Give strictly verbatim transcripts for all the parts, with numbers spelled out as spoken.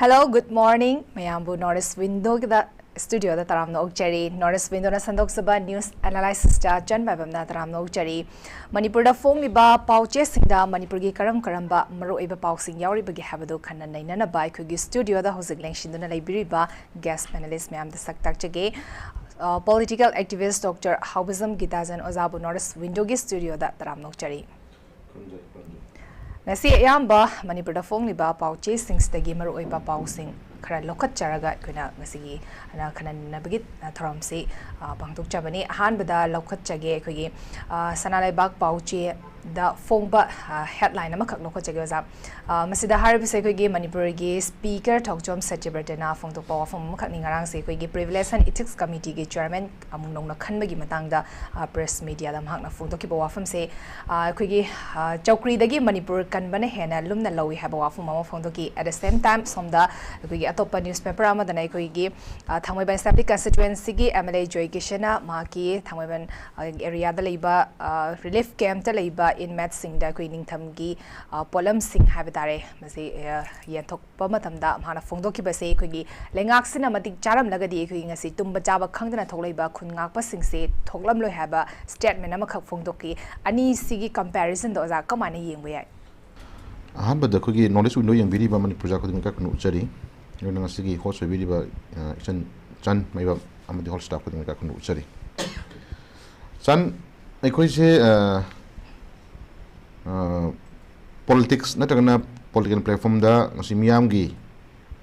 Hello, good morning. ꯃꯌꯥꯝꯕꯨ North East Windowꯒꯤꯗ studioꯗ ꯇꯔꯥꯝꯅ ꯑꯣꯛꯆꯔꯤ꯫ North East Windowꯅ ꯁꯟꯗꯣꯛꯆꯕ news analysisꯇ ꯆꯟ ꯃꯥꯏꯕꯝꯅ ꯇꯔꯥꯝꯅ ꯑꯣꯛꯆꯔꯤ꯫ ꯃꯅꯤꯄꯨꯔꯗ ꯐꯣꯡꯂꯤꯕ ꯄꯥꯎ ꯆꯦꯁꯤꯡꯗ ꯃꯅꯤꯄꯨꯔꯒꯤ ꯀꯔꯝ ꯀꯔꯝꯕ ꯃꯔꯨꯑꯣꯏꯕ ꯄꯥꯎꯁꯤꯡ ꯌꯥꯎꯔꯤꯕꯒꯦ ꯍꯥꯏꯕꯗꯨ ꯈꯟꯅ ꯅꯩꯅꯅꯕ ꯑꯩꯈꯣꯏꯒꯤ studioꯗ ꯍꯧꯖꯤꯛ ꯂꯦꯡꯁꯤꯟꯗꯨꯅ ꯂꯩꯕꯤꯔꯤꯕ guest panelist ꯃꯌꯥꯝꯗ ꯁꯛ ꯇꯥꯛꯆꯒꯦ꯫ ꯑ, political activist Doctor ꯍꯥꯎꯕꯖꯝ ꯒꯤꯇꯥꯖꯟ ꯑꯣꯖꯥꯕꯨ North East Windowꯒꯤ studioꯗ ꯇꯔꯥꯝꯅ ꯑꯣꯛꯆꯔꯤ꯫ ꯉꯁꯤ ꯑꯌꯥꯝꯕ ꯃꯅꯤꯄꯨꯔꯗ ꯐꯣꯡꯂꯤꯕ ꯄꯥꯎ ꯆꯦꯁꯤꯡꯁꯤꯗꯒꯤ ꯃꯔꯨꯑꯣꯏꯕ ꯄꯥꯎꯁꯤꯡ ꯈꯔ ꯂꯧꯈꯠꯆꯔꯒ ꯑꯩꯈꯣꯏꯅ ꯉꯁꯤꯒꯤ ꯈꯟꯅ ꯅꯩꯅꯕꯒꯤ, ꯑ, ꯊꯧꯔꯝꯁꯤ, ꯑ, ꯄꯥꯡꯊꯣꯛꯆꯕꯅꯤ꯫ ꯑꯍꯥꯟꯕꯗ ꯂꯧꯈꯠꯆꯒꯦ ꯑꯩꯈꯣꯏꯒꯤ, ꯑ, ꯁꯅꯥ ꯂꯩꯕꯥꯛ ꯄꯥꯎ ꯆꯦꯗ ꯐꯣꯡꯕ, ꯑ, headline ꯑꯃꯈꯛ ꯂꯧꯈꯠꯆꯒꯦ ꯑꯣꯖꯥ꯫ ꯑ, ꯃꯁꯤꯗ ꯍꯥꯏꯔꯤꯕꯁꯦ ꯑꯩꯈꯣꯏꯒꯤ ꯃꯅꯤꯄꯨꯔꯒꯤ Speaker ꯊꯣꯛꯆꯣꯝ ꯁꯇ꯭ꯌꯕ꯭ꯔꯇꯅ ꯐꯣꯡꯗꯣꯛꯄ ꯋꯥꯐꯝ ꯑꯃꯈꯛꯅꯤ꯫ ꯉꯔꯥꯡꯁꯦ ꯑꯩꯈꯣꯏꯒꯤ Privilege and Ethics Committeeꯒꯤ chairman ꯑꯃꯨꯛ ꯅꯧꯅ ꯈꯟꯕꯒꯤ ꯃꯇꯥꯡꯗ, ꯑ, press mediaꯗ ꯃꯍꯥꯛꯅ ꯐꯣꯡꯗꯣꯛꯈꯤꯕ ꯋꯥꯐꯝꯁꯦ, ꯑ, ꯑꯩꯈꯣꯏꯒꯤ, ꯑ, ꯆꯧꯀ꯭ꯔꯤꯗꯒꯤ ꯃꯅꯤꯄꯨꯔ ꯀꯟꯕꯅ ꯍꯦꯟꯅ ꯂꯨꯝꯅ ꯂꯧꯏ ꯍꯥꯏꯕ ꯋꯥꯐꯝ ꯑꯃ ꯐꯣꯡꯗꯣꯛꯈꯤ꯫ At the same time, ꯁꯣꯝꯗ ꯑꯩꯈꯣꯏꯒꯤ ꯑꯇꯣꯞꯄ newspaper ꯑꯃꯗꯅ ꯑꯩꯈꯣꯏꯒꯤ, ꯑ, ꯊꯥꯡꯃꯩꯕꯟ Assembly Constituencyꯒꯤ MLA ꯖꯣꯏ ꯀꯤꯁꯟꯅ ꯃꯍꯥꯛꯀꯤ ꯊꯥꯡꯃꯩꯕꯟ, ꯑ, areaꯗ ꯂꯩꯕ, ꯑ, relief campꯇ ꯂꯩꯕ inmateꯁꯤꯡꯗ ꯑꯩꯈꯣꯏ ꯅꯤꯡꯊꯝꯒꯤ, ꯑ, ꯄꯣꯠꯂꯝꯁꯤꯡ ꯍꯥꯏꯕ ꯇꯥꯔꯦ, ꯃꯁꯤ, ꯑ, ꯌꯦꯟꯊꯣꯛ ꯄ ꯃꯇꯝꯗ ꯃꯍꯥꯛꯅ ꯐꯣꯡꯗꯣꯛꯈꯤꯕꯁꯦ, ꯑꯩꯈꯣꯏꯒꯤ ꯂꯩꯉꯥꯛꯁꯤꯅ ꯃꯇꯤꯛ ꯆꯥꯔꯝꯂꯒꯗꯤ ꯑꯩꯈꯣꯏꯒꯤ ꯉꯁꯤ ꯇꯨꯝꯕ ꯆꯥꯕ ꯈꯪꯗꯅ ꯊꯣꯛꯂꯛꯏꯕ ꯈꯨꯟ ꯉꯥꯛꯄꯁꯤꯡꯁꯦ ꯊꯣꯛꯂꯝꯂꯣꯏ ꯍꯥꯏꯕ statement ꯑꯃꯈꯛ ꯐꯣꯡꯗꯣꯛꯈꯤ꯫ ꯑꯅꯤꯁꯤꯒꯤ comparisonꯗ ꯑꯣꯖꯥ ꯀꯃꯥꯏꯅ ꯌꯦꯡꯕ ꯌꯥꯏ? ꯑꯍꯥꯟꯕꯗ ꯑꯩꯈꯣꯏꯒꯤ North East Window ꯌꯦꯡꯕꯤꯔꯤꯕ ꯃꯅꯤꯄꯨꯔ ꯄ꯭ꯔꯖꯥ ꯈꯨꯗꯤꯡꯃꯛ ꯏꯀꯥꯏ ꯈꯨꯝꯅꯕ ꯎꯠꯆꯔꯤ꯫ ꯑꯗꯨꯅ ꯉꯁꯤꯒꯤ host ꯑꯣꯏꯕꯤꯔꯤꯕ, ꯑ, ꯏꯆꯟ ꯆꯟ ꯃꯥꯏꯕꯝ ꯑꯃꯗꯤ whole staff ꯈꯨꯗꯤꯡꯃꯛ ꯏꯀꯥꯏ ꯈꯨꯝꯅꯕ ꯎꯠꯆꯔꯤ꯫ ꯆꯟ, ꯑꯩꯈꯣꯏꯁꯦ, ꯑ, ꯑ, politics ꯅꯠꯇ꯭ꯔꯒꯅ political platformꯗ ꯉꯁꯤ ꯃꯤꯌꯥꯝꯒꯤ,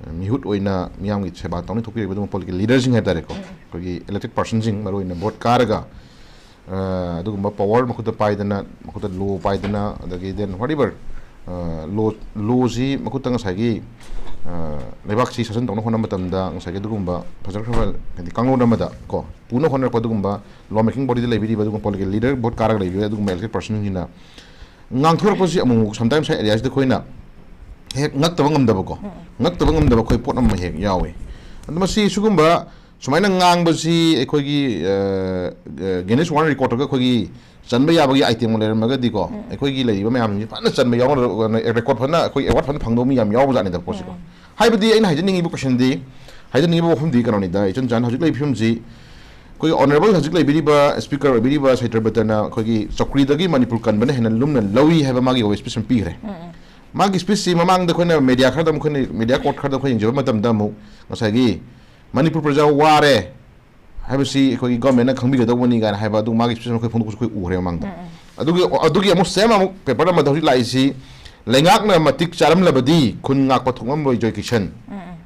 ꯑ, ꯃꯤꯍꯨꯠ ꯑꯣꯏꯅ ꯃꯤꯌꯥꯝꯒꯤ ꯁꯦꯕꯥ ꯇꯧꯅ ꯊꯣꯛꯄꯤꯔꯤꯕ ꯑꯗꯨꯒꯨꯝꯕ political leaderꯁꯤꯡ ꯍꯥꯏ ꯇꯥꯔꯦꯀꯣ, ꯎꯝ꯫ ꯑꯩꯈꯣꯏꯒꯤ elected personꯁꯤꯡ, ꯃꯔꯨꯑꯣꯏꯅ vote ꯀꯥꯔꯒ, ꯑ, ꯑꯗꯨꯒꯨꯝꯕ power ꯃꯈꯨꯠꯇ ꯄꯥꯏꯗꯅ, ꯃꯈꯨꯠꯇ law ꯄꯥꯏꯗꯅ, ꯑꯗꯒꯤ then whatever, ꯑ, law, lawꯁꯤ ꯃꯈꯨꯠꯇ ꯉꯁꯥꯏꯒꯤ, ꯑ, ꯂꯩꯕꯥꯛꯁꯤ ꯁꯥꯁꯟ ꯇꯧꯅ ꯍꯣꯠꯅꯕ ꯃꯇꯝꯗ ꯉꯁꯥꯏꯒꯤ ꯑꯗꯨꯒꯨꯝꯕ ꯐꯖꯈ꯭ꯔꯕ, ꯍꯥꯏꯗꯤ, ꯀꯥꯡꯂꯣꯟ ꯑꯃꯗ ꯀꯣ ꯄꯨꯅ ꯍꯣꯠꯅꯔꯛꯄ ꯑꯗꯨꯒꯨꯝꯕ law making bodyꯗ ꯂꯩꯕꯤꯔꯤꯕ ꯑꯗꯨꯒꯨꯝꯕ political leader, vote ꯀꯥꯔꯒ ꯂꯩꯕꯤꯕ ꯑꯗꯨꯒꯨꯝꯕ elected personꯁꯤꯡꯁꯤꯅ ꯉꯥꯡꯊꯣꯔꯛꯄꯁꯤ ꯑꯃꯨꯛ ꯑꯃꯨꯛ sometimes ꯍꯥꯏ areaꯁꯤꯗ ꯑꯩꯈꯣꯏꯅ ꯍꯦꯛ ꯉꯛꯇꯕ ꯉꯝꯗꯕꯀꯣ, ꯎꯝ꯫ ꯉꯛꯇꯕ ꯉꯝꯗꯕ ꯑꯩꯈꯣꯏ ꯄꯣꯠ ꯑꯃ ꯍꯦꯛ ꯌꯥꯎꯏ꯫ ꯑꯗꯣ ꯃꯁꯤ ꯁꯤꯒꯨꯝꯕ ꯁꯨꯃꯥꯏꯅ ꯉꯥꯡꯕꯁꯤ ꯑꯩꯈꯣꯏꯒꯤ, ꯑ, ꯑ, Guinness World Recordꯇꯒ ꯑꯩꯈꯣꯏꯒꯤ ꯆꯟꯕ ꯌꯥꯕꯒꯤ itemꯒ ꯂꯩꯔꯝꯃꯒꯗꯤꯀꯣ, ꯎꯝ꯫ ꯑꯩꯈꯣꯏꯒꯤ ꯂꯩꯔꯤꯕ ꯃꯌꯥꯝꯁꯤ ꯐꯖꯅ ꯆꯟꯕ ꯌꯥꯎꯅ record ꯐꯖꯅ ꯑꯩꯈꯣꯏ award ꯐꯖꯅ ꯐꯪꯗꯧꯕ ꯃꯤ ꯌꯥꯝ ꯌꯥꯎꯕꯖꯥꯠꯅꯤꯗ ꯄꯣꯠꯁꯤꯀꯣ꯫ ꯎꯝ꯫ ꯍꯥꯏꯕꯗꯤ ꯑꯩꯅ ꯍꯥꯏꯖꯅꯤꯡꯉꯤꯕ ꯀꯣꯏꯁꯟꯗꯤ, ꯍꯥꯏꯖꯅꯤꯡꯉꯤꯕ ꯋꯥꯐꯝꯗꯤ ꯀꯩꯅꯣꯅꯤꯗ, ꯏꯆꯟ ꯆꯥꯟ, ꯍꯧꯖꯤꯛ ꯂꯩꯔꯤꯕ ꯐꯤꯕꯝꯁꯤ ꯑꯩꯈꯣꯏꯒꯤ ꯑꯣꯅꯔꯦꯕꯜ ꯍꯧꯖꯤꯛ ꯂꯩꯕꯤꯔꯤꯕ ꯁ꯭ꯄꯤꯀꯔ ꯑꯣꯏꯕꯤꯔꯤꯕ ꯁꯩꯇ꯭ꯔꯕꯇꯅ ꯑꯩꯈꯣꯏꯒꯤ ꯆꯧꯀ꯭ꯔꯤꯗꯒꯤ ꯃꯅꯤꯄꯨꯔ ꯀꯟꯕꯅ ꯍꯦꯟꯅ ꯂꯨꯝꯅ ꯂꯧꯏ ꯍꯥꯏꯕ ꯃꯥꯒꯤ ꯑꯣꯏꯕ ꯁ꯭ꯄꯤꯆ ꯑꯃ ꯄꯤꯈ꯭ꯔꯦ꯫ ꯎꯝ, ꯎꯝ꯫ ꯃꯥꯒꯤ ꯁ꯭ꯄꯤꯆꯁꯤ ꯃꯃꯥꯡꯗ ꯑꯩꯈꯣꯏꯅ ꯃꯦꯗꯤꯌꯥ ꯈꯔꯗ ꯑꯃꯨꯛ, ꯑꯩꯈꯣꯏꯅ ꯃꯦꯗꯤꯌꯥ ꯀꯣꯔꯠ ꯈꯔꯗ ꯑꯩꯈꯣꯏ ꯌꯦꯡꯖꯕ ꯃꯇꯝꯗ ꯑꯃꯨꯛ ꯉꯁꯥꯏꯒꯤ ꯃꯅꯤꯄꯨꯔ ꯄ꯭ꯔꯖꯥ ꯋꯥꯔꯦ ꯍꯥꯏꯕꯁꯤ ꯑꯩꯈꯣꯏꯒꯤ ꯒꯣꯔꯃꯦꯟꯅ ꯈꯪꯕꯤꯒꯗꯧꯕꯅꯤ ꯀꯥꯏꯅ ꯍꯥꯏꯕ ꯑꯗꯨ ꯃꯥꯒꯤ ꯁ꯭ꯄꯤꯆ ꯑꯃ ꯑꯩꯈꯣꯏ ꯐꯣꯡꯗꯣꯛꯄꯁꯨ ꯑꯩꯈꯣꯏ ꯎꯈ꯭ꯔꯦ ꯃꯃꯥꯡꯗ꯫ ꯎꯝ, ꯎꯝ꯫ ꯑꯗꯨꯒꯤ, ꯑꯗꯨꯒꯤ ꯑꯃꯨꯛ ꯁꯦꯝ ꯑꯃꯨꯛ ꯄꯦꯄꯔ ꯑꯃꯗ ꯍꯧꯖꯤꯛ ꯂꯥꯛꯏꯁꯤ, "ꯂꯩꯉꯥꯛꯅ ꯃꯇꯤꯛ ꯆꯥꯔꯝꯂꯕꯗꯤ ꯈꯨꯟ ꯉꯥꯛꯄ ꯊꯣꯛꯂꯝꯂꯣꯏ" ꯖꯣꯏ ꯀꯤꯁꯟ꯫ ꯎꯝ, ꯎꯝ꯫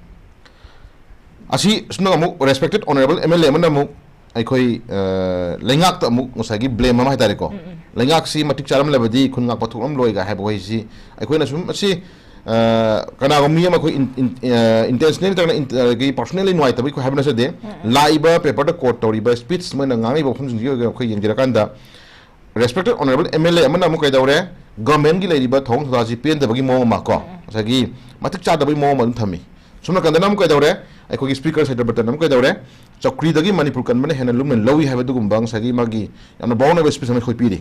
ꯑꯁꯤ ꯁꯨꯝꯅ ꯑꯃꯨꯛ respected honourable M L A ꯑꯃꯅ ꯑꯃꯨꯛ ꯑꯩꯈꯣꯏ, ꯑ, ꯂꯩꯉꯥꯛꯇ ꯑꯃꯨꯛ ꯉꯁꯥꯏꯒꯤ ꯕ꯭ꯂꯦꯝ ꯑꯃ ꯍꯥꯏꯇꯥꯔꯦꯀꯣ꯫ ꯎꯝ, ꯎꯝ꯫ "ꯂꯩꯉꯥꯛꯁꯤ ꯃꯇꯤꯛ ꯆꯥꯔꯝꯂꯕꯗꯤ ꯈꯨꯟ ꯉꯥꯛꯄ ꯊꯣꯛꯂꯝꯂꯣꯏꯒ" ꯍꯥꯏꯕ ꯋꯥꯍꯩꯁꯤ ꯑꯩꯈꯣꯏꯅ ꯁꯨꯝ ꯑꯁꯤ, ꯑ, ꯀꯅꯥꯒꯨꯝꯕ ꯃꯤ ꯑꯃ ꯑꯩꯈꯣꯏ ꯏꯟ-, ꯏꯟ-, ꯑ, ꯏꯟꯇꯦꯟꯁꯅꯦꯜ ꯅꯠꯇ꯭ꯔꯒꯅ ꯏꯟ-, ꯑ, ꯑꯩꯈꯣꯏꯒꯤ ꯄꯔꯁꯣꯅꯦꯜꯂꯤ ꯅꯨꯡꯉꯥꯏꯇꯕꯒꯤ ꯑꯩꯈꯣꯏ ꯍꯥꯏꯕ ꯅꯠꯆꯗꯦ꯫ ꯎꯝ, ꯎꯝ꯫ ꯂꯥꯛꯏꯕ ꯄꯦꯄꯔꯗ ꯀꯣꯠ ꯇꯧꯔꯤꯕ ꯁ꯭ꯄꯤꯆ ꯃꯣꯏꯅ ꯉꯥꯡꯉꯤꯕ ꯋꯥꯐꯝꯁꯤꯡꯁꯤꯒꯤ ꯑꯣꯏꯅ ꯑꯩꯈꯣꯏ ꯌꯦꯡꯖꯔꯀꯥꯟꯗ, respected honourable M L A ꯑꯃꯅ ꯑꯃꯨꯛ ꯀꯩꯗꯧꯔꯦ? ꯒꯣꯔꯃꯦꯟꯒꯤ ꯂꯩꯔꯤꯕ ꯊꯧꯑꯣꯡ ꯊꯧꯗꯥꯁꯤ ꯄꯦꯟꯗꯕꯒꯤ ꯃꯑꯣꯡ ꯑꯃ ꯀꯣ, ꯎꯝ, ꯎꯝ꯫ ꯉꯁꯥꯏꯒꯤ ꯃꯇꯤꯛ ꯆꯥꯗꯕꯒꯤ ꯃꯑꯣꯡ ꯑꯃ ꯑꯗꯨꯝ ꯊꯝꯃꯤ꯫ ꯁꯣꯝ ꯅꯥꯀꯟꯗꯅ ꯑꯃꯨꯛ ꯀꯩꯗꯧꯔꯦ? ꯑꯩꯈꯣꯏꯒꯤ ꯁ꯭ꯄꯤꯀꯔ ꯁꯩꯇ꯭ꯔꯕꯇꯟ ꯑꯃꯨꯛ ꯀꯩꯗꯧꯔꯦ? ꯆꯧꯀ꯭ꯔꯤꯗꯒꯤ ꯃꯅꯤꯄꯨꯔ ꯀꯟꯕꯅ ꯍꯦꯟꯅ ꯂꯨꯝꯅ ꯂꯧꯏ ꯍꯥꯏꯕ ꯑꯗꯨꯒꯨꯝꯕ ꯉꯁꯥꯏꯒꯤ ꯃꯥꯒꯤ ꯌꯥꯝꯅ ꯕ꯭ꯔꯥꯎꯟ ꯑꯣꯏꯕ ꯁ꯭ꯄꯤꯆ ꯑꯃ ꯑꯩꯈꯣꯏ ꯄꯤꯔꯤ꯫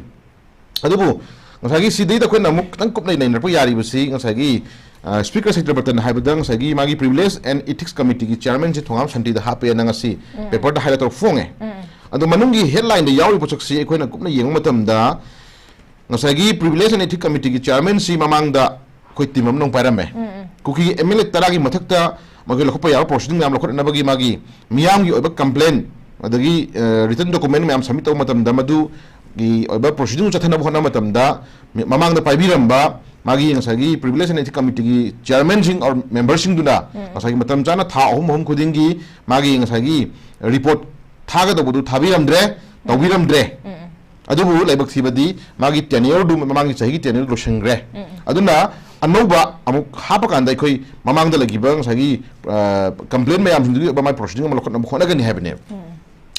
ꯑꯗꯨꯕꯨ ꯉꯁꯥꯏꯒꯤ ꯁꯤꯗꯩꯗ ꯑꯩꯈꯣꯏꯅ ꯑꯃꯨꯛ ꯈꯤꯇꯪ ꯀꯨꯞꯅ ꯅꯩꯅꯔꯛꯄ ꯌꯥꯔꯤꯕꯁꯤ ꯉꯁꯥꯏꯒꯤ, ꯑ, ꯁ꯭ꯄꯤꯀꯔ ꯁꯩꯇ꯭ꯔꯕꯇꯟ ꯍꯥꯏꯕꯗ ꯉꯁꯥꯏꯒꯤ ꯃꯥꯒꯤ ꯄ꯭ꯔꯤꯚꯤꯂꯦꯖ ꯑꯦꯟ ꯏꯊꯤꯛꯁ ꯀꯃꯤꯇꯤꯒꯤ ꯆꯤꯌꯔꯃꯦꯟꯁꯤ ꯊꯣꯉꯥꯝ ꯁꯥꯟꯇꯤꯗ ꯍꯥꯞꯄꯦꯅ ꯉꯁꯤ ꯎꯝ꯫ ꯄꯦꯄꯔꯗ ꯍꯥꯏꯂꯥꯏꯠ ꯇꯧꯔ ꯐꯣꯡꯉꯦ꯫ ꯎꯝ꯫ ꯑꯗꯣ ꯃꯅꯨꯡꯒꯤ ꯍꯦꯗꯂꯥꯏꯟꯗ ꯌꯥꯎꯔꯤꯕ ꯄꯣꯠꯁꯛꯁꯤ ꯑꯩꯈꯣꯏꯅ ꯀꯨꯞꯅ ꯌꯦꯡꯕ ꯃꯇꯝꯗ ꯉꯁꯥꯏꯒꯤ ꯄ꯭ꯔꯤꯚꯤꯂꯦꯖ ꯑꯦꯟ ꯏꯊꯤꯛꯁ ꯀꯃꯤꯇꯤꯒꯤ ꯆꯤꯌꯔꯃꯦꯟꯁꯤ ꯃꯃꯥꯡꯗ ꯑꯩꯈꯣꯏ ꯇꯤꯝ ꯑꯃꯅ ꯑꯃꯨꯛ ꯄꯥꯏꯔꯝꯃꯦ꯫ ꯎꯝ, ꯎꯝ꯫ ꯀꯨꯀꯤꯒꯤ ꯑꯦꯝ ꯑꯦꯜ ꯑꯦ ꯇꯔꯥꯒꯤ ꯃꯊꯛꯇ ꯃꯈꯣꯏ ꯂꯧꯈꯠꯄ ꯌꯥꯕ ꯄ꯭ꯔꯣꯁꯤꯗꯤꯡ ꯃꯌꯥꯝ ꯂꯧꯈꯠꯅꯕꯒꯤ ꯃꯥꯒꯤ ꯃꯤꯌꯥꯝꯒꯤ ꯑꯣꯏꯕ ꯀꯝꯄ꯭ꯂꯦꯟ, ꯑꯗꯒꯤ, ꯑ, ꯔꯤꯇꯟ ꯗꯣꯀꯨꯃꯦꯟ ꯃꯌꯥꯝ ꯁꯕꯃꯤꯠ ꯇꯧꯕ ꯃꯇꯝꯗ ꯃꯗꯨꯒꯤ ꯑꯣꯏꯕ ꯄ꯭ꯔꯣꯁꯤꯗꯤꯡ ꯆꯠꯊꯅꯕ ꯍꯣꯠꯅꯕ ꯃꯇꯝꯗ ꯃꯤ-, ꯃꯃꯥꯡꯗ ꯄꯥꯏꯕꯤꯔꯝꯕ ꯃꯥꯒꯤ ꯉꯁꯥꯏꯒꯤ ꯄ꯭ꯔꯤꯚꯤꯂꯦꯖ ꯑꯦꯟ ꯏꯊꯤꯛꯁ ꯀꯃꯤꯇꯤꯒꯤ ꯆꯤꯌꯔꯃꯦꯟꯁꯤꯡ or ꯃꯦꯝꯕꯔꯁꯤꯡꯗꯨꯅ ꯎꯝ꯫ ꯉꯁꯥꯏꯒꯤ ꯃꯇꯝ ꯆꯥꯅ ꯊꯥ ꯑꯍꯨꯝ ꯑꯍꯨꯝ ꯈꯨꯗꯤꯡꯒꯤ ꯃꯥꯒꯤ ꯉꯁꯥꯏꯒꯤ ꯔꯤꯄꯣꯔꯠ ꯊꯥꯒꯗꯧꯕꯗꯨ ꯊꯥꯕꯤꯔꯝꯗ꯭ꯔꯦ, ꯎꯝ꯫ ꯇꯧꯕꯤꯔꯝꯗ꯭ꯔꯦ꯫ ꯎꯝ, ꯎꯝ꯫ ꯑꯗꯨꯕꯨ ꯂꯥꯏꯕꯛ ꯊꯤꯕꯗꯤ ꯃꯥꯒꯤ ꯇꯦꯅꯤꯌꯔꯗꯨ ꯃꯃꯥꯡꯒꯤ ꯆꯍꯤꯒꯤ ꯇꯦꯅꯤꯌꯔ ꯂꯣꯏꯁꯤꯟꯈ꯭ꯔꯦ꯫ ꯎꯝ, ꯎꯝ꯫ ꯑꯗꯨꯅ ꯑꯅꯧꯕ ꯑꯃꯨꯛ ꯍꯥꯞꯄꯀꯥꯟꯗ ꯑꯩꯈꯣꯏ ꯃꯃꯥꯡꯗ ꯂꯩꯈꯤꯕ ꯉꯁꯥꯏꯒꯤ, ꯑ, ꯀꯝꯄ꯭ꯂꯦꯟ ꯃꯌꯥꯝꯁꯤꯡꯗꯨꯒꯤ ꯑꯣꯏꯕ ꯃꯥꯏ ꯄ꯭ꯔꯣꯁꯤꯗꯤꯡ ꯑꯃ ꯂꯧꯈꯠꯅꯕ ꯍꯣꯠꯅꯒꯅꯤ ꯍꯥꯏꯕꯅꯦꯕ꯫ ꯎꯝ꯫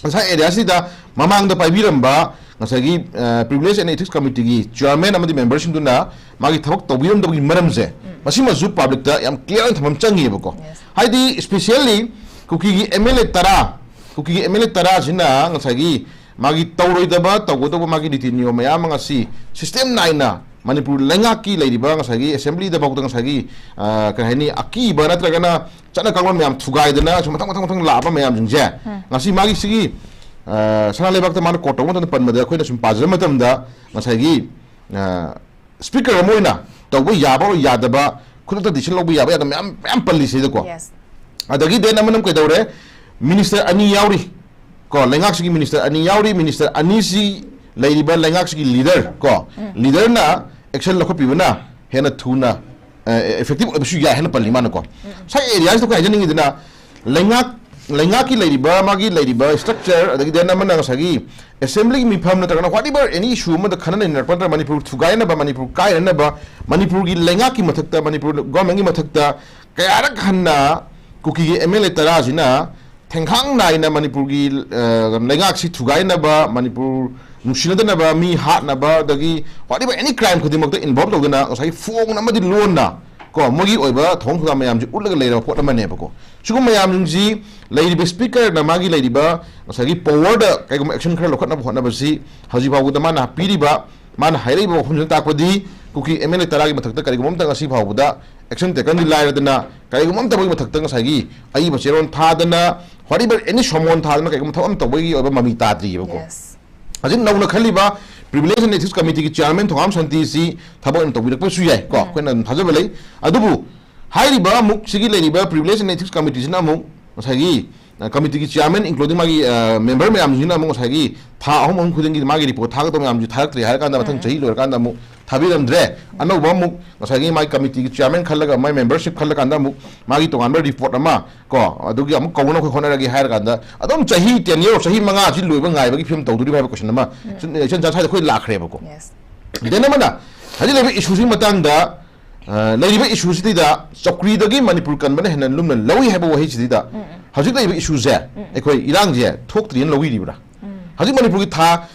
ꯉꯁꯥꯏ ꯑꯦꯔꯤꯌꯥꯁꯤꯗ ꯃꯃꯥꯡꯗ ꯄꯥꯏꯕꯤꯔꯝꯕ ꯉꯁꯥꯏꯒꯤ, ꯑ, ꯄ꯭ꯔꯤꯚꯤꯂꯦꯖ ꯑꯦꯟ ꯏꯊꯤꯛꯁ ꯀꯃꯤꯇꯤꯒꯤ ꯆꯤꯌꯔꯃꯦꯟ ꯑꯃꯗꯤ ꯃꯦꯝꯕꯔꯁꯤꯡꯗꯨꯅ ꯃꯥꯒꯤ ꯊꯕꯛ ꯇꯧꯕꯤꯔꯝꯗꯕꯒꯤ ꯃꯔꯝꯁꯦ, ꯎꯝ꯫ ꯃꯁꯤꯃꯁꯨ ꯄꯕ꯭ꯂꯤꯛꯇ ꯌꯥꯝ ꯀ꯭ꯂꯤꯌꯥꯔ ꯑꯣꯏꯅ ꯊꯝꯕ ꯑꯃ ꯆꯪꯉꯤꯕꯀꯣ꯫ Yes꯫ ꯍꯥꯏꯗꯤ, ꯏꯁꯄꯤꯁꯦꯜꯂꯤ ꯀꯨꯀꯤꯒꯤ ꯑꯦꯝ ꯑꯦꯜ ꯑꯦ ꯇꯔꯥ, ꯀꯨꯀꯤꯒꯤ ꯑꯦꯝ ꯑꯦꯜ ꯑꯦ ꯇꯔꯥꯁꯤꯅ ꯉꯁꯥꯏꯒꯤ ꯃꯥꯒꯤ ꯇꯧꯔꯣꯏꯗꯕ, ꯇꯧꯒꯗꯧꯕ ꯃꯥꯒꯤ ꯅꯤꯇꯤ ꯅꯤꯌꯣꯝ ꯃꯌꯥꯝ ꯑꯃ ꯉꯁꯤ ꯁꯤꯁꯇꯦꯝ ꯅꯥꯏꯅ ꯃꯅꯤꯄꯨꯔ ꯂꯩꯉꯥꯛꯀꯤ ꯂꯩꯔꯤꯕ ꯉꯁꯥꯏꯒꯤ ꯑꯦꯁꯦꯝꯕ꯭ꯂꯤꯗꯐꯥꯎꯗ ꯉꯁꯥꯏꯒꯤ, ꯑ, ꯀꯩ ꯍꯥꯏꯅꯤ, ꯑꯀꯤꯕ ꯅꯠꯇ꯭ꯔꯒꯅ ꯆꯠꯅ ꯀꯥꯡꯂꯣꯟ ꯃꯌꯥꯝ ꯊꯨꯒꯥꯏꯗꯅ ꯁꯨꯝ ꯃꯊꯪ ꯃꯊꯪ ꯃꯊꯪ ꯂꯥꯛꯑꯕ ꯃꯌꯥꯝꯁꯤꯡꯁꯦ, ꯎꯝ꯫ ꯉꯁꯤ ꯃꯥꯒꯤ ꯁꯤꯒꯤ, ꯑ, ꯁꯅꯥ ꯂꯩꯕꯥꯛꯇ ꯃꯥꯅ ꯀꯣꯔꯠ ꯇꯧꯕ ꯃꯇꯝꯗ ꯄꯟꯕꯗ ꯑꯩꯈꯣꯏꯅ ꯁꯨꯝ ꯄꯥꯖꯕ ꯃꯇꯝꯗ ꯉꯁꯥꯏꯒꯤ, ꯑ, ꯁ꯭ꯄꯤꯀꯔ ꯑꯃ ꯑꯣꯏꯅ ꯇꯧꯕ ꯌꯥꯕ ꯑꯣꯏ ꯌꯥꯗꯕ, ꯈꯨꯗꯛꯇ ꯗꯤꯁꯤꯖꯟ ꯂꯧꯕ ꯌꯥꯕ ꯌꯥꯗꯕ ꯃꯌꯥꯝ, ꯃꯌꯥꯝ ꯄꯜꯂꯤ ꯁꯤꯗꯀꯣ꯫ Yes. ꯑꯗꯒꯤ then ꯑꯃꯅ ꯀꯩꯗꯧꯔꯦ? ꯃꯤꯅꯤꯁꯇꯔ ꯑꯅꯤ ꯌꯥꯎꯔꯤ ꯀꯣ, ꯂꯩꯉꯥꯛꯁꯤꯒꯤ ꯃꯤꯅꯤꯁꯇꯔ ꯑꯅꯤ ꯌꯥꯎꯔꯤ꯫ ꯃꯤꯅꯤꯁꯇꯔ ꯑꯅꯤꯁꯤ ꯂꯩꯔꯤꯕ ꯂꯩꯉꯥꯛꯁꯤꯒꯤ ꯂꯤꯗꯔ ꯀꯣ, ꯎꯝ꯫ ꯂꯤꯗꯔꯅ ꯑꯦꯛꯁꯟ ꯂꯧꯈꯠꯄꯤꯕꯅ ꯍꯦꯟꯅ ꯊꯨꯅ, ꯑ, ꯏꯐꯦꯛꯇꯤꯚ ꯑꯣꯏꯕꯁꯨ ꯌꯥꯏ ꯍꯥꯏꯅ ꯄꯜꯂꯤ ꯃꯥꯅꯀꯣ꯫ ꯎꯝ꯫ ꯁꯥꯏ ꯑꯦꯔꯤꯌꯥꯁꯤꯗ ꯑꯩꯈꯣꯏ ꯍꯥꯏꯖꯅꯤꯡꯉꯤꯗꯅ ꯂꯩꯉꯥꯛ, ꯂꯩꯉꯥꯛꯀꯤ ꯂꯩꯔꯤꯕ ꯃꯥꯒꯤ ꯂꯩꯔꯤꯕ ꯁ꯭ꯇ꯭ꯔꯛꯆꯔ, ꯑꯗꯒꯤ then ꯑꯃꯅ ꯉꯁꯥꯏꯒꯤ ꯑꯦꯁꯦꯝꯕ꯭ꯂꯤꯒꯤ ꯃꯤꯐꯝ ꯅꯠꯇ꯭ꯔꯒꯅ whatever any issue ꯑꯃꯗ ꯈꯟꯅ ꯅꯩꯅꯔꯛꯄ ꯅꯠꯇ꯭ꯔꯒ ꯃꯅꯤꯄꯨꯔ ꯊꯨꯒꯥꯏꯅꯕ, ꯃꯅꯤꯄꯨꯔ ꯀꯥꯏꯅꯅꯕ, ꯃꯅꯤꯄꯨꯔꯒꯤ ꯂꯩꯉꯥꯛꯀꯤ ꯃꯊꯛꯇ, ꯃꯅꯤꯄꯨꯔ ꯒꯣꯔꯃꯦꯟꯒꯤ ꯃꯊꯛꯇ ꯀꯌꯥꯔꯛ ꯍꯟꯅ ꯀꯨꯀꯤꯒꯤ ꯑꯦꯝ ꯑꯦꯜ ꯑꯦ ꯇꯔꯥꯁꯤꯅ ꯊꯦꯡꯈꯥꯡ ꯅꯥꯏꯅ ꯃꯅꯤꯄꯨꯔꯒꯤ, ꯑ, ꯂꯩꯉꯥꯛꯁꯤ ꯊꯨꯒꯥꯏꯅꯕ, ꯃꯅꯤꯄꯨꯔ ꯅꯨꯡꯁꯤꯅꯗꯅꯕ, ꯃꯤ ꯍꯥꯠꯅꯕ, ꯑꯗꯒꯤ whatever any crime ꯈꯨꯗꯤꯡꯃꯛꯇ ꯏꯟꯚꯣꯜꯕ ꯇꯧꯗꯅ ꯉꯁꯥꯏꯒꯤ ꯐꯣꯡꯅ ꯑꯃꯗꯤ ꯂꯣꯟꯅ ꯀꯣ, ꯃꯣꯏꯒꯤ ꯑꯣꯏꯕ ꯊꯧꯑꯣꯡ ꯊꯧꯗꯥꯡ ꯃꯌꯥꯝꯁꯤ ꯎꯠꯂꯒ ꯂꯩꯔꯕ ꯄꯣꯠ ꯑꯃꯅꯦꯕꯀꯣ꯫ ꯁꯤꯒꯨꯝꯕ ꯃꯌꯥꯝꯁꯤꯡꯁꯤ ꯂꯩꯔꯤꯕ ꯁ꯭ꯄꯤꯀꯔꯅ ꯃꯥꯒꯤ ꯂꯩꯔꯤꯕ ꯉꯁꯥꯏꯒꯤ ꯄꯋꯔꯗ ꯀꯩꯒꯨꯝꯕ ꯑꯦꯛꯁꯟ ꯈꯔ ꯂꯧꯈꯠꯅꯕ ꯍꯣꯠꯅꯕꯁꯤ ꯍꯧꯖꯤꯛ ꯐꯥꯎꯕꯗ ꯃꯥꯅ ꯄꯤꯔꯤꯕ, ꯃꯥꯅ ꯍꯥꯏꯔꯛꯏꯕ ꯋꯥꯐꯝꯁꯤꯅ ꯇꯥꯛꯄꯗꯤ ꯀꯨꯀꯤ ꯑꯦꯝ ꯑꯦꯜ ꯑꯦ ꯇꯔꯥꯒꯤ ꯃꯊꯛꯇ ꯀꯔꯤꯒꯨꯝꯕ ꯑꯝꯇ ꯉꯁꯤ ꯐꯥꯎꯕꯗ ꯑꯦꯛꯁꯟ ꯇꯦꯀꯟꯗꯤ ꯂꯥꯏꯔꯗꯅ ꯀꯔꯤꯒꯨꯝꯕ ꯑꯝꯇ ꯃꯣꯏꯒꯤ ꯃꯊꯛꯇ ꯉꯁꯥꯏꯒꯤ ꯑꯏꯕ ꯆꯦꯔꯣꯟ ꯊꯥꯗꯅ, whatever any summon ꯊꯥꯗꯅ ꯀꯩꯒꯨꯝꯕ ꯊꯕꯛ ꯑꯃ ꯇꯧꯕꯒꯤ ꯑꯣꯏꯕ ꯃꯃꯤ ꯇꯥꯗ꯭ꯔꯤꯑꯕꯀꯣ꯫ Yes. ꯍꯧꯖꯤꯛ ꯅꯧꯅ ꯈꯜꯂꯤꯕ Privilege and Ethics Committeeꯒꯤ chairman ꯊꯣꯉꯥꯝ ꯁꯥꯟꯇꯤꯁꯤ ꯊꯕꯛ ꯑꯣꯏꯅ ꯇꯧꯕꯤꯔꯛꯄꯁꯨ ꯌꯥꯏ ꯀꯣ, ꯎꯝ꯫ ꯑꯩꯈꯣꯏꯅ ꯑꯗꯨꯝ ꯊꯥꯖꯕ ꯂꯩ꯫ ꯑꯗꯨꯕꯨ ꯍꯥꯏꯔꯤꯕ ꯑꯃꯨꯛ ꯁꯤꯒꯤ ꯂꯩꯔꯤꯕ Privilege and Ethics Committeeꯁꯤꯅ ꯑꯃꯨꯛ ꯉꯁꯥꯏꯒꯤ, ꯑ, committeeꯒꯤ chairman including ꯃꯥꯒꯤ, ꯑ, member ꯃꯌꯥꯝꯁꯤꯅ ꯑꯃꯨꯛ ꯉꯁꯥꯏꯒꯤ ꯊꯥ ꯑꯍꯨꯝ ꯑꯍꯨꯝ ꯈꯨꯗꯤꯡꯒꯤ ꯃꯥꯒꯤ report ꯊꯥꯒꯗꯕ ꯃꯌꯥꯝꯁꯤ ꯊꯥꯔꯛꯇ꯭ꯔꯤ ꯍꯥꯏꯔꯀꯥꯟꯗ ꯃꯊꯪ ꯎꯝ꯫ ꯆꯍꯤ ꯂꯣꯏꯔꯀꯥꯟꯗ ꯑꯃꯨꯛ ꯊꯥꯕꯤꯔꯝꯗ꯭ꯔꯦ꯫ ꯑꯅꯧꯕ ꯑꯃꯨꯛ ꯉꯁꯥꯏꯒꯤ ꯃꯥꯒꯤ committeeꯒꯤ chairman ꯈꯜꯂꯒ ꯃꯥꯒꯤ membership ꯈꯜꯂꯀꯥꯟꯗ ꯑꯃꯨꯛ ꯃꯥꯒꯤ ꯇꯣꯉꯥꯟꯕ report ꯑꯃ ꯀꯣ, ꯑꯗꯨꯒꯤ ꯑꯃꯨꯛ ꯀꯧꯅꯕ ꯑꯩꯈꯣꯏ ꯍꯣꯠꯅꯔꯒꯦ ꯍꯥꯏꯔ ꯀꯥꯟꯗ ꯑꯗꯨꯝ ꯆꯍꯤ tenure, ꯆꯍꯤ ꯃꯉꯥꯁꯤ ꯂꯣꯏꯕ ꯉꯥꯏꯕꯒꯤ ꯐꯤꯕꯝ ꯇꯧꯗꯣꯔꯤꯕ ꯍꯥꯏꯕ question ꯑꯃ ꯎꯝ꯫ ꯁꯨꯝ ꯏꯆꯟ ꯆꯟ ꯁ꯭ꯋꯥꯏꯗ ꯑꯩꯈꯣꯏ ꯂꯥꯛꯈ꯭ꯔꯦꯕꯀꯣ꯫ Yes. Then ꯑꯃꯅ ꯍꯧꯖꯤꯛ ꯂꯩꯔꯤꯕ issueꯁꯤꯒꯤ ꯃꯇꯥꯡꯗ, ꯑ, ꯂꯩꯔꯤꯕ issueꯁꯤꯗ ꯆꯧꯀ꯭ꯔꯤꯗꯒꯤ ꯃꯅꯤꯄꯨꯔ ꯀꯟꯕꯅ ꯍꯦꯟꯅ ꯂꯨꯝꯅ ꯂꯧꯏ ꯍꯥꯏꯕ ꯋꯥꯍꯩꯁꯤꯗ ꯎꯝ, ꯎꯝ꯫ ꯍꯧꯖꯤꯛ ꯂꯩꯔꯤꯕ issueꯁꯦ ꯎꯝ, ꯎꯝ꯫ ꯑꯩꯈꯣꯏ ꯏꯔꯥꯡꯁꯦ ꯊꯣꯛꯇ꯭ꯔꯤꯅ ꯂꯧꯕꯤꯔꯤꯕ꯭ꯔꯥ? ꯎꯝ꯫ ꯍꯧꯖꯤꯛ ꯃꯅꯤꯄꯨꯔꯒꯤ ꯊꯥ,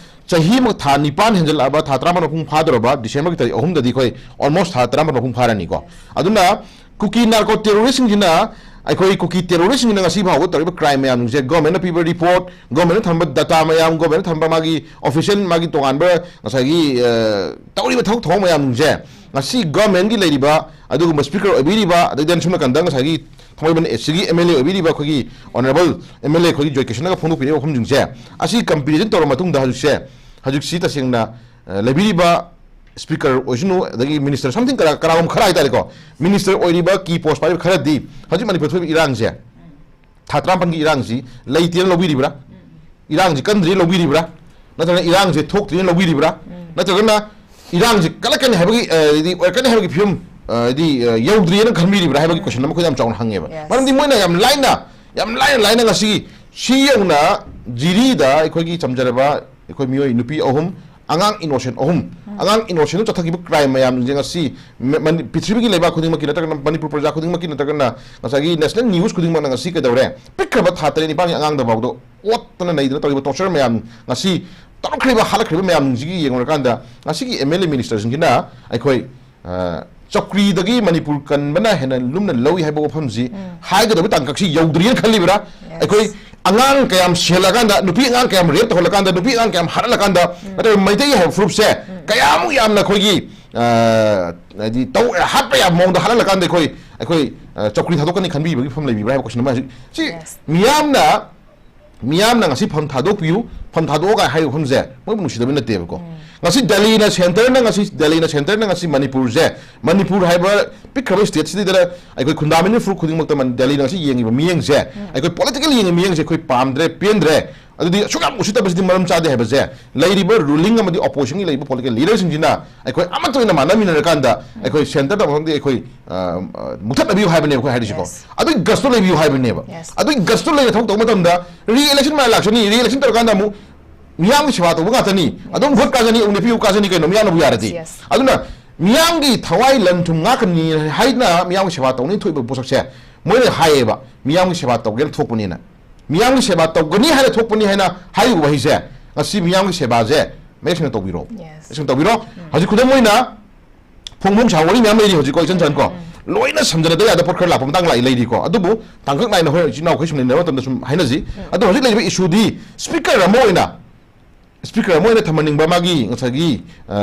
ꯆꯍꯤ ꯑꯃ ꯊꯥ ꯅꯤꯄꯥꯟ ꯍꯦꯟꯖꯜꯂꯛꯑꯕ, ꯊꯥ ꯇꯔꯥꯃꯥꯄꯟ ꯃꯄꯨꯡ ꯐꯥꯗꯧꯔꯕ, Decemberꯒꯤ ꯇꯥꯔꯤꯛ ꯑꯍꯨꯝꯗꯗꯤ ꯑꯩꯈꯣꯏ almost ꯊꯥ ꯇꯔꯥꯃꯥꯄꯟ ꯃꯄꯨꯡ ꯐꯥꯔꯅꯤꯀꯣ꯫ ꯑꯗꯨꯅ ꯀꯨꯀꯤ narco terroristꯁꯤꯡꯁꯤꯅ ꯑꯩꯈꯣꯏ ꯀꯨꯀꯤ ꯇꯦꯔꯣꯔꯤꯁꯁꯤꯡꯅ ꯉꯁꯤ ꯐꯥꯎꯕ ꯇꯧꯔꯤꯕ ꯀ꯭ꯔꯥꯏꯝ ꯃꯌꯥꯝꯁꯦ, ꯒꯣꯔꯃꯦꯟꯅ ꯄꯤꯕ ꯔꯤꯄꯣꯔꯠ, ꯒꯣꯔꯃꯦꯟꯅ ꯊꯝꯕ ꯗꯇꯥ ꯃꯌꯥꯝ, ꯒꯣꯔꯃꯦꯟꯅ ꯊꯝꯕ ꯃꯥꯒꯤ ꯑꯣꯐꯤꯁꯤꯌꯦꯜ, ꯃꯥꯒꯤ ꯇꯣꯉꯥꯟꯕ ꯉꯁꯥꯏꯒꯤ, ꯑ, ꯇꯧꯔꯤꯕ ꯊꯕꯛ ꯊꯧꯔꯝ ꯃꯌꯥꯝꯁꯦ, ꯉꯁꯤ ꯒꯣꯔꯃꯦꯟꯒꯤ ꯂꯩꯔꯤꯕ ꯑꯗꯨꯒꯨꯝꯕ ꯁ꯭ꯄꯤꯀꯔ ꯑꯣꯏꯕꯤꯔꯤꯕ, ꯑꯗꯒꯤ ꯑꯁꯣꯝ ꯅꯥꯀꯟꯗ ꯉꯁꯥꯏꯒꯤ ꯊꯥꯡꯃꯩꯕꯟ ꯑꯦꯁ ꯁꯤꯒꯤ ꯑꯦꯝ ꯑꯦꯜ ꯑꯦ ꯑꯣꯏꯕꯤꯔꯤꯕ ꯑꯩꯈꯣꯏꯒꯤ ꯑꯣꯅꯔꯦꯕꯜ ꯑꯦꯝ ꯑꯦꯜ ꯑꯦ ꯑꯩꯈꯣꯏꯒꯤ ꯖꯣꯏ ꯀ꯭ꯔꯤꯁꯅꯒ ꯐꯣꯡꯗꯣꯛꯄꯤꯔꯤꯕ ꯋꯥꯐꯝꯁꯤꯡꯁꯦ, ꯑꯁꯤ ꯀꯝꯄꯦꯔꯤꯖꯟ ꯇꯧꯔ ꯃꯇꯨꯡꯗ ꯍꯧꯖꯤꯛꯁꯦ, ꯍꯧꯖꯤꯛꯁꯤ ꯇꯁꯦꯡꯅ, ꯑ, ꯂꯩꯕꯤꯔꯤꯕ ꯁ꯭ꯄꯤꯀꯔ ꯑꯣꯏꯁꯅꯨ, ꯑꯗꯒꯤ ꯃꯤꯅꯤꯁꯇꯔ, ꯁꯝꯊꯤꯡ ꯀꯅꯥ-, ꯀꯅꯥꯒꯨꯝꯕ ꯈꯔ ꯍꯥꯏꯇꯥꯔꯦꯀꯣ, ꯃꯤꯅꯤꯁꯇꯔ ꯑꯣꯏꯔꯤꯕ ꯀꯤ ꯄꯣꯁ ꯄꯥꯏꯔꯤꯕ ꯈꯔꯗꯤ ꯍꯧꯖꯤꯛ ꯃꯅꯤꯄꯨꯔ ꯊꯣꯛꯏꯕ ꯏꯔꯥꯡꯁꯦ, ꯊꯥ ꯇꯔꯥꯃꯥꯄꯟꯒꯤ ꯏꯔꯥꯡꯁꯤ ꯂꯩꯇꯦꯅ ꯂꯧꯕꯤꯔꯤꯕ꯭ꯔꯥ? ꯏꯔꯥꯡꯁꯤ ꯀꯟꯗ꯭ꯔꯤ ꯂꯧꯕꯤꯔꯤꯕ꯭ꯔꯥ? ꯅꯠꯇ꯭ꯔꯒꯅ ꯏꯔꯥꯡꯁꯤ ꯊꯣꯛꯇ꯭ꯔꯤꯅ ꯂꯧꯕꯤꯔꯤꯕ꯭ꯔꯥ? ꯅꯠꯇ꯭ꯔꯒꯅ ꯏꯔꯥꯡꯁꯤ ꯀꯜꯂꯛꯀꯅꯤ ꯍꯥꯏꯕꯒꯤ, ꯑ, ꯍꯥꯏꯗꯤ ꯑꯣꯏꯔꯛꯀꯅꯤ ꯍꯥꯏꯕꯒꯤ ꯐꯤꯕꯝ, ꯑ, ꯍꯥꯏꯗꯤ, ꯑ, ꯌꯧꯗ꯭ꯔꯤꯅ ꯈꯟꯕꯤꯔꯤꯕ꯭ꯔꯥ ꯍꯥꯏꯕꯒꯤ ꯀꯣꯏꯁꯟ ꯑꯃ ꯑꯩꯈꯣꯏꯗ ꯌꯥꯝ ꯆꯥꯎꯅ ꯍꯪꯉꯦꯕ꯫ Yes. ꯃꯔꯝꯗꯤ ꯃꯣꯏꯅ ꯌꯥꯝ ꯂꯥꯏꯅ, ꯌꯥꯝ ꯂꯥꯏꯅ, ꯂꯥꯏꯅ ꯉꯁꯤ ꯁꯤ ꯌꯧꯅ ꯖꯤꯔꯤꯗ ꯑꯩꯈꯣꯏꯒꯤ ꯆꯝꯖꯔꯕ ꯑꯩꯈꯣꯏ ꯃꯤꯑꯣꯏ ꯅꯨꯄꯤ ꯑꯍꯨꯝ, ꯑꯉꯥꯡ ꯏꯅꯣꯁꯦꯟ ꯑꯍꯨꯝ, ꯑꯉꯥꯡ ꯏꯅꯣꯁꯦꯟꯗ ꯆꯠꯊꯈꯤꯕ ꯀ꯭ꯔꯥꯏꯝ ꯃꯌꯥꯝꯁꯤꯡꯁꯦ ꯉꯁꯤ ꯃ-, ꯃꯅꯤ-, ꯄ꯭ꯔꯤꯊꯤꯕꯤꯒꯤ ꯂꯩꯕꯥꯛ ꯈꯨꯗꯤꯡꯃꯛꯀꯤ ꯅꯠꯇ꯭ꯔꯒꯅ ꯃꯅꯤꯄꯨꯔ ꯄ꯭ꯔꯖꯥ ꯈꯨꯗꯤꯡꯃꯛꯀꯤ ꯅꯠꯇ꯭ꯔꯒꯅ ꯉꯁꯥꯏꯒꯤ ꯅꯦꯁꯅꯦꯜ ꯅ꯭ꯌꯨꯁ ꯈꯨꯗꯤꯡꯃꯛꯅ ꯉꯁꯤ ꯀꯩꯗꯧꯔꯦ? ꯄꯤꯛꯈ꯭ꯔꯕ ꯊꯥ ꯇꯔꯦꯠ ꯅꯤꯄꯥꯟꯒꯤ ꯑꯉꯥꯡꯗ ꯐꯥꯎꯗ ꯑꯣꯠꯇꯅ ꯅꯩꯗꯅ ꯇꯧꯔꯤꯕ ꯇꯣꯔꯆꯔ ꯃꯌꯥꯝ, ꯉꯁꯤ ꯇꯧꯔꯛꯈ꯭ꯔꯤꯕ ꯍꯥꯠꯂꯛꯈ꯭ꯔꯤꯕ ꯃꯌꯥꯝꯁꯤꯒꯤ ꯌꯦꯡꯉꯨꯔꯀꯥꯟꯗ ꯉꯁꯤꯒꯤ ꯑꯦꯝ ꯑꯦꯜ ꯑꯦ ꯃꯤꯅꯤꯁꯇꯔꯁꯤꯡꯁꯤꯅ ꯑꯩꯈꯣꯏ, ꯑ, ꯆꯧꯀ꯭ꯔꯤꯗꯒꯤ ꯃꯅꯤꯄꯨꯔ ꯀꯟꯕꯅ ꯍꯦꯟꯅ ꯂꯨꯝꯅ ꯂꯧꯏ ꯍꯥꯏꯕ ꯋꯥꯐꯝꯁꯤ ꯍꯥꯏꯒꯗꯕ ꯇꯥꯡꯀꯛꯁꯤ ꯌꯧꯗ꯭ꯔꯤꯅ ꯈꯜꯂꯤꯕ꯭ꯔꯥ? Yes. ꯑꯩꯈꯣꯏ ꯑꯉꯥꯡ ꯀꯌꯥꯝ ꯁꯤꯍꯜꯂꯀꯥꯟꯗ, ꯅꯨꯄꯤ ꯑꯉꯥꯡ ꯀꯌꯥꯝ ꯔꯦꯞ ꯇꯧꯍꯜꯂꯀꯥꯟꯗ, ꯅꯨꯄꯤ ꯑꯉꯥꯡ ꯀꯌꯥꯝ ꯍꯥꯠꯍꯜꯂꯀꯥꯟꯗ, ꯅꯠꯇ꯭ꯔꯒ ꯃꯩꯇꯩ ꯍꯥꯏꯕ ꯐꯨꯔꯨꯞꯁꯦ ꯀꯌꯥꯃꯨꯛ ꯌꯥꯝꯅ ꯑꯩꯈꯣꯏꯒꯤ, ꯑ, ꯍꯥꯏꯗꯤ ꯇꯧ-, ꯍꯥꯠꯄ ꯌꯥꯕ ꯃꯑꯣꯡꯗ ꯍꯥꯠꯍꯜꯂꯀꯥꯟꯗ ꯑꯩꯈꯣꯏ, ꯑꯩꯈꯣꯏ, ꯑ, ꯆꯧꯀ꯭ꯔꯤ ꯊꯥꯗꯣꯛꯀꯅꯤ ꯈꯟꯕꯤꯕꯒꯤ ꯐꯤꯕꯝ ꯂꯩꯕꯤꯕ꯭ꯔꯥ ꯍꯥꯏꯕ ꯀꯣꯏꯁꯟ ꯑꯃ ꯍꯧꯖꯤꯛ ꯁꯤ Yes. ꯃꯤꯌꯥꯝꯅ ꯃꯤꯌꯥꯝꯅ ꯉꯁꯤ ꯐꯝ ꯊꯥꯗꯣꯛꯄꯤꯌꯨ, ꯐꯝ ꯊꯥꯗꯣꯛꯑꯣ ꯀꯥꯏ ꯍꯥꯏꯔꯤꯕ ꯋꯥꯐꯝꯁꯦ ꯃꯣꯏꯕꯨ ꯅꯨꯡꯁꯤꯗꯕꯩ ꯅꯠꯇꯦꯕꯀꯣ꯫ ꯉꯁꯤ ꯗꯦꯜꯂꯤꯅ ꯁꯦꯟꯇꯔꯅ ꯉꯁꯤ, ꯗꯦꯜꯂꯤꯅ ꯁꯦꯟꯇꯔꯅ ꯉꯁꯤ ꯃꯅꯤꯄꯨꯔꯁꯦ, ꯃꯅꯤꯄꯨꯔ ꯍꯥꯏꯕ ꯄꯤꯛꯈ꯭ꯔꯕ ꯁ꯭ꯇꯦꯠꯁꯤꯗ ꯑꯩꯈꯣꯏ ꯈꯨꯟꯗꯥꯃꯤꯅꯤ ꯐꯨꯔꯨꯞ ꯈꯨꯗꯤꯡꯃꯛꯇ ꯃꯅꯤ-, ꯗꯦꯜꯂꯤꯅ ꯉꯁꯤ ꯌꯦꯡꯉꯤꯕ ꯃꯤꯠꯌꯦꯡꯁꯦ, ꯑꯩꯈꯣꯏ ꯄꯣꯂꯤꯇꯤꯀꯦꯜ ꯌꯦꯡꯉꯤꯕ ꯃꯤꯠꯌꯦꯡꯁꯦ ꯑꯩꯈꯣꯏ ꯄꯥꯝꯗ꯭ꯔꯦ, ꯄꯦꯟꯗ꯭ꯔꯦ꯫ ꯑꯗꯨꯗꯤ ꯑꯁꯨꯛ ꯌꯥꯝ ꯎꯁꯤꯠꯇꯕꯁꯤꯗꯤ ꯃꯔꯝ ꯆꯥꯗꯦ ꯍꯥꯏꯕꯁꯦ ꯂꯩꯔꯤꯕ ꯔꯨꯂꯤꯡ ꯑꯃꯗꯤ ꯑꯣꯄꯣꯖꯤꯁꯟꯒꯤ ꯂꯩꯔꯤꯕ ꯄꯣꯂꯤꯇꯤꯀꯦꯜ ꯂꯤꯗꯔꯁꯤꯡꯁꯤꯅ ꯑꯩꯈꯣꯏ ꯑꯃꯠꯇ ꯑꯣꯏꯅ ꯃꯥꯟꯅꯃꯤꯟꯅꯔꯀꯥꯟꯗ ꯑꯩꯈꯣꯏ ꯁꯦꯟꯇꯔꯗ ꯑꯃꯗꯤ ꯑꯩꯈꯣꯏ, ꯑ, ꯑ, ꯃꯨꯊꯠꯅꯕꯤꯌꯨ ꯍꯥꯏꯕꯅꯦ ꯑꯩꯈꯣꯏ ꯍꯥꯏꯔꯤꯁꯤꯀꯣ꯫ Yes. ꯑꯗꯨꯒꯤ ꯒꯠꯁꯇꯨ ꯂꯩꯕꯤꯌꯨ ꯍꯥꯏꯕꯅꯦꯕ꯫ Yes. ꯑꯗꯨꯒꯤ ꯒꯠꯁꯇꯨ ꯂꯩꯅ ꯊꯕꯛ ꯇꯧꯕ ꯃꯇꯝꯗ ꯔꯤ ꯏꯂꯦꯛꯁꯟ ꯃꯌꯥ ꯂꯥꯛꯆꯅꯤ, ꯔꯤ ꯏꯂꯦꯛꯁꯟ ꯇꯧꯔꯀꯥꯟꯗ ꯑꯃꯨꯛ ꯃꯤꯌꯥꯝꯒꯤ ꯁꯦꯕꯥ ꯇꯧꯕ ꯉꯥꯛꯇꯅꯤ, ꯑꯗꯨꯝ ꯚꯣꯠ ꯀꯥꯖꯅꯤ, ꯑꯃꯨꯛ ꯅꯦꯠꯄꯤꯌꯨ ꯀꯥꯖꯅꯤ ꯀꯩꯅꯣ ꯃꯤꯌꯥꯝꯅꯕꯨ ꯌꯥꯔꯗꯤ꯫ Yes. ꯑꯗꯨꯅ ꯃꯤꯌꯥꯝꯒꯤ ꯊꯋꯥꯏ ꯂꯟ ꯊꯨꯝ ꯉꯥꯛꯀꯅꯤ ꯍꯥꯏꯅ ꯃꯤꯌꯥꯝꯒꯤ ꯁꯦꯕꯥ ꯇꯧꯅꯤ ꯊꯣꯛꯏꯕ ꯄꯣꯠꯁꯛꯁꯦ ꯃꯣꯏꯅ ꯍꯥꯏꯌꯦꯕ, ꯃꯤꯌꯥꯝꯒꯤ ꯁꯦꯕꯥ ꯇꯧꯒꯦꯅ ꯊꯣꯛꯄꯅꯤꯅ꯫ ꯃꯤꯌꯥꯝꯒꯤ ꯁꯦꯕꯥ ꯇꯧꯒꯅꯤ ꯍꯥꯏꯅ ꯊꯣꯛꯄꯅꯤ ꯍꯥꯏꯅ ꯍꯥꯏꯔꯤꯕ ꯋꯥꯍꯩꯁꯦ ꯉꯁꯤ ꯃꯤꯌꯥꯝꯒꯤ ꯁꯦꯕꯥꯁꯦ ꯃꯌꯦꯛ ꯁꯦꯡꯅ ꯇꯧꯕꯤꯔꯣ꯫ Yes. ꯃꯌꯦꯛ ꯁꯦꯡꯅ ꯇꯧꯕꯤꯔꯣ꯫ ꯍꯧꯖꯤꯛ ꯈꯨꯗꯝ ꯑꯣꯏꯅ ꯐꯣꯡ ꯐꯣꯡ ꯁꯥꯕ ꯋꯥꯔꯤ ꯃꯌꯥꯝ ꯂꯩꯔꯤ ꯍꯧꯖꯤꯛꯀꯣ, ꯏꯆꯟ ꯆꯟꯀꯣ꯫ ꯂꯣꯏꯅ ꯁꯝꯖꯟꯅꯗ ꯌꯥꯗꯕ ꯄꯣꯠ ꯈꯔ ꯂꯥꯛꯄ ꯃꯇꯥꯡ ꯂꯥꯛꯏ ꯂꯩꯔꯤꯀꯣ꯫ ꯑꯗꯨꯕꯨ ꯇꯥꯡꯀꯛ ꯅꯥꯏꯅ ꯍꯣꯏ ꯏꯆꯤꯟ ꯏꯅꯥꯎꯈꯩ ꯁꯨꯝ ꯂꯩꯅꯕ ꯃꯇꯝꯗ ꯁꯨꯝ ꯍꯥꯏꯅꯁꯤ꯫ ꯑꯗꯣ ꯍꯧꯖꯤꯛ ꯂꯩꯔꯤꯕ ꯏꯁꯨꯗꯤ ꯁ꯭ꯄꯤꯀꯔ ꯑꯃ ꯑꯣꯏꯅ, ꯁ꯭ꯄꯤꯀꯔ ꯑꯃ ꯑꯣꯏꯅ ꯊꯝꯍꯟꯅꯤꯡꯕ ꯃꯥꯒꯤ ꯉꯁꯥꯏꯒꯤ, ꯑ,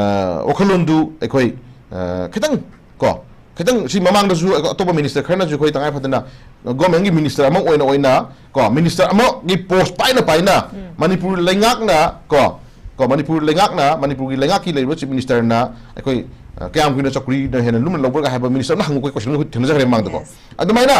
ꯋꯥꯈꯜꯂꯣꯟꯗꯨ ꯑꯩꯈꯣꯏ, ꯑ, ꯈꯤꯇꯪ ꯀꯣ, ꯈꯤꯇꯪ ꯁꯤ ꯃꯃꯥꯡꯗꯁꯨ ꯑꯇꯣꯞꯄ ꯃꯤꯅꯤꯁꯇꯔ ꯈꯔꯅꯁꯨ ꯑꯩꯈꯣꯏ ꯇꯉꯥꯏ ꯐꯗꯅ ꯒꯣꯔꯃꯦꯟꯒꯤ ꯃꯤꯅꯤꯁꯇꯔ ꯑꯃ ꯑꯣꯏꯅ, ꯑꯣꯏꯅ ꯀꯣ, ꯃꯤꯅꯤꯁꯇꯔ ꯑꯃꯒꯤ ꯄꯣꯁ ꯄꯥꯏꯅ ꯄꯥꯏꯅ ꯃꯅꯤꯄꯨꯔ ꯂꯩꯉꯥꯛꯅ ꯀꯣ, ꯀꯣ, ꯃꯅꯤꯄꯨꯔ ꯂꯩꯉꯥꯛꯅ, ꯃꯅꯤꯄꯨꯔꯒꯤ ꯂꯩꯉꯥꯛꯀꯤ ꯂꯩꯔꯤꯕ ꯆꯤꯐ ꯃꯤꯅꯤꯁꯇꯔꯅ ꯑꯩꯈꯣꯏ, ꯑ, ꯀꯌꯥꯝ ꯀꯨꯏꯅ ꯆꯧꯀ꯭ꯔꯤꯅ ꯍꯦꯟꯅ ꯂꯨꯝꯅ ꯂꯧꯕ꯭ꯔꯥ ꯍꯥꯏꯕ ꯃꯤꯅꯤꯁꯇꯔ ꯑꯃꯅ ꯍꯪꯕ ꯀꯣꯏꯁꯟ ꯑꯩꯈꯣꯏ ꯊꯦꯡꯅꯖꯈ꯭ꯔꯦ ꯃꯃꯥꯡꯗꯀꯣ꯫ Yes. ꯑꯗꯨꯃꯥꯏꯅ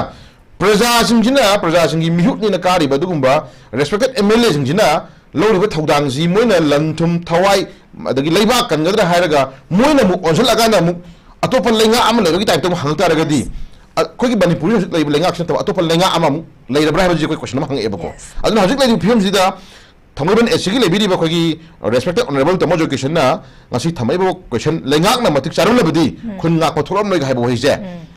ꯄ꯭ꯔꯖꯥꯁꯤꯡꯁꯤꯅ, ꯄ꯭ꯔꯖꯥꯁꯤꯡꯒꯤ ꯃꯤꯍꯨꯠꯅꯦꯅ ꯀꯥꯔꯤꯕ ꯑꯗꯨꯒꯨꯝꯕ ꯔꯦꯁꯄꯦꯛꯇꯦꯠ ꯑꯦꯝ ꯑꯦꯜ ꯑꯦꯁꯤꯡꯁꯤꯅ ꯂꯧꯔꯤꯕ ꯊꯧꯗꯥꯡꯁꯤ ꯃꯣꯏꯅ ꯂꯟ ꯊꯨꯝ ꯊꯋꯥꯏ ꯑꯗꯒꯤ ꯂꯩꯕꯥꯛ ꯀꯟꯒꯗ꯭ꯔꯥ ꯍꯥꯏꯔꯒ ꯃꯣꯏꯅ ꯑꯃꯨꯛ ꯑꯣꯟꯁꯤꯜꯂꯀꯥꯟꯗ ꯑꯃꯨꯛ ꯑꯇꯣꯞꯄ ꯂꯩꯉꯥꯛ ꯑꯃ ꯂꯩꯕꯒꯤ ꯇꯥꯏꯞꯇ ꯑꯃꯨꯛ ꯍꯪꯉꯛ ꯇꯥꯔꯒꯗꯤ, ꯑꯩꯈꯣꯏꯒꯤ ꯃꯅꯤꯄꯨꯔꯒꯤ ꯍꯧꯖꯤꯛ ꯂꯩꯔꯤꯕ ꯂꯩꯉꯥꯛꯁꯤ ꯅꯠꯇꯕ ꯑꯇꯣꯞꯄ ꯂꯩꯉꯥꯛ ꯑꯃꯃꯨꯛ ꯂꯩꯔꯕ꯭ꯔꯥ ꯍꯥꯏꯕꯁꯤ ꯑꯩꯈꯣꯏ ꯀꯣꯏꯁꯟ ꯑꯃ ꯍꯪꯉꯛꯑꯦꯕꯀꯣ꯫ Yes. ꯑꯗꯨꯅ ꯍꯧꯖꯤꯛ ꯂꯩꯔꯤꯕ ꯐꯤꯕꯝꯁꯤꯗ ꯊꯥꯡꯃꯩꯕꯟ ꯑꯦꯁ ꯁꯤꯒꯤ ꯂꯩꯕꯤꯔꯤꯕ ꯑꯩꯈꯣꯏꯒꯤ ꯔꯦꯁꯄꯦꯛꯇꯦꯠ ꯑꯣꯅꯔꯦꯕꯜ ꯇꯥꯃꯣ ꯖꯣꯏꯀꯤꯁꯟꯅ ꯉꯁꯤ ꯊꯝꯃꯛꯏꯕ ꯀꯣꯏꯁꯟ, "ꯂꯩꯉꯥꯛꯅ ꯃꯇꯤꯛ ꯆꯥꯔꯝꯂꯕꯗꯤ ꯈꯨꯟ ꯉꯥꯛꯄ ꯊꯣꯛꯂꯝꯂꯣꯏ" ꯍꯥꯏꯕ ꯋꯥꯍꯩꯁꯦ꯫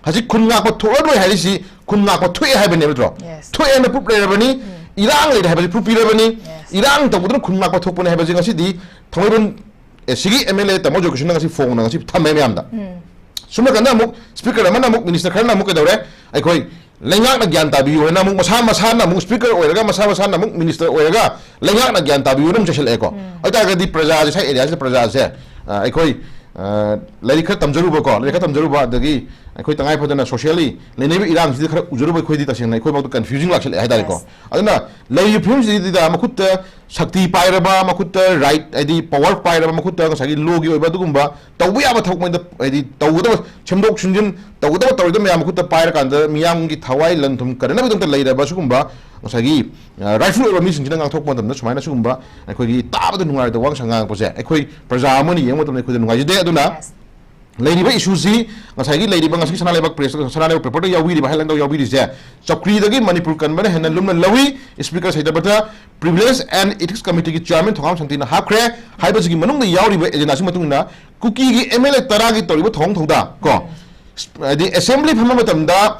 ꯍꯧꯖꯤꯛ ꯈꯨꯟ ꯉꯥꯛꯄ ꯊꯣꯛꯂꯔꯣꯏ ꯍꯥꯏꯔꯤꯁꯤ ꯈꯨꯟ ꯉꯥꯛꯄ ꯊꯣꯛꯑꯦ ꯍꯥꯏꯕꯅꯦ ꯅꯠꯇ꯭ꯔꯣ? Yes. ꯊꯣꯛꯑꯦꯅ ꯄ꯭ꯔꯨꯞ ꯂꯩꯔꯕꯅꯤ꯫ ꯏꯔꯥꯡ ꯂꯩꯔꯦ ꯍꯥꯏꯕꯁꯤ ꯄ꯭ꯔꯨꯞ ꯄꯤꯔꯕꯅꯤ꯫ Yes. ꯏꯔꯥꯡ ꯇꯧꯕꯗꯨꯅ ꯈꯨꯟ ꯉꯥꯛꯄ ꯊꯣꯛꯄꯅꯦ ꯍꯥꯏꯕꯁꯤ ꯉꯁꯤꯗꯤ ꯊꯥꯡꯃꯩꯕꯟ ꯑꯦꯁ ꯁꯤꯒꯤ ꯑꯦꯝ ꯑꯦꯜ ꯑꯦ ꯇꯥꯃꯣ ꯖꯣꯏꯀꯤꯁꯟꯅ ꯉꯁꯤ ꯐꯣꯡꯅ ꯉꯁꯤ ꯊꯝꯃꯦ ꯃꯌꯥꯝꯗ꯫ ꯁꯨꯝ ꯅꯥꯀꯟꯗ ꯑꯃꯨꯛ ꯁ꯭ꯄꯤꯀꯔ ꯑꯃꯅ ꯑꯃꯨꯛ, ꯃꯤꯅꯤꯁꯇꯔ ꯈꯔꯅ ꯑꯃꯨꯛ ꯀꯩꯗꯧꯔꯦ? ꯑꯩꯈꯣꯏ ꯂꯩꯉꯥꯛꯅ ꯒ꯭ꯌꯥꯟ ꯇꯥꯕꯤꯌꯨ ꯍꯥꯏꯅ ꯑꯃꯨꯛ ꯃꯁꯥ ꯃꯁꯥꯅ ꯑꯃꯨꯛ ꯁ꯭ꯄꯤꯀꯔ ꯑꯣꯏꯔꯒ, ꯃꯁꯥ ꯃꯁꯥꯅ ꯑꯃꯨꯛ ꯃꯤꯅꯤꯁꯇꯔ ꯑꯣꯏꯔꯒ ꯂꯩꯉꯥꯛꯅ ꯒ꯭ꯌꯥꯟ ꯇꯥꯕꯤꯌꯨꯅ ꯑꯃꯨꯛ ꯆꯠꯁꯤꯜꯂꯛꯑꯦꯀꯣ꯫ ꯑꯗꯨ ꯇꯥꯔꯒꯗꯤ ꯄ꯭ꯔꯖꯥꯁꯦ, ꯁ꯭ꯋꯥꯏ ꯑꯦꯔꯤꯌꯥꯁꯤꯗ ꯄ꯭ꯔꯖꯥꯁꯦ, ꯑ, ꯑꯩꯈꯣꯏ, ꯑ, ꯂꯥꯏꯔꯤꯛ ꯈꯔ ꯇꯝꯖꯔꯨꯕꯀꯣ, ꯂꯥꯏꯔꯤꯛ ꯈꯔ ꯇꯝꯖꯔꯨꯕ, ꯑꯗꯒꯤ ꯑꯩꯈꯣꯏ ꯇꯉꯥꯏ ꯐꯗꯅ ꯁꯣꯁꯤꯌꯦꯜꯂꯤ ꯂꯩꯅꯔꯤꯕ ꯏꯔꯥꯡꯁꯤꯗ ꯈꯔ ꯎꯖꯔꯨꯕ ꯑꯩꯈꯣꯏꯗꯤ ꯇꯁꯦꯡꯅ ꯑꯩꯈꯣꯏꯐꯥꯎꯗ ꯀꯟꯐ꯭ꯌꯨꯖꯤꯡ ꯂꯥꯛꯁꯤꯜꯂꯛꯑꯦ ꯍꯥꯏ ꯇꯥꯔꯦꯀꯣ꯫ Yes. ꯑꯗꯨꯅ ꯂꯩꯔꯤꯕ ꯐꯤꯕꯝꯁꯤꯗ ꯃꯈꯨꯠꯇ ꯁꯛꯇꯤ ꯄꯥꯏꯔꯕ, ꯃꯈꯨꯠꯇ ꯔꯥꯏꯠ, ꯍꯥꯏꯗꯤ ꯄꯋꯥꯔ ꯄꯥꯏꯔꯕ, ꯃꯈꯨꯠꯇ ꯉꯁꯥꯏꯒꯤ ꯂꯣꯒꯤ ꯑꯣꯏꯕ ꯑꯗꯨꯒꯨꯝꯕ ꯇꯧꯕ ꯌꯥꯕ ꯊꯕꯛ ꯃꯣꯏꯗ, ꯍꯥꯏꯗꯤ ꯇꯧꯒꯗꯕ, ꯁꯦꯝꯗꯣꯛ ꯁꯦꯝꯖꯤꯟ ꯇꯧꯒꯗꯕ ꯇꯧꯔꯣꯏꯗꯕ ꯃꯌꯥꯝ ꯃꯈꯨꯠꯇ ꯄꯥꯏꯔꯀꯥꯟꯗ ꯃꯤꯌꯥꯝꯒꯤ ꯊꯋꯥꯏ ꯂꯟ ꯊꯨꯝ ꯀꯟꯅꯅꯕꯒꯤꯗꯃꯛꯇ ꯂꯩꯔꯕ ꯁꯤꯒꯨꯝꯕ ꯉꯁꯥꯏꯒꯤ, ꯑ, ꯔꯥꯏꯠꯐꯨꯜ ꯑꯣꯏꯕ ꯃꯤꯁꯤꯡꯁꯤꯅ ꯉꯥꯡꯊꯣꯛꯄ ꯃꯇꯝꯗ ꯁꯨꯃꯥꯏꯅ ꯁꯤꯒꯨꯝꯕ ꯑꯩꯈꯣꯏꯒꯤ ꯇꯥꯕꯗ ꯅꯨꯡꯉꯥꯏꯔꯣꯏꯗꯕ ꯋꯥ ꯉꯥꯡꯕꯁꯦ ꯑꯩꯈꯣꯏ ꯄ꯭ꯔꯖꯥ ꯑꯃ ꯑꯣꯏꯅ ꯌꯦꯡꯕ ꯃꯇꯝꯗ ꯑꯩꯈꯣꯏꯗ ꯅꯨꯡꯉꯥꯏꯖꯗꯦ꯫ ꯑꯗꯨꯅ Yes. ꯂꯩꯔꯤꯕ ꯏꯁꯨꯁꯤ ꯉꯁꯥꯏꯒꯤ ꯂꯩꯔꯤꯕ ꯉꯁꯤ ꯁꯅꯥ ꯂꯩꯕꯥꯛ ꯄ꯭ꯔꯦꯁ, ꯁꯅꯥ ꯂꯩꯕꯥꯛ ꯄꯦꯄꯔꯗ ꯌꯥꯎꯕꯤꯔꯤꯕ, ꯍꯦꯗꯂꯥꯏꯟꯗ ꯌꯥꯎꯕꯤꯔꯤꯁꯦ, "ꯆꯧꯀ꯭ꯔꯤꯗꯒꯤ ꯃꯅꯤꯄꯨꯔ ꯀꯟꯕꯅ ꯍꯦꯟꯅ ꯂꯨꯝꯅ ꯂꯧꯏ, ꯁ꯭ꯄꯤꯀꯔ ꯁꯩꯗꯕꯗ ꯄ꯭ꯔꯤꯚꯤꯂꯦꯖ ꯑꯦꯟ ꯏꯊꯤꯛꯁ ꯀꯃꯤꯇꯤꯒꯤ ꯆꯤꯌꯥꯔꯃꯦꯟ ꯊꯣꯉꯥꯝ ꯁꯥꯟꯇꯤꯅ ꯍꯥꯞꯈ꯭ꯔꯦ" ꯍꯥꯏꯕꯁꯤꯒꯤ ꯃꯅꯨꯡꯗ ꯌꯥꯎꯔꯤꯕ ꯑꯦꯖꯦꯟꯗꯥꯁꯤꯒꯤ ꯃꯇꯨꯡ ꯏꯟꯅ ꯀꯨꯀꯤꯒꯤ ꯑꯦꯝ ꯑꯦꯜ ꯑꯦ ꯇꯔꯥꯒꯤ ꯇꯧꯔꯤꯕ ꯊꯧꯑꯣꯡ ꯊꯧꯗꯥꯡ ꯀꯣ, ꯍꯥꯏꯗꯤ ꯑꯦꯁꯦꯝꯕ꯭ꯂꯤ ꯐꯝꯕ ꯃꯇꯝꯗ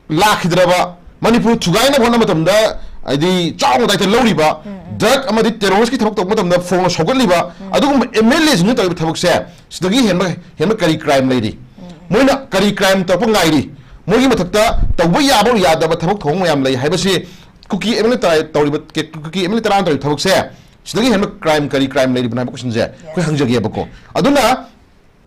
ꯂꯥꯛꯈꯤꯗ꯭ꯔꯕ, ꯃꯅꯤꯄꯨꯔ ꯊꯨꯒꯥꯏꯅꯕ ꯍꯣꯠꯅꯕ ꯃꯇꯝꯗ, ꯍꯥꯏꯗꯤ ꯆꯥꯎꯅ ꯗꯥꯏꯇ ꯂꯧꯔꯤꯕ, ꯗ꯭ꯔꯒ ꯑꯃꯗꯤ ꯇꯦꯔꯣꯔꯤꯁꯀꯤ ꯊꯕꯛ ꯇꯧꯕ ꯃꯇꯝꯗ ꯐꯣꯡꯅ ꯁꯧꯒꯠꯂꯤꯕ, ꯑꯗꯨꯒꯨꯝꯕ ꯑꯦꯝ ꯑꯦꯜ ꯑꯦꯁꯤꯡꯅ ꯇꯧꯔꯤꯕ ꯊꯕꯛꯁꯦ, ꯁꯤꯗꯒꯤ ꯍꯦꯟꯕ, ꯍꯦꯟꯕ ꯀꯔꯤ ꯀ꯭ꯔꯥꯏꯝ ꯂꯩꯔꯤ? ꯃꯣꯏꯅ ꯀꯔꯤ ꯀ꯭ꯔꯥꯏꯝ ꯇꯧꯔꯛꯄ ꯉꯥꯏꯔꯤ, ꯃꯣꯏꯒꯤ ꯃꯊꯛꯇ ꯇꯧꯕ ꯌꯥꯕ ꯌꯥꯗꯕ ꯊꯕꯛ ꯊꯧꯑꯣꯡ ꯃꯌꯥꯝ ꯂꯩ ꯍꯥꯏꯕꯁꯤ ꯀꯨꯀꯤ ꯑꯦꯝ ꯑꯦꯜ ꯑꯦ ꯇꯔꯥ ꯇꯧꯔꯤꯕ, ꯀꯨꯀꯤ ꯑꯦꯝ ꯑꯦꯜ ꯑꯦ ꯇꯔꯥꯅ ꯇꯧꯔꯤꯕ ꯊꯕꯛꯁꯦ ꯁꯤꯗꯒꯤ ꯍꯦꯟꯕ ꯀ꯭ꯔꯥꯏꯝ, ꯀꯔꯤ ꯀ꯭ꯔꯥꯏꯝ ꯂꯩꯔꯤꯕꯅꯣ ꯍꯥꯏꯕ ꯀꯣꯏꯁꯟꯁꯦ ꯑꯩꯈꯣꯏ ꯍꯪꯖꯒꯦꯕꯀꯣ꯫ ꯑꯗꯨꯅ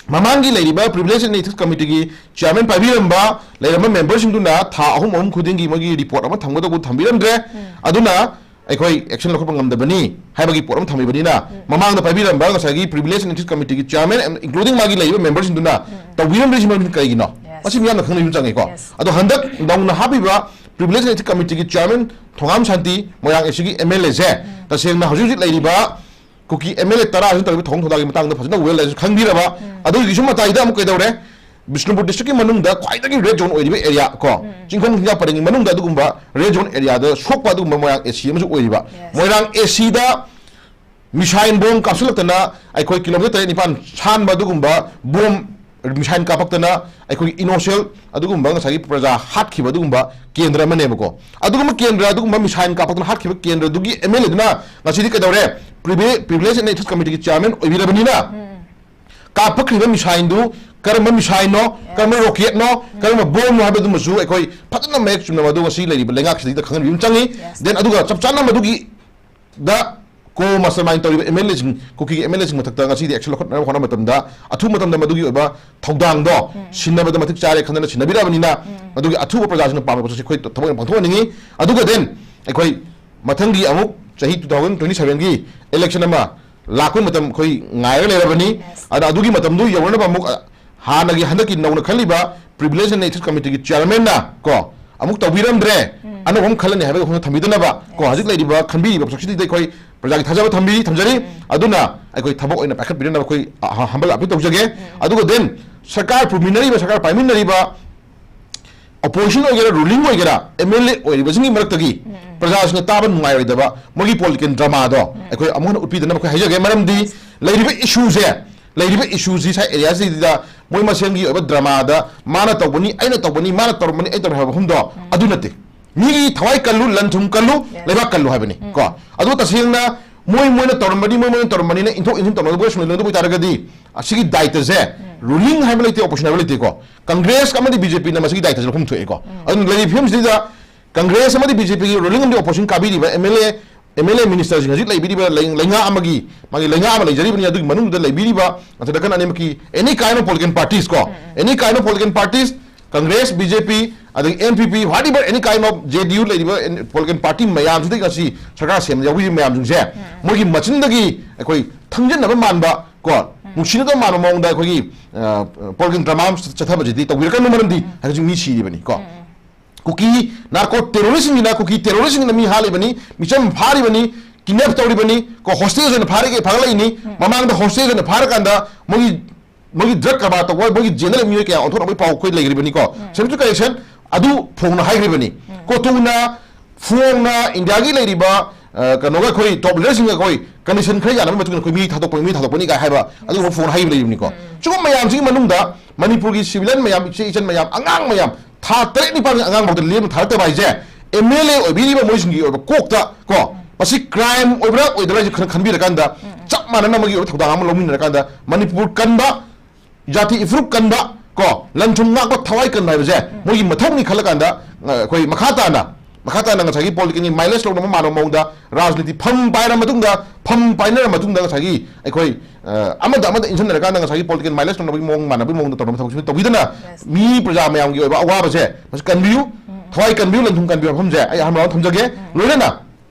ꯃꯃꯥꯡꯒꯤ ꯂꯩꯔꯤꯕ Privilege and Ethics Committeeꯒꯤ chairman ꯄꯥꯏꯕꯤꯔꯝꯕ ꯂꯩꯔꯝꯕ memberꯁꯤꯡꯗꯨꯅ ꯊꯥ ꯑꯍꯨꯝ ꯑꯍꯨꯝ ꯈꯨꯗꯤꯡꯒꯤ ꯃꯣꯏꯒꯤ report ꯑꯃ ꯊꯝꯒꯗꯧꯕ ꯊꯝꯕꯤꯔꯝꯗ꯭ꯔꯦ꯫ ꯑꯗꯨꯅ ꯑꯩꯈꯣꯏ action ꯂꯧꯈꯠꯄ ꯉꯝꯗꯕꯅꯤ ꯍꯥꯏꯕꯒꯤ ꯄꯣꯠ ꯑꯃ ꯊꯝꯕꯤꯕꯅꯤꯅ, ꯃꯃꯥꯡꯗ ꯄꯥꯏꯕꯤꯔꯝꯕ ꯉꯁꯥꯏꯒꯤ Privilege and Ethics Committeeꯒꯤ chairman and including ꯃꯥꯒꯤ ꯂꯩꯔꯤꯕ memberꯁꯤꯡꯗꯨꯅ ꯇꯧꯕꯤꯔꯝꯗ꯭ꯔꯤꯁꯤ ꯃꯔꯝꯁꯤ ꯀꯔꯤꯒꯤꯅꯣ? Yes. ꯃꯁꯤ ꯃꯤꯌꯥꯝꯅ ꯈꯪꯅꯕ ꯑꯃ ꯆꯪꯉꯤꯀꯣ꯫ Yes. ꯑꯗꯣ ꯍꯟꯗꯛ ꯅꯧꯅ ꯍꯥꯞꯄꯤꯕ Privilege and Ethics Committeeꯒꯤ chairman ꯊꯣꯉꯥꯝ ꯁꯥꯟꯇꯤ, ꯃꯣꯏꯔꯥꯡ ꯑꯦꯁꯤꯒꯤ ꯑꯦꯝ ꯑꯦꯜ ꯑꯦꯁꯦ ꯇꯁꯦꯡꯅ ꯍꯧꯖꯤꯛ ꯍꯧꯖꯤꯛ ꯂꯩꯔꯤꯕ ꯀꯨꯀꯤ ꯑꯦꯝ ꯑꯦꯜ ꯑꯦ ꯇꯔꯥꯁꯤꯅ ꯇꯧꯔꯤꯕ ꯊꯧꯑꯣꯡ ꯊꯧꯗꯥꯒꯤ ꯃꯇꯥꯡꯗ ꯐꯖꯅ well ꯂꯩꯔꯁꯨ ꯈꯪꯕꯤꯔꯕ, ꯑꯗꯨꯒꯤꯁꯨ ꯃꯇꯥꯏꯗ ꯑꯃꯨꯛ ꯀꯩꯗꯧꯔꯦ? ꯕꯤꯁꯅꯨꯄꯨꯔ districtꯀꯤ ꯃꯅꯨꯡꯗ ꯈ꯭ꯋꯥꯏꯗꯒꯤ red zone ꯑꯣꯏꯔꯤꯕ area ꯀꯣ, ꯆꯤꯡꯈꯣꯡ ꯆꯤꯡꯌꯥ ꯄꯔꯦꯡꯒꯤ ꯃꯅꯨꯡꯗ ꯑꯗꯨꯒꯨꯝꯕ red zone areaꯗ ꯁꯣꯛꯄ ꯑꯗꯨꯒꯨꯝꯕ ꯃꯣꯏꯔꯥꯡ ꯑꯦꯁꯤ ꯑꯃꯁꯨ ꯑꯣꯏꯔꯤꯕ꯫ Yes. ꯃꯣꯏꯔꯥꯡ ꯑꯦꯁꯤꯗ missile bomb ꯀꯥꯞꯁꯤꯜꯂꯛꯇꯅ ꯑꯩꯈꯣꯏ kilometre ꯇꯔꯦꯠ ꯅꯤꯄꯥꯟ ꯁꯥꯟꯕ ꯑꯗꯨꯒꯨꯝꯕ bomb, missile ꯀꯥꯞꯄꯛꯇꯅ ꯑꯩꯈꯣꯏꯒꯤ innocent ꯑꯗꯨꯒꯨꯝꯕ ꯉꯁꯥꯏꯒꯤ ꯄ꯭ꯔꯖꯥ ꯍꯥꯠꯈꯤꯕ ꯑꯗꯨꯒꯨꯝꯕ ꯀꯦꯟꯗ꯭ꯔ ꯑꯃꯅꯦꯕꯀꯣ꯫ ꯑꯗꯨꯒꯨꯝꯕ ꯀꯦꯟꯗ꯭ꯔ, ꯑꯗꯨꯒꯨꯝꯕ missile ꯀꯥꯞꯄꯛꯇꯅ ꯍꯥꯠꯈꯤꯕ ꯀꯦꯟꯗ꯭ꯔꯗꯨꯒꯤ ꯑꯦꯝ ꯑꯦꯜ ꯑꯦꯗꯨꯅ ꯉꯁꯤꯗꯤ ꯀꯩꯗꯧꯔꯦ? Privi-, Privilege and Ethics Committeeꯒꯤ chairman ꯑꯣꯏꯕꯤꯔꯕꯅꯤꯅ ꯀꯥꯞꯄꯛꯈ꯭ꯔꯤꯕ missileꯗꯨ ꯀꯔꯝꯕ missileꯅꯣ, ꯀꯔꯝꯕ rocketꯅꯣ, ꯀꯔꯝꯕ bombꯅꯣ ꯍꯥꯏꯕꯗꯨꯃꯁꯨ ꯑꯩꯈꯣꯏ ꯐꯖꯅ ꯃꯌꯦꯛ ꯆꯨꯝꯅ ꯃꯗꯨ ꯉꯁꯤ ꯂꯩꯔꯤꯕ ꯂꯩꯉꯥꯛꯁꯤꯗ ꯈꯪꯍꯟꯕꯤꯕ ꯑꯃ ꯆꯪꯉꯤ꯫ Yes. Then ꯑꯗꯨꯒ ꯆꯞ ꯆꯥꯅ ꯃꯗꯨꯒꯤ ꯗ co-mastermind ꯇꯧꯔꯤꯕ ꯑꯦꯝ ꯑꯦꯜ ꯑꯦꯁꯤꯡ, ꯀꯨꯀꯤꯒꯤ ꯑꯦꯝ ꯑꯦꯜ ꯑꯦꯁꯤꯡ ꯃꯊꯛꯇ ꯉꯁꯤꯗꯤ action ꯂꯧꯈꯠꯅꯕ ꯍꯣꯠꯅꯕ ꯃꯇꯝꯗ, ꯑꯊꯨꯕ ꯃꯇꯝꯗ ꯃꯗꯨꯒꯤ ꯑꯣꯏꯕ ꯊꯧꯗꯥꯡꯗꯣ ꯁꯤꯟꯅꯕꯗ ꯃꯇꯤꯛ ꯆꯥꯔꯦ ꯈꯟꯗꯅ ꯁꯤꯟꯅꯕꯤꯔꯕꯅꯤꯅ, ꯃꯗꯨꯒꯤ ꯑꯊꯨꯕ ꯄ꯭ꯔꯖꯥꯁꯤꯡꯅ ꯄꯥꯝꯕ ꯄꯣꯠꯁꯛꯁꯤ ꯑꯩꯈꯣꯏ ꯊꯕꯛ ꯑꯣꯏꯅ ꯄꯥꯡꯊꯣꯛꯍꯟꯅꯤꯡꯉꯤ꯫ ꯑꯗꯨꯒ then ꯑꯩꯈꯣꯏ ꯃꯊꯪꯒꯤ ꯑꯃꯨꯛ ꯆꯍꯤ two thousand twenty sevenꯒꯤ election ꯑꯃ ꯂꯥꯛꯄ ꯃꯇꯝ ꯑꯩꯈꯣꯏ ꯉꯥꯏꯔꯒ ꯂꯩꯔꯕꯅꯤ꯫ Yes. ꯑꯗꯨꯅ ꯑꯗꯨꯒꯤ ꯃꯇꯝꯗꯨ ꯌꯧꯅꯅꯕ ꯑꯃꯨꯛ ꯍꯥꯟꯅꯒꯤ ꯍꯟꯗꯛꯀꯤ ꯅꯧꯅ ꯈꯜꯂꯤꯕ Privilege and Ethics Committeeꯒꯤ chairmanꯅ ꯀꯣ ꯑꯃꯨꯛ ꯇꯧꯕꯤꯔꯝꯗ꯭ꯔꯦ, ꯑꯅꯧꯕ ꯑꯃ ꯈꯜꯂꯅꯤ ꯍꯥꯏꯕꯒꯤ ꯋꯥꯈꯜꯗ ꯊꯝꯕꯤꯗꯅꯕ ꯀꯣ, ꯍꯧꯖꯤꯛ ꯂꯩꯔꯤꯕ ꯈꯟꯕꯤꯔꯤꯕ ꯄꯣꯠꯁꯛꯁꯤꯗ ꯑꯩꯈꯣꯏ ꯄ꯭ꯔꯖꯥꯒꯤ ꯊꯥꯖꯕ ꯊꯝꯕꯤ, ꯊꯝꯖꯔꯤ꯫ ꯑꯗꯨꯅ ꯑꯩꯈꯣꯏ ꯊꯕꯛ ꯑꯣꯏꯅ ꯄꯥꯏꯈꯠꯄꯤꯅꯅꯕ ꯑꯩꯈꯣꯏ ꯍ-, humble appeal ꯇꯧꯖꯒꯦ꯫ ꯑꯗꯨꯒ then ꯁꯔꯀꯥꯔ ꯄꯨꯃꯤꯟꯅꯔꯤꯕ, ꯁꯔꯀꯥꯔ ꯄꯥꯏꯃꯤꯟꯅꯔꯤꯕ opposition ꯑꯣꯏꯒꯦꯔꯥ, ruling ꯑꯣꯏꯒꯦꯔꯥ, ꯑꯦꯝ ꯑꯦꯜ ꯑꯦ ꯑꯣꯏꯔꯤꯕꯁꯤꯡꯒꯤ ꯃꯔꯛꯇꯒꯤ ꯄ꯭ꯔꯖꯥꯁꯤꯡꯅ ꯇꯥꯕ ꯅꯨꯡꯉꯥꯏꯔꯣꯏꯗꯕ ꯃꯣꯏꯒꯤ political dramaꯗꯣ ꯑꯩꯈꯣꯏ ꯑꯃꯨꯛ ꯍꯟꯅ ꯎꯠꯄꯤꯗꯅꯕ ꯑꯩꯈꯣꯏ ꯍꯥꯏꯖꯒꯦ꯫ ꯃꯔꯝꯗꯤ ꯂꯩꯔꯤꯕ issueꯁꯦ, ꯂꯩꯔꯤꯕ issueꯁꯤ ꯁꯥꯏ areaꯁꯤꯗ ꯃꯣꯏ ꯃꯁꯦꯟꯒꯤ ꯑꯣꯏꯕ dramaꯗ ꯃꯥꯅ ꯇꯧꯕꯅꯤ, ꯑꯩꯅ ꯇꯧꯕꯅꯤ, ꯃꯥꯅ ꯇꯧꯔꯝꯕꯅꯤ, ꯑꯩ ꯇꯧꯔꯝꯃꯤ ꯍꯥꯏꯕ ꯃꯐꯝꯗꯣ ꯑꯗꯨ ꯅꯠꯇꯦ꯫ ꯃꯤꯒꯤ ꯊꯋꯥꯏ ꯀꯜꯂꯨ, ꯂꯟ ꯊꯨꯝ ꯀꯜꯂꯨ, ꯂꯩꯕꯥꯛ ꯀꯜꯂꯨ ꯍꯥꯏꯕꯅꯤ ꯀꯣ꯫ ꯑꯗꯨ ꯇꯁꯦꯡꯅ ꯃꯣꯏ ꯃꯣꯏꯅ ꯇꯧꯔꯝꯕꯅꯤ, ꯃꯣꯏ ꯃꯣꯏꯅ ꯇꯧꯔꯝꯕꯅꯤꯅ ꯏꯟꯊꯣꯛ ꯏꯟꯁꯤꯟ ꯇꯧꯅꯗꯕ ꯁꯨꯡꯂꯩ ꯂꯩꯅꯗꯕ ꯑꯣꯏꯇꯥꯔꯒꯗꯤ, ꯑꯁꯤꯒꯤ ꯗꯥꯏꯇꯁꯦ ꯔꯨꯂꯤꯡ ꯍꯥꯏꯕ ꯂꯩꯇꯦ, ꯑꯣꯄꯣꯖꯤꯁꯟ ꯍꯥꯏꯕ ꯂꯩꯇꯦꯀꯣ꯫ ꯀꯪꯒ꯭ꯔꯦꯁ ꯑꯃꯗꯤ ꯕꯤ ꯖꯦ ꯄꯤꯅ ꯃꯁꯤꯒꯤ ꯗꯥꯏꯇꯁꯦ ꯂꯧꯐꯝ ꯊꯣꯛꯑꯦꯀꯣ꯫ ꯑꯗꯨꯅ ꯂꯩꯔꯤꯕ ꯐꯤꯕꯝꯁꯤꯗ ꯀꯪꯒ꯭ꯔꯦꯁ ꯑꯃꯗꯤ ꯕꯤ ꯖꯦ ꯄꯤꯒꯤ ꯔꯨꯂꯤꯡ ꯑꯃꯗꯤ ꯑꯣꯄꯣꯖꯤꯁꯟ ꯀꯥꯕꯤꯔꯤꯕ M L A, M L A ꯃꯤꯅꯤꯁꯇꯔꯁꯤꯡ ꯍꯧꯖꯤꯛ ꯂꯩꯕꯤꯔꯤꯕ ꯂꯩ-, ꯂꯩꯉꯥꯛ ꯑꯃꯒꯤ, ꯃꯥꯒꯤ ꯂꯩꯉꯥꯛ ꯑꯃ ꯂꯩꯖꯔꯤꯕꯅꯤ꯫ ꯑꯗꯨꯒꯤ ꯃꯅꯨꯡꯗ ꯂꯩꯕꯤꯔꯤꯕ ꯅꯠꯇ꯭ꯔꯒ ꯑꯅꯤꯃꯛꯀꯤ any kind of political parties ꯀꯣ, any kind of political parties, Congress, B J P, ꯑꯗꯒꯤ N P P, whatever, any kind of J D U ꯂꯩꯔꯤꯕ political party ꯃꯌꯥꯝꯁꯤꯗꯒꯤ ꯉꯁꯤ ꯁꯔꯀꯥꯔ ꯁꯦꯝꯕ ꯌꯥꯎꯕꯤꯔꯤꯕ ꯃꯌꯥꯝꯁꯤꯡꯁꯦ ꯃꯣꯏꯒꯤ ꯃꯆꯤꯟꯗꯒꯤ ꯑꯩꯈꯣꯏ ꯊꯪꯖꯤꯟꯅꯕ ꯃꯥꯟꯕ ꯀꯣ, ꯅꯨꯡꯁꯤꯅꯗꯕ ꯃꯥꯟꯕ ꯃꯑꯣꯡꯗ ꯑꯩꯈꯣꯏꯒꯤ political drama ꯆꯠꯊꯕꯁꯤꯗꯤ ꯇꯧꯕꯤꯔꯛꯀꯅꯨ, ꯃꯔꯝꯗꯤ ꯍꯧꯖꯤꯛ ꯃꯤ ꯁꯤꯔꯤꯕꯅꯤ ꯀꯣ꯫ ꯀꯨꯀꯤ ꯅꯥꯔꯀꯣ ꯇꯦꯔꯣꯔꯤꯁꯁꯤꯡꯒꯤꯅ, ꯀꯨꯀꯤ ꯇꯦꯔꯣꯔꯤꯁꯁꯤꯡꯒꯤꯅ ꯃꯤ ꯍꯥꯠꯂꯤꯕꯅꯤ, ꯃꯤꯆꯝ ꯐꯥꯔꯤꯕꯅꯤ, ꯀꯤꯗꯅꯦꯞ ꯇꯧꯔꯤꯕꯅꯤ ꯀꯣ, ꯍꯣꯁꯇꯦꯖ ꯑꯣꯏꯅ ꯐꯥꯔꯒ ꯐꯥꯒꯠꯂꯛꯏꯅꯤ꯫ ꯃꯃꯥꯡꯗ ꯍꯣꯁꯇꯦꯖ ꯑꯣꯏꯅ ꯐꯥꯔꯀꯥꯟꯗ ꯃꯣꯏꯒꯤ, ꯃꯣꯏꯒꯤ ꯗ꯭ꯔꯒ ꯀꯔꯕꯥꯔ ꯇꯧꯕ, ꯃꯣꯏꯒꯤ ꯖꯦꯜꯗ ꯂꯩꯕ ꯃꯤꯑꯣꯏ ꯀꯌꯥ ꯑꯣꯟꯊꯣꯛꯅꯕꯒꯤ ꯄꯥꯎ ꯑꯩꯈꯣꯏ ꯂꯩꯈ꯭ꯔꯤꯕꯅꯤꯀꯣ꯫ ꯁꯦꯟꯇ꯭ꯔꯦꯜ ꯀꯔꯦꯛꯁꯟ ꯑꯗꯨ ꯐꯣꯡꯅ ꯍꯥꯏꯈ꯭ꯔꯤꯕꯅꯤ꯫ ꯀꯣꯇꯨꯅ ꯐꯣꯡꯅ ꯏꯟꯗꯤꯌꯥꯒꯤ ꯂꯩꯔꯤꯕ, ꯑ, ꯀꯩꯅꯣꯒ ꯑꯩꯈꯣꯏ ꯇꯣꯞ ꯂꯤꯗꯔꯁꯤꯡꯒ ꯑꯩꯈꯣꯏ ꯀꯟꯗꯤꯁꯟ ꯈꯔ ꯌꯥꯅꯕꯒꯤ ꯃꯇꯨꯡ ꯏꯟꯅ ꯑꯩꯈꯣꯏ ꯃꯤ ꯊꯥꯗꯣꯛꯄ, ꯃꯤ ꯊꯥꯗꯣꯛꯄꯅꯤ ꯀꯥꯏ ꯍꯥꯏꯕ ꯑꯗꯨꯒꯨꯝꯕ ꯐꯣꯟ ꯍꯥꯏꯕ ꯂꯩꯔꯤꯕꯅꯤꯀꯣ꯫ ꯁꯤꯒꯨꯝꯕ ꯃꯌꯥꯝꯁꯤꯒꯤ ꯃꯅꯨꯡꯗ ꯃꯅꯤꯄꯨꯔꯒꯤ ꯁꯤꯚꯤꯂꯤꯌꯟ ꯃꯌꯥꯝ, ꯏꯆꯦ ꯏꯆꯟ ꯃꯌꯥꯝ, ꯑꯉꯥꯡ ꯃꯌꯥꯝ, ꯊꯥ ꯇꯔꯦꯠ ꯅꯤꯄꯥꯜꯒꯤ ꯑꯉꯥꯡ ꯐꯥꯎꯗ ꯂꯦꯝꯅ ꯊꯥꯔꯛꯇꯕ ꯍꯥꯏꯁꯦ ꯑꯦꯝ ꯑꯦꯜ ꯑꯦ ꯑꯣꯏꯕꯤꯔꯤꯕ ꯃꯣꯏꯁꯤꯡꯒꯤ ꯑꯣꯏꯕ ꯀꯣꯛꯇ ꯀꯣ, ꯃꯁꯤ ꯀ꯭ꯔꯥꯏꯝ ꯑꯣꯏꯕ꯭ꯔꯥ ꯑꯣꯏꯗꯕ꯭ꯔꯥ ꯍꯥꯏꯁꯦ ꯈꯟ-, ꯈꯟꯕꯤꯔꯀꯥꯟꯗ ꯆꯞ ꯃꯥꯟꯅꯅ ꯑꯃꯒꯤ ꯑꯣꯏꯕ ꯊꯧꯗꯥꯡ ꯑꯃ ꯂꯧꯃꯤꯟꯅꯔꯀꯥꯟꯗ ꯃꯅꯤꯄꯨꯔ ꯀꯟꯕ, ꯖꯥꯇꯤ ꯏꯐꯨꯔꯨꯞ ꯀꯟꯕ ꯀꯣ, ꯂꯟ ꯊꯨꯝ ꯉꯥꯛꯄ ꯊꯋꯥꯏ ꯀꯟꯕ ꯍꯥꯏꯕꯁꯦ ꯃꯣꯏꯒꯤ ꯃꯊꯧꯅꯤ ꯈꯜꯂꯀꯥꯟꯗ, ꯑ, ꯑꯩꯈꯣꯏ ꯃꯈꯥ ꯇꯥꯅ, ꯃꯈꯥ ꯇꯥꯅ ꯉꯁꯥꯏꯒꯤ ꯄꯣꯂꯤꯇꯤꯀꯦꯜꯒꯤ ꯃꯥꯏꯂꯦꯖ ꯂꯧꯅꯕ ꯃꯥꯟꯕ ꯃꯑꯣꯡꯗ ꯔꯥꯖꯅꯤꯇꯤ ꯐꯝ ꯄꯥꯏꯔ ꯃꯇꯨꯡꯗ, ꯐꯝ ꯄꯥꯏꯅꯔ ꯃꯇꯨꯡꯗ ꯉꯁꯥꯏꯒꯤ ꯑꯩꯈꯣꯏ, ꯑ, ꯑꯃꯗ ꯑꯃꯗ ꯏꯟꯁꯤꯟꯅꯔꯀꯥꯟꯗ ꯉꯁꯥꯏꯒꯤ ꯄꯣꯂꯤꯇꯤꯀꯦꯜ ꯃꯥꯏꯂꯦꯖ ꯂꯧꯅꯕꯒꯤ ꯃꯑꯣꯡ ꯃꯥꯟꯅꯕꯒꯤ ꯃꯑꯣꯡꯗ ꯇꯧꯅꯕ ꯊꯕꯛꯁꯤ ꯇꯧꯕꯤꯗꯅ ꯃꯤ ꯄ꯭ꯔꯖꯥ ꯃꯌꯥꯝꯒꯤ ꯑꯣꯏꯕ ꯑꯋꯥꯕꯁꯦ ꯃꯁꯤ ꯀꯟꯕꯤꯌꯨ, ꯊꯋꯥꯏ ꯀꯟꯕꯤꯌꯨ, ꯂꯟ ꯊꯨꯝ ꯀꯟꯕꯤꯌꯨ ꯋꯥꯐꯝꯁꯦ ꯑꯩ ꯑꯍꯥꯟꯕ ꯊꯝꯖꯒꯦ꯫ ꯂꯣꯏꯅꯅ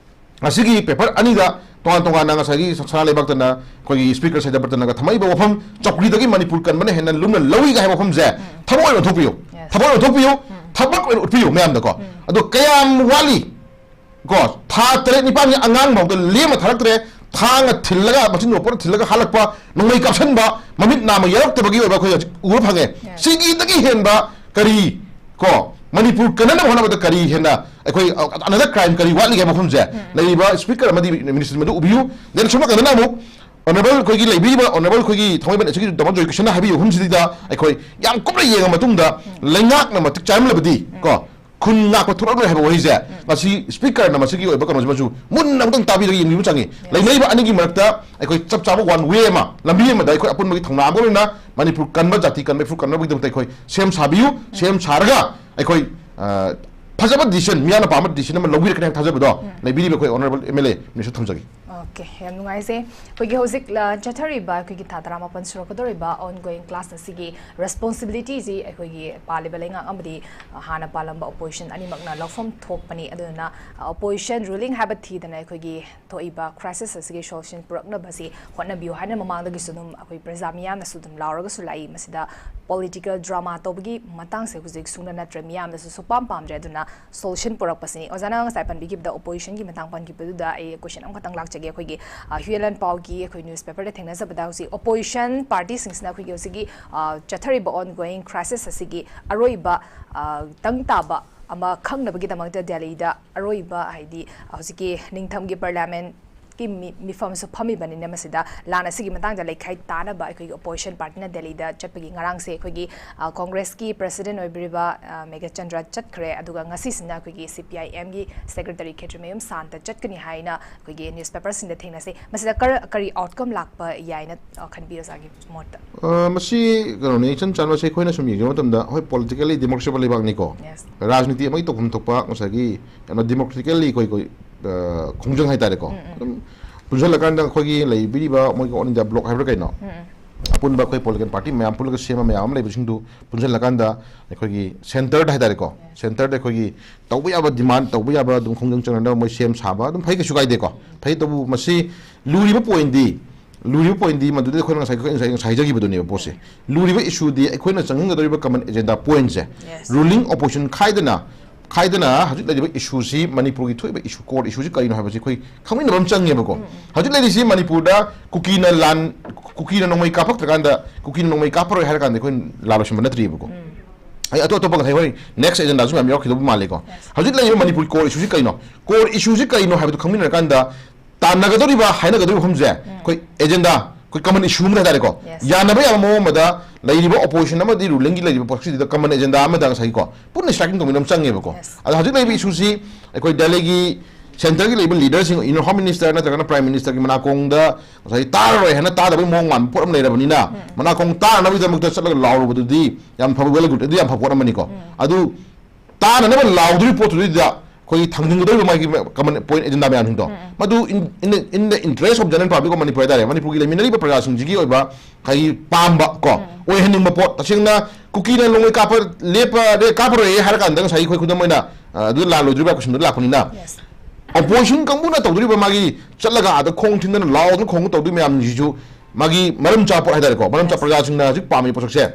ꯉꯁꯤꯒꯤ ꯄꯦꯄꯔ ꯑꯅꯤꯗ ꯇꯣꯉꯥꯟ ꯇꯣꯉꯥꯟꯅ ꯉꯁꯥꯏꯒꯤ ꯁꯅꯥ ꯂꯩꯕꯥꯛꯇꯅ ꯑꯩꯈꯣꯏꯒꯤ ꯁ꯭ꯄꯤꯀꯔ ꯁꯩꯗꯕꯔꯇꯅꯒ ꯊꯝꯃꯛꯏꯕ ꯋꯥꯐꯝ ꯆꯧꯀ꯭ꯔꯤꯗꯒꯤ ꯃꯅꯤꯄꯨꯔ ꯀꯟꯕꯅ ꯍꯦꯟꯅ ꯂꯨꯝꯅ ꯂꯧꯏꯒ ꯍꯥꯏꯕ ꯋꯥꯐꯝꯁꯦ ꯊꯕꯛ ꯑꯣꯏꯅ ꯑꯣꯟꯊꯣꯛꯄꯤꯌꯨ꯫ ꯊꯕꯛ ꯑꯣꯏꯅ ꯑꯣꯟꯊꯣꯛꯄꯤꯌꯨ꯫ ꯊꯕꯛ ꯑꯣꯏꯅ ꯎꯠꯄꯤꯌꯨ ꯃꯌꯥꯝꯗꯀꯣ꯫ ꯑꯗꯣ ꯀꯌꯥꯝ ꯋꯥꯠꯂꯤ ꯀꯣ? ꯊꯥ ꯇꯔꯦꯠ ꯅꯤꯄꯥꯜꯒꯤ ꯑꯉꯥꯡ ꯐꯥꯎꯗ ꯂꯦꯝꯅ ꯊꯥꯔꯛꯇ꯭ꯔꯦ꯫ ꯊꯥꯡꯅ ꯊꯤꯜꯂꯒ, ꯃꯆꯤꯟ ꯃꯄꯣꯠꯅ ꯊꯤꯜꯂꯒ ꯍꯥꯜꯂꯛꯄ, ꯅꯣꯡꯃꯩ ꯀꯥꯞꯁꯟꯕ, ꯃꯃꯤꯠ ꯅꯥꯝꯃ ꯌꯥꯎꯔꯛꯇꯕꯒꯤ ꯑꯣꯏꯕ ꯑꯩꯈꯣꯏ ꯍꯧꯖꯤꯛ ꯎꯕ ꯐꯪꯉꯦ꯫ ꯁꯤꯒꯤꯗꯒꯤ ꯍꯦꯟꯕ ꯀꯔꯤ ꯀꯣ, ꯃꯅꯤꯄꯨꯔ ꯀꯟꯅꯅꯕ ꯍꯣꯠꯅꯕꯗ ꯀꯔꯤ ꯍꯦꯟꯅ ꯑꯩꯈꯣꯏ, ꯑ, another crime ꯀꯔꯤ ꯋꯥꯠꯂꯤꯒꯦ ꯍꯥꯏꯕ ꯃꯐꯝꯁꯦ ꯂꯩꯔꯤꯕ ꯁ꯭ꯄꯤꯀꯔ ꯑꯃꯗꯤ ꯃꯤꯅꯤꯁꯇꯔ ꯃꯗꯨ ꯎꯕꯤꯌꯨ꯫ Then ꯁꯣꯝ ꯅꯥꯀꯟꯗꯅ ꯑꯃꯨꯛ ꯑꯣꯅꯔꯦꯕꯜ ꯑꯩꯈꯣꯏꯒꯤ ꯂꯩꯕꯤꯔꯤꯕ ꯑꯣꯅꯔꯦꯕꯜ ꯑꯩꯈꯣꯏꯒꯤ ꯊꯥꯡꯃꯩꯕꯟ ꯑꯦꯁ ꯀꯤ ꯗꯥꯃꯣꯗꯣꯔ ꯖꯣꯏꯀꯤꯁꯟꯅ ꯍꯥꯏꯕꯤꯕ ꯃꯐꯝꯁꯤꯗ ꯑꯩꯈꯣꯏ ꯌꯥꯝ ꯀꯨꯞꯅ ꯌꯦꯡꯉ ꯃꯇꯨꯡꯗ ꯂꯩꯉꯥꯛꯅ ꯃꯇꯤꯛ ꯆꯥꯔꯝꯂꯕꯗꯤ ꯀꯣ, ꯈꯨꯟ ꯉꯥꯛꯄ ꯊꯣꯛꯂꯛꯂꯣꯏ ꯍꯥꯏꯕ ꯋꯥꯍꯩꯁꯦ ꯉꯁꯤ ꯁ꯭ꯄꯤꯀꯔꯅ ꯃꯁꯤꯒꯤ ꯑꯣꯏꯕ ꯀꯩꯅꯣꯁꯤꯃꯁꯨ ꯃꯨꯟꯅ ꯑꯃꯨꯛꯇꯪ ꯇꯥꯕꯤꯔꯒ ꯌꯦꯡꯕꯤꯕ ꯆꯪꯉꯤ꯫ ꯂꯩꯅꯔꯤꯕ ꯑꯅꯤꯒꯤ ꯃꯔꯛꯇ ꯑꯩꯈꯣꯏ ꯆꯞ ꯆꯥꯕ ꯋꯥꯟ ꯋꯦ ꯑꯃ, ꯂꯝꯕꯤ ꯑꯃꯗ ꯑꯩꯈꯣꯏ ꯑꯄꯨꯟꯕꯒꯤ ꯊꯧꯅꯥ ꯑꯃ ꯑꯣꯏꯅ ꯃꯅꯤꯄꯨꯔ ꯀꯟꯕ, ꯖꯥꯇꯤ ꯀꯟꯕ, ꯏꯐꯨꯔꯨꯞ ꯀꯟꯕꯒꯤꯗꯃꯛꯇ ꯑꯩꯈꯣꯏ ꯁꯦꯝ ꯁꯥꯕꯤꯌꯨ꯫ ꯁꯦꯝ ꯁꯥꯔꯒ ꯑꯩꯈꯣꯏ, ꯑ, ꯐꯖꯕ ꯗꯤꯁꯤꯖꯟ, ꯃꯤꯌꯥꯝꯅ ꯄꯥꯝꯕ ꯗꯤꯁꯤꯖꯟ ꯑꯃ ꯂꯧꯕꯤꯔꯛꯀꯅꯤ ꯍꯥꯏꯕ ꯊꯥꯖꯕꯗꯣ ꯂꯩꯕꯤꯔꯤꯕ ꯑꯩꯈꯣꯏ ꯑꯣꯅꯔꯦꯕꯜ ꯑꯦꯝ ꯑꯦꯜ ꯑꯦ ꯃꯤꯅꯤꯁꯇꯔ ꯊꯝꯖꯒꯦ꯫ ꯑꯣꯀꯦ, ꯌꯥꯝ ꯅꯨꯡꯉꯥꯏꯖꯩ꯫ ꯑꯩꯈꯣꯏꯒꯤ ꯍꯧꯖꯤꯛ, ꯑ, ꯆꯠꯊꯔꯤꯕ ꯑꯩꯈꯣꯏꯒꯤ ꯊꯥ ꯇꯔꯥꯃꯥꯄꯟ ꯁꯨꯔꯛꯀꯗꯧꯔꯤꯕ ꯑꯣꯟ ꯒꯣꯋꯤꯡ ꯀ꯭ꯂꯥꯁ ꯑꯁꯤꯒꯤ ꯔꯦꯁꯄꯣꯟꯁꯤꯕꯤꯂꯤꯇꯤꯁꯤ ꯑꯩꯈꯣꯏꯒꯤ ꯄꯥꯜꯂꯤꯕ ꯂꯩꯉꯥꯛ ꯑꯃꯗꯤ, ꯑ, ꯍꯥꯟꯅ ꯄꯥꯜꯂꯝꯕ ꯑꯣꯄꯣꯖꯤꯁꯟ ꯑꯅꯤꯃꯛꯅ ꯂꯧꯐꯝ ꯊꯣꯛꯄꯅꯤ꯫ ꯑꯗꯨꯅ, ꯑ, ꯑꯣꯄꯣꯖꯤꯁꯟ ꯔꯨꯂꯤꯡ ꯍꯥꯏꯕ ꯊꯤꯗꯅ ꯑꯩꯈꯣꯏꯒꯤ ꯊꯣꯛꯏꯕ ꯀ꯭ꯔꯥꯏꯁꯤꯁ ꯑꯁꯤꯒꯤ ꯁꯣꯂꯨꯁꯟ ꯄꯨꯔꯛꯅꯕꯁꯤ ꯍꯣꯠꯅꯕꯤꯌꯨ ꯍꯥꯏꯅ ꯃꯃꯥꯡꯗꯒꯤꯁꯨ ꯑꯗꯨꯝ ꯑꯩꯈꯣꯏ ꯄ꯭ꯔꯖꯥ ꯃꯤꯌꯥꯝꯅꯁꯨ ꯑꯗꯨꯝ ꯂꯥꯎꯔꯒꯁꯨ ꯂꯥꯛꯏ꯫ ꯃꯁꯤꯗ ꯄꯣꯂꯤꯇꯤꯀꯦꯜ ꯗ꯭ꯔꯃꯥ ꯇꯧꯕꯒꯤ ꯃꯇꯥꯡꯁꯦ ꯍꯧꯖꯤꯛ ꯁꯨꯡꯅ ꯅꯠꯇ꯭ꯔꯦ, ꯃꯤꯌꯥꯝꯅꯁꯨ ꯁꯨꯛꯄꯥꯝ ꯄꯥꯝꯗ꯭ꯔꯦ꯫ ꯑꯗꯨꯅ ꯁꯣꯂꯨꯁꯟ ꯄꯨꯔꯛꯄꯁꯤꯅꯤ꯫ ꯑꯣꯖꯥꯅ ꯉꯁꯥꯏ ꯄꯟꯕꯤꯈꯤꯕꯗ ꯑꯣꯄꯣꯖꯤꯁꯟꯒꯤ ꯃꯇꯥꯡ ꯄꯟꯈꯤꯕꯗꯨꯗ ꯑꯩ ꯀꯣꯏꯁꯟ ꯑꯃꯈꯛꯇꯪ ꯂꯥꯛꯆꯒꯦ꯫ ꯑꯩꯈꯣꯏꯒꯤ, ꯑ, ꯍ꯭ꯌꯨ ꯑꯦꯟ ꯂꯥꯟ ꯄꯥꯎꯒꯤ ꯑꯩꯈꯣꯏ ꯅ꯭ꯌꯨꯁꯄꯦꯄꯔꯗ ꯊꯦꯡꯅꯖꯕꯗ ꯍꯧꯖꯤꯛ ꯑꯣꯄꯣꯖꯤꯁꯟ ꯄꯥꯔꯇꯤꯁꯤꯡꯁꯤꯅ ꯑꯩꯈꯣꯏꯒꯤ ꯍꯧꯖꯤꯛꯀꯤ, ꯑ, ꯆꯠꯊꯔꯤꯕ ꯑꯣꯟ ꯒꯣꯋꯤꯡ ꯀ꯭ꯔꯥꯏꯁꯤꯁ ꯑꯁꯤꯒꯤ ꯑꯔꯣꯏꯕ, ꯑ, ꯇꯪ ꯇꯥꯕ ꯑꯃ ꯈꯪꯅꯕꯒꯤꯗꯃꯛꯇ ꯗꯦꯜꯂꯤꯗ ꯑꯔꯣꯏꯕ, ꯍꯥꯏꯗꯤ ꯍꯧꯖꯤꯛꯀꯤ ꯅꯤꯡꯊꯝꯒꯤ ꯄꯥꯔꯂꯤꯌꯥꯃꯦꯟꯠꯀꯤ ꯃꯤ-, ꯃꯤꯐꯝꯁꯨ ꯐꯝꯃꯤꯕꯅꯤꯅ ꯃꯁꯤꯗ ꯂꯥꯟ ꯑꯁꯤꯒꯤ ꯃꯇꯥꯡꯗ ꯂꯩꯈꯥꯏ ꯇꯥꯅꯕ ꯑꯩꯈꯣꯏꯒꯤ ꯑꯣꯄꯣꯖꯤꯁꯟ ꯄꯥꯔꯇꯤꯅ ꯗꯦꯜꯂꯤꯗ ꯆꯠꯄꯒꯤ ꯉꯔꯥꯡꯁꯦ ꯑꯩꯈꯣꯏꯒꯤ, ꯑ, ꯀꯣꯡꯒ꯭ꯔꯦꯁꯀꯤ ꯄ꯭ꯔꯁꯤꯗꯦꯟꯠ ꯑꯣꯏꯕꯤꯔꯤꯕ, ꯑ, ꯃꯦꯘꯆꯟꯗ꯭ꯔ ꯆꯠꯈ꯭ꯔꯦ꯫ ꯑꯗꯨꯒ ꯉꯁꯤꯁꯤꯅ ꯑꯩꯈꯣꯏꯒꯤ ꯁꯤ ꯄꯤ ꯑꯥꯏ ꯑꯦꯝꯒꯤ ꯁꯦꯀ꯭ꯔꯦꯇꯔꯤ ꯈꯦꯇ꯭ꯔꯤꯃꯌꯨꯝ ꯁꯥꯟꯇ ꯆꯠꯀꯅꯤ ꯍꯥꯏꯅ ꯑꯩꯈꯣꯏꯒꯤ ꯅ꯭ꯌꯨꯁꯄꯦꯄꯔꯁꯤꯡꯗ ꯊꯦꯡꯅꯁꯤ꯫ ꯃꯁꯤꯗ ꯀꯔ-, ꯀꯔꯤ ꯑꯥꯎꯠꯀꯝ ꯂꯥꯛꯄ ꯌꯥꯏꯅ, ꯑ, ꯈꯟꯕꯤ ꯑꯣꯖꯥꯒꯤ ꯃꯣꯠꯇ? ꯑ, ꯃꯁꯤ ꯀꯩꯅꯣꯅꯤ, ꯏꯆꯝ ꯆꯝꯕ ꯁꯦ ꯑꯩꯈꯣꯏꯅ ꯁꯨꯝ ꯌꯦꯡꯖꯕ ꯃꯇꯝꯗ, ꯍꯣꯏ, ꯄꯣꯂꯤꯇꯤꯀꯦꯜꯂꯤ ꯗꯦꯃꯣꯀ꯭ꯔꯦꯁꯤ ꯑꯣꯏꯕ ꯂꯩꯕꯥꯛꯅꯤꯀꯣ꯫ ꯌꯦꯁ꯫ ꯔꯥꯖꯅꯤꯇꯤ ꯑꯃꯒꯤ ꯇꯧꯐꯝ ꯊꯣꯛꯄ ꯉꯁꯥꯏꯒꯤ ꯀꯩꯅꯣ ꯗꯦꯃꯣꯀ꯭ꯔꯦꯇꯤꯀꯦꯜꯂꯤ ꯑꯩꯈꯣꯏ, ꯑꯩꯈꯣꯏ, ꯑ, ꯈꯣꯡꯖꯪ ꯍꯥꯏꯇꯥꯔꯦꯀꯣ꯫ ꯎꯝ, ꯎꯝ꯫ ꯑꯗꯨꯝ ꯄꯨꯟꯁꯤꯜꯂꯀꯥꯟꯗ ꯑꯩꯈꯣꯏꯒꯤ ꯂꯩꯕꯤꯔꯤꯕ ꯃꯣꯏꯒꯤ ꯑꯣꯜ ꯏꯟꯗꯤꯌꯥ ꯕ꯭ꯂꯣꯛ ꯍꯥꯏꯕ꯭ꯔꯥ ꯀꯩꯅꯣ? ꯎꯝ, ꯎꯝ꯫ ꯑꯄꯨꯟꯕ ꯑꯩꯈꯣꯏ ꯄꯣꯂꯤꯇꯤꯀꯦꯜ ꯄꯥꯔꯇꯤ ꯃꯌꯥꯝ ꯄꯨꯜꯂꯒ ꯁꯦꯝꯕ ꯃꯌꯥꯝ ꯑꯃ ꯂꯩꯕꯁꯤꯡꯗꯨ ꯄꯨꯟꯁꯤꯜꯂꯀꯥꯟꯗ ꯑꯩꯈꯣꯏꯒꯤ ꯁꯦꯟꯇꯔꯗ ꯍꯥꯏꯇꯥꯔꯦꯀꯣ, ꯌꯦꯁ꯫ ꯁꯦꯟꯇꯔꯗ ꯑꯩꯈꯣꯏꯒꯤ ꯇꯧꯕ ꯌꯥꯕ ꯗꯤꯃꯥꯟ ꯇꯧꯕ ꯌꯥꯕ ꯑꯗꯨꯝ ꯈꯣꯡꯖꯪ ꯆꯪꯅꯅꯕ ꯃꯣꯏ ꯁꯦꯝ ꯁꯥꯕ ꯑꯗꯨꯝ ꯐꯩ, ꯀꯩꯁꯨ ꯀꯥꯏꯗꯦꯀꯣ꯫ ꯐꯩ, ꯇꯧꯕ ꯃꯁꯤ ꯂꯨꯔꯤꯕ ꯄꯣꯏꯟꯗꯤ, ꯂꯨꯔꯤꯕ ꯄꯣꯏꯟꯗꯤ ꯃꯗꯨꯗꯤ ꯑꯩꯈꯣꯏꯅ ꯉꯁꯥꯏ, ꯑꯩꯈꯣꯏ ꯉꯁꯥꯏ, ꯉꯁꯥꯏ ꯍꯥꯏꯖꯈꯤꯕꯗꯨꯅꯦꯕ ꯄꯣꯠꯁꯦ꯫ ꯂꯨꯔꯤꯕ ꯏꯁꯨꯗꯤ ꯑꯩꯈꯣꯏꯅ ꯆꯪꯍꯟꯒꯗꯧꯔꯤꯕ ꯀꯃꯟ ꯑꯦꯖꯦꯟꯗꯥ ꯄꯣꯏꯟꯁꯦ, ꯌꯦꯁ꯫ ꯔꯨꯂꯤꯡ ꯑꯣꯄꯣꯖꯤꯁꯟ ꯈꯥꯏꯗꯅ, ꯈꯥꯏꯗꯅ ꯍꯧꯖꯤꯛ ꯂꯩꯔꯤꯕ ꯏꯁꯨꯁꯤ, ꯃꯅꯤꯄꯨꯔꯒꯤ ꯊꯣꯛꯏꯕ ꯏꯁꯨ, ꯀꯣꯔ ꯏꯁꯨꯁꯤ ꯀꯔꯤꯅꯣ ꯍꯥꯏꯕꯁꯤ ꯑꯩꯈꯣꯏ ꯈꯪꯃꯤꯟꯅꯕ ꯑꯃ ꯆꯪꯉꯦꯕꯀꯣ꯫ ꯎꯝ, ꯎꯝ꯫ ꯍꯧꯖꯤꯛ ꯂꯩꯔꯤꯁꯤ ꯃꯅꯤꯄꯨꯔꯗ ꯀꯨꯀꯤꯅ ꯂꯥꯟ, ꯀꯨꯀꯤꯅ ꯅꯣꯡꯃꯩ ꯀꯥꯞꯄꯛꯇ꯭ꯔꯀꯥꯟꯗ, ꯀꯨꯀꯤꯅ ꯅꯣꯡꯃꯩ ꯀꯥꯞꯄꯔꯣꯏ ꯍꯥꯏꯔ ꯀꯥꯟꯗ ꯑꯩꯈꯣꯏ ꯂꯥꯜ ꯂꯣꯏꯁꯤꯟꯕ ꯅꯠꯇ꯭ꯔꯤꯕꯀꯣ꯫ ꯎꯝ꯫ ꯑꯩ ꯑꯇꯣꯞ ꯑꯇꯣꯞꯄ ꯉꯁꯥꯏ ꯍꯣꯔꯦꯟ ꯅꯦꯛꯁ ꯑꯦꯖꯦꯟꯗꯥꯁꯨ ꯃꯌꯥꯝ ꯌꯥꯎꯔꯛꯈꯤꯗꯧꯕ ꯃꯥꯜꯂꯦꯀꯣ꯫ ꯌꯦꯁ꯫ ꯍꯧꯖꯤꯛ ꯂꯩꯔꯤꯕ ꯃꯅꯤꯄꯨꯔꯒꯤ ꯀꯣꯔ ꯏꯁꯨꯁꯤ ꯀꯩꯅꯣ? ꯀꯣꯔ ꯏꯁꯨꯁꯤ ꯀꯩꯅꯣ ꯍꯥꯏꯕꯗꯨ ꯈꯪꯃꯤꯟꯅꯔꯀꯥꯟꯗ ꯇꯥꯟꯅꯒꯗꯧꯔꯤꯕ, ꯍꯥꯏꯅꯒꯗꯧꯔꯤꯕ ꯃꯐꯝꯁꯦ ꯎꯝ꯫ ꯑꯩꯈꯣꯏ ꯑꯦꯖꯦꯟꯗꯥ, ꯑꯩꯈꯣꯏ common issue ꯑꯃꯗ ꯍꯥꯏꯇꯥꯔꯦꯀꯣ, Yes. ꯌꯥꯅꯕ ꯌꯥꯕ ꯃꯑꯣꯡ ꯑꯃꯗ ꯂꯩꯔꯤꯕ opposition ꯑꯃꯗꯤ rulingꯒꯤ ꯂꯩꯔꯤꯕ ꯄꯥꯔꯇꯤꯁꯤꯗ common agenda ꯑꯃꯗ ꯉꯁꯥꯏꯒꯤꯀꯣ ꯄꯨꯟꯅ striking ꯇꯧꯃꯤꯟꯅꯕ ꯑꯃ ꯆꯪꯉꯦꯕꯀꯣ꯫ Yes. ꯑꯗꯣ ꯍꯧꯖꯤꯛ ꯂꯩꯔꯤꯕ issueꯁꯤ ꯑꯩꯈꯣꯏ ꯗꯦꯜꯂꯤꯒꯤ centreꯒꯤ ꯂꯩꯕ leaderꯁꯤꯡ, union home minister ꯅꯠꯇ꯭ꯔꯒꯅ prime ministerꯒꯤ ꯃꯅꯥꯀꯣꯡꯗ ꯉꯁꯥꯏ ꯇꯥꯔꯔꯣꯏ ꯍꯥꯏꯅ ꯇꯥꯗꯕꯒꯤ ꯃꯑꯣꯡ ꯃꯥꯟꯕ ꯄꯣꯠ ꯑꯃ ꯂꯩꯔꯕꯅꯤꯅ, ꯃꯅꯥꯀꯣꯡ ꯇꯥꯅꯕꯒꯤꯗꯃꯛꯇ ꯆꯠꯂꯒ ꯂꯥꯎꯔꯨꯕꯗꯨꯗꯤ ꯌꯥꯝ ꯐꯕ, well and good, ꯑꯗꯨ ꯌꯥꯝ ꯐꯕ ꯄꯣꯠ ꯑꯃꯅꯤꯀꯣ꯫ ꯑꯗꯨ ꯇꯥꯅꯅꯕ ꯂꯥꯎꯗꯣꯔꯤꯕ ꯄꯣꯠꯇꯨꯗꯩꯗ ꯑꯩꯈꯣꯏꯒꯤ ꯊꯥꯡꯖꯤꯟꯒꯗꯧꯔꯤꯕ ꯃꯥꯒꯤ common point agenda ꯃꯌꯥꯝꯁꯤꯡꯗꯣ, ꯃꯗꯨ in, in, the, in the interest of general public of Manipur ꯍꯥꯏꯇꯥꯔꯦ, ꯃꯅꯤꯄꯨꯔꯒꯤ ꯂꯩꯃꯤꯟꯅꯔꯤꯕ ꯄ꯭ꯔꯖꯥꯁꯤꯡꯁꯤꯒꯤ ꯑꯣꯏꯕ ꯉꯁꯥꯏꯒꯤ ꯄꯥꯝꯕ ꯀꯣ, ꯑꯣꯏꯍꯟꯅꯤꯡꯕ ꯄꯣꯠ, ꯇꯁꯦꯡꯅ ꯀꯨꯀꯤꯅ ꯅꯣꯡꯃꯩ ꯀꯥꯞꯄ ꯂꯦꯞꯄ, ꯀꯥꯞꯄꯔꯣꯏ ꯍꯥꯏꯔ ꯀꯥꯟꯗ ꯉꯁꯥꯏꯒꯤ ꯑꯩꯈꯣꯏ ꯈꯨꯗꯝ ꯑꯣꯏꯅ, ꯑ, ꯑꯗꯨ ꯂꯥꯜꯂꯣꯏꯗꯣꯔꯤꯕ question ꯗꯨ ꯂꯥꯛꯄꯅꯤꯅ, Yes. opposition ꯀꯥꯡꯕꯨꯅ ꯇꯧꯗꯣꯔꯤꯕ ꯃꯥꯒꯤ ꯆꯠꯂꯒ ꯑꯥꯗ ꯈꯣꯡ ꯊꯤꯟꯗꯅ ꯂꯥꯎꯗꯅ ꯈꯣꯡ ꯇꯧꯗꯣꯏ ꯃꯌꯥꯝꯁꯤꯁꯨ ꯃꯥꯒꯤ ꯃꯔꯝ ꯆꯥꯕ ꯄꯣꯠ ꯍꯥꯏꯇꯥꯔꯦꯀꯣ, ꯃꯔꯝ ꯆꯥꯕ ꯄ꯭ꯔꯖꯥꯁꯤꯡꯅ ꯍꯧꯖꯤꯛ ꯄꯥꯝꯃꯤꯕ ꯄꯣꯠꯁꯛꯁꯦ,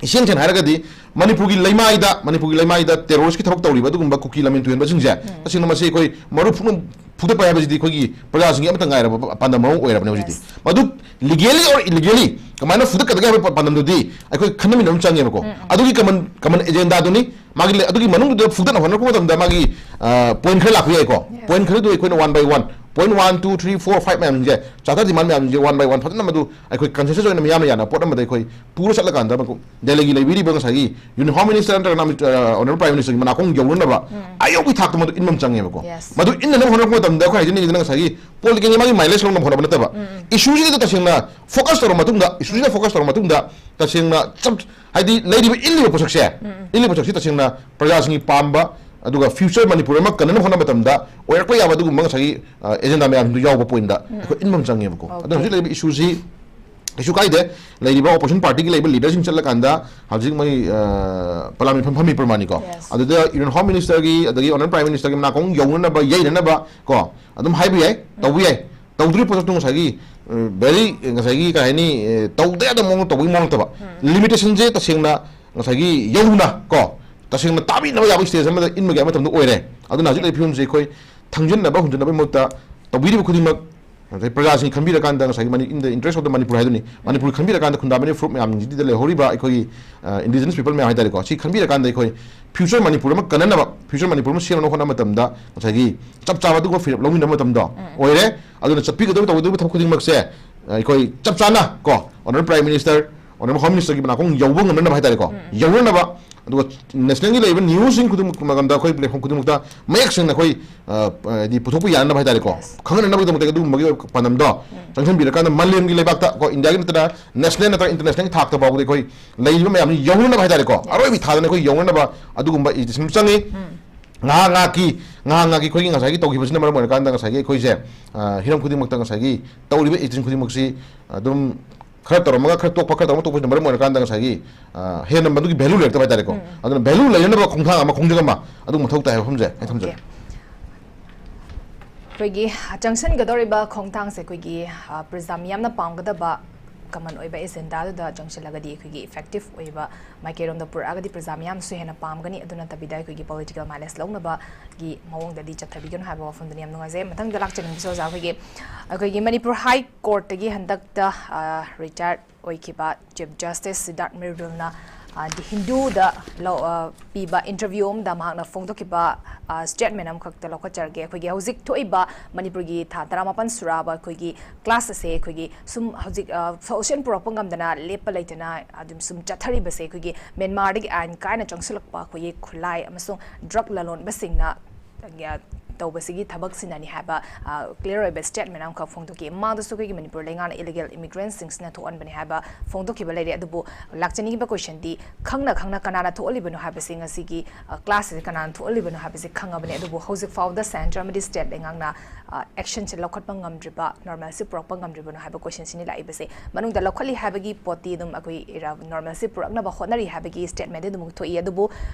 ꯏꯁꯦꯡ ꯁꯦꯡꯅ ꯍꯥꯏꯔꯒꯗꯤ ꯃꯅꯤꯄꯨꯔꯒꯤ ꯂꯩꯃꯥꯏꯗ, ꯃꯅꯤꯄꯨꯔꯒꯤ ꯂꯩꯃꯥꯏꯗ terrorist ꯀꯤ ꯊꯕꯛ ꯇꯧꯔꯤꯕ ꯑꯗꯨꯒꯨꯝꯕ ꯀꯨꯀꯤ ꯂꯝꯃꯤꯟ ꯇꯨꯍꯦꯟꯕꯁꯤꯡꯁꯦ, ꯇꯁꯦꯡꯅ ꯃꯁꯤ ꯑꯩꯈꯣꯏ ꯃꯔꯨ ꯐꯨꯛꯅ ꯐꯨꯗꯠꯄ ꯍꯥꯏꯕꯁꯤꯗꯤ ꯑꯩꯈꯣꯏꯒꯤ ꯄ꯭ꯔꯖꯥꯁꯤꯡꯒꯤ ꯑꯃꯠꯇ ꯉꯥꯏꯔꯕ ꯄꯥꯟꯗꯝ ꯑꯃ ꯑꯣꯏꯔꯕꯅꯦ ꯍꯧꯖꯤꯛꯇꯤ꯫ Yes. ꯃꯗꯨ legally or illegally ꯀꯃꯥꯏꯅ ꯐꯨꯗꯠꯀꯗꯒꯦ ꯍꯥꯏꯕ ꯄꯥꯟꯗꯝꯗꯨꯗꯤ ꯑꯩꯈꯣꯏ ꯈꯟꯅꯃꯤꯟꯅꯕ ꯑꯃ ꯆꯪꯉꯦꯕꯀꯣ꯫ ꯑꯗꯨꯒꯤ common, common agenda ꯗꯨꯅꯤ꯫ ꯃꯥꯒꯤ ꯂꯩ-, ꯑꯗꯨꯒꯤ ꯃꯅꯨꯡꯗꯨꯗ ꯐꯨꯗꯠꯅ ꯍꯣꯠꯅꯔꯛꯄ ꯃꯇꯝꯗ ꯃꯥꯒꯤ, ꯑ, point ꯈꯔ ꯂꯥꯛꯄ ꯌꯥꯏꯀꯣ꯫ Yes. Point ꯈꯔꯗꯨ ꯑꯩꯈꯣꯏꯅ one by one, point one, two, three, four, five ꯃꯌꯥꯝꯁꯤꯡꯁꯦ, charter demand ꯃꯌꯥꯝꯁꯤꯡꯁꯦ one by one ꯐꯖꯅ ꯃꯗꯨ ꯑꯩꯈꯣꯏ consensus ꯑꯣꯏꯅ ꯃꯤꯌꯥꯝꯅ ꯌꯥꯅꯕ ꯄꯣꯠ ꯑꯃꯗ ꯑꯩꯈꯣꯏ ꯄꯨꯔ ꯆꯠꯂꯀꯥꯟꯗ ꯃꯀꯨ-, ꯗꯦꯜꯂꯤꯒꯤ ꯂꯩꯕꯤꯔꯤꯕ ꯉꯁꯥꯏꯒꯤ union home minister ꯅꯠꯇ꯭ꯔꯒꯅ ꯑꯃꯤꯠ-, ꯑ, honorable prime minister ꯒꯤ ꯃꯅꯥꯀꯣꯡ ꯌꯧꯅꯅꯕ ꯑꯌꯧꯕꯒꯤ ꯊꯥꯛꯇ ꯃꯗꯨ ꯏꯟꯕ ꯑꯃ ꯆꯪꯉꯦꯕꯀꯣ꯫ Yes. ꯃꯗꯨ ꯏꯟꯅꯅꯕ ꯍꯣꯠꯅꯔꯛꯄ ꯃꯇꯝꯗ ꯑꯩꯈꯣꯏ ꯍꯥꯏꯖꯅꯤꯡꯉꯤꯗꯅ ꯉꯁꯥꯏꯒꯤ political ꯒꯤ ꯃꯥꯒꯤ mileage ꯂꯧꯅꯕ ꯍꯣꯠꯅꯕ ꯅꯠꯇꯕ, issue ꯁꯤꯗ ꯇꯁꯦꯡꯅ focus ꯇꯧꯔꯕ ꯃꯇꯨꯡꯗ, issue ꯁꯤꯗ focus ꯇꯧꯔꯕ ꯃꯇꯨꯡꯗ ꯇꯁꯦꯡꯅ ꯆꯞ-, ꯍꯥꯏꯗꯤ ꯂꯩꯔꯤꯕ ꯏꯜꯂꯤꯕ ꯄꯣꯠꯁꯛꯁꯦ, ꯏꯜꯂꯤꯕ ꯄꯣꯠꯁꯛꯁꯤ ꯇꯁꯦꯡꯅ ꯄ꯭ꯔꯖꯥꯁꯤꯡꯒꯤ ꯄꯥꯝꯕ, ꯑꯗꯨꯒ future ꯃꯅꯤꯄꯨꯔ ꯑꯃ ꯀꯟꯅꯅꯕ ꯍꯣꯠꯅꯕ ꯃꯇꯝꯗ ꯑꯣꯏꯔꯛꯄ ꯌꯥꯕ ꯑꯗꯨꯒꯨꯝꯕ ꯉꯁꯥꯏꯒꯤ, ꯑ, agenda ꯃꯌꯥꯝꯗꯨ ꯌꯥꯎꯕ point ꯗ ꯑꯩꯈꯣꯏ ꯏꯟꯕ ꯑꯃ ꯆꯪꯉꯦꯕꯀꯣ꯫ ꯑꯗꯨꯅ Okay. ꯍꯧꯖꯤꯛ ꯂꯩꯔꯤꯕ issue ꯁꯤ ꯀꯩꯁꯨ ꯀꯥꯏꯗꯦ, ꯂꯩꯔꯤꯕ opposition party ꯒꯤ ꯂꯩꯕ leader ꯁꯤꯡ ꯆꯠꯂꯀꯥꯟꯗ ꯍꯧꯖꯤꯛ ꯃꯣꯏ, ꯑ, ꯄꯂꯥꯟ ꯃꯤꯐꯝ ꯐꯝꯃꯤ ꯄ꯭ꯔꯃꯥꯅꯤꯀꯣ꯫ Yes. ꯑꯗꯨꯗ union home minister ꯒꯤ ꯑꯗꯒꯤ honorable prime minister ꯒꯤ ꯃꯅꯥꯀꯣꯡ ꯌꯧꯅꯅꯕ, ꯌꯩꯅꯅꯕ ꯀꯣ ꯑꯗꯨꯝ ꯍꯥꯏꯕ ꯌꯥꯏ, ꯇꯧꯕ ꯌꯥꯏ꯫ ꯇꯧꯗ꯭ꯔꯤ ꯄꯣꯠꯇꯨ ꯉꯁꯥꯏꯒꯤ, ꯑ, very, ꯉꯁꯥꯏꯒꯤ ꯀꯩ ꯍꯥꯏꯅꯤ, ꯑ, ꯇꯧꯗ ꯌꯥꯗꯕ ꯃꯑꯣꯡꯗ ꯇꯧꯕꯒꯤ ꯃꯑꯣꯡ ꯅꯠꯇꯕ, limitation ꯁꯦ ꯇꯁꯦꯡꯅ ꯉꯁꯥꯏꯒꯤ ꯌꯧꯅ ꯀꯣ ꯇꯁꯦꯡꯅ ꯇꯥꯕꯤꯅꯕ ꯌꯥꯕ stage ꯑꯃꯗ ꯏꯟꯕꯒꯤ ꯃꯇꯝꯗ ꯑꯣꯏꯔꯦ꯫ ꯑꯗꯨꯅ ꯍꯧꯖꯤꯛ ꯂꯩꯔꯤꯕ ꯐꯤꯕꯝꯁꯦ ꯑꯩꯈꯣꯏ ꯊꯪꯖꯤꯟꯅꯕ ꯍꯨꯟꯖꯤꯟꯅꯕꯒꯤ ꯃꯍꯨꯠꯇ ꯇꯧꯕꯤꯔꯤꯕ ꯈꯨꯗꯤꯡꯃꯛ ꯉꯁꯥꯏ ꯄ꯭ꯔꯖꯥꯁꯤꯡ ꯈꯟꯕꯤꯔꯀꯥꯟꯗ ꯉꯁꯥꯏꯒꯤ ꯃꯅꯤ-, in the interest of the Manipur ꯍꯥꯏꯗꯨꯅꯤ, ꯃꯅꯤꯄꯨꯔ ꯈꯟꯕꯤꯔꯀꯥꯟꯗ ꯈꯨꯟꯗꯥꯃꯤꯔꯤꯕ ꯐꯨꯔꯨꯞ ꯃꯌꯥꯝꯁꯤꯡꯁꯤꯗ ꯂꯩꯍꯧꯔꯤꯕ ꯑꯩꯈꯣꯏꯒꯤ, ꯑ, indigenous people ꯃꯌꯥꯝ ꯍꯥꯏꯇꯥꯔꯦꯀꯣ, ꯁꯤ ꯈꯟꯕꯤꯔꯀꯥꯟꯗ ꯑꯩꯈꯣꯏ future ꯃꯅꯤꯄꯨꯔ ꯑꯃ ꯀꯟꯅꯅꯕ, future ꯃꯅꯤꯄꯨꯔ ꯑꯃ ꯁꯦꯝꯅꯕ ꯍꯣꯠꯅꯕ ꯃꯇꯝꯗ ꯉꯁꯥꯏꯒꯤ ꯆꯞ ꯆꯥꯕ ꯑꯗꯨꯒꯨꯝꯕ ꯐꯤꯔꯦꯞ ꯂꯧꯃꯤꯟꯅꯕ ꯃꯇꯝꯗꯣ ꯑꯣꯏꯔꯦ꯫ ꯑꯗꯨꯅ ꯆꯠꯄꯤꯒꯗꯧꯔꯤꯕ ꯇꯧꯒꯗꯧꯔꯤꯕ ꯊꯕꯛ ꯈꯨꯗꯤꯡꯃꯛꯁꯦ ꯑꯩꯈꯣꯏ ꯆꯞ ꯆꯥꯅ ꯀꯣ, Honourable Prime Minister, Honourable Home Ministerꯒꯤ ꯃꯅꯥꯀꯣꯡ ꯌꯧꯕ ꯉꯝꯅꯅꯕ ꯍꯥꯏꯇꯥꯔꯦꯀꯣ, ꯎꯝ꯫ ꯌꯧꯅꯅꯕ, ꯑꯗꯨꯒ nationalꯒꯤ ꯂꯩꯔꯤꯕ newsꯁꯤꯡ ꯈꯨꯗꯤꯡꯃꯛ ꯃꯇꯝꯗ ꯑꯩꯈꯣꯏ platform ꯈꯨꯗꯤꯡꯃꯛꯇ ꯃꯌꯦꯛ ꯁꯦꯡꯅ ꯑꯩꯈꯣꯏ, ꯑ, ꯍꯥꯏꯗꯤ ꯄꯨꯊꯣꯛꯄ ꯌꯥꯅꯅꯕ ꯍꯥꯏꯇꯥꯔꯦꯀꯣ, Yes. ꯈꯪꯍꯟꯅꯅꯕꯒꯤꯗꯃꯛꯇ ꯑꯗꯨꯒꯨꯝꯕꯒꯤ ꯄꯥꯟꯗꯝꯗꯣ ꯎꯝ꯫ ꯆꯪꯁꯤꯟꯕꯤꯔꯀꯥꯟꯗ ꯃꯥꯂꯦꯝꯒꯤ ꯂꯩꯕꯥꯛꯇ ꯀꯣ, Indiaꯒꯤ ꯅꯠꯇꯅ national ꯅꯠꯇ꯭ꯔꯒ internationalꯒꯤ ꯊꯥꯛꯇ ꯐꯥꯎꯕꯗ ꯑꯩꯈꯣꯏ ꯂꯩꯔꯤꯕ ꯃꯌꯥꯝꯁꯤ ꯌꯧꯅꯅꯕ ꯍꯥꯏꯇꯥꯔꯦꯀꯣ, Yes. ꯑꯔꯣꯏꯕꯤ ꯊꯥꯗꯅ ꯑꯩꯈꯣꯏ ꯌꯧꯅꯅꯕ ꯑꯗꯨꯒꯨꯝꯕ agitation ꯆꯪꯉꯤ꯫ ꯎꯝ꯫ ꯉꯥꯏꯍꯥꯛ ꯉꯥꯏꯍꯥꯛꯀꯤ, ꯉꯥꯏꯍꯥꯛ ꯉꯥꯏꯍꯥꯛꯀꯤ ꯑꯩꯈꯣꯏꯒꯤ ꯉꯁꯥꯏꯒꯤ ꯇꯧꯈꯤꯕꯁꯤꯅ ꯃꯔꯝ ꯑꯣꯏꯔꯀꯥꯟꯗ ꯉꯁꯥꯏꯒꯤ ꯑꯩꯈꯣꯏꯁꯦ, ꯑ, ꯍꯤꯔꯝ ꯈꯨꯗꯤꯡꯃꯛꯇ ꯉꯁꯥꯏꯒꯤ ꯇꯧꯔꯤꯕ agitation ꯈꯨꯗꯤꯡꯃꯛꯁꯤ ꯑꯗꯨꯝ ꯈꯔ ꯇꯧꯔꯝꯃꯒ ꯈꯔ ꯇꯣꯛꯄ, ꯈꯔ ꯇꯧꯔꯝꯃꯒ ꯇꯣꯛꯄꯁꯤꯅ ꯃꯔꯝ ꯑꯣꯏꯔꯀꯥꯟꯗ ꯉꯁꯥꯏꯒꯤ, ꯑ, ꯍꯦꯟꯅ ꯃꯗꯨꯒꯤ value ꯂꯩꯔꯛꯇꯕ ꯍꯥꯏꯇꯥꯔꯦꯀꯣ꯫ ꯎꯝ꯫ ꯑꯗꯨꯅ value ꯂꯩꯅꯅꯕ ꯈꯣꯡꯊꯥꯡ ꯑꯃ, ꯈꯣꯡꯖꯪ ꯑꯃ ꯑꯗꯨ ꯃꯊꯧ ꯇꯥꯏ ꯍꯥꯏꯕ ꯋꯥꯐꯝꯁꯦ ꯑꯩ ꯊꯝꯖꯒꯦ꯫ ꯑꯩꯈꯣꯏꯒꯤ ꯆꯪꯁꯤꯟꯒꯗꯧꯔꯤꯕ ꯈꯣꯡꯊꯥꯡꯁꯦ ꯑꯩꯈꯣꯏꯒꯤ, ꯑ, ꯄ꯭ꯔꯖꯥ ꯃꯤꯌꯥꯝꯅ ꯄꯥꯝꯒꯗꯕ common ꯑꯣꯏꯕ agendaꯗꯨꯗ ꯆꯪꯁꯤꯜꯂꯒꯗꯤ ꯑꯩꯈꯣꯏꯒꯤ effective ꯑꯣꯏꯕ ꯃꯥꯏꯀꯩꯔꯣꯝꯗ ꯄꯨꯔꯛꯑꯒꯗꯤ ꯄ꯭ꯔꯖꯥ ꯃꯤꯌꯥꯝꯁꯨ ꯍꯦꯟꯅ ꯄꯥꯝꯒꯅꯤ꯫ ꯑꯗꯨ ꯅꯠꯇꯕꯤꯗ ꯑꯩꯈꯣꯏꯒꯤ political mileage ꯂꯧꯅꯕꯒꯤ ꯃꯑꯣꯡꯗꯗꯤ ꯆꯠꯊꯕꯤꯒꯅꯨ ꯍꯥꯏꯕ ꯋꯥꯐꯝꯗꯨꯅꯤ꯫ ꯌꯥꯝ ꯅꯨꯡꯉꯥꯏꯖꯩ꯫ ꯃꯊꯪꯗ ꯂꯥꯛꯆꯅꯤꯡꯕꯁꯦ ꯑꯣꯖꯥ, ꯑꯩꯈꯣꯏꯒꯤ, ꯑꯩꯈꯣꯏꯒꯤ ꯃꯅꯤꯄꯨꯔ High Courtꯇꯒꯤ ꯍꯟꯗꯛꯇ, ꯑ, retired ꯑꯣꯏꯈꯤꯕ Chief Justice ꯁꯤꯗꯥꯔꯠ ꯃ꯭ꯔꯗꯨꯜꯅ, ꯑ, The Hinduꯗ ꯂꯧ-, ꯑ, ꯄꯤꯕ interview ꯑꯃꯗ ꯃꯍꯥꯛꯅ ꯐꯣꯡꯗꯣꯛꯈꯤꯕ, ꯑ, statement ꯑꯃꯈꯛꯇ ꯂꯧꯈꯠꯆꯔꯒꯦ꯫ ꯑꯩꯈꯣꯏꯒꯤ ꯍꯧꯖꯤꯛ ꯊꯣꯛꯏꯕ ꯃꯅꯤꯄꯨꯔꯒꯤ ꯊꯥ ꯇꯔꯥꯃꯥꯄꯟ ꯁꯨꯔꯛꯑꯕ ꯑꯩꯈꯣꯏꯒꯤ class ꯑꯁꯦ ꯑꯩꯈꯣꯏꯒꯤ ꯁꯨꯝ ꯍꯧꯖꯤꯛ, ꯑ, solution ꯄꯨꯔꯛꯄ ꯉꯝꯗꯅ ꯂꯦꯞꯄ ꯂꯩꯇꯅ ꯑꯗꯨꯝ ꯁꯨꯝ ꯆꯠꯊꯔꯤꯕꯁꯦ ꯑꯩꯈꯣꯏꯒꯤ ꯃ꯭ꯌꯥꯟꯃꯥꯔꯗꯒꯤ ꯑꯥꯏꯟ ꯀꯥꯏꯅ ꯆꯪꯁꯤꯜꯂꯛꯄ ꯑꯩꯈꯣꯏꯒꯤ ꯈꯨꯠꯂꯥꯏ ꯑꯃꯁꯨꯡ drug ꯂꯂꯣꯟꯕꯁꯤꯡꯅ ꯇꯧꯕꯁꯤꯒꯤ ꯊꯕꯛꯁꯤꯅꯅꯤ ꯍꯥꯏꯕ, ꯑ, clear ꯑꯣꯏꯕ statement ꯑꯃꯈꯛ ꯐꯣꯡꯗꯣꯛꯈꯤ꯫ ꯃꯃꯥꯡꯗꯁꯨ ꯑꯩꯈꯣꯏꯒꯤ ꯃꯅꯤꯄꯨꯔ ꯂꯩꯉꯥꯛꯅ illegal immigrantꯁꯤꯡꯁꯤꯅ ꯊꯣꯛꯍꯟꯕꯅꯤ ꯍꯥꯏꯕ ꯐꯣꯡꯗꯣꯛꯈꯤꯕ ꯂꯩꯔꯦ꯫ ꯑꯗꯨꯕꯨ ꯂꯥꯛꯆꯅꯤꯡꯉꯤꯕ questionꯗꯤ, ꯈꯪꯅ ꯈꯪꯅ ꯀꯅꯥꯅ ꯊꯣꯛꯍꯜꯂꯤꯕꯅꯣ ꯍꯥꯏꯕꯁꯤ ꯉꯁꯤꯒꯤ, ꯑ, classꯁꯤꯗ ꯀꯅꯥꯅ ꯊꯣꯛꯍꯜꯂꯤꯕꯅꯣ ꯍꯥꯏꯕꯁꯤ ꯈꯪꯉꯕꯅꯤ꯫ ꯑꯗꯨꯕꯨ ꯍꯧꯖꯤꯛ ꯐꯥꯎꯕꯗ centre ꯑꯃꯗꯤ state ꯂꯩꯉꯥꯛꯅ, ꯑ, actionꯁꯦ ꯂꯧꯈꯠꯄ ꯉꯝꯗ꯭ꯔꯤꯕ, normalcy ꯄꯨꯔꯛꯄ ꯉꯝꯗ꯭ꯔꯤꯕꯅꯣ ꯍꯥꯏꯕ questionꯁꯤꯅꯤ ꯂꯥꯛꯏꯕꯁꯦ꯫ ꯃꯅꯨꯡꯗ ꯂꯧꯈꯠꯂꯤ ꯍꯥꯏꯕꯒꯤ ꯄꯣꯠꯇꯤ ꯑꯗꯨꯝ ꯑꯩꯈꯣꯏ ꯏꯔꯥ-, normalcy ꯄꯨꯔꯛꯅꯕ ꯍꯣꯠꯅꯔꯤ ꯍꯥꯏꯕꯒꯤ statementꯗꯤ ꯑꯗꯨꯝ ꯊꯣꯛꯏ꯫ ꯑꯗꯨꯕꯨ,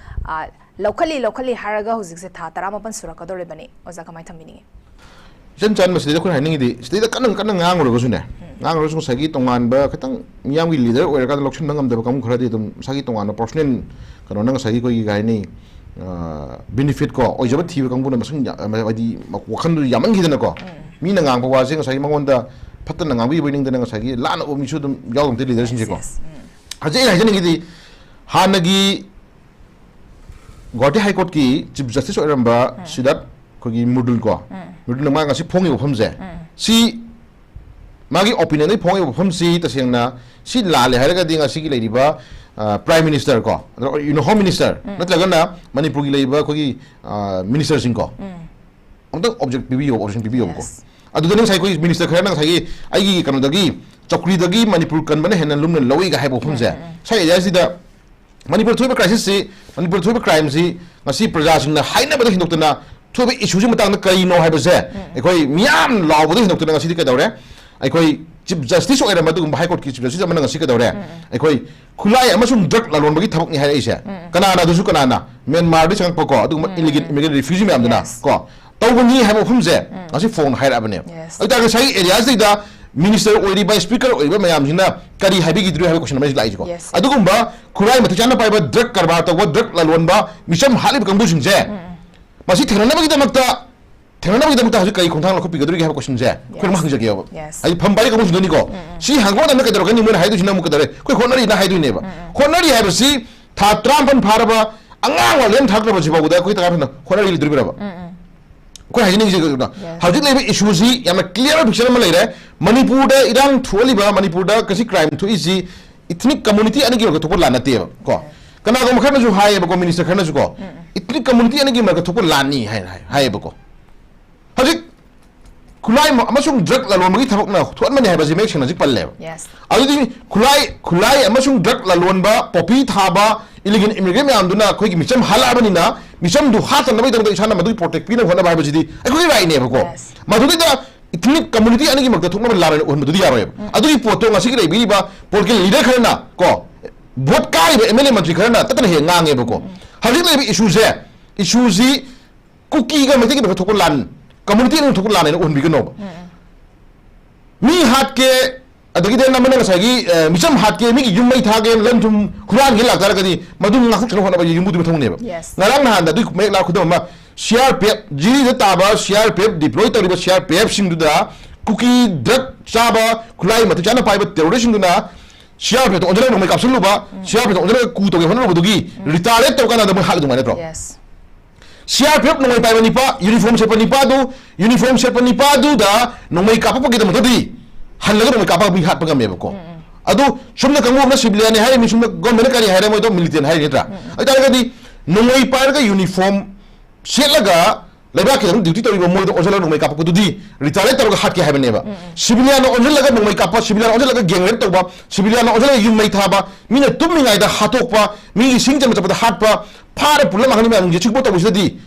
ꯑ, ꯂꯧꯈꯠꯂꯤ, ꯂꯧꯈꯠꯂꯤ ꯍꯥꯏꯔꯒ ꯍꯧꯖꯤꯛꯁꯦ ꯊꯥ ꯇꯔꯥꯃꯥꯄꯟ ꯁꯨꯔꯛꯀꯗꯧꯔꯤꯕꯅꯤ꯫ ꯑꯣꯖꯥ, ꯀꯃꯥꯏꯅ ꯊꯝꯕꯤꯅꯤꯡꯉꯤ? ꯏꯆꯝ ꯆꯝꯕ ꯁꯤꯗꯩꯗ ꯑꯩꯈꯣꯏꯅ ꯍꯥꯏꯅꯤꯡꯉꯤꯗꯤ, ꯁꯤꯗꯩꯗ ꯀꯟꯅ, ꯀꯟꯅ ꯉꯥꯡꯉꯨꯔꯒꯁꯨꯅꯦ, ꯎꯝ꯫ ꯉꯥꯡꯉꯨꯔꯒꯁꯨ ꯉꯁꯥꯏꯒꯤ ꯇꯣꯉꯥꯟꯕ ꯈꯤꯇꯪ ꯃꯤꯌꯥꯝꯒꯤ leader ꯑꯣꯏꯔꯀꯥꯟꯗ ꯂꯧꯁꯤꯟꯕ ꯉꯝꯗꯕ ꯀꯥꯡꯕꯨ ꯈꯔꯗꯤ ꯑꯗꯨꯝ ꯃꯁꯥꯒꯤ ꯇꯣꯉꯥꯟꯕ personal ꯀꯩꯅꯣꯅ ꯉꯁꯥꯏꯒꯤ ꯑꯩꯈꯣꯏꯒꯤ ꯀꯩ ꯍꯥꯏꯅꯤ, ꯑ, benefit ꯀꯣ, ꯑꯣꯏꯖꯕ ꯊꯤꯕ ꯀꯥꯡꯕꯨꯅ ꯃꯁꯤꯡ ꯌꯥ-, ꯍꯥꯏꯗꯤ ꯋꯥꯈꯜꯗꯨ ꯌꯥꯝꯃꯟꯈꯤꯗꯅꯀꯣ, ꯎꯝ꯫ ꯃꯤꯅ ꯉꯥꯡꯕ ꯋꯥꯁꯦ ꯉꯁꯥꯏꯒꯤ ꯃꯉꯣꯟꯗ ꯐꯠꯇꯅ ꯉꯥꯡꯕꯤꯕ ꯅꯤꯡꯗꯅ ꯉꯁꯥꯏꯒꯤ ꯂꯥꯟꯅ ꯎꯕ ꯃꯤꯁꯨ ꯑꯗꯨꯝ ꯌꯥꯎꯔꯝꯗꯦ leaderꯁꯤꯡꯁꯦꯀꯣ꯫ Yes, yes, ꯎꯝ꯫ ꯍꯧꯖꯤꯛ ꯑꯩꯅ ꯍꯥꯏꯖꯅꯤꯡꯉꯤꯗꯤ, ꯍꯥꯟꯅꯒꯤ ꯒꯨꯋꯥꯍꯥꯇꯤ High Courtꯀꯤ Chief Justice ꯑꯣꯏꯔꯝꯕ ꯎꯝ꯫ ꯁꯤꯗꯥꯔꯠ ꯑꯩꯈꯣꯏꯒꯤ ꯃ꯭ꯔꯗꯨꯜ ꯀꯣ, ꯎꯝ꯫ ꯃ꯭ꯔꯗꯨꯜꯅ ꯃꯥ ꯉꯁꯤ ꯐꯣꯡꯉꯤꯕ ꯋꯥꯐꯝꯁꯦ, ꯎꯝ꯫ ꯁꯤ ꯃꯥꯒꯤ ꯑꯣꯄꯤꯅꯤꯌꯟꯗꯒꯤ ꯐꯣꯡꯉꯛꯏꯕ ꯋꯥꯐꯝꯁꯤ ꯇꯁꯦꯡꯅ ꯁꯤ ꯂꯥꯜꯂꯦ ꯍꯥꯏꯔꯒꯗꯤ ꯉꯁꯤꯒꯤ ꯂꯩꯔꯤꯕ ꯄ꯭ꯔꯥꯏꯝ ꯃꯤꯅꯤꯁꯇꯔ ꯀꯣ, ꯑꯗꯣ ꯌꯨꯅꯣ ꯍꯣꯝ ꯃꯤꯅꯤꯁꯇꯔ ꯅꯠꯇ꯭ꯔꯒꯅ ꯃꯅꯤꯄꯨꯔꯒꯤ ꯂꯩꯔꯤꯕ ꯑꯩꯈꯣꯏꯒꯤ ꯃꯤꯅꯤꯁꯇꯔꯁꯤꯡꯀꯣ ꯑꯝꯇꯪ ꯑꯣꯕꯖꯦꯛ ꯄꯤꯕꯤꯌꯣ, ꯑꯣꯕꯖꯦꯛꯁꯟ ꯄꯤꯕꯤꯌꯣꯕꯀꯣ꯫ Yes. ꯑꯗꯨꯗꯅꯤ ꯉꯁꯥꯏ ꯑꯩꯈꯣꯏ ꯃꯤꯅꯤꯁꯇꯔ ꯈꯔꯅ ꯉꯁꯥꯏꯒꯤ ꯑꯩꯒꯤ ꯀꯩꯅꯣꯗꯒꯤ ꯆꯧꯀ꯭ꯔꯤꯗꯒꯤ ꯃꯅꯤꯄꯨꯔ ꯀꯟꯕꯅ ꯍꯦꯟꯅ ꯂꯨꯝꯅ ꯂꯧꯏꯒ ꯍꯥꯏꯕ ꯋꯥꯐꯝꯁꯦ ꯉꯁꯥꯏ ꯑꯦꯔꯤꯌꯥꯁꯤꯗ ꯃꯅꯤꯄꯨꯔ ꯊꯣꯛꯏꯕ ꯀ꯭ꯔꯥꯏꯁꯤꯁꯁꯤ, ꯃꯅꯤꯄꯨꯔ ꯊꯣꯛꯏꯕ ꯀ꯭ꯔꯥꯏꯝꯁꯤ ꯉꯁꯤ ꯄ꯭ꯔꯖꯥꯁꯤꯡꯅ ꯍꯥꯏꯅꯕꯗ ꯍꯦꯟꯗꯣꯛꯇꯅ ꯊꯣꯛꯏꯕ ꯏꯁꯨꯁꯤ ꯃꯇꯥꯡꯗ ꯀꯔꯤꯅꯣ ꯍꯥꯏꯕꯁꯦ ꯑꯩꯈꯣꯏ ꯃꯤꯌꯥꯝ ꯂꯥꯎꯕꯗ ꯍꯦꯟꯗꯣꯛꯇꯅ ꯉꯁꯤꯗꯤ ꯀꯩꯗꯧꯔꯦ? ꯑꯩꯈꯣꯏ ꯆꯤꯐ ꯖꯁꯇꯤꯁ ꯑꯣꯏꯔꯝꯕ ꯑꯗꯨꯒꯨꯝꯕ ꯍꯥꯏ ꯀꯣꯔꯠꯀꯤ ꯆꯤꯐ ꯖꯁꯇꯤꯁ ꯑꯃꯅ ꯉꯁꯤ ꯀꯩꯗꯧꯔꯦ? ꯑꯩꯈꯣꯏ ꯈꯨꯠꯂꯥꯏ ꯑꯃꯁꯨꯡ ꯗ꯭ꯔꯒ ꯂꯂꯣꯟꯕꯒꯤ ꯊꯕꯛꯅꯤ ꯍꯥꯏꯔꯛꯏꯁꯦ꯫ ꯀꯅꯥꯅ? ꯑꯗꯨꯁꯨ ꯀꯅꯥꯅ? ꯃ꯭ꯌꯥꯟꯃꯥꯔꯗꯒꯤ ꯆꯪꯉꯛꯄꯀꯣ, ꯑꯗꯨꯒꯨꯝꯕ ꯏꯂꯤꯒꯦꯜ ꯏꯃꯤꯒ꯭ꯔꯦꯟ ꯔꯤꯐ꯭ꯌꯨꯖꯤ ꯃꯌꯥꯝꯗꯨꯅ Yes. ꯀꯣ ꯇꯧꯕꯅꯤ ꯍꯥꯏꯕ ꯋꯥꯐꯝꯁꯦ ꯉꯁꯤ ꯐꯣꯡꯅ ꯍꯥꯏꯔꯛꯑꯕꯅꯦꯕ꯫ Yes. ꯑꯗꯨ ꯇꯥꯔꯒꯗꯤ ꯉꯁꯥꯏꯒꯤ ꯑꯦꯔꯤꯌꯥꯁꯤꯗꯩꯗ ꯃꯤꯅꯤꯁꯇꯔ ꯑꯣꯏꯔꯤꯕ, ꯁ꯭ꯄꯤꯀꯔ ꯑꯣꯏꯔꯤꯕ ꯃꯌꯥꯝꯁꯤꯅ ꯀꯔꯤ ꯍꯥꯏꯕꯤꯈꯤꯗ꯭ꯔꯤ ꯍꯥꯏꯕ ꯀꯣꯏꯁꯟ ꯑꯃꯁꯨ ꯂꯥꯛꯏꯁꯦꯀꯣ꯫ Yes. ꯑꯗꯨꯒꯨꯝꯕ ꯈꯨꯠꯂꯥꯏ ꯃꯇꯤꯛ ꯆꯥꯅ ꯄꯥꯏꯕ, ꯗ꯭ꯔꯒ ꯀꯔꯕꯥꯔ ꯇꯧꯕ, ꯗ꯭ꯔꯒ ꯂꯂꯣꯟꯕ, ꯃꯤꯆꯝ ꯍꯥꯠꯂꯤꯕ ꯀꯥꯡꯕꯨꯁꯤꯡꯁꯦ ꯃꯁꯤ ꯊꯦꯡꯅꯅꯕꯒꯤꯗꯃꯛꯇ, ꯊꯦꯡꯅꯅꯕꯒꯤꯗꯃꯛꯇ ꯍꯧꯖꯤꯛ ꯀꯔꯤ ꯈꯣꯡꯊꯥꯡ ꯂꯧꯈꯠꯄꯤꯒꯗꯧꯔꯤꯒꯦ ꯍꯥꯏꯕ ꯀꯣꯏꯁꯟꯁꯦ ꯑꯩꯈꯣꯏꯅ ꯑꯃ Yes. ꯍꯪꯖꯒꯦꯕ꯫ Yes. ꯍꯥꯏꯗꯤ ꯐꯝ ꯄꯥꯏꯔꯤ ꯀꯥꯡꯕꯨꯁꯤꯡꯗꯨꯅꯤꯀꯣ꯫ ꯁꯤ ꯍꯪꯕ ꯃꯇꯝꯗ ꯀꯩꯗꯧꯔꯛꯀꯅꯤ? ꯃꯣꯏꯅ ꯍꯥꯏꯗꯣꯏꯁꯤꯅ ꯑꯃꯨꯛ ꯀꯩꯗꯧꯔꯦ? ꯑꯩꯈꯣꯏ ꯍꯣꯠꯅꯔꯤꯅ ꯍꯥꯏꯗꯣꯏꯅꯦꯕ꯫ ꯍꯣꯠꯅꯔꯤ ꯍꯥꯏꯕꯁꯤ ꯊꯥ ꯇꯔꯥꯃꯥꯄꯟ ꯐꯥꯔꯕ ꯑꯉꯥꯡ ꯋꯥ ꯂꯦꯝ ꯊꯥꯔꯛꯇ꯭ꯔꯕꯁꯤ ꯐꯥꯎꯕꯗ ꯑꯩꯈꯣꯏ ꯇꯉꯥꯏ ꯐꯗꯅ ꯍꯣꯠꯅꯔꯤ ꯂꯩꯗꯣꯔꯤꯕ꯭ꯔꯕ? ꯑꯩꯈꯣꯏ ꯍꯥꯏꯖꯅꯤꯡꯉꯤꯁꯦ ꯀꯩꯅꯣ? Yes. ꯍꯧꯖꯤꯛ ꯂꯩꯔꯤꯕ ꯏꯁꯨꯁꯤ ꯌꯥꯝꯅ ꯀ꯭ꯂꯤꯌꯥꯔ ꯄꯤꯛꯆꯔ ꯑꯃ ꯂꯩꯔꯦ꯫ ꯃꯅꯤꯄꯨꯔꯗ ꯏꯔꯥꯡ ꯊꯣꯛꯍꯜꯂꯤꯕ, ꯃꯅꯤꯄꯨꯔꯗ ꯀꯁꯤ ꯀ꯭ꯔꯥꯏꯝ ꯊꯣꯛꯏꯁꯤ ꯏꯊꯅꯤꯛ ꯀꯝꯃꯨꯅꯤꯇꯤ ꯑꯅꯤꯒꯤ ꯃꯔꯛꯇ ꯊꯣꯛꯄ ꯂꯥꯟ ꯅꯠꯇꯦꯕ ꯀꯣ꯫ ꯀꯅꯥꯒꯨꯝꯕ ꯈꯔꯅꯁꯨ ꯍꯥꯏꯌꯦꯕꯀꯣ, ꯃꯤꯅꯤꯁꯇꯔ ꯈꯔꯅꯁꯨ ꯀꯣ, ꯏꯊꯅꯤꯛ ꯀꯝꯃꯨꯅꯤꯇꯤ ꯑꯅꯤꯒꯤ ꯃꯔꯛꯇ ꯊꯣꯛꯄ ꯂꯥꯟꯅꯤ ꯍꯥꯏꯅ ꯍꯥꯏ-, ꯍꯥꯏꯌꯦꯕꯀꯣ꯫ ꯍꯧꯖꯤꯛ ꯈꯨꯠꯂꯥꯏ ꯃ-, ꯑꯃꯁꯨꯡ ꯗ꯭ꯔꯒ ꯂꯂꯣꯟꯕꯒꯤ ꯊꯕꯛꯅ ꯊꯣꯛꯍꯟꯕꯅꯤ ꯍꯥꯏꯕꯁꯤ ꯃꯌꯦꯛ ꯁꯦꯡꯅ ꯍꯧꯖꯤꯛ ꯄꯜꯂꯦꯕ꯫ Yes. ꯑꯗꯨꯗꯤ ꯈꯨꯠꯂꯥꯏ, ꯈꯨꯠꯂꯥꯏ ꯑꯃꯁꯨꯡ ꯗ꯭ꯔꯒ ꯂꯂꯣꯟꯕ, ꯄꯣꯄꯤ ꯊꯥꯕ, ꯏꯂꯤꯒꯦꯜ ꯏꯃꯤꯒ꯭ꯔꯦꯟ ꯃꯌꯥꯝꯗꯨꯅ ꯑꯩꯈꯣꯏꯒꯤ ꯃꯤꯆꯝ ꯍꯥꯠꯂꯛꯑꯕꯅꯤꯅ, ꯃꯤꯆꯝꯗꯨ ꯍꯥꯠꯇꯅꯕꯒꯤꯗꯃꯛꯇ ꯏꯁꯥꯅ ꯃꯗꯨꯒꯤ ꯄ꯭ꯔꯣꯇꯦꯛ ꯄꯤꯅꯕ ꯍꯣꯠꯅꯕ ꯍꯥꯏꯕꯁꯤꯗꯤ ꯑꯩꯈꯣꯏꯒꯤ ꯔꯥꯏꯠꯅꯦꯕꯀꯣ꯫ Yes. ꯃꯗꯨꯗꯩꯗ ꯏꯊꯅꯤꯛ ꯀꯝꯃꯨꯅꯤꯇꯤ ꯑꯅꯤꯒꯤ ꯃꯔꯛꯇ ꯊꯣꯛꯅꯕ ꯂꯥꯟ ꯑꯣꯏꯅ ꯎꯍꯟꯕꯗꯨꯗꯤ ꯌꯥꯔꯣꯏꯕ꯫ ꯑꯗꯨꯒꯤ ꯄꯣꯠꯇꯣ ꯉꯁꯤꯒꯤ ꯂꯩꯕꯤꯔꯤꯕ ꯄꯣꯂꯤꯇꯤꯀꯦꯜ ꯂꯤꯗꯔ ꯈꯔꯅ ꯀꯣ, ꯚꯣꯠ ꯀꯥꯔꯤꯕ ꯑꯦꯝ ꯑꯦꯜ ꯑꯦ ꯃꯟꯇ꯭ꯔꯤ ꯈꯔꯅ ꯇꯠꯇꯅ ꯍꯦꯛ ꯉꯥꯡꯉꯦꯕꯀꯣ꯫ ꯍꯧꯖꯤꯛ ꯂꯩꯔꯤꯕ ꯏꯁꯨꯁꯦ, ꯏꯁꯨꯁꯤ ꯀꯨꯀꯤꯒ ꯃꯩꯇꯩꯒꯤ ꯃꯔꯛꯇ ꯊꯣꯛꯄ ꯂꯥꯟ, ꯀꯝꯃꯨꯅꯤꯇꯤ ꯑꯅꯤꯒꯤ ꯊꯣꯛꯄ ꯂꯥꯟ ꯍꯥꯏꯅ ꯎꯍꯟꯕꯤꯒꯅꯣꯕ꯫ ꯃꯤ ꯍꯥꯠꯀꯦ, ꯑꯗꯒꯤꯗꯤ ꯑꯃꯅ ꯉꯁꯥꯏꯒꯤ, ꯑ, ꯃꯤꯆꯝ ꯍꯥꯠꯀꯦ, ꯃꯤꯒꯤ ꯌꯨꯝ ꯃꯩ ꯊꯥꯒꯦ, ꯂꯟ ꯊꯨꯝ ꯍꯨꯔꯥꯟꯒꯦ ꯂꯥꯛꯇꯥꯔꯒꯗꯤ ꯃꯗꯨ ꯉꯥꯛꯊꯣꯛꯆꯅꯕ ꯍꯣꯠꯅꯕ ꯌꯨꯝꯕꯨꯗꯨꯒꯤ ꯃꯊꯧꯅꯦꯕ꯫ Yes. ꯉꯔꯥꯡ ꯅꯍꯥꯟꯗ ꯑꯗꯨꯒꯤ ꯃꯌꯦꯛ ꯂꯥꯕ ꯈꯨꯗꯝ ꯑꯃ, ꯁꯤ ꯑꯥꯔ ꯄꯤ ꯑꯦꯐ, ꯖꯤꯔꯤꯗ ꯇꯥꯕ C R P F, deploy ꯇꯧꯔꯤꯕ ꯁꯤ ꯑꯥꯔ ꯄꯤ ꯑꯦꯐꯁꯤꯡꯗꯨꯗ ꯀꯨꯀꯤ ꯗ꯭ꯔꯒ ꯆꯥꯕ, ꯈꯨꯠꯂꯥꯏ ꯃꯇꯤꯛ ꯆꯥꯅ ꯄꯥꯏꯕ ꯇꯦꯔꯣꯔꯤꯁꯁꯤꯡꯗꯨꯅ ꯁꯤ ꯑꯥꯔ ꯄꯤ ꯑꯦꯐꯇ ꯑꯣꯟꯁꯤꯜꯂꯒ ꯅꯣꯡꯃꯩ ꯀꯥꯞꯁꯤꯜꯂꯨꯕ, ꯁꯤ ꯑꯥꯔ ꯄꯤ ꯑꯦꯐꯇ ꯑꯣꯟꯁꯤꯜꯂꯒ ꯀꯨ ꯇꯧꯒꯦ ꯍꯣꯠꯅꯔꯨꯕꯗꯨꯒꯤ ꯔꯤꯇꯥꯂꯤꯌꯦꯠ ꯇꯧꯔꯀꯥꯟꯗ ꯃꯣꯏ ꯍꯥꯠꯂꯤꯗꯨ ꯉꯥꯏ ꯅꯠꯇ꯭ꯔꯣ? Yes. C R P F ꯅꯣꯡꯃꯩ ꯄꯥꯏꯕ ꯅꯤꯄꯥ, ꯌꯨꯅꯤꯐꯣꯔꯝ ꯁꯦꯠꯄ ꯅꯤꯄꯥꯗꯨ, ꯌꯨꯅꯤꯐꯣꯔꯝ ꯁꯦꯠꯄ ꯅꯤꯄꯥꯗꯨꯗ ꯅꯣꯡꯃꯩ ꯀꯥꯞꯄꯛꯄꯒꯤꯗꯃꯛꯇꯗꯤ ꯍꯜꯂꯒ ꯅꯣꯡꯃꯩ ꯀꯥꯞꯄꯒ ꯃꯤ ꯍꯥꯠꯄ ꯉꯝꯃꯦꯕꯀꯣ꯫ ꯑꯗꯨ ꯁꯣꯝꯗ ꯀꯥꯡꯕꯨ ꯑꯃꯅ civilianꯅꯤ ꯍꯥꯏꯔꯦ, ꯃꯤ ꯁꯣꯝꯗ governmentꯅ ꯀꯔꯤ ꯍꯥꯏꯔꯦ, ꯃꯣꯏꯗꯣ militantꯅꯤ ꯍꯥꯏꯔꯦ ꯅꯠꯇ꯭ꯔꯥ? ꯑꯗꯨ ꯇꯥꯔꯒꯗꯤ ꯅꯣꯡꯃꯩ ꯄꯥꯏꯔꯒ uniform ꯁꯦꯠꯂꯒ ꯂꯩꯕꯥꯛꯀꯤꯗꯃꯛ duty ꯇꯧꯔꯤꯕ ꯃꯣꯏꯗ ꯑꯣꯟꯁꯤꯜꯂꯒ ꯅꯣꯡꯃꯩ ꯀꯥꯞꯄꯛꯄꯗꯨꯗꯤ retaliate ꯇꯧꯔꯒ ꯍꯥꯠꯀꯦ ꯍꯥꯏꯕꯅꯦꯕ꯫ Civilianꯅ ꯑꯣꯟꯁꯤꯜꯂꯒ ꯅꯣꯡꯃꯩ ꯀꯥꯞꯄ, civilianꯅ ꯑꯣꯟꯁꯤꯜꯂꯒ gang rape ꯇꯧꯕ, civilianꯅ ꯑꯣꯟꯁꯤꯜꯂꯒ ꯌꯨꯝ ꯃꯩ ꯊꯥꯕ, ꯃꯤꯅ ꯇꯨꯝꯃꯤꯉꯩꯗ ꯍꯥꯠꯇꯣꯛꯄ, ꯃꯤꯒꯤ ꯁꯤꯡ ꯆꯟꯕ ꯆꯠꯄꯗ ꯍꯥꯠꯄ, ꯐꯥꯔ ꯄꯨꯜꯂꯞ ꯃꯥꯡꯍꯟꯕ ꯃꯌꯥꯝꯁꯦ ꯁꯤꯒꯨꯝꯕ ꯇꯧꯕꯁꯤꯗꯗꯤ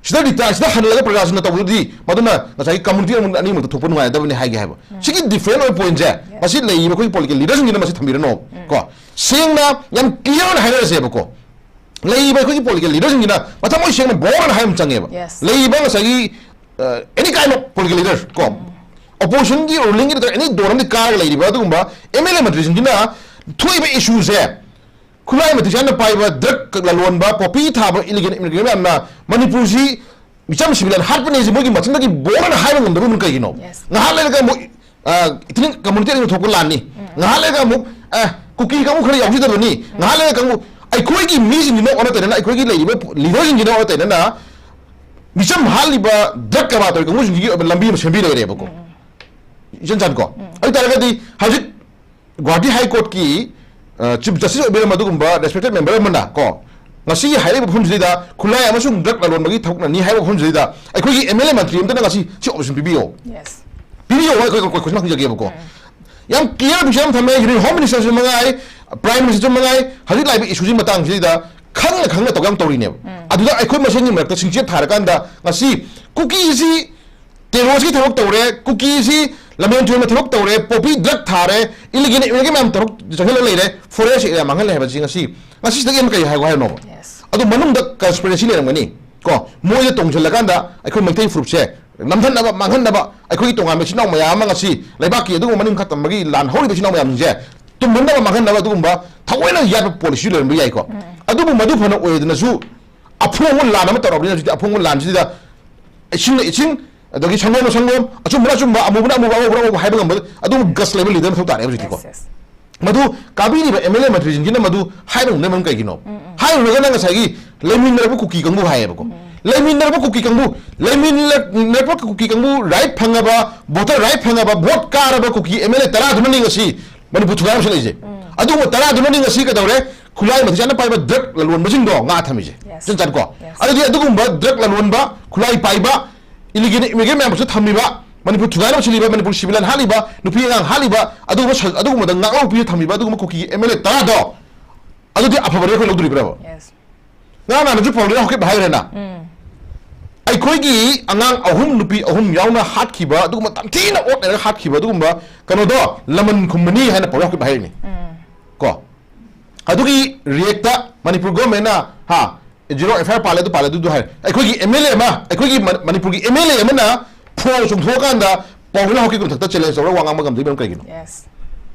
ꯁꯤꯗ retire, ꯁꯤꯗ ꯍꯜꯂꯒ ꯄ꯭ꯔꯖꯥꯁꯤꯡꯅ ꯇꯧꯕꯗꯨꯗꯤ ꯃꯗꯨꯅ ꯉꯁꯥꯏꯒꯤ community ꯑꯃ ꯑꯅꯤꯃꯛꯇ ꯊꯣꯛꯄ ꯅꯨꯡꯉꯥꯏꯅꯗꯕꯅꯤ ꯍꯥꯏꯒꯦ ꯍꯥꯏꯕ꯫ ꯁꯤꯒꯤ different ꯑꯣꯏꯕ pointꯁꯦ ꯃꯁꯤ ꯂꯩꯔꯤꯕ ꯑꯩꯈꯣꯏꯒꯤ political leaderꯁꯤꯡꯁꯤꯅ ꯃꯁꯤ ꯊꯝꯕꯤꯔꯅꯣ ꯀꯣ꯫ ꯁꯦꯡꯅ ꯌꯥꯝ clear ꯑꯣꯏꯅ ꯍꯥꯏꯅꯔꯁꯦꯕꯀꯣ꯫ ꯂꯩꯔꯤꯕ ꯑꯩꯈꯣꯏꯒꯤ political leaderꯁꯤꯡꯁꯤꯅ ꯃꯊꯃꯣꯏ ꯁꯦꯡꯅ ꯕꯣꯔꯅ ꯍꯥꯏꯕ ꯑꯃ ꯆꯪꯉꯦꯕ꯫ Yes. ꯂꯩꯔꯤꯕ ꯉꯁꯥꯏꯒꯤ, ꯑ, any kind of political leader ꯀꯣ, oppositionꯒꯤ rulingꯒꯤ ꯅꯠꯇ꯭ꯔꯒ any ꯗꯣꯟ ꯑꯃꯗꯤ ꯀꯥꯔꯒ ꯂꯩꯔꯤꯕ ꯑꯗꯨꯒꯨꯝꯕ M L A ꯃꯟꯇ꯭ꯔꯤꯁꯤꯡꯁꯤꯅ ꯊꯣꯛꯏꯕ issueꯁꯦ ꯈꯨꯠꯂꯥꯏ ꯃꯇꯤꯛ ꯆꯥꯅ ꯄꯥꯏꯕ drug ꯂꯂꯣꯟꯕ, poppy ꯊꯥꯕ illegal immigrant ꯃꯌꯥꯝꯅ ꯃꯅꯤꯄꯨꯔꯁꯤ ꯃꯤꯆꯝ civilian ꯍꯥꯠꯄꯅꯦꯁꯦ ꯃꯣꯏꯒꯤ ꯃꯆꯤꯟꯗꯒꯤ ꯕꯣꯔꯅ ꯍꯥꯏꯕ ꯉꯝꯗꯕ ꯀꯩꯒꯤꯅꯣ? Yes. ꯉꯥꯏꯍꯥꯛ ꯂꯩꯔꯒ ꯑꯃꯨꯛ, ꯑ, ethnic community ꯑꯅꯤꯃꯛ ꯊꯣꯛꯄ ꯂꯥꯟꯅꯤ꯫ ꯉꯥꯏꯍꯥꯛ ꯂꯩꯔꯒ ꯑꯃꯨꯛ, ꯑ, ꯀꯨꯀꯤ ꯀꯥꯡꯕꯨ ꯈꯔ ꯌꯥꯎꯖꯗꯕꯅꯤ꯫ ꯉꯥꯏꯍꯥꯛ ꯂꯩꯔꯒ ꯑꯃꯨꯛ ꯑꯩꯈꯣꯏꯒꯤ ꯃꯤꯁꯤꯡꯁꯤꯅ ꯑꯣꯟꯅ ꯇꯩꯅꯅ, ꯑꯩꯈꯣꯏꯒꯤ ꯂꯩꯔꯤꯕ leaderꯁꯤꯡꯁꯤꯅ ꯑꯣꯟꯅ ꯇꯩꯅꯅ ꯃꯤꯆꯝ ꯍꯥꯠꯂꯤꯕ drug ꯀꯔꯕꯥꯔ ꯇꯧꯔꯤ ꯀꯥꯡꯕꯨꯁꯤꯡꯁꯤꯒꯤ ꯑꯣꯏꯕ ꯂꯝꯕꯤ ꯑꯃ ꯁꯦꯝꯕꯤ ꯂꯩꯔꯦꯕꯀꯣ꯫ ꯏꯆꯟ ꯆꯟꯀꯣ꯫ ꯑꯗꯨ ꯇꯥꯔꯒꯗꯤ ꯍꯧꯖꯤꯛ ꯒꯨꯋꯥꯍꯥꯇꯤ High Courtꯀꯤ, ꯑ, Chief Justice ꯑꯣꯏꯕꯤꯔꯝꯕ ꯑꯗꯨꯒꯨꯝꯕ respected member ꯑꯃꯅ ꯀꯣ, ꯉꯁꯤ ꯍꯥꯏꯔꯤꯕ ꯃꯐꯝꯁꯤꯗꯩꯗ ꯈꯨꯠꯂꯥꯏ ꯑꯃꯁꯨꯡ drug ꯂꯂꯣꯟꯕꯒꯤ ꯊꯕꯛꯅꯅꯤ ꯍꯥꯏꯕ ꯃꯐꯝꯁꯤꯗꯩꯗ ꯑꯩꯈꯣꯏꯒꯤ M L A ꯃꯟꯇ꯭ꯔꯤ ꯑꯃꯇꯅ ꯉꯁꯤ ꯁꯤ option ꯄꯤꯕꯤꯌꯣ꯫ Yes. ꯄꯤꯕꯤꯌꯣ, ꯑꯩꯈꯣꯏ, ꯑꯩꯈꯣꯏ question ꯍꯪꯖꯒꯦꯕꯀꯣ꯫ ꯌꯥꯝ clear picture ꯑꯃ ꯊꯝꯃꯦ, Union Home Ministerꯁꯨ ꯃꯉꯥꯏ, Prime Ministerꯁꯨ ꯃꯉꯥꯏ, ꯍꯧꯖꯤꯛ ꯂꯥꯛꯏꯕ issueꯁꯤ ꯃꯇꯥꯡꯁꯤꯗꯩꯗ ꯈꯪꯅ ꯈꯪꯅ ꯇꯧꯕ ꯌꯥꯝ ꯇꯧꯔꯤꯅꯦꯕ꯫ ꯑꯗꯨꯗ ꯑꯩꯈꯣꯏ ꯃꯁꯦꯟꯒꯤ ꯃꯔꯛꯇ ꯁꯤꯡꯆꯦꯠ ꯊꯥꯔꯀꯥꯟꯗ ꯉꯁꯤ ꯀꯨꯀꯤꯁꯤ terroristꯀꯤ ꯊꯕꯛ ꯇꯧꯔꯦ, ꯀꯨꯀꯤꯁꯤ ꯂꯝꯖꯦꯟ ꯊꯨꯒꯥꯏꯕ ꯊꯕꯛ ꯇꯧꯔꯦ, poppy drug ꯊꯥꯔꯦ, illegal immigrant ꯃꯌꯥꯝ ꯊꯕꯛ ꯆꯪꯁꯤꯜꯂꯒ ꯂꯩꯔꯦ, forest area ꯃꯥꯡꯍꯜꯂꯦ ꯍꯥꯏꯕꯁꯤ ꯉꯁꯤ, ꯉꯁꯤꯁꯤꯗꯒꯤ ꯍꯦꯟꯅ ꯀꯔꯤ ꯍꯥꯏꯌꯨ ꯍꯥꯏꯅꯣꯕ? Yes. ꯑꯗꯨ ꯃꯅꯨꯡꯗ conspiracy ꯂꯩꯔꯝꯒꯅꯤ ꯀꯣ, ꯃꯣꯏꯗ ꯇꯣꯡꯁꯤꯜꯂꯀꯥꯟꯗ ꯑꯩꯈꯣꯏ ꯃꯩꯇꯩ ꯐꯨꯔꯨꯞꯁꯦ ꯅꯝꯊꯟꯅꯕ, ꯃꯥꯡꯍꯟꯅꯕ, ꯑꯩꯈꯣꯏꯒꯤ ꯇꯣꯉꯥꯟꯕ ꯏꯆꯤꯟ ꯏꯅꯥꯎ ꯃꯌꯥꯝ ꯑꯃ ꯉꯁꯤ ꯂꯩꯕꯥꯛꯀꯤ ꯑꯗꯨꯒꯨꯝꯕ ꯃꯅꯤꯡ ꯃꯈꯥ ꯇꯝꯕꯒꯤ ꯂꯥꯟ ꯍꯧꯔꯤꯕ ꯏꯆꯤꯟ ꯏꯅꯥꯎ ꯃꯌꯥꯝꯁꯤꯡꯁꯦ ꯇꯨꯝꯍꯟꯅꯕ, ꯃꯥꯡꯍꯟꯅꯕ ꯑꯗꯨꯒꯨꯝꯕ ꯊꯑꯣꯏꯅ ꯌꯥꯠꯄ policyꯁꯨ ꯂꯩꯔꯝꯕ ꯌꯥꯏꯀꯣ꯫ ꯑꯗꯨꯕꯨ ꯃꯗꯨ ꯐꯅ ꯑꯣꯏꯗꯅꯁꯨ ꯑꯐꯣꯡꯕ ꯂꯥꯟ ꯑꯃ ꯇꯧꯔꯕꯅꯤꯅ ꯍꯧꯖꯤꯛꯇꯤ ꯑꯐꯣꯡꯕ ꯂꯥꯟꯁꯤꯗ ꯏꯁꯤꯡꯅ ꯏꯁꯤꯡ, ꯑꯗꯒꯤ ꯁꯪꯒꯣꯝꯅ ꯁꯪꯒꯣꯝ, ꯑꯆꯨꯝꯕꯅ ꯑꯆꯨꯝꯕ, ꯑꯃꯨꯕꯅ ꯑꯃꯨꯕ, ꯑꯉꯧꯕꯅ ꯑꯉꯧꯕ ꯍꯥꯏꯕ ꯉꯝꯕ ꯑꯗꯨꯒꯨꯝꯕ guts ꯂꯩꯕ leader ꯃꯊꯧ ꯇꯥꯔꯦ ꯍꯧꯖꯤꯛꯇꯤꯀꯣ꯫ Yes, yes. ꯃꯗꯨ ꯀꯥꯕꯤꯔꯤꯕ M L A ꯃꯟꯇ꯭ꯔꯤꯁꯤꯡꯁꯤꯅ ꯃꯗꯨ ꯍꯥꯏꯕ ꯉꯝꯗꯕ ꯃꯔꯝ ꯀꯩꯒꯤꯅꯣ? ꯍꯥꯏꯔꯨꯔꯒꯅ ꯉꯁꯥꯏꯒꯤ ꯂꯩꯃꯤꯟꯅꯔꯕ ꯀꯨꯀꯤ ꯀꯥꯡꯕꯨ ꯍꯥꯏꯌꯦꯕꯀꯣ꯫ ꯂꯩꯃꯤꯟꯅꯔꯕ ꯀꯨꯀꯤ ꯀꯥꯡꯕꯨ, ꯂꯩꯃꯤꯟꯅꯔꯕ ꯀꯨꯀꯤ ꯀꯥꯡꯕꯨ right ꯐꯪꯉꯕ, voter right ꯐꯪꯉꯕ, vote ꯀꯥꯔꯕ ꯀꯨꯀꯤ M L A ꯇꯔꯥꯗꯨꯅꯅꯤ ꯉꯁꯤ ꯃꯅꯤꯄꯨꯔ ꯊꯨꯒꯥꯏ ꯑꯃꯁꯨ ꯂꯩꯁꯦ꯫ ꯑꯗꯨꯒꯨꯝꯕ ꯇꯔꯥꯗꯨꯅꯅꯤ ꯉꯁꯤ ꯀꯩꯗꯧꯔꯦ? ꯈꯨꯠꯂꯥꯏ ꯃꯇꯤꯛ ꯆꯥꯅ ꯄꯥꯏꯕ drug ꯂꯂꯣꯟꯕꯁꯤꯡꯗꯣ ꯉꯥ ꯊꯝꯃꯤꯁꯦ꯫ Yes. ꯆꯨꯝ ꯆꯠꯀꯣ? Yes. ꯑꯗꯨꯗꯤ ꯑꯗꯨꯒꯨꯝꯕ drug ꯂꯂꯣꯟꯕ, ꯈꯨꯠꯂꯥꯏ ꯄꯥꯏꯕ, illegal immigrant ꯃꯌꯥꯝꯁꯨ ꯊꯝꯃꯤꯕ, ꯃꯅꯤꯄꯨꯔ ꯊꯨꯒꯥꯏꯅꯕ ꯁꯤꯜꯂꯤꯕ, ꯃꯅꯤꯄꯨꯔ civilian ꯍꯥꯠꯂꯤꯕ, ꯅꯨꯄꯤ ꯑꯉꯥꯡ ꯍꯥꯠꯂꯤꯕ, ꯑꯗꯨꯒꯨꯝꯕ ꯁ-, ꯑꯗꯨꯒꯨꯝꯕꯗ ꯉꯥꯛꯂꯧ ꯄꯤꯔ ꯊꯝꯃꯤꯕ ꯑꯗꯨꯒꯨꯝꯕ ꯀꯨꯀꯤꯒꯤ M L A ꯇꯔꯥꯗꯣ, ꯑꯗꯨꯗꯤ ꯑꯐꯕꯅꯦ ꯑꯩꯈꯣꯏ ꯂꯧꯗꯣꯔꯤꯕ꯭ꯔꯕ? Yes. ꯉꯔꯥꯡ ꯅꯍꯥꯟꯁꯨ ꯄꯥꯎꯗ ꯍꯧꯈꯤꯕ ꯍꯥꯏꯈ꯭ꯔꯦꯅ꯫ ꯑꯩꯈꯣꯏꯒꯤ ꯑꯉꯥꯡ ꯑꯍꯨꯝ, ꯅꯨꯄꯤ ꯑꯍꯨꯝ ꯌꯥꯎꯅ ꯍꯥꯠꯈꯤꯕ, ꯑꯗꯨꯒꯨꯝꯕ ꯇꯝꯊꯤꯅ ꯑꯣꯠꯅꯔꯒ ꯍꯥꯠꯈꯤꯕ ꯑꯗꯨꯒꯨꯝꯕ ꯀꯩꯅꯣꯗꯣ ꯂꯃꯟ ꯈꯨꯝꯕꯅꯤ ꯍꯥꯏꯅ ꯄꯥꯎ ꯍꯧꯈꯤꯕ ꯍꯥꯏꯔꯤꯅꯤ꯫ ꯀꯣ? ꯑꯗꯨꯒꯤ react ꯃꯅꯤꯄꯨꯔ government ꯅ, ꯍꯥ, zero F I R ꯄꯥꯜꯂꯦ, ꯑꯗꯨ ꯄꯥꯜꯂꯦ, ꯑꯗꯨꯗꯨ ꯍꯥꯏ꯫ ꯑꯩꯈꯣꯏꯒꯤ M L A ꯑꯃ, ꯑꯩꯈꯣꯏꯒꯤ ꯃ-, ꯃꯅꯤꯄꯨꯔꯒꯤ M L A ꯑꯃꯅ ꯐꯣꯟ ꯆꯣꯡꯊꯣꯛꯑꯀꯥꯟꯗ ꯄꯥꯎ ꯍꯧꯈꯤꯕ ꯃꯊꯛꯇ challenge ꯇꯧꯔꯒ ꯋꯥ ꯉꯥꯡꯕ ꯉꯝꯗꯣꯏ ꯃꯔꯝ ꯀꯩꯒꯤꯅꯣ? Yes.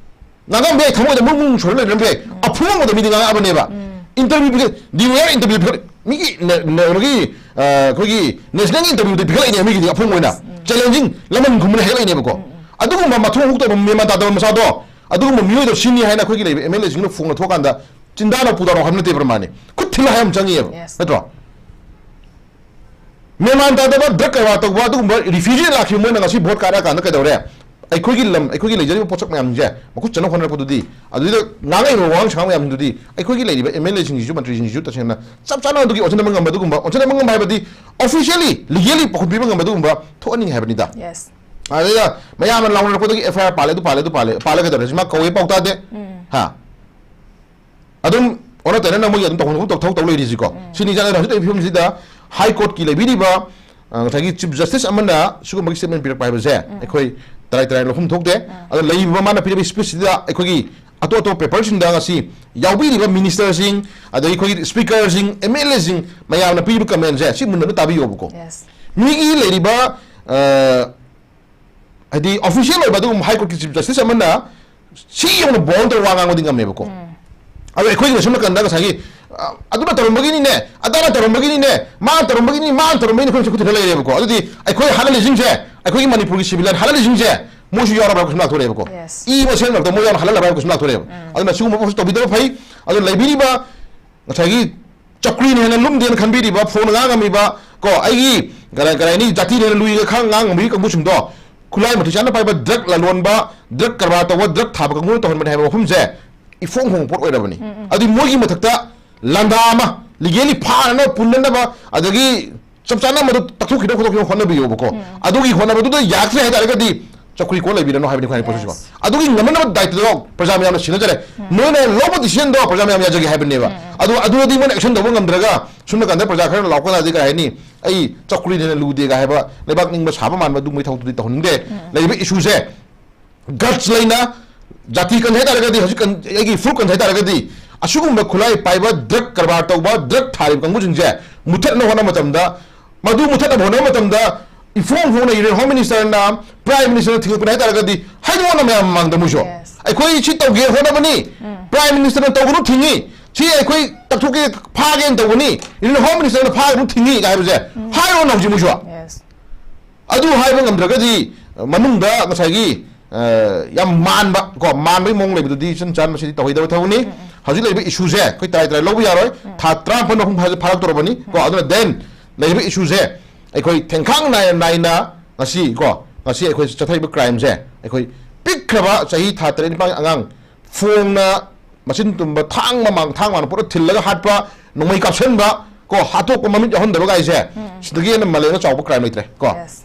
ꯉꯥꯡꯉꯝꯕ ꯌꯥꯏ, ꯊꯃꯣꯏꯗ ꯃꯨꯛ ꯃꯨꯛ ꯁꯣꯏꯔ ꯂꯩꯔꯝꯕ ꯌꯥꯏ꯫ ꯑꯐꯣꯡꯕꯗ ꯃꯤꯗꯤ ꯉꯥꯡꯉꯛꯑꯕꯅꯦꯕ꯫ Interview ꯄꯤꯈꯠ-, ꯗꯤ ꯋꯦꯌꯔ interview ꯄꯤꯈꯠ-, ꯃꯤꯒꯤ ꯅ-, ꯅ-, ꯀꯩꯅꯣꯒꯤ, ꯑ, ꯑꯩꯈꯣꯏꯒꯤ national interview ꯗ ꯄꯤꯈꯠꯂꯛꯏꯅꯦ ꯃꯤꯒꯤꯗꯤ ꯑꯐꯣꯡꯕ ꯑꯣꯏꯅ꯫ Challenging ꯂꯃꯟ ꯈꯨꯝꯕꯅ ꯍꯦꯛꯂꯛꯏꯅꯦꯕꯀꯣ꯫ ꯑꯗꯨꯒꯨꯝꯕ ꯃꯊꯣꯡ ꯍꯨꯛꯇꯕ ꯃꯦꯟ ꯃꯥꯟ ꯇꯥꯗꯕ ꯃꯆꯥꯗꯣ, ꯑꯗꯨꯒꯨꯝꯕ ꯃꯤꯑꯣꯏꯗꯣ ꯁꯤꯅꯤ ꯍꯥꯏꯅ ꯑꯩꯈꯣꯏꯒꯤ ꯂꯩꯔꯤꯕ M L A ꯁꯤꯡꯅ ꯐꯣꯡꯅ ꯊꯣꯛꯑꯀꯥꯟꯗ ꯆꯤꯟꯗꯥꯅ ꯄꯨꯗꯥꯅꯣ ꯍꯥꯏꯕ ꯅꯠꯇꯦꯕ ꯃꯥꯅꯤ꯫ ꯈꯨꯠ ꯊꯤꯜꯂꯣ ꯍꯥꯏ ꯑꯃ ꯆꯪꯉꯤꯑꯕ꯫ Yes. ꯅꯠꯇ꯭ꯔꯣ? ꯃꯦꯟ ꯃꯥꯟ ꯇꯥꯗꯕ drug ꯀꯔꯕꯥꯔ ꯇꯧꯕ ꯑꯗꯨꯒꯨꯝꯕ refugee ꯂꯥꯛꯈꯤꯕ ꯃꯣꯏꯅ ꯉꯁꯤ vote ꯀꯥꯔꯛꯑꯀꯥꯟꯗ ꯀꯩꯗꯧꯔꯦ? ꯑꯩꯈꯣꯏꯒꯤ ꯂꯝ, ꯑꯩꯈꯣꯏꯒꯤ ꯂꯩꯖꯔꯤꯕ ꯄꯣꯠꯁꯛ ꯃꯌꯥꯝꯁꯦ ꯃꯈꯨꯠ ꯆꯟꯅ ꯍꯣꯠꯅꯔꯛꯄꯗꯨꯗꯤ, ꯑꯗꯨꯗ ꯉꯥꯡꯉꯛꯏꯕ ꯋꯥꯉꯥꯡ ꯁꯉꯥꯡ ꯃꯌꯥꯝꯗꯨꯗꯤ ꯑꯩꯈꯣꯏꯒꯤ ꯂꯩꯔꯤꯕ M L A ꯁꯤꯡꯁꯤꯁꯨ, ꯃꯟꯇ꯭ꯔꯤꯁꯤꯡꯁꯤꯁꯨ ꯇꯁꯦꯡꯅ ꯆꯞ ꯆꯥꯅ ꯑꯗꯨꯒꯤ ꯑꯣꯟꯁꯤꯟꯅꯕ ꯉꯝꯕ ꯑꯗꯨꯒꯨꯝꯕ, ꯑꯣꯟꯁꯤꯟꯅꯕ ꯉꯝꯕ ꯍꯥꯏꯕꯗꯤ officially, legally ꯄꯥꯎꯈꯨꯝ ꯄꯤꯕ ꯉꯝꯕ ꯑꯗꯨꯒꯨꯝꯕ ꯊꯣꯛꯍꯟꯅꯤꯡꯉꯤ ꯍꯥꯏꯕꯅꯤꯗ꯫ Yes. ꯑꯗꯩꯗ ꯃꯌꯥꯝꯅ ꯂꯥꯎꯅꯔꯛꯄꯗꯒꯤ F I R ꯄꯥꯜꯂꯦ, ꯑꯗꯨ ꯄꯥꯜꯂꯦ, ꯑꯗꯨ ꯄꯥꯜꯂꯦ, ꯄꯥꯜꯂꯦ ꯀꯩꯗꯧꯔꯦ? ꯁꯤ ꯃꯥ ꯀꯧꯋꯦ ꯄꯥꯎ ꯇꯥꯗꯦ꯫ ꯍꯥ? ꯑꯗꯨꯝ ꯑꯣꯟꯅ ꯇꯩꯅꯅ ꯃꯣꯏꯒꯤ ꯑꯗꯨꯝ ꯇꯧꯐꯝ ꯊꯣꯛꯄ ꯇꯧ ꯂꯩꯔꯤꯁꯤꯀꯣ꯫ ꯁꯤꯅꯤ ꯆꯠꯅ ꯍꯧꯖꯤꯛ ꯂꯩꯔꯤꯕ ꯐꯤꯕꯝꯁꯤꯗ High Court ꯀꯤ ꯂꯩꯕꯤꯔꯤꯕ, ꯑ, ꯉꯁꯥꯏꯒꯤ Chief Justice ꯑꯃꯅ ꯁꯤꯒꯨꯝꯕꯒꯤ statement ꯄꯤꯔꯛꯄ ꯍꯥꯏꯕꯁꯦ ꯑꯩꯈꯣꯏ ꯇꯔꯥꯏ ꯇꯔꯥꯏ ꯂꯧꯐꯝ ꯊꯣꯛꯇꯦ꯫ ꯑꯗꯣ ꯂꯩꯔꯤꯕ ꯃꯥꯅ ꯄꯤꯔꯤꯕ speech ꯁꯤꯗ ꯑꯩꯈꯣꯏꯒꯤ ꯑꯇꯣꯞ ꯑꯇꯣꯞꯄ paper ꯁꯤꯡꯗ ꯉꯁꯤ ꯌꯥꯎꯕꯤꯔꯤꯕ minister ꯁꯤꯡ, ꯑꯗꯒꯤ ꯑꯩꯈꯣꯏꯒꯤ speaker ꯁꯤꯡ, M L A ꯁꯤꯡ ꯃꯌꯥꯝꯅ ꯄꯤꯔꯤꯕ comment ꯁꯦ ꯁꯤ ꯃꯨꯟꯅ ꯇꯥꯕꯤꯌꯣꯕꯀꯣ꯫ Yes. ꯃꯤꯒꯤ ꯂꯩꯔꯤꯕ, ꯑ, ꯍꯥꯏꯗꯤ official ꯑꯣꯏꯕ ꯑꯗꯨꯒꯨꯝꯕ High Court ꯀꯤ Chief Justice ꯑꯃꯅ ꯁꯤ ꯌꯧꯅ bold ꯇꯧꯔ ꯋꯥ ꯉꯥꯡꯕꯗꯤ ꯉꯝꯃꯦꯕꯀꯣ꯫ ꯑꯗꯣ ꯑꯩꯈꯣꯏꯒꯤ ꯁꯣꯝ ꯅꯥꯀꯟꯗ ꯉꯁꯥꯏꯒꯤ, ꯑ, ꯑꯗꯨꯅ ꯇꯧꯔꯝꯕꯒꯤꯅꯤꯅꯦ, ꯑꯗꯥꯅ ꯇꯧꯔꯝꯕꯒꯤꯅꯤꯅꯦ, ꯃꯥꯅ ꯇꯧꯔꯝꯕꯒꯤꯅꯤ, ꯃꯥꯅ ꯇꯧꯔꯝꯕꯒꯤꯅꯤ, ꯑꯩꯈꯣꯏ ꯃꯁꯛ ꯈꯨꯊꯤꯔ ꯂꯩꯔꯦꯕꯀꯣ꯫ ꯑꯗꯨꯗꯤ ꯑꯩꯈꯣꯏ ꯍꯥꯠꯍꯜꯂꯤꯁꯤꯡꯁꯦ, ꯑꯩꯈꯣꯏꯒꯤ ꯃꯅꯤꯄꯨꯔꯒꯤ civilian ꯍꯥꯠꯍꯜꯂꯤꯁꯤꯡꯁꯦ ꯃꯣꯏꯁꯨ ꯌꯥꯎꯔꯕ꯭ꯔꯥ ꯍꯥꯏꯕ question ꯂꯥꯛꯊꯣꯔꯛꯑꯦꯕꯀꯣ꯫ Yes. ꯏ ꯃꯁꯦꯟ ꯃꯔꯛꯇ ꯃꯣꯏ ꯌꯥꯎꯅ ꯍꯥꯠꯍꯜꯂꯕ꯭ꯔꯥ ꯍꯥꯏꯕ question ꯂꯥꯛꯊꯣꯔꯛꯑꯦꯕ꯫ ꯑꯗꯨꯅ ꯁꯤꯒꯨꯝꯕ ꯄꯣꯠꯁꯤ ꯇꯧꯕꯤꯗꯕ ꯐꯩ꯫ ꯑꯗꯨ ꯂꯩꯕꯤꯔꯤꯕ ꯉꯁꯥꯏꯒꯤ ꯆꯧꯀ꯭ꯔꯤꯅ ꯍꯦꯟꯅ ꯂꯨꯝꯗꯦꯅ ꯈꯟꯕꯤꯔꯤꯕ, ꯐꯣꯟ ꯉꯥꯡꯉꯝꯃꯤꯕ, ꯀꯣ, ꯑꯩꯒꯤ ꯀꯔꯥꯏ ꯀꯔꯥꯏꯅꯤ ꯖꯥꯇꯤꯅ ꯍꯦꯟꯅ ꯂꯨꯏꯒ ꯈꯔ ꯉꯥꯡꯉꯝꯃꯤꯕ ꯀꯥꯡꯕꯨꯁꯤꯡꯗꯣ, ꯈꯨꯠꯂꯥꯏ ꯃꯇꯤꯛ ꯆꯥꯅ ꯄꯥꯏꯕ, ꯗ꯭ꯔꯒ ꯂꯂꯣꯟꯕ, ꯗ꯭ꯔꯒ ꯀꯔꯕꯥꯔ ꯇꯧꯕ, ꯗ꯭ꯔꯒ ꯊꯥꯕ ꯀꯥꯡꯕꯨꯅ ꯇꯧꯍꯟꯕꯅꯦ ꯍꯥꯏꯕ ꯋꯥꯐꯝꯁꯦ ꯏꯐꯣꯡ ꯐꯣꯡꯕ ꯄꯣꯠ ꯑꯣꯏꯔꯕꯅꯤ꯫ ꯑꯗꯨꯗꯤ ꯃꯣꯏꯒꯤ ꯃꯊꯛꯇ ꯂꯥꯟꯗꯥ ꯑꯃ, ꯂꯤꯒꯦꯂꯤ ꯐꯥꯅꯅꯕ, ꯄꯨꯟꯅꯅꯕ, ꯑꯗꯒꯤ ꯆꯞ ꯆꯥꯅ ꯃꯗꯨ ꯇꯛꯊꯣꯛꯈꯤꯅꯕ ꯈꯣꯠꯇꯣꯛꯈꯤꯅꯕ ꯍꯣꯠꯅꯕꯤꯌꯣꯕꯀꯣ꯫ ꯑꯗꯨꯒꯤ ꯍꯣꯠꯅꯕꯗꯨꯗ ꯌꯥꯔꯛꯇ꯭ꯔꯦ ꯍꯥꯏꯇꯥꯔꯒꯗꯤ ꯆꯧꯀ꯭ꯔꯤ ꯀꯣꯜ ꯂꯩꯕꯤꯔꯅꯨ ꯍꯥꯏꯕꯅꯤ ꯈ꯭ꯋꯥꯏ ꯄꯣꯠꯁꯤꯃ꯫ Yes. ꯑꯗꯨꯒꯤ ꯉꯝꯅꯅꯕ ꯗꯥꯏꯇꯗꯣ ꯄ꯭ꯔꯖꯥ ꯃꯌꯥꯝꯅ ꯁꯤꯟꯅꯖꯔꯦ꯫ ꯅꯣꯏꯅ ꯂꯧꯕ decision ꯗꯣ ꯄ꯭ꯔꯖꯥ ꯃꯌꯥꯝ ꯌꯥꯖꯒꯦ ꯍꯥꯏꯕꯅꯦꯕ꯫ ꯑꯗꯨ, ꯑꯗꯨꯗꯤ ꯃꯣꯏꯅ action ꯇꯧꯕ ꯉꯝꯗ꯭ꯔꯒ ꯁꯣꯝ ꯅꯥꯀꯟꯗ ꯄ꯭ꯔꯖꯥ ꯈꯔꯅ ꯂꯥꯎꯀꯠꯂꯛꯑꯗꯤ ꯀꯔꯤ ꯍꯥꯏꯅꯤ? "ꯑꯩ ꯆꯧꯀ꯭ꯔꯤꯅ ꯍꯦꯟꯅ ꯂꯨꯗꯦꯒ" ꯍꯥꯏꯕ ꯂꯩꯕꯥꯛ ꯅꯤꯡꯕ ꯁꯥꯕ ꯃꯥꯟꯕ ꯑꯗꯨꯒꯨꯝꯕꯒꯤ ꯊꯕꯛꯇꯨꯗꯤ ꯇꯧꯍꯟꯅꯤꯡꯗꯦ꯫ ꯂꯩꯔꯤꯕ issue ꯁꯦ guts ꯂꯩꯅ, ꯖꯥꯇꯤ ꯀꯟꯁꯦ ꯍꯥꯏꯇꯥꯔꯒꯗꯤ, ꯍꯧꯖꯤꯛ ꯀꯟ-, ꯑꯩꯒꯤ ꯐꯨꯔꯨꯞ ꯀꯟꯁꯦ ꯍꯥꯏꯇꯥꯔꯒꯗꯤ, ꯑꯁꯤꯒꯨꯝꯕ ꯈꯨꯠꯂꯥꯏ ꯄꯥꯏꯕ, ꯗ꯭ꯔꯒ ꯀꯔꯕꯥꯔ ꯇꯧꯕ, ꯗ꯭ꯔꯒ ꯊꯥꯔꯤꯕ ꯀꯥꯡꯕꯨꯁꯤꯡꯁꯦ ꯃꯨꯊꯠꯅꯕ ꯍꯣꯠꯅꯕ ꯃꯇꯝꯗ, ꯃꯗꯨ ꯃꯨꯊꯠꯅꯕ ꯍꯣꯠꯅꯕ ꯃꯇꯝꯗ ꯏꯐꯣꯡ ꯐꯣꯡꯅ Union Home Minister ꯅ, Prime Minister ꯅ ꯊꯤꯡꯉꯛꯄꯅꯦ ꯍꯥꯏꯇꯥꯔꯒꯗꯤ, ꯍꯥꯏꯗꯣꯛꯑꯣꯅ ꯃꯌꯥꯝ ꯃꯃꯥꯡꯗ ꯃꯣꯏꯁꯨ, Yes. "ꯑꯩꯈꯣꯏ ꯁꯤ ꯇꯧꯒꯦ ꯍꯣꯠꯅꯕꯅꯤ, Prime Minister ꯅ ꯇꯧꯒꯅꯨ ꯊꯤꯡꯉꯤ, ꯁꯤ ꯑꯩꯈꯣꯏ ꯇꯛꯊꯣꯛꯀꯦ, ꯐꯥꯒꯦꯅ ꯇꯧꯕꯅꯤ, Union Home Minister ꯅ ꯐꯥꯒꯅꯨ ꯊꯤꯡꯉꯤ" ꯍꯥꯏꯕꯁꯦ ꯍꯥꯏꯔꯣꯅ ꯍꯧꯖꯤꯛ ꯃꯣꯏꯁꯨ꯫ Yes. ꯑꯗꯨ ꯍꯥꯏꯕ ꯉꯝꯗ꯭ꯔꯒꯗꯤ, ꯃꯅꯨꯡꯗ ꯉꯁꯥꯏꯒꯤ, ꯑ, ꯌꯥꯝ ꯃꯥꯟꯕ, ꯀꯣ, ꯃꯥꯟꯕꯒꯤ ꯃꯑꯣꯡ ꯂꯩꯕꯗꯨꯗꯤ ꯏꯆꯟ ꯆꯥꯟ ꯃꯁꯤꯗꯤ ꯇꯧꯍꯩꯗꯕ ꯊꯕꯛꯅꯤ꯫ ꯍꯧꯖꯤꯛ ꯂꯩꯔꯤꯕ issue ꯁꯦ ꯑꯩꯈꯣꯏ ꯇꯔꯥꯏ ꯇꯔꯥꯏ ꯂꯧꯕ ꯌꯥꯔꯣꯏ꯫ ꯊꯥ ꯇꯔꯥꯃꯥꯄꯟ ꯃꯄꯨꯡ ꯐꯥ-, ꯐꯥꯔꯛꯇꯧꯔꯕꯅꯤ, ꯀꯣ꯫ ꯑꯗꯨꯅ then ꯂꯩꯔꯤꯕ issue ꯁꯦ ꯑꯩꯈꯣꯏ ꯊꯦꯡꯈꯥꯡ ꯅꯥꯏ-, ꯅꯥꯏꯅ ꯉꯁꯤ, ꯀꯣ, ꯉꯁꯤ ꯑꯩꯈꯣꯏ ꯆꯠꯊꯔꯤꯕ crime ꯁꯦ, ꯑꯩꯈꯣꯏ ꯄꯤꯛꯈ꯭ꯔꯕ ꯆꯍꯤ ꯊꯥ ꯇꯔꯦꯠ ꯅꯤꯄꯥꯟꯒꯤ ꯑꯉꯥꯡ ꯐꯣꯡꯅ ꯃꯆꯤꯟ ꯇꯨꯝꯕ ꯊꯥꯡ ꯃꯃꯥꯡ, ꯊꯥꯡ ꯃꯥꯡ ꯄꯨꯔꯥ ꯊꯤꯜꯂꯒ ꯍꯥꯠꯄ, ꯅꯣꯡꯃꯩ ꯀꯥꯞꯁꯟꯕ, ꯀꯣ, ꯍꯥꯠꯇꯣꯛꯄ, ꯃꯃꯤꯠ ꯌꯥꯎꯍꯟꯗꯕ ꯀꯥꯏꯁꯦ, ꯁꯤꯗꯒꯤ ꯍꯦꯟꯅ ꯃꯥꯂꯦꯝꯗ ꯆꯥꯎꯕ crime ꯂꯩꯇ꯭ꯔꯦ, ꯀꯣ꯫ Yes.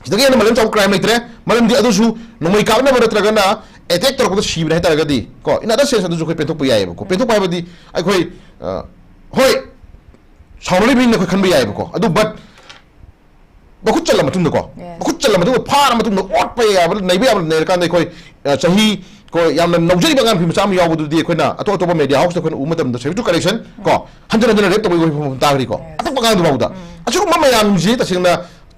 ꯁꯤꯗꯒꯤ ꯍꯦꯟꯅ ꯃꯥꯂꯦꯝ ꯆꯥꯎꯕ crime ꯂꯩꯇ꯭ꯔꯦ꯫ ꯃꯔꯝꯗꯤ ꯑꯗꯨꯁꯨ ꯅꯣꯡꯃꯩ ꯀꯥꯞꯅꯕ ꯅꯠꯇ꯭ꯔꯒꯅ attack ꯇꯧꯔꯛꯄꯗ ꯁꯤꯕꯅꯦ ꯍꯥꯏꯇꯥꯔꯒꯗꯤ, ꯀꯣ, in other sense ꯑꯗꯨꯁꯨ ꯑꯩꯈꯣꯏ ꯄꯦꯟꯊꯣꯛꯄ ꯌꯥꯏꯑꯕꯀꯣ꯫ ꯄꯦꯟꯊꯣꯛꯄ ꯍꯥꯏꯕꯗꯤ ꯑꯩꯈꯣꯏ, ꯑ, ꯍꯣꯏ, ꯁꯥꯎꯅꯔꯤꯕꯅꯤꯅ ꯑꯩꯈꯣꯏ ꯈꯟꯕ ꯌꯥꯏꯑꯕꯀꯣ꯫ ꯑꯗꯨ but ꯃꯈꯨꯠ ꯆꯜꯂ ꯃꯇꯨꯡꯗꯀꯣ, Yes. ꯃꯈꯨꯠ ꯆꯜꯂ ꯃꯇꯨꯡꯗ, ꯐꯥꯔ ꯃꯇꯨꯡꯗ ꯑꯣꯠꯄ ꯌꯥꯕ, ꯅꯩꯕ ꯌꯥꯕ ꯅꯩꯔꯀꯥꯟꯗ ꯑꯩꯈꯣꯏ, ꯑ, ꯆꯍꯤ, ꯑꯩꯈꯣꯏ ꯌꯥꯝꯅ ꯅꯧꯖꯔꯤꯕ ꯑꯉꯥꯡ ꯅꯨꯄꯤ ꯃꯆꯥ ꯑꯃ ꯌꯥꯎꯕꯗꯨꯗꯤ ꯑꯩꯈꯣꯏꯅ ꯑꯇꯣꯞ ꯑꯇꯣꯞꯄ media house ꯇ ꯑꯩꯈꯣꯏꯅ ꯎꯕ ꯃꯇꯝꯗ, sexual correction ꯀꯣ, ꯍꯟꯖꯤꯟ ꯍꯟꯖꯤꯟꯅ rape ꯇꯧꯕꯒꯤ ꯋꯥꯐꯝ ꯑꯃ ꯇꯥꯈ꯭ꯔꯤꯀꯣ꯫ Yes. ꯑꯇꯣꯞꯄ ꯑꯉꯥꯡꯗꯨ ꯐꯥꯎꯕꯗ꯫ ꯑꯁꯤꯒꯨꯝꯕ ꯃꯌꯥꯝꯁꯤ ꯇꯁꯦꯡꯅ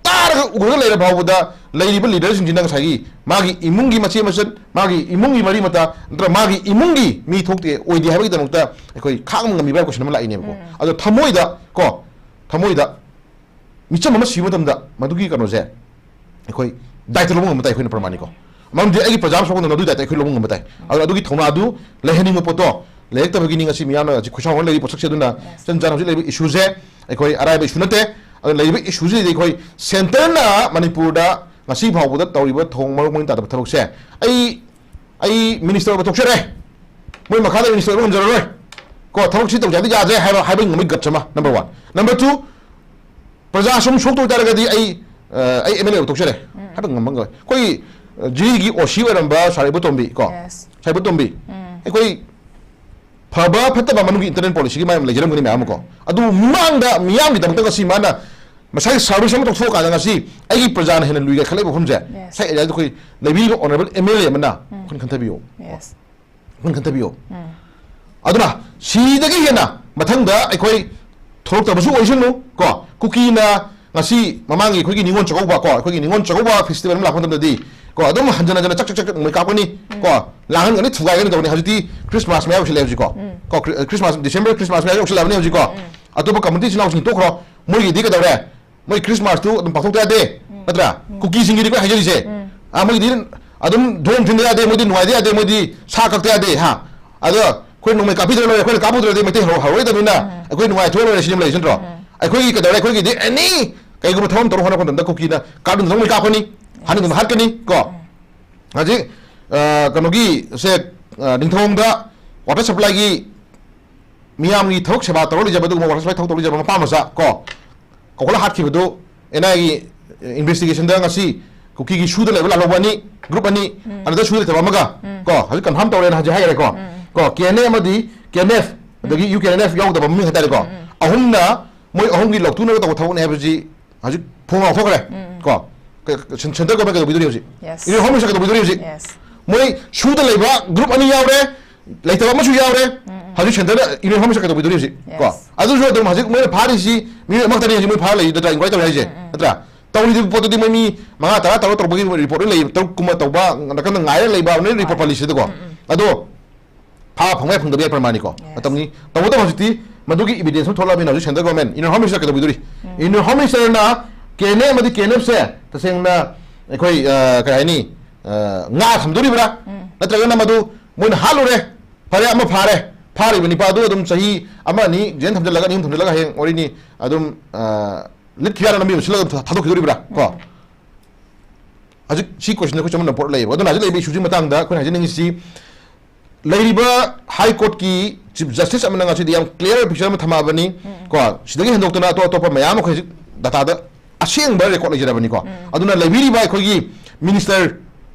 ꯇꯥꯔꯒ ꯎꯔꯒ ꯂꯩꯔ ꯐꯥꯎꯕꯗ ꯂꯩꯔꯤꯕ leader ꯁꯤꯡꯁꯤꯅ ꯉꯁꯥꯏꯒꯤ ꯃꯥꯒꯤ ꯏꯃꯨꯡꯒꯤ ꯃꯆꯦ ꯃꯆꯟ, ꯃꯥꯒꯤ ꯏꯃꯨꯡꯒꯤ ꯃꯔꯤ ꯃꯇꯥ ꯅꯠꯇ꯭ꯔꯒ ꯃꯥꯒꯤ ꯏꯃꯨꯡꯒꯤ ꯃꯤ ꯊꯣꯛꯇꯦ, ꯑꯣꯏꯗꯦ ꯍꯥꯏꯕꯒꯤꯗꯃꯛꯇ ꯑꯩꯈꯣꯏ ꯈꯥꯡꯕ ꯉꯝꯃꯤꯕ꯭ꯔꯥ ꯍꯥꯏꯕ question ꯑꯃ ꯂꯥꯛꯏꯅꯦꯕꯀꯣ꯫ ꯑꯗꯣ ꯊꯃꯣꯏꯗ ꯀꯣ, ꯊꯃꯣꯏꯗ ꯃꯤꯆꯝ ꯑꯃ ꯁꯤꯕ ꯃꯇꯝꯗ ꯃꯗꯨꯒꯤ ꯀꯩꯅꯣꯁꯦ ꯑꯩꯈꯣꯏ ꯗꯥꯏꯇ ꯂꯧꯕ ꯉꯝꯕ ꯇꯥꯏ ꯑꯩꯈꯣꯏꯅ ꯄ꯭ꯔꯃꯥꯅꯤꯀꯣ꯫ ꯃꯔꯝꯗꯤ ꯑꯩꯒꯤ ꯄ꯭ꯔꯖꯥ ꯑꯃ ꯁꯣꯛꯄ ꯃꯇꯝꯗ ꯑꯗꯨꯒꯤ ꯗꯥꯏꯇ ꯑꯩꯈꯣꯏ ꯂꯧꯕ ꯉꯝꯕ ꯇꯥꯏ꯫ ꯑꯗꯨꯅ ꯑꯗꯨꯒꯤ ꯊꯧꯅꯥ ꯑꯗꯨ ꯂꯩꯍꯟꯅꯤꯡꯕ ꯄꯣꯠꯇꯣ ꯂꯩꯔꯛꯇꯕꯒꯤꯅꯤ ꯉꯁꯤ ꯃꯤꯌꯥꯝꯅ ꯍꯧꯖꯤꯛ ꯈꯣꯏꯁꯥꯎ ꯍꯣꯟ ꯂꯩꯔꯤꯕ ꯄꯣꯠꯁꯛꯁꯦ꯫ ꯑꯗꯨꯅ ꯏꯆꯟ ꯆꯥꯟꯅ ꯍꯧꯖꯤꯛ ꯂꯩꯔꯤꯕ ꯏꯁꯨꯁꯦ ꯑꯩꯈꯣꯏ ꯑꯔꯥꯏꯕ ꯏꯁꯨ ꯅꯠꯇꯦ꯫ ꯑꯗꯨꯅ ꯂꯩꯔꯤꯕ ꯏꯁꯨꯁꯤꯗꯤ ꯑꯩꯈꯣꯏ ꯁꯦꯟꯇꯔꯅ ꯃꯅꯤꯄꯨꯔꯗ ꯉꯁꯤ ꯐꯥꯎꯕꯗ ꯇꯧꯔꯤꯕ ꯊꯣꯡ ꯃꯔꯣꯛ ꯃꯔꯤꯟ ꯇꯥꯗꯕ ꯊꯕꯛꯁꯦ, ꯑꯩ ꯑꯩ ꯃꯤꯅꯤꯁꯇꯔ ꯑꯣꯏꯕ ꯊꯣꯛꯆꯔꯦ, ꯃꯣꯏ ꯃꯈꯥꯗ ꯃꯤꯅꯤꯁꯇꯔ ꯑꯣꯏꯕ ꯉꯝꯖꯔꯔꯣꯏ ꯀꯣ, ꯊꯕꯛꯁꯤ ꯇꯧꯖꯦ ꯍꯥꯏꯕꯗꯤ ꯌꯥꯗ꯭ꯔꯦ ꯍꯥꯏꯕ, ꯍꯥꯏꯕ ꯉꯝꯕꯒꯤ ꯒꯠꯁ ꯑꯃ, ꯅꯝꯕꯔ ꯋꯥꯟ꯫ ꯅꯝꯕꯔ ꯇꯨ, ꯄ꯭ꯔꯖꯥ ꯁꯨꯝ ꯁꯣꯛꯇꯣꯏ ꯇꯥꯔꯒꯗꯤ ꯑꯩ ꯑ, ꯑꯩ ꯑꯦꯝ ꯑꯦꯜ ꯑꯦ ꯑꯣꯏꯕ ꯊꯣꯛꯆꯔꯦ ꯍꯥꯏꯕ ꯉꯝꯕ ꯉꯝꯃꯣꯏ꯫ ꯑꯩꯈꯣꯏ ꯑ, ꯖꯤꯔꯤꯒꯤ ꯑꯣ ꯁꯤ ꯑꯣꯏꯔꯝꯕ ꯁꯥꯔ ꯏꯕꯣꯇꯣꯝꯕꯤ ꯀꯣ, ꯁꯥꯔ ꯏꯕꯣꯇꯣꯝꯕꯤ, ꯑꯩꯈꯣꯏ ꯐꯕ ꯐꯠꯇꯕ ꯃꯅꯨꯡꯒꯤ ꯏꯟꯇꯔꯅꯦꯜ ꯄꯣꯂꯤꯁꯤꯒꯤ ꯃꯌꯥꯝ ꯂꯩꯖꯔꯝꯒꯅꯤ ꯃꯌꯥꯝ ꯑꯃ ꯀꯣ꯫ ꯑꯗꯨ ꯃꯤꯃꯥꯡꯗ ꯃꯤꯌꯥꯝꯒꯤꯗꯃꯛꯇ ꯉꯁꯤ ꯃꯥꯅ ꯃꯁꯥꯒꯤ ꯁꯥꯔꯚꯤꯁ ꯑꯃ ꯇꯧꯊꯣꯛꯑꯀꯥꯟꯗ ꯉꯁꯤ ꯑꯩꯒꯤ ꯄ꯭ꯔꯖꯥꯅ ꯍꯦꯟꯅ ꯂꯨꯏꯒ ꯈꯜꯂꯛꯏꯕ ꯃꯐꯝꯁꯦ, ꯉꯁꯥꯏ ꯑꯦꯔꯤꯌꯥꯗ ꯑꯩꯈꯣꯏ ꯂꯩꯕꯤꯔꯤꯕ ꯑꯣꯅꯔꯦꯕꯜ ꯑꯦꯝ ꯑꯦꯜ ꯑꯦ ꯑꯃꯅ ꯋꯥꯈꯜ ꯈꯟꯊꯕꯤꯌꯨ꯫ ꯋꯥꯈꯜ ꯈꯟꯊꯕꯤꯌꯨ꯫ ꯑꯗꯨꯅ ꯁꯤꯗꯒꯤ ꯍꯦꯟꯅ ꯃꯊꯪꯗ ꯑꯩꯈꯣꯏ ꯊꯣꯛꯂꯛꯇꯕꯁꯨ ꯑꯣꯏꯁꯅꯨ ꯀꯣ꯫ ꯀꯨꯀꯤꯅ ꯉꯁꯤ ꯃꯃꯥꯡꯒꯤ ꯑꯩꯈꯣꯏꯒꯤ ꯅꯤꯉꯣꯜ ꯆꯥꯛꯀꯧꯕ ꯀꯣ, ꯑꯩꯈꯣꯏꯒꯤ ꯅꯤꯉꯣꯜ ꯆꯥꯛꯀꯧꯕ ꯐꯦꯁꯇꯤꯚꯦꯜ ꯑꯃ ꯂꯥꯛꯄ ꯃꯇꯝꯗꯗꯤ ꯀꯣ, ꯑꯗꯨꯝ ꯍꯟꯖꯟ ꯍꯟꯖꯟꯅ ꯆꯛ ꯆꯛ ꯆꯛ ꯆꯛ ꯅꯣꯡꯃꯩ ꯀꯥꯞꯀꯅꯤ ꯀꯣ, ꯂꯥꯡꯍꯟꯒꯅꯤ, ꯊꯨꯒꯥꯏꯒꯅꯤ ꯇꯧꯅꯤ꯫ ꯍꯧꯖꯤꯛꯇꯤ ꯈ꯭ꯔꯤꯁꯃꯥꯁ ꯃꯌꯥ ꯌꯧꯁꯤꯜꯂꯛꯑꯦ ꯍꯧꯖꯤꯛ ꯀꯣ꯫ ꯀꯣ, ꯈ꯭ꯔꯤ-, ꯈ꯭ꯔꯤꯁꯃꯥꯁ, ꯗꯤꯁꯦꯝꯕꯔ ꯈ꯭ꯔꯤꯁꯃꯥꯁ ꯃꯌꯥ ꯌꯧꯁꯤꯜꯂꯛꯑꯕꯅꯤ ꯍꯧꯖꯤꯛ ꯀꯣ꯫ ꯑꯇꯣꯞꯄ ꯀꯝꯃꯨꯅꯤꯇꯤ ꯏꯆꯤꯜ ꯏꯅꯥꯎꯁꯤꯡ ꯇꯣꯛꯈ꯭ꯔꯣ, ꯃꯣꯏꯒꯤꯗꯤ ꯀꯩꯗꯧꯔꯦ? ꯃꯣꯏ ꯈ꯭ꯔꯤꯁꯃꯥꯁꯇꯨ ꯑꯗꯨꯝ ꯄꯥꯡꯊꯣꯛꯇ ꯌꯥꯗꯦ, ꯅꯠꯇ꯭ꯔꯥ? ꯀꯨꯀꯤꯁꯤꯡꯒꯤꯗꯤ ꯑꯩꯈꯣꯏ ꯍꯥꯏꯖꯔꯤꯁꯦ, ꯑꯥ, ꯃꯣꯏꯒꯤꯗꯤ ꯑꯗꯨꯝ ꯗ꯭ꯔꯣꯟ ꯊꯤꯟꯕ ꯌꯥꯗꯦ, ꯃꯣꯏꯗꯤ ꯅꯨꯡꯉꯥꯏꯗ ꯌꯥꯗꯦ, ꯃꯣꯏꯗꯤ ꯁꯥ ꯀꯛꯇ ꯌꯥꯗꯦ, ꯍꯥ? ꯑꯗꯣ ꯑꯩꯈꯣꯏ ꯅꯣꯡꯃꯩ ꯀꯥꯞꯄꯤꯗ꯭ꯔ ꯂꯣꯏꯔꯦ, ꯑꯩꯈꯣꯏꯅ ꯀꯥꯞꯄꯨꯗ꯭ꯔꯗꯤ ꯃꯩꯇꯩ ꯍꯧꯔ-, ꯍꯧꯔꯣꯏꯗꯕꯅꯤꯅ ꯑꯩꯈꯣꯏ ꯅꯨꯡꯉꯥꯏꯊꯣꯛꯑ ꯂꯣꯏꯔꯦ ꯁꯤꯅꯦ ꯂꯩꯔꯤꯁꯤ ꯅꯠꯇ꯭ꯔꯣ? ꯑꯩꯈꯣꯏꯒꯤ ꯀꯩꯗꯧꯔꯦ? ꯑꯩꯈꯣꯏꯒꯤꯗꯤ ꯑꯦꯅꯤ ꯀꯩꯒꯨꯝꯕ ꯊꯕꯛ ꯑꯃ ꯇꯧꯔ ꯍꯣꯠꯅꯕ ꯃꯇꯝꯗ ꯀꯨꯀꯤꯅ ꯀꯥꯞꯅꯤꯡꯕ ꯅꯣꯡꯃꯩ ꯀꯥꯞꯀꯅꯤ, ꯍꯥꯠꯅꯤꯡꯕ ꯍꯥꯠꯀꯅꯤ ꯀꯣ꯫ ꯍꯧꯖꯤꯛ, ꯑ, ꯀꯩꯅꯣꯒꯤ ꯁꯦ, ꯑ, ꯅꯤꯡꯊꯧꯈꯣꯡꯗ ꯋꯥꯇꯔ ꯁꯄ꯭ꯂꯥꯏꯒꯤ ꯃꯤꯌꯥꯝꯒꯤ ꯊꯕꯛ ꯁꯦꯕꯥ ꯇꯧꯔ ꯂꯩꯖꯕ, ꯑꯗꯨꯒꯨꯝꯕ ꯋꯥꯇꯔ ꯁꯄ꯭ꯂꯥꯏ ꯊꯕꯛ ꯇꯧꯔ ꯂꯩꯖꯕ ꯃꯄꯥ ꯃꯆꯥ ꯀꯣ, ꯀꯧꯈꯠꯂ ꯍꯥꯠꯈꯤꯕꯗꯨ ꯑꯦꯟ ꯑꯥꯏ ꯑꯦꯒꯤ ꯏꯟꯚꯦꯁꯇꯤꯒꯦꯁꯟꯗ ꯉꯁꯤ ꯀꯨꯀꯤꯒꯤ ꯁꯨꯗ ꯂꯩꯕ ꯂꯥꯜꯍꯧꯕ ꯑꯅꯤ, ꯒ꯭ꯔꯨꯞ ꯑꯅꯤ, ꯑꯗꯨꯗ ꯁꯨꯗ ꯂꯩꯇꯕ ꯑꯃꯒ ꯀꯣ, ꯍꯧꯖꯤꯛ ꯀꯟꯐꯥꯔꯝ ꯇꯧꯔꯦꯅ ꯍꯧꯖꯤꯛ ꯍꯥꯏꯈ꯭ꯔꯦꯀꯣ꯫ ꯀꯣ, ꯀꯦ ꯑꯦꯟ ꯑꯦ ꯑꯃꯗꯤ ꯀꯦ ꯑꯦꯟ ꯑꯦꯐ, ꯑꯗꯒꯤ ꯌꯨ ꯀꯦ ꯑꯦꯟ ꯑꯦꯐ ꯌꯥꯎꯗꯕ ꯃꯃꯤꯡ ꯍꯥꯏꯇꯥꯔꯦꯀꯣ, ꯑꯍꯨꯝꯅ ꯃꯣꯏ ꯑꯍꯨꯝꯒꯤ ꯂꯧꯊꯣꯛꯅꯕ ꯇꯧꯕ ꯊꯕꯛꯅꯦ ꯍꯥꯏꯕꯁꯤ ꯍꯧꯖꯤꯛ ꯐꯣꯡ ꯂꯥꯎꯊꯣꯛꯈ꯭ꯔꯦ ꯀꯣ꯫ ꯀ-, ꯀ-, ꯁꯦꯟ-, ꯁꯦꯟꯇꯔ ꯒꯣꯔꯃꯦꯟ ꯀꯩꯗꯧꯕꯤꯗꯣꯔꯤ ꯍꯧꯖꯤꯛ? ꯌꯦꯁ꯫ ꯏꯟꯗꯤꯌꯟ ꯍꯣꯝ ꯃꯤꯅꯤꯁꯇꯔ ꯀꯩꯗꯧꯕꯤꯗꯣꯔꯤ ꯍꯧꯖꯤꯛ? ꯌꯦꯁ꯫ ꯃꯣꯏ ꯁꯨꯗ ꯂꯩꯕ ꯒ꯭ꯔꯨꯞ ꯑꯅꯤ ꯌꯥꯎꯔꯦ, ꯂꯩꯇꯕ ꯑꯃꯁꯨ ꯌꯥꯎꯔꯦ꯫ ꯍꯧꯖꯤꯛ ꯁꯦꯟꯇꯔꯗ ꯏꯟꯗꯤꯌꯟ ꯍꯣꯝ ꯃꯤꯅꯤꯁꯇꯔ ꯀꯩꯗꯧꯕꯤꯗꯣꯔꯤ ꯍꯧꯖꯤꯛ ꯀꯣ? ꯌꯦꯁ꯫ ꯑꯗꯨꯁꯨ ꯑꯗꯨꯝ ꯍꯧꯖꯤꯛ ꯃꯣꯏꯅ ꯐꯥꯔꯤꯁꯤ ꯃꯤꯑꯣꯏ ꯑꯃꯈꯛꯇꯅꯤ ꯍꯧꯖꯤꯛ ꯃꯣꯏ ꯐꯥꯔ ꯂꯩꯔꯤ ꯅꯠꯇ꯭ꯔꯥ? ꯏꯟꯀ꯭ꯋꯥꯏꯔꯤ ꯇꯧꯔꯤ ꯍꯥꯏꯁꯦ ꯅꯠꯇ꯭ꯔꯥ? ꯇꯧꯔꯤꯕ ꯄꯣꯠꯇꯨꯗꯤ ꯃꯣꯏ ꯃꯤ ꯃꯉꯥ, ꯇꯔꯥ, ꯇꯔꯥ ꯇꯧꯔꯛꯄꯒꯤ ꯔꯤꯄꯣꯔꯠ ꯂꯣꯏ ꯂꯩ, ꯇꯔꯨꯛ ꯀꯨꯝꯕ ꯇꯧꯕ ꯅꯥꯀꯟꯗ ꯉꯥꯏꯔ ꯂꯩꯕ ꯅꯣꯏ ꯔꯤꯄꯣꯔꯠ ꯄꯜꯂꯤꯁꯤꯗꯀꯣ꯫ ꯑꯗꯣ ꯐꯥ ꯐꯪꯕ ꯌꯥꯏ, ꯐꯪꯗꯕ ꯌꯥꯏ ꯄ꯭ꯔꯃꯥꯟꯅꯤꯀꯣ꯫ ꯌꯦꯁ꯫ ꯃꯇꯝꯒꯤ ꯇꯧꯕꯇꯕꯨ ꯍꯧꯖꯤꯛꯇꯤ ꯃꯗꯨꯒꯤ ꯏꯕꯤꯗꯦꯟꯁ ꯑꯃ ꯊꯣꯛꯂꯛꯑꯕꯅꯤꯅ ꯍꯧꯖꯤꯛ central government, Indian home minister ꯀꯩꯗꯧꯕꯤꯗꯣꯔꯤ? ꯏꯟꯗꯤꯌꯟ ꯍꯣꯝ ꯃꯤꯅꯤꯁꯇꯔꯅ ꯀꯦ ꯑꯦꯟ ꯑꯦ ꯑꯃꯗꯤ ꯀꯦ ꯑꯦꯟ ꯑꯦꯐꯁꯦ ꯇꯁꯦꯡꯅ ꯑꯩꯈꯣꯏ, ꯑ, ꯀꯩ ꯍꯥꯏꯅꯤ, ꯑ, ꯉꯥ ꯊꯝꯗꯣꯔꯤꯕ꯭ꯔꯥ? ꯅꯠꯇ꯭ꯔꯒꯅ ꯃꯗꯨ ꯃꯣꯏꯅ ꯍꯥꯠꯂꯨꯔꯦ, ꯐꯔꯦ, ꯑꯃ ꯐꯥꯔꯦ, ꯐꯥꯔꯤꯕ ꯅꯤꯄꯥꯗꯨ ꯑꯗꯨꯝ ꯆꯍꯤ ꯑꯃ ꯑꯅꯤ ꯖꯦꯜ ꯊꯝꯖꯤꯜꯂꯒ, ꯑꯅꯤ ꯑꯍꯨꯝ ꯊꯝꯖꯤꯜꯂꯒ ꯍꯌꯦꯡ ꯑꯣꯏꯔꯤꯅꯤ ꯑꯗꯨꯝ, ꯑ, ꯂꯤꯠꯈꯤ ꯌꯥꯅ ꯂꯝꯕꯤ ꯑꯃ ꯁꯤꯜꯂꯒ ꯑꯗꯨꯝ ꯊꯥꯗꯣꯛꯈꯤꯗꯣꯔꯤꯕ꯭ꯔꯥ? ꯀꯣ? ꯎꯝ꯫ ꯍꯧꯖꯤꯛ ꯁꯤ question ꯑꯩꯈꯣꯏ ꯆꯃꯝꯅꯕ ꯄꯣꯠ ꯂꯩꯌꯦꯕ꯫ ꯑꯗꯨꯅ ꯍꯧꯖꯤꯛ ꯂꯩꯔꯤꯕ issue ꯁꯤ ꯃꯇꯥꯡꯗ ꯑꯩꯈꯣꯏꯅ ꯍꯥꯏꯖꯅꯤꯡꯉꯤꯁꯤ, ꯂꯩꯔꯤꯕ High Court ꯀꯤ Chief Justice ꯑꯃꯅ ꯉꯁꯤꯗꯤ ꯌꯥꯝ clear picture ꯑꯃ ꯊꯝꯃꯛꯑꯕꯅꯤ꯫ ꯎꯝ꯫ ꯀꯣ, ꯁꯤꯗꯒꯤ ꯍꯦꯟꯗꯣꯛꯇꯅ ꯑꯇꯣꯞ ꯑꯇꯣꯞꯄ ꯃꯌꯥꯝ ꯑꯩꯈꯣꯏ ꯍꯧꯖꯤꯛ data ꯗ ꯑꯁꯦꯡꯕ record ꯂꯩꯖꯔꯕꯅꯤꯀꯣ꯫ ꯎꯝ꯫ ꯑꯗꯨꯅ ꯂꯩꯕꯤꯔꯤꯕ ꯑꯩꯈꯣꯏꯒꯤ minister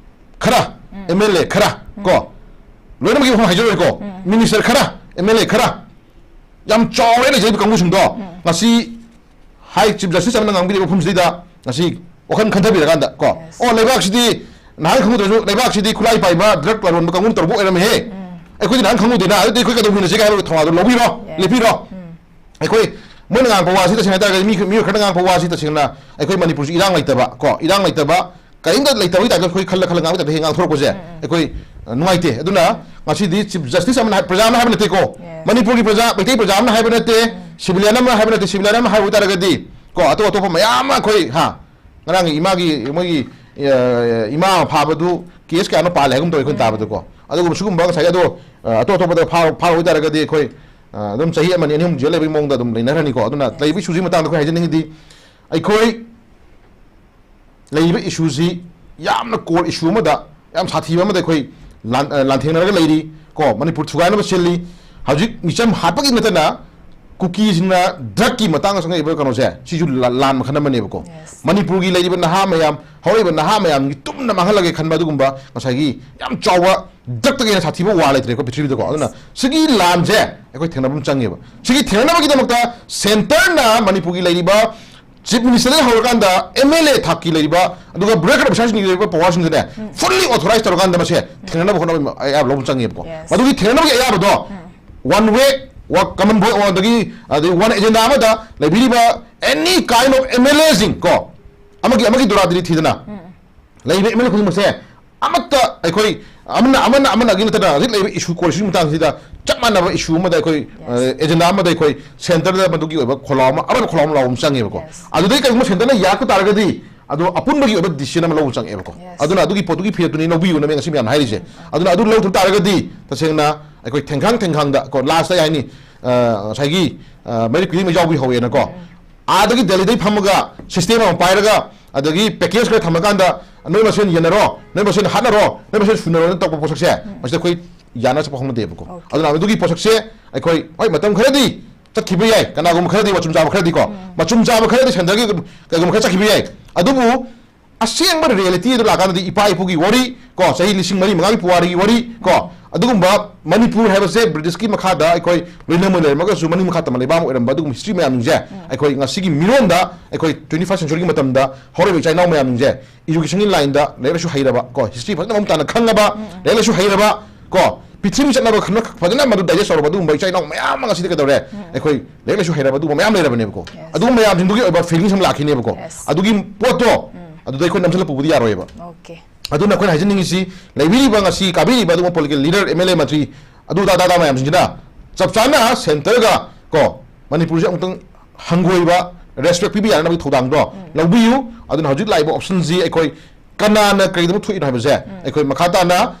ꯈꯔ, ꯎꯝ꯫ M L A ꯈꯔ, ꯎꯝ꯫ ꯀꯣ, ꯂꯣꯏꯅꯃꯛꯀꯤ ꯃꯐꯝ ꯍꯥꯏꯖꯔꯣꯏꯀꯣ, ꯎꯝ꯫ Minister ꯈꯔ, M L A ꯈꯔ, ꯌꯥꯝ ꯆꯥꯎꯔꯦ ꯂꯩꯖꯔꯤꯕ ꯀꯥꯡꯕꯨꯁꯤꯡꯗꯣ, ꯎꯝ꯫ ꯉꯁꯤ High Chief Justice ꯑꯃꯅ ꯉꯥꯡꯕꯤꯔꯤꯕ ꯃꯐꯝꯁꯤꯗꯩꯗ ꯉꯁꯤ ꯋꯥꯈꯜ ꯈꯟꯊꯕꯤꯔꯀꯥꯟꯗ, ꯀꯣ, Yes. ꯑꯣ, ꯂꯩꯕꯥꯛꯁꯤꯗꯤ ꯅꯍꯥꯟ ꯈꯪꯍꯧꯗ꯭ꯔꯁꯨ, ꯂꯩꯕꯥꯛꯁꯤꯗꯤ ꯈꯨꯠꯂꯥꯏ ꯄꯥꯏꯕ drug ꯂꯂꯣꯟꯕ ꯀꯥꯡꯕꯨꯅ ꯇꯧꯔꯨꯕ ꯑꯣꯏꯔꯝꯃꯦꯍꯦ꯫ ꯎꯝ꯫ ꯑꯩꯈꯣꯏꯗꯤ ꯅꯍꯥꯟ ꯈꯪꯍꯧꯗꯦꯅ, ꯑꯗꯨꯗꯤ ꯑꯩꯈꯣꯏ ꯀꯩꯗꯧ ꯍꯤꯡꯅꯁꯤꯒꯦ ꯍꯥꯏꯕꯒꯤ ꯊꯧꯅꯥꯗꯣ ꯂꯧꯕꯤꯔꯣ, Yes. ꯂꯦꯞꯄꯤꯔꯣ꯫ ꯎꯝ꯫ ꯑꯩꯈꯣꯏ, ꯃꯣꯏꯅ ꯉꯥꯡꯕ ꯋꯥꯁꯤ ꯇꯁꯦꯡꯅ ꯍꯥꯏꯇꯥꯔꯒꯗꯤ ꯃꯤ, ꯃꯤꯑꯣꯏ ꯈꯔꯅ ꯉꯥꯡꯕ ꯋꯥꯁꯤ ꯇꯁꯦꯡꯅ ꯑꯩꯈꯣꯏ ꯃꯅꯤꯄꯨꯔꯁꯤ ꯏꯔꯥꯡ ꯂꯩꯇꯕ, ꯀꯣ, ꯏꯔꯥꯡ ꯂꯩꯇꯕ, ꯀꯔꯤꯝꯇ ꯂꯩꯇꯕꯒꯤ type ꯇ ꯑꯩꯈꯣꯏ ꯈꯜꯂ ꯈꯜꯂ ꯉꯥꯡꯕꯒꯤ type ꯇ ꯍꯦꯛ ꯉꯥꯡꯊꯣꯔꯛꯄꯁꯦ ꯎꯝ, ꯎꯝ꯫ ꯑꯩꯈꯣꯏ, ꯑ, ꯅꯨꯡꯉꯥꯏꯇꯦ꯫ ꯑꯗꯨꯅ ꯉꯁꯤꯗꯤ Chief Justice ꯑꯃꯅ ꯍꯥꯏ-, ꯄ꯭ꯔꯖꯥ ꯑꯃꯅ ꯍꯥꯏꯕ ꯅꯠꯇꯦꯀꯣ, Yes. ꯃꯅꯤꯄꯨꯔꯒꯤ ꯄ꯭ꯔꯖꯥ, ꯃꯩꯇꯩ ꯄ꯭ꯔꯖꯥ ꯑꯃꯅ ꯍꯥꯏꯕ ꯅꯠꯇꯦ, ꯎꯝ꯫ Civilian ꯑꯃꯅ ꯍꯥꯏꯕ ꯅꯠꯇꯦ, civilian ꯑꯃ ꯍꯥꯏꯕ ꯇꯥꯔꯒꯗꯤ, ꯀꯣ, ꯑꯇꯣꯞ ꯑꯇꯣꯞꯄ ꯃꯌꯥꯝ ꯑꯃ ꯑꯩꯈꯣꯏ, ꯍꯥ, ꯉꯔꯥꯡꯒꯤ ꯏꯃꯥꯒꯤ, ꯃꯣꯏꯒꯤ, ꯑ, ꯏꯃꯥ ꯑꯃ ꯐꯥꯕꯗꯨ case ꯀꯌꯥꯅꯣ ꯄꯥꯜꯂꯦ ꯍꯥꯏꯒꯨꯝ ꯇꯧꯋꯦ ꯑꯩꯈꯣꯏꯅ ꯎꯝ꯫ ꯇꯥꯕꯗꯀꯣ꯫ ꯑꯗꯨꯒꯨꯝꯕ ꯁꯤꯒꯨꯝꯕ ꯉꯁꯥꯏ ꯑꯗꯣ, ꯑ, ꯑꯇꯣꯞ ꯑꯇꯣꯞꯄꯗ ꯐꯥ-, ꯐꯥꯔꯨ ꯑꯣꯏꯇꯥꯔꯒꯗꯤ ꯑꯩꯈꯣꯏ, ꯑ, ꯑꯗꯨꯝ ꯆꯍꯤ ꯑꯃꯅꯤ ꯑꯅꯤ ꯑꯍꯨꯝ ꯖꯦꯜ ꯂꯩꯕꯒꯤ ꯃꯑꯣꯡꯗ ꯑꯗꯨꯝ ꯂꯩꯅꯈ꯭ꯔꯅꯤꯀꯣ꯫ ꯑꯗꯨꯅ Yes. ꯂꯩꯕ issue ꯁꯤꯒꯤ ꯃꯇꯥꯡꯗ ꯑꯩꯈꯣꯏ ꯍꯥꯏꯖꯅꯤꯡꯉꯤꯗꯤ, ꯑꯩꯈꯣꯏ ꯂꯩꯔꯤꯕ issue ꯁꯤ ꯌꯥꯝꯅ core issue ꯑꯃꯗ, ꯌꯥꯝ ꯁꯥꯊꯤꯕ ꯑꯃꯗ ꯑꯩꯈꯣꯏ ꯂꯥꯟ-, ꯑ, ꯂꯥꯟꯊꯦꯡꯅꯔꯒ ꯂꯩꯔꯤ ꯀꯣ, ꯃꯅꯤꯄꯨꯔ ꯊꯨꯒꯥꯏꯅꯕ ꯁꯤꯜꯂꯤ꯫ ꯍꯧꯖꯤꯛ ꯃꯤꯆꯝ ꯍꯥꯠꯄꯒꯤ ꯅꯠꯇꯅ ꯀꯨꯀꯤꯁꯤꯡꯅ drug ꯀꯤ ꯃꯇꯥꯡꯗ ꯆꯪꯉꯛꯏꯕ ꯀꯩꯅꯣꯁꯦ, ꯁꯤꯁꯨ ꯂꯥ-, ꯂꯥꯟ ꯃꯈꯜ ꯑꯃꯅꯦꯕꯀꯣ꯫ Yes. ꯃꯅꯤꯄꯨꯔꯒꯤ ꯂꯩꯔꯤꯕ ꯅꯍꯥ ꯃꯌꯥꯝ, ꯍꯧꯔꯛꯏꯕ ꯅꯍꯥ ꯃꯌꯥꯝꯒꯤ ꯇꯨꯝꯅ ꯃꯥꯡꯍꯜꯂꯒꯦ ꯈꯟꯕ ꯑꯗꯨꯒꯨꯝꯕ ꯉꯁꯥꯏꯒꯤ ꯌꯥꯝ ꯆꯥꯎꯕ drug ꯇꯒꯤ ꯍꯦꯟꯅ ꯁꯥꯊꯤꯕ war ꯂꯩꯇ꯭ꯔꯦꯀꯣ ꯄ꯭ꯔꯤꯊꯤꯕꯤꯗꯀꯣ꯫ ꯑꯗꯨꯅ Yes. ꯁꯤꯒꯤ ꯂꯥꯟꯁꯦ ꯑꯩꯈꯣꯏ ꯊꯦꯡꯅꯕ ꯑꯃ ꯆꯪꯉꯦꯕ꯫ ꯁꯤꯒꯤ ꯊꯦꯡꯅꯅꯕꯒꯤꯗꯃꯛꯇ centre ꯅ ꯃꯅꯤꯄꯨꯔꯒꯤ ꯂꯩꯔꯤꯕ Chief Minister ꯗꯒꯤ ꯍꯧꯔꯀꯥꯟꯗ M L A ꯊꯥꯛꯀꯤ ꯂꯩꯔꯤꯕ, ꯑꯗꯨꯒ bureaucratic officer ꯁꯤꯡꯒꯤ ꯂꯩꯔꯤꯕ power ꯁꯤꯡꯁꯤꯅꯦ ꯎꯝ꯫ Fully authorized ꯇꯧꯔꯀꯥꯟꯗ ꯃꯁꯦ ꯊꯦꯡꯅꯅꯕ ꯍꯣꯠꯅꯕ ꯑꯌꯥꯕ ꯂꯧꯕ ꯆꯪꯉꯦꯕꯀꯣ꯫ Yes. ꯃꯗꯨꯒꯤ ꯊꯦꯡꯅꯅꯕꯒꯤ ꯑꯌꯥꯕꯗꯣ ꯎꯝ꯫ One way, ꯋꯥ-, common voice ꯑꯗꯒꯤ, ꯑꯗꯒꯤ one agenda ꯑꯃꯗ ꯂꯩꯕꯤꯔꯤꯕ any kind of M L A ꯁꯤꯡ ꯀꯣ, ꯑꯃꯒꯤ, ꯑꯃꯒꯤ ꯗꯨꯔꯥꯗꯤꯔꯤ ꯊꯤꯗꯅ ꯎꯝ꯫ ꯂꯩꯔꯤꯕ M L A ꯈꯨꯗꯤꯡꯃꯛꯁꯦ ꯑꯃꯠꯇ ꯑꯩꯈꯣꯏ ꯑꯃꯅ, ꯑꯃꯅ, ꯑꯃꯅ ꯑꯒꯤ ꯅꯠꯇꯅ ꯍꯧꯖꯤꯛ ꯂꯩꯔꯤꯕ issue, core issue ꯒꯤ ꯃꯇꯥꯡꯁꯤꯗ ꯆꯞ ꯃꯥꯟꯅꯕ issue ꯑꯃꯗ ꯑꯩꯈꯣꯏ, Yes. ꯑ, agenda ꯑꯃꯗ ꯑꯩꯈꯣꯏ centre ꯗ ꯃꯗꯨꯒꯤ ꯑꯣꯏꯕ ꯈꯣꯜꯂꯥꯎ ꯑꯃ, ꯑꯃꯅ ꯈꯣꯜꯂꯥꯎ ꯑꯃ ꯂꯥꯎꯕ ꯑꯃ ꯆꯪꯉꯦꯕꯀꯣ꯫ Yes. ꯑꯗꯨꯗꯩ ꯀꯔꯤꯒꯨꯝꯕ centre ꯅ ꯌꯥꯔꯛꯄ ꯇꯥꯔꯒꯗꯤ ꯑꯗꯣ ꯑꯄꯨꯟꯕꯒꯤ ꯑꯣꯏꯕ decision ꯑꯃ ꯂꯧꯕ ꯆꯪꯉꯦꯕꯀꯣ꯫ Yes. ꯑꯗꯨꯅ ꯑꯗꯨꯒꯤ ꯄꯣꯠꯇꯨꯒꯤ ꯐꯤꯔꯦꯞꯇꯨꯅꯤ ꯂꯧꯕꯤꯌꯨꯅ ꯃꯦꯝ ꯉꯁꯤ ꯃꯌꯥꯝꯅ ꯍꯥꯏꯔꯤꯁꯦ꯫ ꯎꯝ, ꯎꯝ꯫ ꯑꯗꯨꯅ ꯑꯗꯨ ꯂꯧꯗꯕ ꯇꯥꯔꯒꯗꯤ ꯇꯁꯦꯡꯅ ꯑꯩꯈꯣꯏ ꯊꯦꯡꯈꯥꯡ ꯊꯦꯡꯈꯥꯡꯗ ꯀꯣ, ꯂꯥꯁꯇ ꯍꯥꯏꯅꯤ, ꯑ, ꯉꯁꯥꯏꯒꯤ, ꯑ, ꯃꯩꯔꯤꯛ ꯄꯤꯔꯤꯉꯩ ꯌꯥꯎꯕꯤ ꯍꯧꯋꯦꯅꯀꯣ, ꯑꯥꯗꯒꯤ ꯗꯦꯜꯂꯤꯗꯒꯤ ꯐꯝꯃꯒ ꯁꯤꯁꯇꯦꯝ ꯑꯃ ꯄꯥꯏꯔꯒ, ꯑꯗꯒꯤ ꯄꯦꯀꯦꯖ ꯈꯔ ꯊꯝꯃꯀꯥꯟꯗ ꯅꯣꯏ ꯃꯁꯦꯟ ꯌꯦꯟꯅꯔꯣ, ꯅꯣꯏ ꯃꯁꯦꯟ ꯍꯥꯠꯅꯔꯣ, ꯅꯣꯏ ꯃꯁꯦꯟ ꯁꯨꯅꯔꯣꯅ ꯇꯧꯕ ꯄꯣꯠꯁꯛꯁꯦ, ꯃꯁꯤꯗ ꯑꯩꯈꯣꯏ ꯌꯥꯅ ꯆꯠꯄ ꯍꯧꯅꯗꯦꯕꯀꯣ꯫ ꯑꯣꯀꯦ꯫ ꯑꯗꯨꯅ ꯑꯗꯨꯒꯤ ꯄꯣꯠꯁꯛꯁꯦ ꯑꯩꯈꯣꯏ, ꯍꯣꯏ, ꯃꯇꯝ ꯈꯔꯗꯤ ꯆꯠꯈꯤꯕ ꯌꯥꯏ, ꯀꯅꯥꯒꯨꯝꯕ ꯈꯔꯗꯤ, ꯃꯆꯨꯝ ꯆꯥꯕ ꯈꯔꯗꯤꯀꯣ, ꯃꯆꯨꯝ ꯆꯥꯕ ꯈꯔꯗꯤ ꯁꯦꯟꯇꯔꯒꯤ ꯀꯩꯒꯨꯝꯕ ꯈꯔ ꯆꯠꯈꯤꯕ ꯌꯥꯏ꯫ ꯑꯗꯨꯕꯨ ꯑꯁꯦꯡꯕ ꯔꯤꯌꯦꯂꯤꯇꯤ ꯑꯗꯨ ꯂꯥꯛꯀꯥꯟꯗꯗꯤ ꯏꯄꯥ ꯏꯄꯨꯒꯤ ꯋꯥꯔꯤ ꯀꯣ, ꯆꯍꯤ ꯂꯤꯁꯤꯡ ꯃꯔꯤ ꯃꯉꯥꯒꯤ ꯄꯨꯋꯥꯔꯤꯒꯤ ꯋꯥꯔꯤ ꯀꯣ, ꯑꯗꯨꯒꯨꯝꯕ ꯃꯅꯤꯄꯨꯔ ꯍꯥꯏꯕꯁꯦ ꯕ꯭ꯔꯤꯇꯤꯁꯀꯤ ꯃꯈꯥꯗ ꯑꯩꯈꯣꯏ ꯂꯣꯏꯅꯃꯛ ꯂꯩꯔꯝꯃꯒꯁꯨ, ꯃꯅꯤꯡ ꯃꯈꯥ ꯇꯝꯕ ꯂꯩꯕꯥꯛ ꯑꯃ ꯑꯣꯏꯔꯝꯕ, ꯑꯗꯨꯒꯨꯝꯕ ꯍꯤꯁꯇ꯭ꯔꯤ ꯃꯌꯥꯝꯁꯤꯡꯁꯦ ꯑꯩꯈꯣꯏ ꯉꯁꯤꯒꯤ ꯃꯤꯔꯣꯟꯗ, ꯑꯩꯈꯣꯏ ꯇ꯭ꯋꯦꯟꯇꯤ ꯐꯥꯔꯁ ꯁꯦꯟꯆꯨꯔꯤꯒꯤ ꯃꯇꯝꯗ ꯍꯧꯔꯛꯏꯕ ꯏꯆꯥ ꯏꯅꯥꯎ ꯃꯌꯥꯝꯁꯤꯡꯁꯦ ꯏꯖꯨꯀꯦꯁꯟꯒꯤ ꯂꯥꯏꯟꯗ ꯂꯥꯏꯔꯤꯛ ꯂꯥꯏꯁꯨ ꯍꯩꯔꯕ ꯀꯣ, ꯍꯤꯁꯇ꯭ꯔꯤ ꯐꯖꯅ ꯃꯃꯨꯠ ꯇꯥꯅ ꯈꯪꯉꯕ, ꯂꯥꯏꯔꯤꯛ ꯂꯥꯏꯁꯨ ꯍꯩꯔꯕ ꯀꯣ, ꯄ꯭ꯔꯤꯊꯤꯕꯤ ꯆꯠꯅꯕ ꯈꯪꯅ ꯐꯖꯅ ꯃꯗꯨ ꯗꯥꯏꯖꯦꯁ ꯇꯧꯔꯕ ꯑꯗꯨꯒꯨꯝꯕ ꯏꯆꯥ ꯏꯅꯥꯎ ꯃꯌꯥꯝ ꯑꯃ ꯉꯁꯤꯗꯤ ꯀꯩꯗꯧꯔꯦ? ꯑꯩꯈꯣꯏ ꯂꯥꯏꯔꯤꯛ ꯂꯥꯏꯁꯨ ꯍꯩꯔꯕ ꯑꯗꯨꯒꯨꯝꯕ ꯃꯌꯥꯝ ꯂꯩꯔꯕꯅꯦꯕꯀꯣ꯫ Yes. ꯑꯗꯨꯒꯨꯝꯕ ꯃꯌꯥꯝꯁꯤꯡꯗꯨꯒꯤ ꯑꯣꯏꯕ ꯐꯤꯂꯤꯡꯁ ꯑꯃ ꯂꯥꯛꯈꯤꯅꯦꯕꯀꯣ꯫ Yes. ꯑꯗꯨꯒꯤ ꯄꯣꯠꯇꯣ ꯑꯗꯨꯗ ꯑꯩꯈꯣꯏ ꯅꯝꯁꯤꯜꯂ ꯄꯨꯕꯗꯤ ꯌꯥꯔꯣꯏꯕ꯫ ꯑꯣꯀꯦ꯫ ꯑꯗꯨꯅ ꯑꯩꯈꯣꯏꯅ ꯍꯥꯏꯖꯅꯤꯡꯉꯤꯁꯤ, ꯂꯩꯕꯤꯔꯤꯕ ꯉꯁꯤ ꯀꯥꯕꯤꯔꯤꯕ ꯑꯗꯨꯒꯨꯝꯕ ꯄꯣꯂꯤꯇꯤꯀꯦꯜ ꯂꯤꯗꯔ, ꯑꯦꯝ ꯑꯦꯜ ꯑꯦ, ꯃꯟꯇ꯭ꯔꯤ, ꯑꯗꯨ ꯑꯗꯥ ꯑꯗꯥ ꯃꯌꯥꯝꯁꯤꯡꯁꯤꯅ ꯆꯞ ꯆꯥꯅ ꯁꯦꯟꯇꯔꯒ ꯀꯣ, ꯃꯅꯤꯄꯨꯔꯁꯦ ꯑꯃꯨꯛꯇꯪ ꯍꯪꯒꯣꯏꯕ, ꯔꯦꯁꯄꯦꯛ ꯄꯤꯕ ꯌꯥꯅꯅꯕꯒꯤ ꯊꯧꯗꯥꯡꯗꯣ ꯂꯧꯕꯤꯌꯨ꯫ ꯑꯗꯨꯅ ꯍꯧꯖꯤꯛ ꯂꯥꯛꯏꯕ ꯑꯣꯞꯁꯟꯁꯤ ꯑꯩꯈꯣꯏ ꯀꯅꯥꯅ ꯀꯔꯤꯒꯤꯗꯃꯛ ꯊꯣꯛꯏꯅꯣ ꯍꯥꯏꯕꯁꯦ ꯑꯩꯈꯣꯏ ꯃꯈꯥ ꯇꯥꯅ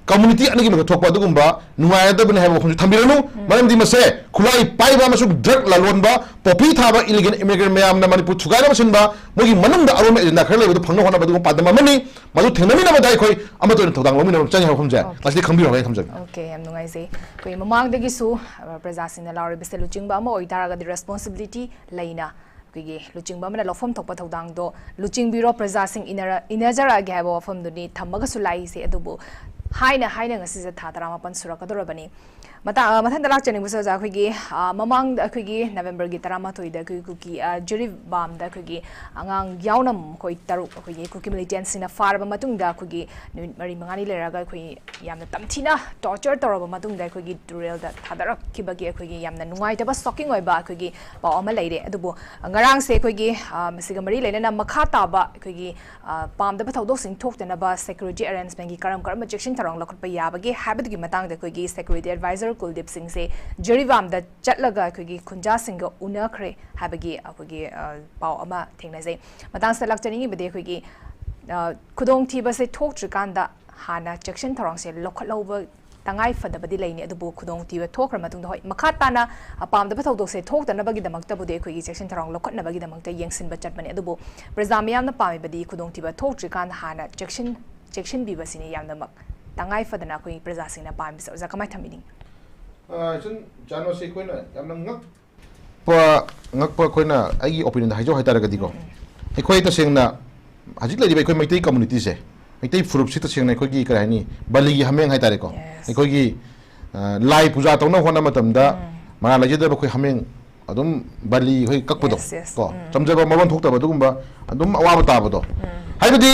ꯀꯝꯃꯨꯅꯤꯇꯤ ꯑꯅꯤꯒꯤ ꯃꯔꯛꯇ ꯊꯣꯛꯄ ꯑꯗꯨꯒꯨꯝꯕ ꯅꯨꯡꯉꯥꯏꯅꯗꯕꯅꯤ ꯍꯥꯏꯕ ꯋꯥꯐꯝꯁꯤ ꯊꯝꯕꯤꯔꯅꯨ꯫ ꯃꯔꯝꯗꯤ ꯃꯁꯦ ꯈꯨꯠꯂꯥꯏ ꯄꯥꯏꯕ ꯑꯃꯁꯨꯡ ꯗ꯭ꯔꯒ ꯂꯂꯣꯟꯕ, ꯄꯣꯄꯤ ꯊꯥꯕ ꯏꯂꯤꯒꯦꯜ ꯏꯃꯤꯒ꯭ꯔꯦꯟ ꯃꯌꯥꯝꯅ ꯃꯅꯤꯄꯨꯔ ꯊꯨꯒꯥꯏꯅꯕ ꯁꯤꯟꯕ, ꯃꯣꯏꯒꯤ ꯃꯅꯨꯡꯗ ꯑꯔꯣꯟꯕ ꯑꯦꯖꯦꯟꯗꯥ ꯈꯔ ꯂꯩꯕꯗꯨ ꯐꯪꯅꯕ ꯍꯣꯠꯅꯕ ꯑꯗꯨꯒꯨꯝꯕ ꯄꯥꯟꯗꯝ ꯑꯃꯅꯤ꯫ ꯃꯗꯨ ꯊꯦꯡꯅꯃꯤꯟꯅꯕꯗ ꯑꯩꯈꯣꯏ ꯑꯃꯠꯇ ꯑꯣꯏꯅ ꯊꯧꯗꯥꯡ ꯂꯧꯃꯤꯟꯅꯕ ꯆꯪꯉꯤ ꯍꯥꯏꯕ ꯋꯥꯐꯝꯁꯦ ꯃꯁꯤꯗꯤ ꯈꯪꯕꯤꯔꯣ ꯍꯥꯏꯅ ꯊꯝꯖꯒꯦ꯫ ꯑꯣꯀꯦ, ꯌꯥꯝ ꯅꯨꯡꯉꯥꯏꯖꯩ꯫ ꯑꯩꯈꯣꯏ ꯃꯃꯥꯡꯗꯒꯤꯁꯨ, ꯑ, ꯄ꯭ꯔꯖꯥꯁꯤꯡꯅ ꯂꯥꯎꯔꯤꯕꯁꯦ ꯂꯨꯆꯤꯡꯕ ꯑꯃ ꯑꯣꯏꯇꯥꯔꯒꯗꯤ ꯔꯦꯁꯄꯣꯟꯁꯤꯕꯤꯂꯤꯇꯤ ꯂꯩꯅ ꯑꯩꯈꯣꯏꯒꯤ ꯂꯨꯆꯤꯡꯕ ꯑꯃꯅ ꯂꯧꯐꯝ ꯊꯣꯛꯄ ꯊꯧꯗꯥꯡꯗꯣ ꯂꯨꯆꯤꯡꯕꯤꯔꯣ, ꯄ꯭ꯔꯖꯥꯁꯤꯡ ꯏꯟꯅꯔ-, ꯏꯟꯅꯖꯔꯛꯑꯒꯦ ꯍꯥꯏꯕ ꯋꯥꯐꯝꯗꯨꯅꯤ ꯊꯝꯃꯒꯁꯨ ꯂꯥꯛꯏꯁꯦ꯫ ꯑꯗꯨꯕꯨ ꯍꯥꯏꯅ ꯍꯥꯏꯅ ꯉꯁꯤꯁꯦ ꯊꯥ ꯇꯔꯥꯃꯥꯄꯟ ꯁꯨꯔꯛꯀꯗꯧꯔꯕꯅꯤ꯫ ꯃꯇꯥ-, ꯑ, ꯃꯊꯪꯗ ꯂꯥꯛꯆꯅꯤꯡꯕꯁꯦ ꯑꯣꯖꯥ, ꯑꯩꯈꯣꯏꯒꯤ, ꯑ, ꯃꯃꯥꯡꯗ ꯑꯩꯈꯣꯏꯒꯤ ꯅꯕꯦꯝꯕꯔꯒꯤ ꯇꯔꯥꯃꯥꯊꯣꯏꯗ ꯑꯩꯈꯣꯏ ꯀꯨꯀꯤ, ꯑ, ꯖꯤꯔꯤꯕꯥꯝꯗ ꯑꯩꯈꯣꯏꯒꯤ ꯑꯉꯥꯡ ꯌꯥꯎꯅ ꯃꯈꯣꯏ ꯇꯔꯨꯛ ꯑꯩꯈꯣꯏꯒꯤ ꯀꯨꯀꯤ ꯃꯤꯂꯤꯇꯦꯟꯁꯤꯡꯅ ꯐꯥꯔꯕ ꯃꯇꯨꯡꯗ ꯑꯩꯈꯣꯏꯒꯤ ꯅꯨꯃꯤꯠ ꯃꯔꯤ ꯃꯉꯥꯅꯤ ꯂꯩꯔꯒ ꯑꯩꯈꯣꯏ ꯌꯥꯝꯅ ꯇꯝꯊꯤꯅ ꯇꯣꯔꯆꯔ ꯇꯧꯔꯕ ꯃꯇꯨꯡꯗ ꯑꯩꯈꯣꯏꯒꯤ ꯇꯨꯔꯦꯜꯗ ꯊꯥꯗꯔꯛꯈꯤꯕꯒꯤ ꯑꯩꯈꯣꯏꯒꯤ ꯌꯥꯝꯅ ꯅꯨꯡꯉꯥꯏꯇꯕ, ꯁꯣꯛꯀꯤꯡ ꯑꯣꯏꯕ ꯑꯩꯈꯣꯏꯒꯤ ꯄꯥꯎ ꯑꯃ ꯂꯩꯔꯦ꯫ ꯑꯗꯨꯕꯨ ꯉꯔꯥꯡꯁꯦ ꯑꯩꯈꯣꯏꯒꯤ, ꯑ, ꯃꯁꯤꯒ ꯃꯔꯤ ꯂꯩꯅꯅ ꯃꯈꯥ ꯇꯥꯕ ꯑꯩꯈꯣꯏꯒꯤ, ꯑ, ꯄꯥꯝꯗꯕ ꯊꯧꯗꯣꯛꯁꯤꯡ ꯊꯣꯛꯇꯅꯕ ꯁꯦꯀ꯭ꯌꯨꯔꯤꯇꯤ ꯑꯦꯔꯦꯟꯖꯃꯦꯟꯒꯤ ꯀꯔꯝ ꯀꯔꯝꯕ ꯆꯦꯛꯁꯤꯟ ꯊꯧꯔꯥꯡ ꯂꯧꯈꯠꯄ ꯌꯥꯕꯒꯦ ꯍꯥꯏꯕꯗꯨꯒꯤ ꯃꯇꯥꯡꯗ ꯑꯩꯈꯣꯏꯒꯤ ꯁꯦꯀ꯭ꯌꯨꯔꯤꯇꯤ ꯑꯦꯗꯚꯥꯏꯖꯔ ꯀꯨꯜꯗꯤꯞ ꯁꯤꯡꯁꯦ ꯖꯤꯔꯤꯕꯥꯝꯗ ꯆꯠꯂꯒ ꯑꯩꯈꯣꯏꯒꯤ ꯈꯨꯟꯖꯥꯁꯤꯡꯒ ꯎꯅꯈ꯭ꯔꯦ ꯍꯥꯏꯕꯒꯤ ꯑꯩꯈꯣꯏꯒꯤ, ꯑ, ꯄꯥꯎ ꯑꯃ ꯊꯦꯡꯅꯖꯩ꯫ ꯃꯇꯥꯡꯁꯤꯗ ꯂꯥꯛꯆꯅꯤꯡꯉꯤꯕꯗꯤ ꯑꯩꯈꯣꯏꯒꯤ, ꯑ, ꯈꯨꯗꯣꯡꯊꯤꯕꯁꯦ ꯊꯣꯛꯇ꯭ꯔꯤꯀꯥꯟꯗ ꯍꯥꯟꯅ ꯆꯦꯛꯁꯤꯟ ꯊꯧꯔꯥꯡꯁꯦ ꯂꯧꯈꯠꯍꯧꯕ ꯇꯉꯥꯏ ꯐꯗꯕꯗꯤ ꯂꯩꯅꯤ, ꯑꯗꯨꯕꯨ ꯈꯨꯗꯣꯡꯊꯤꯕ ꯊꯣꯛꯈ꯭ꯔ ꯃꯇꯨꯡꯗ, ꯍꯣꯏ, ꯃꯈꯥ ꯇꯥꯅ, ꯑ, ꯄꯥꯝꯗꯕ ꯊꯧꯗꯣꯛꯁꯦ ꯊꯣꯛꯇꯅꯕꯒꯤꯗꯃꯛꯇꯕꯨꯗꯤ ꯑꯩꯈꯣꯏꯒꯤ ꯆꯦꯛꯁꯤꯟ ꯊꯧꯔꯥꯡ ꯂꯧꯈꯠꯅꯕꯒꯤꯗꯃꯛꯇ ꯌꯦꯡꯁꯤꯟꯕ ꯆꯠꯄꯅꯤ꯫ ꯑꯗꯨꯕꯨ ꯄ꯭ꯔꯖꯥ ꯃꯤꯌꯥꯝꯅ ꯄꯥꯝꯃꯤꯕꯗꯤ ꯈꯨꯗꯣꯡꯊꯤꯕ ꯊꯣꯛꯇ꯭ꯔꯤꯀꯥꯟꯗ ꯍꯥꯟꯅ ꯆꯦꯛꯁꯤꯟ-, ꯆꯦꯛꯁꯤꯟꯕꯤꯕꯁꯤꯅꯤ ꯌꯥꯝꯅꯃꯛ ꯇꯉꯥꯏ ꯐꯗꯅ ꯑꯩꯈꯣꯏ ꯄ꯭ꯔꯖꯥꯁꯤꯡꯅ ꯄꯥꯝꯃꯤꯕꯁꯦ꯫ ꯑꯣꯖꯥ, ꯀꯃꯥꯏꯅ ꯊꯝꯕꯤꯅꯤꯡꯉꯤ? ꯑ, ꯏꯆꯟ ꯆꯥꯅꯣꯁꯦ ꯑꯩꯈꯣꯏꯅ ꯌꯥꯝꯅ ꯉꯛ- ꯉꯛꯄ, ꯉꯛꯄ ꯑꯩꯈꯣꯏꯅ, ꯑꯩꯒꯤ opinion ꯗ ꯍꯥꯏꯖꯧ ꯍꯥꯏꯇꯥꯔꯒꯗꯤꯀꯣ, ꯎꯝ, ꯎꯝ꯫ ꯑꯩꯈꯣꯏ ꯇꯁꯦꯡꯅ ꯍꯧꯖꯤꯛ ꯂꯩꯔꯤꯕ ꯑꯩꯈꯣꯏ ꯃꯩꯇꯩ community ꯁꯦ, ꯃꯩꯇꯩ ꯐꯨꯔꯨꯞꯁꯤ ꯇꯁꯦꯡꯅ ꯑꯩꯈꯣꯏꯒꯤ, ꯀꯔꯤ ꯍꯥꯏꯅꯤ, ꯕꯂꯤꯒꯤ ꯍꯥꯃꯦꯡ ꯍꯥꯏꯇꯥꯔꯦꯀꯣ꯫ Yes. ꯑꯩꯈꯣꯏꯒꯤ, ꯑ, ꯂꯥꯏ ꯄꯨꯖꯥ ꯇꯧꯅꯕ ꯍꯣꯠꯅꯕ ꯃꯇꯝꯗ, ꯎꯝ, ꯃꯔꯥꯜ ꯂꯩꯖꯗꯕ ꯑꯩꯈꯣꯏ ꯍꯥꯃꯦꯡ ꯑꯗꯨꯝ ꯕꯂꯤ, ꯑꯩꯈꯣꯏ ꯀꯛꯄꯗꯣ, Yes, yes. ꯀꯣ, ꯎꯝ, ꯆꯝꯖꯕ ꯃꯔꯣꯟ ꯊꯣꯛꯇꯕ ꯑꯗꯨꯒꯨꯝꯕ ꯑꯗꯨꯝ ꯑꯋꯥꯕ ꯇꯥꯕꯗꯣ꯫ ꯎꯝ꯫ ꯍꯥꯏꯕꯗꯤ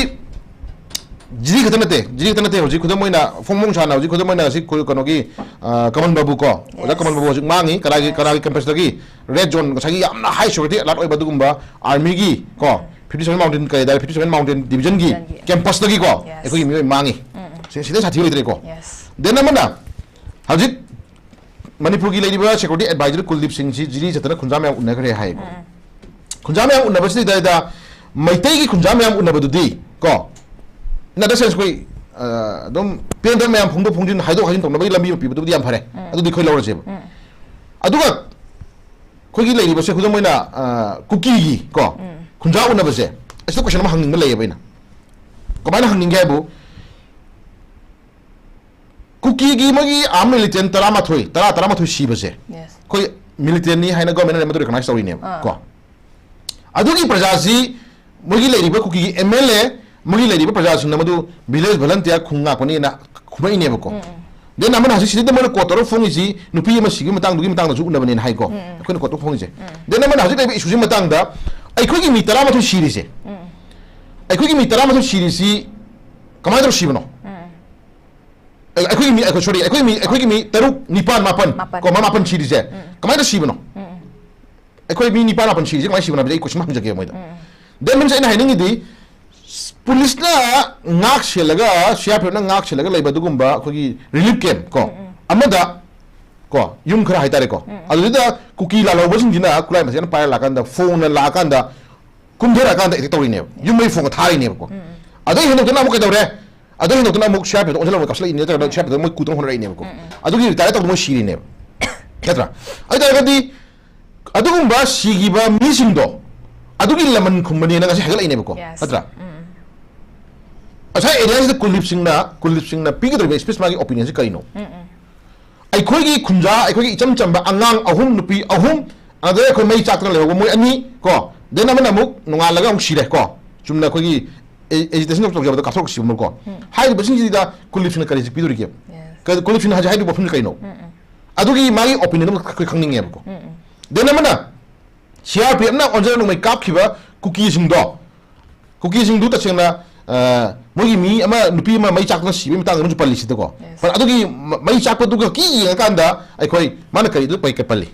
ꯖꯤꯔꯤ ꯈꯛꯇ ꯅꯠꯇꯦ, ꯖꯤꯔꯤ ꯈꯛꯇ ꯅꯠꯇꯦ꯫ ꯍꯧꯖꯤꯛ ꯈꯨꯗꯝ ꯑꯣꯏꯅ, ꯐꯣꯡ ꯐꯣꯡ ꯁꯥꯅ ꯍꯧꯖꯤꯛ ꯈꯨꯗꯝ ꯑꯣꯏꯅ ꯁꯤ ꯀꯩꯅꯣꯒꯤ, ꯑ, ꯀꯃꯟ ꯕꯥꯕꯨ ꯀꯣ, ꯑꯣꯖꯥ, Yes. ꯀꯃꯟ ꯕꯥꯕꯨ ꯍꯧꯖꯤꯛ ꯃꯥꯡꯉꯤ꯫ ꯀꯅꯥꯒꯤ, Yes. ꯀꯅꯥꯒꯤ campus ꯇꯒꯤ? Red zone, ꯉꯁꯥꯏꯒꯤ ꯌꯥꯝꯅ high security alert ꯑꯣꯏꯕ ꯑꯗꯨꯒꯨꯝꯕ army ꯒꯤ ꯀꯣ, ꯎꯝ, fifty seven mountain, ꯀꯔꯤ ꯍꯥꯏꯇꯥꯔꯦ, fifty seven mountain division ꯒꯤ Division ꯒꯤ. Campus ꯇꯒꯤ ꯀꯣ, Yes. ꯑꯩꯈꯣꯏꯒꯤ ꯃꯤꯑꯣꯏ ꯃꯥꯡꯉꯤ꯫ ꯎꯝ, ꯎꯝ꯫ ꯁꯤ-, ꯁꯤꯗꯩ ꯁꯥꯊꯤꯕ ꯂꯩꯇ꯭ꯔꯦꯀꯣ꯫ Yes. Then ꯑꯃꯅ ꯍꯧꯖꯤꯛ ꯃꯅꯤꯄꯨꯔꯒꯤ ꯂꯩꯔꯤꯕ security advisor ꯀꯨꯜꯗꯤꯞ ꯁꯤꯡꯁꯤ ꯖꯤꯔꯤ ꯆꯠꯇꯅ ꯈꯨꯟꯖꯥ ꯃꯌꯥꯝ ꯎꯅꯈ꯭ꯔꯦ ꯍꯥꯏꯌꯦꯕ꯫ ꯎꯝ꯫ ꯈꯨꯟꯖꯥ ꯃꯌꯥꯝ ꯎꯅꯕꯁꯤꯗ, ꯃꯩꯇꯩꯒꯤ ꯈꯨꯟꯖꯥ ꯃꯌꯥꯝ ꯎꯅꯕꯗꯨꯗꯤ ꯀꯣ, in other sense, ꯑꯩꯈꯣꯏ, ꯑ, ꯑꯗꯨꯝ ꯄꯦꯟꯗꯕ ꯃꯌꯥꯝ ꯐꯣꯡꯗꯣꯛ ꯐꯣꯡꯖꯤꯟ, ꯍꯥꯏꯗꯣꯛ ꯍꯥꯏꯖꯤꯟ ꯇꯧꯅꯕꯒꯤ ꯂꯝꯕꯤ ꯑꯃ ꯄꯤꯕꯗꯨꯕꯨꯗꯤ ꯌꯥꯝ ꯐꯔꯦ꯫ ꯎꯝ꯫ ꯑꯗꯨꯗꯤ ꯑꯩꯈꯣꯏ ꯂꯧꯔꯁꯦꯕ꯫ ꯎꯝ꯫ ꯑꯗꯨꯒ ꯑꯩꯈꯣꯏꯒꯤ ꯂꯩꯔꯤꯕꯁꯦ, ꯈꯨꯗꯝ ꯑꯣꯏꯅ, ꯑ, ꯀꯨꯀꯤꯒꯤ ꯀꯣ, ꯎꯝ, ꯈꯨꯟꯖꯥ ꯎꯅꯕꯁꯦ, ꯑꯁꯤꯗ question ꯑꯃ ꯍꯪꯅꯤꯡꯕ ꯂꯩꯌꯦꯕ ꯑꯩꯅ꯫ ꯀꯃꯥꯏꯅ ꯍꯪꯅꯤꯡꯒꯦ ꯍꯥꯏꯕꯨ, ꯀꯨꯀꯤꯒꯤ ꯃꯣꯏꯒꯤ armed militant ꯇꯔꯥꯃꯥꯊꯣꯏ, ꯇꯔꯥ, ꯇꯔꯥꯃꯥꯊꯣꯏ ꯁꯤꯕꯁꯦ, Yes. ꯑꯩꯈꯣꯏ militant ꯅꯤ ꯍꯥꯏꯅ government ꯅ ꯃꯗꯨ recognize ꯇꯧꯔꯤꯅꯦꯕ, ꯑꯥ, ꯀꯣ꯫ ꯑꯗꯨꯒꯤ ꯄ꯭ꯔꯖꯥꯁꯤ, ꯃꯣꯏꯒꯤ ꯂꯩꯔꯤꯕ ꯀꯨꯀꯤꯒꯤ M L A, ꯃꯣꯏꯒꯤ ꯂꯩꯔꯤꯕ ꯄ꯭ꯔꯖꯥꯁꯤꯡꯅ ꯃꯗꯨ village volunteer ꯈꯨꯟ ꯉꯥꯛꯄꯅꯦꯅ ꯈꯨꯝꯃꯛꯏꯅꯦꯕꯀꯣ꯫ ꯎꯝ, ꯎꯝ꯫ Then ꯑꯃꯅ ꯍꯧꯖꯤꯛ ꯁꯤꯗꯩꯗ ꯃꯣꯏꯅ quote ꯇꯧꯔꯒ ꯐꯣꯡꯉꯤꯁꯤ ꯅꯨꯄꯤ ꯑꯃ ꯁꯤꯈꯤꯕ ꯃꯇꯥꯡꯗꯨꯒꯤ ꯃꯇꯥꯡꯗꯁꯨ ꯎꯅꯕꯅꯦꯅ ꯍꯥꯏꯀꯣ꯫ ꯎꯝ, ꯎꯝ꯫ ꯑꯩꯈꯣꯏꯅ quote ꯇꯧꯔꯒ ꯐꯣꯡꯉꯤꯁꯦ꯫ ꯎꯝ꯫ Then ꯑꯃꯅ ꯍꯧꯖꯤꯛ ꯂꯩꯔꯤꯕ issue ꯁꯤ ꯃꯇꯥꯡꯗ ꯑꯩꯈꯣꯏꯒꯤ ꯃꯤ ꯇꯔꯥꯃꯥꯊꯣꯏ ꯁꯤꯔꯤꯁꯦ, ꯎꯝ꯫ ꯑꯩꯈꯣꯏꯒꯤ ꯃꯤ ꯇꯔꯥꯃꯥꯊꯣꯏ ꯁꯤꯔꯤꯁꯤ ꯀꯃꯥꯏꯅ ꯇꯧꯔ ꯁꯤꯕꯅꯣ? ꯎꯝ꯫ ꯑꯩ-, ꯑꯩꯈꯣꯏꯒꯤ ꯃꯤ, ꯑꯩꯈꯣꯏ, sorry, ꯑꯩꯈꯣꯏ ꯃꯤ, ꯑꯩꯈꯣꯏꯒꯤ ꯃꯤ ꯇꯔꯨꯛ, ꯅꯤꯄꯥꯟ, ꯃꯥꯄꯟ, ꯃꯥꯄꯟ꯫ ꯀꯣ, ꯃꯥ ꯃꯥꯄꯟ ꯁꯤꯔꯤꯁꯦ, ꯎꯝ, ꯀꯃꯥꯏꯅ ꯁꯤꯕꯅꯣ? ꯎꯝ, ꯎꯝ꯫ ꯑꯩꯈꯣꯏ ꯃꯤ ꯅꯤꯄꯥꯟ, ꯃꯥꯄꯟ ꯁꯤꯔꯤꯁꯦ ꯀꯃꯥꯏꯅ ꯁꯤꯕꯅꯣ ꯍꯥꯏꯕꯁꯦ ꯑꯩ question ꯑꯃ ꯍꯪꯖꯒꯦ ꯃꯣꯏꯗ꯫ ꯎꯝ, ꯎꯝ꯫ Then ꯃꯔꯝꯁꯦ ꯑꯩꯅ ꯍꯥꯏꯅꯤꯡꯉꯤꯗꯤ, ꯄꯨꯂꯤꯁꯅ ꯉꯥꯛ ꯁꯦꯜꯂꯒ, C R P F ꯅ ꯉꯥꯛ ꯁꯦꯜꯂꯒ ꯂꯩꯕ ꯑꯗꯨꯒꯨꯝꯕ ꯑꯩꯈꯣꯏꯒꯤ relief camp ꯀꯣ, ꯎꯝ, ꯎꯝ꯫ ꯑꯃꯗ ꯀꯣ, ꯌꯨꯝ ꯈꯔ ꯍꯥꯏꯇꯥꯔꯦꯀꯣ, ꯎꯝ, ꯎꯝ꯫ ꯑꯗꯨꯗ ꯀꯨꯀꯤ ꯂꯥꯜꯍꯧꯕꯁꯤꯡꯁꯤꯅ ꯈꯨꯠꯂꯥꯏ ꯃꯁꯤꯅ ꯄꯥꯏꯔ ꯂꯥꯛꯀꯥꯟꯗ, ꯐꯣꯡꯅ ꯂꯥꯛꯑꯀꯥꯟꯗ, ꯀꯨꯝꯊꯔꯛꯑꯀꯥꯟꯗ attack ꯇꯧꯔꯤꯅꯦꯕ, ꯌꯨꯝ ꯃꯩ ꯐꯣꯡꯅ ꯊꯥꯔꯤꯅꯦꯕꯀꯣ꯫ ꯎꯝ, ꯎꯝ꯫ ꯑꯗꯩ ꯍꯦꯟꯗꯣꯛꯇꯅ ꯑꯃꯨꯛ ꯀꯩꯗꯧꯔꯦ? ꯑꯗꯨ ꯍꯦꯟꯗꯣꯛꯇꯅ ꯑꯃꯨꯛ ꯁꯤ ꯑꯥꯔ ꯄꯤ ꯑꯦꯐꯇ ꯑꯣꯟꯁꯤꯜꯂꯒ ꯀꯥꯞꯁꯤꯜꯂꯛꯏꯅꯦ, ꯅꯠꯇ꯭ꯔꯒ ꯁꯤ ꯑꯥꯔ ꯄꯤ ꯑꯦꯐꯇ ꯃꯣꯏ ꯀꯨ ꯇꯔꯨꯛ ꯍꯣꯠꯅꯔꯛꯏꯅꯦꯕꯀꯣ꯫ ꯑꯗꯨꯒꯤ ꯔꯤꯇꯥꯌꯔ ꯇꯧꯗꯅ ꯃꯣꯏ ꯁꯤꯔꯤꯅꯦꯕ, ꯅꯠꯇ꯭ꯔꯥ? ꯑꯗꯨ ꯑꯣꯏ ꯇꯥꯔꯒꯗꯤ ꯑꯗꯨꯒꯨꯝꯕ ꯁꯤꯈꯤꯕ ꯃꯤꯁꯤꯡꯗꯣ, ꯑꯗꯨꯒꯤ ꯂꯃꯟ ꯈꯨꯝꯕꯅꯦꯅ ꯉꯁꯤ ꯍꯥꯏꯒꯠꯂꯛꯏꯅꯦꯕꯀꯣ, ꯌꯦꯁ꯫ ꯅꯠꯇ꯭ꯔꯥ? ꯎꯝ꯫ ꯉꯁꯥꯏ ꯑꯦꯔꯤꯌꯥꯁꯤꯗ ꯀꯨꯜꯗꯤꯞ ꯁꯤꯡꯅ, ꯀꯨꯜꯗꯤꯞ ꯁꯤꯡꯅ ꯄꯤꯒꯗꯧꯔꯤꯕ ꯁ꯭ꯄꯤꯆ, ꯃꯥꯒꯤ ꯑꯣꯄꯤꯅꯤꯌꯟꯁꯤ ꯀꯔꯤꯅꯣ? ꯎꯝ, ꯎꯝ꯫ ꯑꯩꯈꯣꯏꯒꯤ ꯈꯨꯟꯖꯥ, ꯑꯩꯈꯣꯏꯒꯤ ꯏꯆꯝ ꯆꯝꯕ ꯑꯉꯥꯡ ꯑꯍꯨꯝ, ꯅꯨꯄꯤ ꯑꯍꯨꯝ, ꯑꯗꯩ ꯑꯩꯈꯣꯏ ꯃꯩ ꯆꯥꯛꯇꯅ ꯂꯩꯍꯧꯕ ꯃꯣꯏ ꯑꯅꯤ ꯀꯣ, ꯗꯦꯟ ꯑꯃꯅ ꯑꯃꯨꯛ ꯅꯣꯡꯉꯥꯜꯂꯒ ꯑꯃꯨꯛ ꯁꯤꯔꯦ ꯀꯣ, ꯆꯨꯝꯅ ꯑꯩꯈꯣꯏꯒꯤ ꯑꯦ-, ꯑꯦꯖꯤꯇꯦꯁꯟ ꯇꯧꯖꯕꯗ ꯀꯥꯞꯊꯣꯛꯁꯤꯕ ꯑꯃ ꯀꯣ꯫ ꯎꯝ꯫ ꯍꯥꯏꯔꯤꯕꯁꯤꯡꯁꯤꯗ ꯀꯨꯜꯗꯤꯞꯁꯤꯡꯅ ꯀꯔꯤ ꯄꯤꯗꯣꯔꯤꯒꯦ? ꯌꯦꯁ꯫ ꯀ-, ꯀꯨꯜꯗꯤꯞꯁꯤꯡꯅ ꯍꯧꯖꯤꯛ ꯍꯥꯏꯔꯤꯕ ꯋꯥꯐꯝꯁꯤ ꯀꯩꯅꯣ? ꯎꯝ, ꯎꯝ꯫ ꯑꯗꯨꯒꯤ ꯃꯥꯒꯤ ꯑꯣꯄꯤꯅꯤꯌꯟ ꯑꯃ ꯑꯩꯈꯣꯏ ꯈꯪꯅꯤꯡꯉꯦꯕꯀꯣ꯫ ꯎꯝ, ꯎꯝ꯫ ꯗꯦꯟ ꯑꯃꯅ ꯁꯤ ꯑꯥꯔ ꯄꯤ ꯑꯦꯐꯅ ꯑꯣꯟꯖꯔ ꯅꯣꯡꯃꯩ ꯀꯥꯞꯈꯤꯕ ꯀꯨꯀꯤꯁꯤꯡꯗꯣ, ꯀꯨꯀꯤꯁꯤꯡꯗꯨ ꯇꯁꯦꯡꯅ, ꯑ, ꯃꯣꯏꯒꯤ ꯃꯤ ꯑꯃ, ꯅꯨꯄꯤ ꯑꯃ ꯃꯩ ꯆꯥꯛꯇꯨꯅ ꯁꯤꯕꯒꯤ ꯃꯇꯥꯡꯗ ꯑꯃꯁꯨ ꯄꯜꯂꯤ ꯁꯤꯗꯀꯣ꯫ ꯌꯦꯁ꯫ ꯐꯔꯦ, ꯑꯗꯨꯒꯤ ꯃ-, ꯃꯩ ꯆꯥꯛꯄꯗꯨꯒ ꯀꯤ ꯌꯦꯡꯉꯀꯥꯟꯗ ꯑꯩꯈꯣꯏ ꯃꯥꯅ ꯀꯔꯤꯗꯨ ꯄꯩ-, ꯀꯩ ꯄꯜꯂꯤ?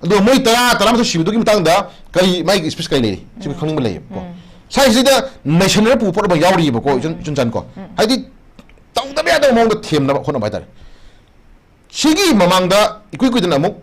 ꯑꯗꯨꯒ ꯃꯣꯏ ꯇꯔꯥ, ꯇꯔꯥꯃꯥꯊꯣꯏ ꯁꯤꯕꯗꯨꯒꯤ ꯃꯇꯥꯡꯗ ꯀꯔꯤ, ꯃꯥꯒꯤ ꯁ꯭ꯄꯤꯆ ꯀꯔꯤ ꯂꯩꯔꯤ? ꯁꯤ ꯎꯝ꯫ ꯈꯪꯅꯤꯡꯕ ꯂꯩꯌꯦꯕꯀꯣ꯫ ꯎꯝ꯫ ꯁ꯭ꯋꯥꯏꯁꯤꯗ ꯅꯩꯁꯟꯅꯔ ꯄꯨꯕ ꯄꯣꯠ ꯑꯃ ꯌꯥꯎꯔꯤꯕꯀꯣ, ꯏꯆꯟ, ꯏꯆꯟ ꯆꯟꯀꯣ꯫ ꯎꯝ꯫ ꯍꯥꯏꯗꯤ ꯇꯧꯗꯕ ꯌꯥꯗꯕ ꯃꯑꯣꯡꯗ ꯊꯦꯝꯅꯕ ꯍꯣꯠꯅꯕ ꯍꯥꯏꯇꯥꯔꯦ꯫ ꯁꯤꯒꯤ ꯃꯃꯥꯡꯗ ꯏꯀꯨꯏ ꯀꯨꯏꯗꯅ ꯑꯃꯨꯛ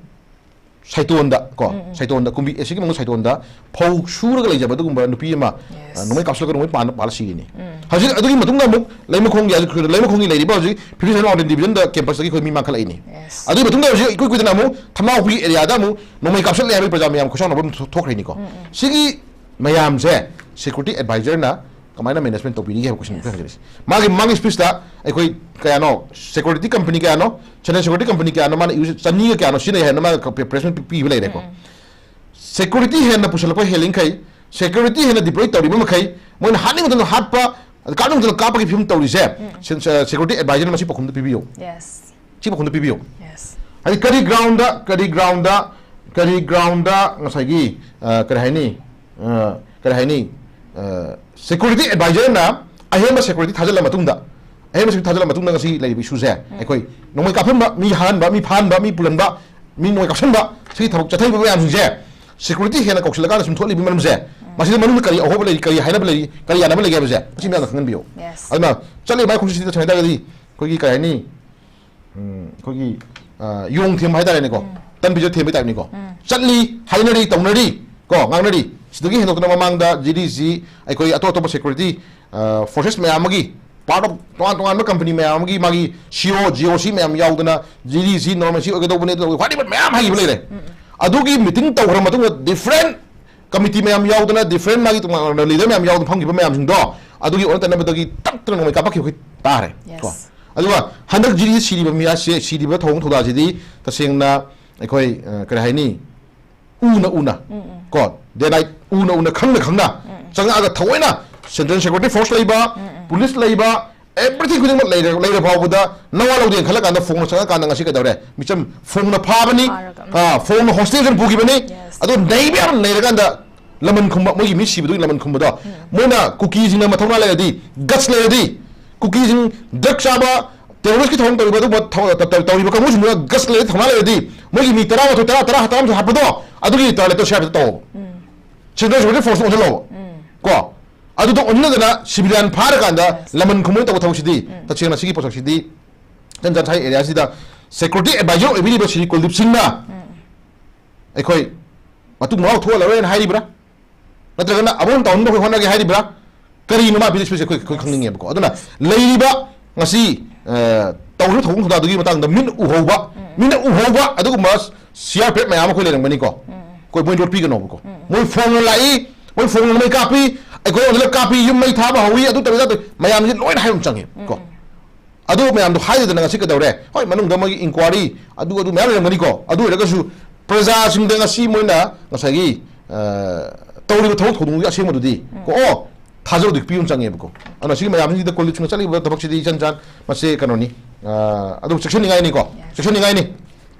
ꯁꯥꯏꯇꯣꯟꯗ ꯀꯣ, ꯎꯝ, ꯎꯝ꯫ ꯁꯥꯏꯇꯣꯟꯗ, ꯀꯨꯝꯕꯤ, ꯑꯦ, ꯁꯤꯒꯤ ꯃꯅꯨꯡ ꯁꯥꯏꯇꯣꯟꯗ ꯐꯧ ꯁꯨꯔꯒ ꯂꯩꯖꯕ ꯑꯗꯨꯒꯨꯝꯕ ꯅꯨꯄꯤ ꯑꯃ, ꯌꯦꯁ꯫ ꯑ, ꯅꯣꯡꯃꯩ ꯀꯥꯞꯁꯤꯜꯂꯒ ꯅꯣꯡꯃꯩ ꯄꯥꯟ-, ꯄꯥꯜꯂ ꯁꯤꯔꯤꯅꯤ꯫ ꯎꯝ꯫ ꯍꯧꯖꯤꯛ ꯑꯗꯨꯒꯤ ꯃꯇꯨꯡꯗ ꯑꯃꯨꯛ ꯂꯩꯃꯈꯣꯡꯒꯤ, ꯍꯧꯖꯤꯛ ꯂꯩꯃꯈꯣꯡꯒꯤ ꯂꯩꯔꯤꯕ ꯍꯧꯖꯤꯛ fifty seven Mountain Division ꯗ campus ꯇꯒꯤ ꯑꯩꯈꯣꯏ ꯃꯤ ꯃꯥꯡꯈꯠꯂꯛꯏꯅꯤ꯫ ꯌꯦꯁ꯫ ꯑꯗꯨꯒꯤ ꯃꯇꯨꯡꯗ ꯍꯧꯖꯤꯛ ꯏꯀꯨꯏ ꯀꯨꯏꯗꯅ ꯑꯃꯨꯛ ꯊꯝꯅꯥꯎꯄꯤ area ꯗ ꯑꯃꯨꯛ ꯅꯣꯡꯃꯩ ꯀꯥꯞꯁꯤꯜꯂꯦ ꯍꯥꯏꯕꯒꯤ ꯄ꯭ꯔꯖꯥ ꯃꯌꯥꯝ ꯈꯣꯏꯁꯥꯎꯅꯕ ꯑꯃ ꯊꯣꯛ-, ꯊꯣꯛꯈ꯭ꯔꯦꯅꯤꯀꯣ꯫ ꯎꯝ, ꯎꯝ꯫ ꯁꯤꯒꯤ ꯃꯌꯥꯝꯁꯦ security advisor ꯅ ꯀꯃꯥꯏꯅ management ꯇꯧꯕꯤꯔꯤꯒꯦ ꯍꯥꯏꯕ question ꯈꯔ ꯍꯪꯖꯔꯤꯁꯦ꯫ ꯃꯥꯒꯤ, ꯃꯥꯒꯤ ꯁ꯭ꯄꯤꯆꯇ ꯑꯩꯈꯣꯏ ꯀꯌꯥꯅꯣ, security company ꯀꯌꯥꯅꯣ, Chennai security company ꯀꯌꯥꯅꯣ, ꯃꯥꯅ ꯌꯨ-, ꯆꯅꯤꯒ ꯀꯌꯥꯅꯣ ꯁꯤꯖꯤꯟꯅꯩ ꯍꯥꯏꯅ ꯃꯥꯅ ꯄ꯭ꯔꯦꯁ ꯃꯤꯠ ꯄꯤꯕ ꯂꯩꯔꯦꯀꯣ꯫ ꯎꯝ꯫ Security ꯍꯦꯟꯅ ꯄꯨꯁꯜꯂꯛꯄ ꯍꯦꯜꯂꯤꯈꯩ, security ꯍꯦꯟꯅ deploy ꯇꯧꯔꯤꯕ ꯃꯈꯩ, ꯃꯣꯏꯅ ꯍꯥꯠꯅꯤꯡꯕ ꯃꯇꯝꯗ ꯍꯥꯠꯄ, ꯀꯥꯞꯅꯤꯡꯕ ꯃꯇꯝꯗ ꯀꯥꯞꯄꯒꯤ ꯐꯤꯕꯝ ꯇꯧꯔꯤꯁꯦ, ꯎꯝ꯫ ꯁꯦ-, ꯁꯦ-, security advisor ꯅ ꯃꯁꯤ ꯄꯥꯎꯈꯨꯝꯗ ꯄꯤꯕꯤꯌꯨ꯫ ꯌꯦꯁ꯫ ꯁꯤ ꯄꯥꯎꯈꯨꯝꯗ ꯄꯤꯕꯤꯌꯨ꯫ ꯌꯦꯁ꯫ ꯍꯥꯏꯗꯤ ꯀꯔꯤ ground ꯗ, ꯀꯔꯤ ground ꯗ, ꯀꯔꯤ ground ꯗ ꯉꯁꯥꯏꯒꯤ, ꯑ, ꯀꯔꯤ ꯍꯥꯏꯅꯤ, ꯑ, ꯀꯔꯤ ꯍꯥꯏꯅꯤ, ꯑ, security advisor ꯅ ꯑꯍꯦꯟꯕ security ꯊꯥꯖꯤꯜꯂ ꯃꯇꯨꯡꯗ, ꯑꯍꯦꯟꯕ security ꯊꯥꯖꯤꯜꯂ ꯃꯇꯨꯡꯗ ꯉꯁꯤ ꯂꯩꯔꯤꯕ issue ꯁꯦ, ꯎꯝ꯫ ꯑꯩꯈꯣꯏ ꯅꯣꯡꯃꯩ ꯀꯥꯞꯍꯟꯕ, ꯃꯤ ꯍꯥꯍꯟꯕ, ꯃꯤ ꯐꯥꯍꯟꯕ, ꯃꯤ ꯄꯨꯜꯍꯟꯕ, ꯃꯤ ꯅꯣꯡꯃꯩ ꯀꯥꯞꯁꯟꯕ, ꯁꯤꯒꯤ ꯊꯕꯛ ꯆꯠꯊꯔꯤꯕ ꯃꯌꯥꯝꯁꯤꯡꯁꯦ security ꯍꯦꯟꯅ ꯀꯧꯁꯤꯜꯂꯀꯥꯟꯗ ꯁꯨꯝ ꯊꯣꯛꯂꯤꯕ ꯃꯔꯝꯁꯦ, ꯎꯝ꯫ ꯃꯁꯤꯗ ꯃꯅꯨꯡꯗ ꯀꯔꯤ ꯑꯍꯣꯕ ꯂꯩꯔꯤ, ꯀꯔꯤ ꯍꯥꯏꯅꯕ ꯂꯩꯔꯤ, ꯀꯔꯤ ꯌꯥꯅꯕ ꯂꯩꯒꯦ ꯍꯥꯏꯕꯁꯦ ꯃꯁꯤ ꯃꯌꯥꯝꯅ ꯈꯪꯍꯟꯕꯤꯌꯨ꯫ ꯌꯦꯁ꯫ ꯑꯗꯨꯅ ꯆꯠꯂꯤꯕ ꯃꯥꯏ ꯈꯣꯡꯆꯠꯁꯤꯗ ꯁꯦꯡꯅ ꯍꯥꯏ ꯇꯥꯔꯒꯗꯤ ꯑꯩꯈꯣꯏꯒꯤ ꯀꯔꯤ ꯍꯥꯏꯅꯤ, ꯎꯝ, ꯑꯩꯈꯣꯏꯒꯤ, ꯑ, ꯌꯣꯡ ꯊꯦꯝꯕ ꯍꯥꯏꯇꯥꯔꯦꯅꯦꯀꯣ, ꯎꯝ꯫ ꯇꯟ ꯄꯤꯖ ꯊꯦꯝꯕ type ꯅꯤꯀꯣ꯫ ꯎꯝ꯫ ꯆꯠꯂꯤ, ꯍꯥꯏꯅꯔꯤ, ꯇꯧꯅꯔꯤ ꯀꯣ, ꯉꯥꯡꯅꯔꯤ꯫ ꯁꯤꯗꯒꯤ ꯍꯦꯟꯗꯣꯛꯇꯅ ꯃꯃꯥꯡꯗ ꯖꯤ ꯗꯤ ꯁꯤ ꯑꯩꯈꯣꯏ ꯑꯇꯣꯞ ꯑꯇꯣꯞꯄ security, ꯑ, forces ꯃꯌꯥꯝ ꯑꯃꯒꯤ part of ꯇꯣꯉꯥꯟ ꯇꯣꯉꯥꯟꯕ company ꯃꯌꯥꯝ ꯑꯃꯒꯤ ꯃꯥꯒꯤ C E O, G O C ꯃꯌꯥꯝ ꯌꯥꯎꯗꯅ, G D C normal ꯁꯤ ꯑꯣꯏꯒꯗꯧꯕꯅꯦ, ꯑꯗꯨ ꯋꯥꯔꯤꯕ ꯃꯌꯥꯝ ꯍꯥꯏꯈꯤꯕ ꯂꯩꯔꯦ꯫ ꯑꯗꯨꯒꯤ meeting ꯇꯧꯈ꯭ꯔ ꯃꯇꯨꯡꯗ different committee ꯃꯌꯥꯝ ꯌꯥꯎꯗꯅ, different ꯃꯥꯒꯤ ꯇꯣꯉꯥꯟ ꯇꯣꯉꯥꯟꯕ leader ꯃꯌꯥꯝ ꯌꯥꯎꯗꯅ ꯐꯝꯈꯤꯕ ꯃꯌꯥꯝꯁꯤꯡꯗꯣ, ꯑꯗꯨꯒꯤ ꯑꯣꯟꯅ ꯇꯩꯅꯕꯗꯒꯤ ꯇꯛꯇꯅ ꯅꯣꯡꯃꯩ ꯀꯥꯞꯄꯛꯈꯤꯕ ꯑꯩꯈꯣꯏ ꯇꯥꯔꯦ꯫ ꯀꯣ꯫ Yes. ꯑꯗꯨꯒ ꯍꯟꯗꯛ G D ꯁꯤꯔꯤꯕ ꯃꯤꯌꯥꯁꯦ, ꯁꯤꯔꯤꯕ ꯊꯧꯑꯣꯡ ꯊꯧꯗꯥꯁꯤꯗꯤ ꯇꯁꯦꯡꯅ ꯑꯩꯈꯣꯏ, ꯑ, ꯀꯔꯤ ꯍꯥꯏꯅꯤ, ꯎꯅ ꯎꯅ, ꯎꯝ, ꯎꯝ꯫ ꯀꯣ, day night ꯎꯅ ꯎꯅ, ꯈꯪꯅ ꯈꯪꯅ ꯎꯝ, ꯎꯝ꯫ ꯆꯪꯉꯛꯑꯒ ꯊꯑꯣꯏꯅ Central Security Force ꯂꯩꯕ, ꯎꯝ, ꯎꯝ꯫ Police ꯂꯩꯕ, everything ꯈꯨꯗꯤꯡꯃꯛ ꯂꯩꯔ, ꯂꯩꯔ ꯐꯥꯎꯕꯗ ꯅꯋꯥ ꯂꯧꯗꯦꯅ ꯈꯜꯂꯀꯥꯟꯗ ꯐꯣꯡꯅ ꯆꯪꯉꯀꯥꯟꯗ ꯉꯁꯤ ꯀꯩꯗꯧꯔꯦ? ꯃꯤꯆꯝ ꯐꯣꯡꯅ ꯐꯥꯕꯅꯤ, ꯐꯥꯔꯒ, ꯎꯝ꯫ ꯑ, ꯐꯣꯡꯅ hostage ꯑꯣꯏꯅ ꯄꯨꯈꯤꯕꯅꯤ꯫ Yes. ꯑꯗꯨ ꯅꯩꯕ ꯌꯥꯝ ꯅꯩꯔꯀꯥꯟꯗ ꯂꯃꯟ ꯈꯨꯝꯕ, ꯃꯣꯏꯒꯤ ꯃꯤ ꯁꯤꯕꯗꯨꯒꯤ ꯂꯃꯟ ꯈꯨꯝꯕꯗꯣ, ꯎꯝ꯫ ꯃꯣꯏꯅ ꯀꯨꯀꯤꯁꯤꯡꯅ ꯃꯊꯧꯅꯥ ꯂꯩꯔꯗꯤ, guts ꯂꯩꯔꯗꯤ, ꯀꯨꯀꯤꯁꯤꯡ drug ꯆꯥꯕ, terrorist ꯀꯤ ꯊꯧꯑꯣꯡ ꯇꯧꯔꯤꯕ ꯑꯗꯨꯒꯨꯝꯕ ꯊꯧ-, ꯇ-, ꯇ-, ꯇꯧꯔꯤꯕ ꯀꯥꯡꯕꯨꯁꯤꯡꯗꯨꯅ guts ꯂꯩꯔꯗꯤ, ꯊꯧꯅꯥ ꯂꯩꯔꯗꯤ, ꯃꯣꯏꯒꯤ ꯃꯤ ꯇꯔꯥꯃꯥꯊꯣꯏ, ꯇꯔꯥ, ꯇꯔꯥ, ꯇꯔꯥꯃꯥꯊꯣꯏ ꯍꯥꯞꯄꯗꯣ, ꯑꯗꯨꯒꯤ ꯇꯔꯥ ꯇꯔꯦꯠꯇꯣ ꯁꯤ ꯑꯥꯔ ꯄꯤ ꯑꯦꯐꯇ ꯇꯧꯑꯣꯕ꯫ ꯎꯝ꯫ Central Security Force ꯑꯣꯟꯁꯤꯜꯂꯛꯑꯣꯕ꯫ ꯎꯝ꯫ ꯀꯣ? ꯑꯗꯨꯗ ꯑꯣꯟꯁꯤꯟꯅꯗꯅ civilian ꯐꯥꯔꯀꯥꯟꯗ Yes. ꯂꯃꯟ ꯈꯨꯝꯕ ꯇꯧꯕ ꯊꯕꯛꯁꯤꯗꯤ, ꯎꯝ꯫ ꯇꯁꯦꯡꯅ ꯁꯤꯒꯤ ꯄꯣꯠꯁꯛꯁꯤꯗꯤ ꯆꯟꯗ꯭ꯔ ꯁꯥꯏ area ꯁꯤꯗ security advisor ꯑꯣꯏꯕꯤꯔꯤꯕ ꯁ꯭ꯔꯤ ꯀꯨꯜꯗꯤꯞ ꯁꯤꯡꯅ ꯎꯝ꯫ ꯑꯩꯈꯣꯏ ꯃꯇꯨꯡ ꯃꯅꯥꯎ ꯊꯣꯛꯍꯜꯂꯔꯣꯏꯅ ꯍꯥꯏꯔꯤꯕ꯭ꯔꯥ? ꯅꯠꯇ꯭ꯔꯒꯅ ꯑꯃꯔꯣꯝ ꯇꯧꯍꯟꯕ ꯑꯩꯈꯣꯏ ꯍꯣꯠꯅꯒꯦ ꯍꯥꯏꯔꯤꯕ꯭ꯔꯥ? ꯀꯔꯤꯅꯣ ꯃꯥ ꯄꯤꯔꯤꯁꯦ ꯑꯩꯈꯣꯏ, ꯑꯩꯈꯣꯏ ꯈꯪꯅꯤꯡꯉꯦꯕꯀꯣ꯫ ꯑꯗꯨꯅ ꯂꯩꯔꯤꯕ ꯉꯁꯤ, ꯑ, ꯇꯧꯔꯤꯕ ꯊꯧꯑꯣꯡ ꯊꯧꯗꯥꯗꯨꯒꯤ ꯃꯇꯥꯡꯗ ꯃꯤꯠ ꯎꯍꯧꯕ, ꯎꯝ꯫ ꯃꯤꯠꯅ ꯎꯍꯧꯕ ꯑꯗꯨꯒꯨꯝꯕ ꯁꯤ ꯑꯥꯔ ꯄꯤ ꯑꯦꯐ ꯃꯌꯥꯝ ꯑꯩꯈꯣꯏ ꯂꯩꯔꯝꯒꯅꯤꯀꯣ꯫ ꯎꯝ꯫ ꯑꯩꯈꯣꯏ ꯃꯣꯏ ꯂꯣꯠꯄꯤꯒꯅꯣꯕꯀꯣ꯫ ꯎꯝ꯫ ꯃꯣꯏ ꯐꯣꯡꯅ ꯂꯥꯛꯏ, ꯃꯣꯏ ꯐꯣꯡꯅ ꯃꯩ ꯀꯥꯞꯄꯤ, ꯑꯩꯈꯣꯏ ꯑꯣꯟꯗ ꯀꯥꯞꯄꯤ, ꯌꯨꯝ ꯃꯩ ꯊꯥꯕ ꯍꯧꯏ, ꯑꯗꯨ ꯇꯧꯏ, ꯑꯗꯥ ꯇꯧꯏ, ꯃꯌꯥꯝꯁꯦ ꯂꯣꯏꯅ ꯍꯥꯏꯕ ꯑꯃ ꯆꯪꯉꯦ ꯎꯝ, ꯀꯣ꯫ ꯎꯝ꯫ ꯑꯗꯨ ꯃꯌꯥꯝꯗꯣ ꯍꯥꯏꯗꯗꯅ ꯉꯁꯤ ꯀꯩꯗꯧꯔꯦ? ꯍꯣꯏ, ꯃꯅꯨꯡꯗ ꯃꯣꯏꯒꯤ inquiry ꯑꯗꯨ, ꯑꯗꯨ ꯃꯌꯥꯝ ꯂꯩꯔꯝꯒꯅꯤꯀꯣ꯫ ꯑꯗꯨ ꯑꯣꯏꯔꯒꯁꯨ ꯄ꯭ꯔꯖꯥꯁꯤꯡꯗ ꯉꯁꯤ ꯃꯣꯏꯅ ꯉꯁꯥꯏꯒꯤ, ꯑ, ꯇꯧꯔꯤꯕ ꯊꯕꯛ ꯊꯧꯗꯣꯛꯒꯤ ꯑꯁꯦꯡꯕꯗꯨꯗꯤ ꯎꯝ꯫ ꯀꯣ, ꯑꯣ, ꯊꯥꯖꯕꯗꯤ ꯄꯤꯕ ꯑꯃ ꯆꯪꯉꯦꯕꯀꯣ꯫ ꯑꯗꯨꯅ ꯁꯤꯒꯤ ꯃꯌꯥꯝꯁꯤꯡꯁꯤꯗ ꯀꯣꯂꯤꯛꯁꯤꯡꯅ ꯆꯠꯂꯤꯕ ꯊꯕꯛꯁꯤꯗꯤ ꯏꯆꯟ ꯆꯥꯟ ꯃꯁꯤ ꯀꯩꯅꯣꯅꯤ꯫ ꯑ, ꯑꯗꯨ ꯆꯦꯛꯁꯤꯟꯅꯤꯡꯉꯥꯏꯅꯤꯀꯣ꯫ Yes. ꯆꯦꯛꯁꯤꯟꯅꯤꯡꯉꯥꯏꯅꯤ꯫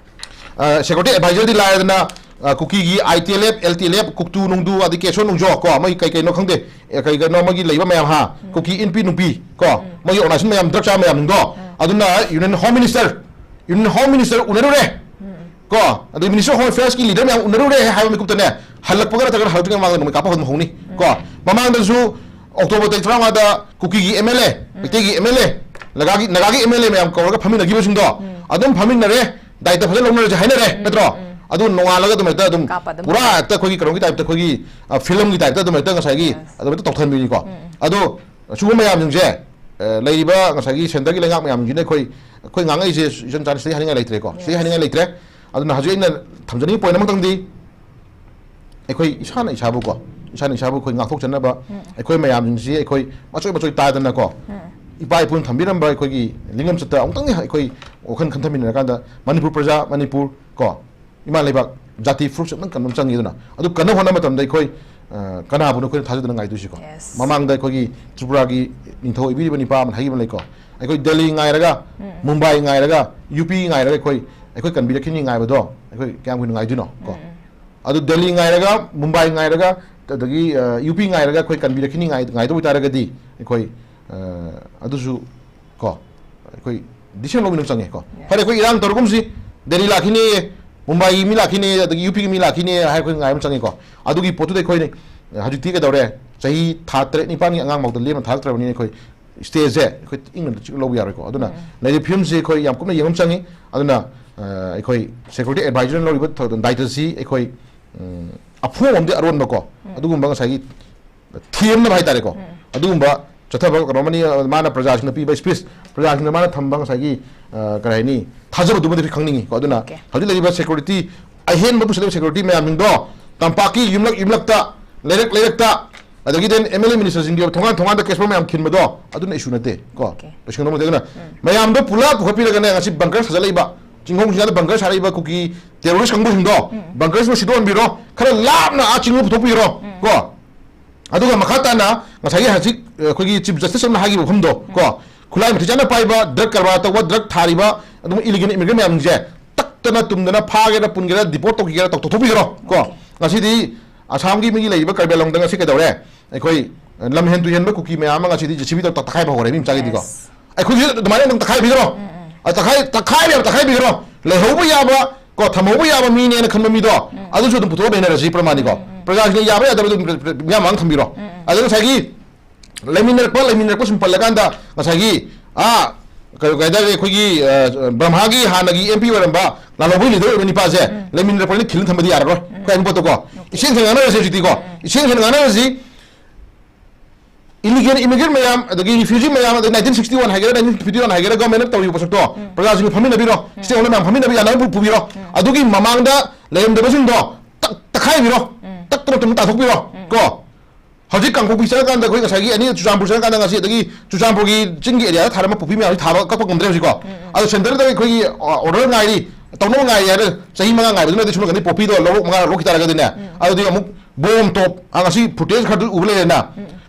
ꯑ, security advisor ꯗꯤ ꯂꯥꯏꯔꯗꯅ, ꯑ, ꯀꯨꯀꯤꯒꯤ I T L F, L T L F, ꯀꯨꯛꯇꯨ ꯅꯨꯡꯗꯨ, ꯑꯗꯩ ꯀꯦꯁꯣ ꯅꯨꯡꯖꯣ ꯀꯣ, ꯃꯣꯏ ꯀꯩ ꯀꯩꯅꯣ ꯈꯪꯗꯦ, ꯑꯦ, ꯀꯩ ꯀꯩꯅꯣ ꯃꯣꯏꯒꯤ ꯂꯩꯕ ꯃꯌꯥꯝ ꯍꯥ, ꯎꯝ꯫ ꯀꯨꯀꯤ ꯏꯟꯄꯤ ꯅꯨꯄꯤ ꯀꯣ, ꯎꯝ꯫ ꯃꯣꯏꯒꯤ organization ꯃꯌꯥꯝ, drug ꯆꯥꯕ ꯃꯌꯥꯝꯗꯣ, ꯎꯝ꯫ ꯑꯗꯨꯅ Union Home Minister, Union Home Minister ꯎꯅꯔꯨꯔꯦ ꯎꯝ꯫ ꯀꯣ, ꯑꯗꯩ Minister of Home Affairs ꯀꯤ leader ꯃꯌꯥꯝ ꯎꯅꯔꯨꯔꯦ ꯍꯥꯏꯕ ꯃꯤꯀꯨꯞꯇꯅꯦ, ꯍꯜꯂꯛꯄꯒ ꯅꯠꯇ꯭ꯔꯒꯅ ꯍꯜꯂꯛꯇ꯭ꯔꯤꯉꯩ ꯃꯃꯥꯡꯗ ꯅꯣꯡꯃꯩ ꯀꯥꯞꯄ ꯍꯧꯕ ꯍꯧꯅꯤ ꯀꯣ꯫ ꯎꯝ꯫ ꯃꯃꯥꯡꯗꯁꯨ October ꯇꯥꯔꯤꯛ ꯇꯔꯥꯃꯉꯥꯗ ꯀꯨꯀꯤꯒꯤ M L A, ꯎꯝ꯫ ꯃꯩꯇꯩꯒꯤ M L A, ꯅꯥꯒꯥꯒꯤ, ꯅꯥꯒꯥꯒꯤ M L A ꯃꯌꯥꯝ ꯀꯧꯔꯒ ꯐꯝꯃꯤꯟꯅꯈꯤꯕꯁꯤꯡꯗꯣ ꯎꯝ꯫ ꯑꯗꯨꯝ ꯐꯝꯃꯤꯟꯅꯔꯦ, ꯗꯥꯏꯇ ꯐꯖꯅ ꯂꯧꯅꯔꯁꯦ ꯍꯥꯏꯅꯔꯦ, ꯎꯝ, ꯅꯠꯇ꯭ꯔꯣ? ꯎꯝ꯫ ꯑꯗꯨ ꯅꯣꯡꯉꯥꯜꯂꯒ ꯑꯗꯨꯝ ꯍꯦꯛꯇ ꯑꯗꯨꯝ ꯀꯥꯞꯄ ꯑꯗꯨꯝ ꯄꯨꯔꯥ ꯇꯧꯔꯦ꯫ ꯍꯦꯛꯇ ꯑꯩꯈꯣꯏꯒꯤ ꯀꯩꯅꯣꯒꯤ type ꯇ, ꯑꯩꯈꯣꯏꯒꯤ, ꯑ, film ꯒꯤ type ꯇ ꯑꯗꯨꯝ ꯍꯦꯛꯇ ꯉꯁꯥꯏꯒꯤ Yes. ꯑꯗꯨꯝ ꯍꯦꯛꯇ ꯇꯧꯊꯍꯟꯕꯤꯅꯤꯀꯣ꯫ ꯎꯝ, ꯎꯝ꯫ ꯑꯗꯣ ꯁꯤꯒꯨꯝꯕ ꯃꯌꯥꯝꯁꯤꯡꯁꯦ ꯑ, ꯂꯩꯔꯤꯕ ꯉꯁꯥꯏꯒꯤ centreꯒꯤ ꯂꯩꯉꯥꯛ ꯃꯌꯥꯝꯁꯤꯅ ꯑꯩꯈꯣꯏ, ꯑꯩꯈꯣꯏ ꯉꯥꯡꯉꯛꯏꯁꯦ ꯏꯆꯝ ꯆꯥꯅ ꯁꯤꯗꯩ ꯍꯥꯏꯅꯤꯡꯉꯥꯏ ꯂꯩꯇ꯭ꯔꯦꯀꯣ꯫ ꯁꯤꯗꯩ Yes. ꯍꯥꯏꯅꯤꯡꯉꯥꯏ ꯂꯩꯇ꯭ꯔꯦ꯫ ꯑꯗꯨꯅ ꯍꯧꯖꯤꯛ ꯑꯩꯅ ꯊꯝꯖꯅꯤꯡꯉꯤ point ꯑꯃꯈꯛꯇꯪꯗꯤ, ꯑꯩꯈꯣꯏ ꯏꯁꯥꯅ ꯏꯁꯥꯕꯨꯀꯣ, ꯏꯁꯥꯅ ꯏꯁꯥꯕꯨ ꯑꯩꯈꯣꯏ ꯉꯥꯛꯊꯣꯛꯆꯅꯕ, ꯎꯝ꯫ ꯑꯩꯈꯣꯏ ꯃꯌꯥꯝꯁꯤꯡꯁꯤ ꯑꯩꯈꯣꯏ ꯃꯆꯣꯏ ꯃꯆꯣꯏ ꯇꯥꯗꯅꯀꯣ, ꯎꯝ꯫ ꯏꯄꯥ ꯏꯄꯨꯅ ꯊꯝꯕꯤꯔꯝꯕ ꯑꯩꯈꯣꯏꯒꯤ ꯂꯤꯡꯉꯝꯆꯠꯇ ꯑꯃꯨꯛꯇꯪꯗꯤ ꯑꯩꯈꯣꯏ ꯋꯥꯈꯜ ꯈꯟꯊꯃꯤꯟꯅꯔꯀꯥꯟꯗ, ꯃꯅꯤꯄꯨꯔ ꯄ꯭ꯔꯖꯥ, ꯃꯅꯤꯄꯨꯔ ꯀꯣ, ꯏꯃꯥ ꯂꯩꯕꯥꯛ, ꯖꯥꯇꯤ ꯐꯨꯔꯨꯞꯁꯦ ꯑꯃꯨꯛꯇꯪ ꯀꯟꯕ ꯑꯃ ꯆꯪꯉꯤ꯫ ꯑꯗꯨꯅ ꯑꯗꯨ ꯀꯟꯅ ꯍꯣꯠꯅꯕ ꯃꯇꯝꯗ ꯑꯩꯈꯣꯏ, ꯑ, ꯀꯅꯥꯕꯨꯅꯣ ꯑꯩꯈꯣꯏꯅ ꯊꯥꯖꯗꯅ ꯉꯥꯏꯗꯣꯏꯁꯤꯀꯣ? Yes. ꯃꯃꯥꯡꯗ ꯑꯩꯈꯣꯏꯒꯤ ꯇ꯭ꯔꯤꯄꯨꯔꯥꯒꯤ ꯅꯤꯡꯊꯧ ꯑꯣꯏꯕꯤꯔꯤꯕ ꯅꯤꯄꯥ ꯑꯃꯅ ꯍꯥꯏꯈꯤꯕ ꯂꯩꯀꯣ, ꯑꯩꯈꯣꯏ ꯗꯦꯜꯂꯤ ꯉꯥꯏꯔꯒ, ꯎꯝ꯫ ꯃꯨꯝꯕꯥꯏ ꯉꯥꯏꯔꯒ, ꯌꯨ ꯄꯤ ꯉꯥꯏꯔꯒ ꯑꯩꯈꯣꯏ, ꯑꯩꯈꯣꯏ ꯀꯟꯕꯤꯔꯛꯈꯤꯅꯤ ꯉꯥꯏꯕꯗꯣ ꯑꯩꯈꯣꯏ ꯀꯌꯥꯝ ꯀꯨꯏꯅ ꯉꯥꯏꯗꯣꯏꯅꯣ ꯀꯣ? ꯎꯝ꯫ ꯑꯗꯨ ꯗꯦꯜꯂꯤ ꯉꯥꯏꯔꯒ, ꯃꯨꯝꯕꯥꯏ ꯉꯥꯏꯔꯒ, ꯑꯗꯒꯤ, ꯑ, ꯌꯨ ꯄꯤ ꯉꯥꯏꯔꯒ ꯑꯩꯈꯣꯏ ꯀꯟꯕꯤꯔꯛꯈꯤꯅꯤ ꯉꯥꯏ-, ꯉꯥꯏꯗꯧ ꯑꯣꯏꯇꯥꯔꯒꯗꯤ ꯑꯩꯈꯣꯏ, ꯑ, ꯑꯗꯨꯁꯨ ꯀꯣ, ꯑꯩꯈꯣꯏ decision ꯂꯧꯕ ꯑꯃ ꯆꯪꯉꯦꯀꯣ꯫ Yes. ꯐꯔꯦ, ꯑꯩꯈꯣꯏ ꯏꯔꯥꯡ ꯇꯧꯔꯒꯨꯝꯁꯤ, ꯗꯦꯜꯂꯤ ꯂꯥꯛꯈꯤꯅꯦꯌꯦ, ꯃꯨꯝꯕꯥꯏꯒꯤ ꯃꯤ ꯂꯥꯛꯈꯤꯅꯦ, ꯑꯗꯒꯤ ꯌꯨ ꯄꯤꯒꯤ ꯃꯤ ꯂꯥꯛꯈꯤꯅꯦ ꯍꯥꯏ ꯑꯩꯈꯣꯏ ꯉꯥꯏꯕ ꯑꯃ ꯆꯪꯉꯦꯀꯣ꯫ ꯑꯗꯨꯒꯤ ꯄꯣꯠꯇꯨꯗ ꯑꯩꯈꯣꯏꯅ ꯍꯧꯖꯤꯛꯇꯤ ꯀꯩꯗꯧꯔꯦ? ꯆꯍꯤ ꯊꯥ ꯇꯔꯦꯠ ꯅꯤꯄꯥꯟꯒꯤ ꯑꯉꯥꯡ ꯐꯥꯎꯗ ꯂꯦꯝꯅ ꯊꯥꯔꯛꯇ꯭ꯔꯕꯅꯤꯅ ꯑꯩꯈꯣꯏ stateꯁꯦ ꯑꯩꯈꯣꯏ ꯏꯪꯅ ꯆꯤꯛꯅ ꯂꯧꯕ ꯌꯥꯔꯣꯏꯀꯣ꯫ ꯑꯗꯨꯅ ꯎꯝ꯫ ꯂꯩꯔꯤꯕ ꯐꯤꯕꯝꯁꯤ ꯑꯩꯈꯣꯏ ꯌꯥꯝ ꯀꯨꯞꯅ ꯌꯦꯡꯕ ꯑꯃ ꯆꯪꯉꯤ꯫ ꯑꯗꯨꯅ, ꯑ, ꯑꯩꯈꯣꯏ security advisorꯅ ꯂꯧꯔꯤꯕ ꯊꯧ-, ꯗꯥꯏꯇꯁꯤ ꯑꯩꯈꯣꯏ, ꯎꯝ, ꯑꯐꯣꯡꯕ ꯑꯃꯗꯤ ꯑꯔꯣꯟꯕꯀꯣ, ꯎꯝ꯫ ꯑꯗꯨꯒꯨꯝꯕ ꯉꯁꯥꯏꯒꯤ ꯊꯦꯝꯅꯕ ꯍꯥꯏꯇꯥꯔꯦꯀꯣ꯫ ꯎꯝ꯫ ꯑꯗꯨꯒꯨꯝꯕ ꯆꯠꯊꯕ ꯀꯩꯅꯣ ꯑꯃꯅꯤ, ꯃꯥꯅ ꯄ꯭ꯔꯖꯥꯁꯤꯡꯗ ꯄꯤꯕ speech, ꯄ꯭ꯔꯖꯥꯁꯤꯡꯗ ꯃꯥꯅ ꯊꯝꯕ ꯉꯁꯥꯏꯒꯤ, ꯑ, ꯀꯔꯤ ꯍꯥꯏꯅꯤ, ꯊꯥꯖꯕꯗꯨꯃꯗꯤ ꯑꯩꯈꯣꯏ ꯈꯪꯅꯤꯡꯉꯤ ꯀꯣ꯫ ꯑꯗꯨꯅ OK꯫ ꯍꯧꯖꯤꯛ ꯂꯩꯔꯤꯕ security, ꯑꯍꯦꯟꯕ ꯄꯨꯁꯤꯜꯂꯤꯕ security ꯃꯌꯥꯝꯁꯤꯡꯗꯣ ꯇꯝꯄꯥꯛꯀꯤ ꯌꯨꯝꯂꯛ ꯌꯨꯝꯂꯛꯇ, ꯂꯩꯔꯛ ꯂꯩꯔꯛꯇ, ꯑꯗꯒꯤ then M L A ministerꯁꯤꯡꯒꯤ ꯊꯣꯡꯒꯥꯟ ꯊꯣꯡꯒꯥꯟꯗ cash ꯄꯣꯠ ꯃꯌꯥꯝ ꯈꯤꯟꯕꯗꯣ, ꯑꯗꯨꯅ issue ꯅꯠꯇꯦ ꯀꯣ꯫ OK꯫ ꯂꯣꯏꯁꯤꯟꯒꯗꯧꯕ ꯅꯠꯇꯦ꯫ ꯑꯗꯨꯅ ꯎꯝ꯫ ꯃꯌꯥꯝꯗꯣ ꯄꯨꯂꯞ ꯄꯨꯈꯠꯄꯤꯔꯒꯅꯦ, ꯉꯁꯤ bunker ꯁꯥꯖꯠꯂꯛꯏꯕ, ꯆꯤꯡꯈꯣꯡ ꯆꯤꯡꯌꯥꯗ bunker ꯁꯥꯔꯛꯏꯕ ꯀꯨꯀꯤ terrorist ꯀꯥꯡꯕꯨꯁꯤꯡꯗꯣ, ꯎꯝ꯫ Bunkerꯁꯤꯡꯗꯣ ꯁꯤꯗꯣꯛꯍꯟꯕꯤꯔꯣ, ꯈꯔ ꯂꯥꯞꯅ ꯑꯥ ꯆꯤꯡꯗ ꯄꯨꯊꯣꯛꯄꯤꯔꯣ ꯎꯝ꯫ ꯀꯣ꯫ ꯑꯗꯨꯒ ꯃꯈꯥ ꯇꯥꯅ ꯉꯁꯥꯏꯒꯤ ꯍꯧꯖꯤꯛ, ꯑ, ꯑꯩꯈꯣꯏꯒꯤ Chief Justice ꯑꯃꯅ ꯍꯥꯏꯈꯤꯕ ꯃꯐꯝꯗꯣ, ꯎꯝ꯫ ꯀꯣ, ꯈꯨꯠꯂꯥꯏ ꯃꯇꯤꯛ ꯆꯥꯅ ꯄꯥꯏꯕ, drug ꯀꯔꯕꯥꯔ ꯇꯧꯕ, drug ꯊꯥꯔꯤꯕ, ꯑꯗꯨꯝ illegal immigrant ꯃꯌꯥꯝꯁꯦ ꯇꯛꯇꯅ ꯇꯨꯝꯗꯅ ꯐꯥꯒꯦꯔꯥ, ꯄꯨꯟꯒꯦꯔꯥ, deport ꯇꯧꯈꯤꯒꯦꯔꯥ, ꯇꯧꯊꯣꯛꯄꯤꯈ꯭ꯔꯣ, ꯀꯣ꯫ OK꯫ ꯉꯁꯤꯗꯤ ꯑꯁꯥꯝꯒꯤ ꯃꯤꯒꯤ ꯂꯩꯔꯤꯕ ꯀꯥꯔꯕꯤ ꯑꯥꯡꯂꯣꯡꯗ ꯉꯁꯤ ꯀꯩꯗꯧꯔꯦ? ꯑꯩꯈꯣꯏ, ꯑ, ꯂꯝ ꯍꯦꯟ ꯇꯨ ꯍꯦꯟꯕ ꯀꯨꯀꯤ ꯃꯌꯥꯝ ꯑꯃ ꯉꯁꯤꯗꯤ JCB ꯇꯧꯔ ꯇꯛꯈꯥꯏꯕ ꯍꯧꯔꯦ ꯃꯤ ꯃꯆꯥꯒꯤꯗꯤꯀꯣ꯫ Yes꯫ ꯑꯩꯈꯣꯏꯁꯨ ꯑꯗꯨꯃꯥꯏꯅ ꯑꯗꯨꯝ ꯇꯛꯈꯥꯏꯕꯤꯈ꯭ꯔꯣ꯫ ꯎꯝ, ꯎꯝ꯫ ꯑ, ꯇꯛꯈꯥꯏ-, ꯇꯛꯈꯥꯏꯕ ꯌꯥꯕ ꯇꯛꯈꯥꯏꯕꯤꯈ꯭ꯔꯣ꯫ ꯂꯩꯍꯧꯕ ꯌꯥꯕ, ꯀꯣ, ꯊꯝꯍꯧꯕ ꯌꯥꯕ ꯃꯤꯅꯦꯅ ꯈꯟꯕ ꯃꯤꯗꯣ, ꯎꯝ꯫ ꯑꯗꯨꯁꯨ ꯑꯗꯨꯝ ꯄꯨꯊꯣꯛꯑ ꯅꯩꯅꯔꯁꯤ ꯄ꯭ꯔꯃꯥꯅꯤꯀꯣ꯫ ꯎꯝ, ꯎꯝ꯫ ꯄ꯭ꯔꯖꯥꯁꯤꯡꯅ ꯌꯥꯕ ꯌꯥꯗꯕ ꯑꯗꯨꯝ ꯃꯤꯌꯥꯝ ꯃꯥꯡ ꯊꯝꯕꯤꯔꯣ꯫ ꯎꯝ, ꯎꯝ꯫ ꯑꯗꯨ ꯉꯁꯥꯏꯒꯤ ꯂꯩꯃꯤꯟꯅꯔꯛꯄ, ꯂꯩꯃꯤꯟꯅꯔꯛꯄ ꯁꯨꯝ ꯄꯜꯂꯀꯥꯟꯗ ꯉꯁꯥꯏꯒꯤ, ꯑꯥ, ꯀꯩ, ꯀꯩ ꯍꯥꯏꯇꯥꯔꯦ, ꯑꯩꯈꯣꯏꯒꯤ, ꯑ, ꯕ꯭ꯔꯍꯃꯥꯒꯤ ꯍꯥꯟꯅꯒꯤ MP ꯑꯣꯏꯔꯝꯕ ꯂꯥꯜꯍꯧꯕꯒꯤ leader ꯑꯣꯏꯕ ꯅꯤꯄꯥꯁꯦ ꯎꯝ꯫ ꯂꯩꯃꯤꯟꯅꯔꯛꯄꯅꯤꯅ ꯈꯤꯜꯂ ꯊꯝꯕꯗꯤ ꯌꯥꯔꯔꯣꯏ꯫ ꯎꯝ꯫ ꯑꯩꯈꯣꯏ ꯍꯥꯏꯕ ꯄꯣꯠꯇꯣꯀꯣ꯫ OK꯫ ꯏꯁꯦꯡ ꯁꯦꯡꯅ ꯉꯥꯡꯅꯔꯁꯦ ꯍꯧꯖꯤꯛꯇꯤꯀꯣ꯫ ꯎꯝ, ꯎꯝ꯫ ꯏꯁꯦꯡ ꯁꯦꯡꯅ ꯉꯥꯡꯅꯔꯁꯤ꯫ ꯏꯂꯤꯒꯦꯜ ꯏꯃꯤꯒ꯭ꯔꯦꯟ ꯃꯌꯥꯝ, ꯑꯗꯒꯤ ꯔꯤꯐ꯭ꯌꯨꯖꯤ ꯃꯌꯥꯝ, ꯑꯗꯒꯤ ꯅꯥꯏꯟꯇꯤꯟ ꯁꯤꯛꯁ꯭ꯇꯤ ꯋꯥꯟ ꯍꯥꯏꯒꯦꯔꯥ, ꯅꯥꯏꯟꯇꯤꯟ ꯐꯤꯐꯇꯤ ꯋꯥꯟ ꯍꯥꯏꯒꯦꯔꯥ, ꯒꯚꯔꯟꯃꯦꯟꯠꯅ ꯇꯧꯔꯤꯕ ꯄꯣꯠꯁꯛꯇꯣ ꯄ꯭ꯔꯖꯥꯁꯤꯡꯒ ꯐꯝꯃꯤꯟꯅꯕꯤꯔꯣ, ꯁ꯭ꯇꯦꯛ ꯍꯣꯜꯗꯔ ꯃꯌꯥꯝ ꯐꯝꯃꯤꯟꯅꯕ ꯌꯥꯅꯕ ꯄꯨ-, ꯄꯨꯕꯤꯔꯣ꯫ ꯑꯗꯨꯒꯤ ꯃꯃꯥꯡꯗ ꯂꯩꯔꯝꯗꯕꯁꯤꯡꯗꯣ ꯇꯛ-, ꯇꯛꯈꯥꯏꯕꯤꯔꯣ, ꯇꯛꯇꯅ ꯇꯨꯝ ꯇꯥꯊꯣꯛꯄꯤꯔꯣ꯫ ꯀꯣ, ꯍꯧꯖꯤꯛ ꯀꯥꯡꯄꯣꯛꯄꯤ ꯆꯠꯂꯀꯥꯟꯗ ꯑꯩꯈꯣꯏ ꯉꯁꯥꯏꯒꯤ ꯑꯅꯤ ꯆꯨꯔꯆꯥꯟꯄꯨꯔ ꯆꯠꯂꯀꯥꯟꯗ ꯉꯁꯤ, ꯑꯗꯒꯤ ꯆꯨꯔꯆꯥꯟꯄꯨꯔꯒꯤ ꯆꯤꯡꯒꯤ ꯑꯦꯔꯤꯌꯥꯗ ꯊꯥꯔꯝꯕ ꯄꯣꯄꯤ ꯃꯌꯥꯝꯁꯤ ꯊꯥꯕ ꯀꯛꯄ ꯉꯝꯗ꯭ꯔꯦ ꯍꯧꯖꯤꯛꯀꯣ꯫ ꯑꯗꯣ ꯁꯦꯟꯇꯔꯗ ꯑꯩꯈꯣꯏꯒꯤ, ꯑ, ꯑꯣꯔꯗꯔ ꯉꯥꯏꯔꯤ, ꯇꯧꯅꯕ ꯉꯥꯏꯔꯤ ꯍꯥꯏꯔ ꯆꯍꯤ ꯃꯉꯥ ꯉꯥꯏꯕꯗꯨꯅꯗꯤ ꯁꯣꯝ ꯅꯥꯀꯟꯗꯩ ꯄꯣꯄꯤꯗꯣ ꯂꯧꯔꯣꯛ ꯃꯉꯥ ꯂꯧꯔꯣꯛꯈꯤ ꯇꯥꯔꯒꯗꯤꯅꯦ, ꯑꯗꯨꯗꯤ ꯑꯃꯨꯛ ꯕꯣꯝ ꯇꯣꯞ, ꯑ, ꯉꯁꯤ ꯐꯨꯇꯦꯖ ꯈꯔꯗꯨ ꯎꯕ ꯂꯩꯔꯦꯅ,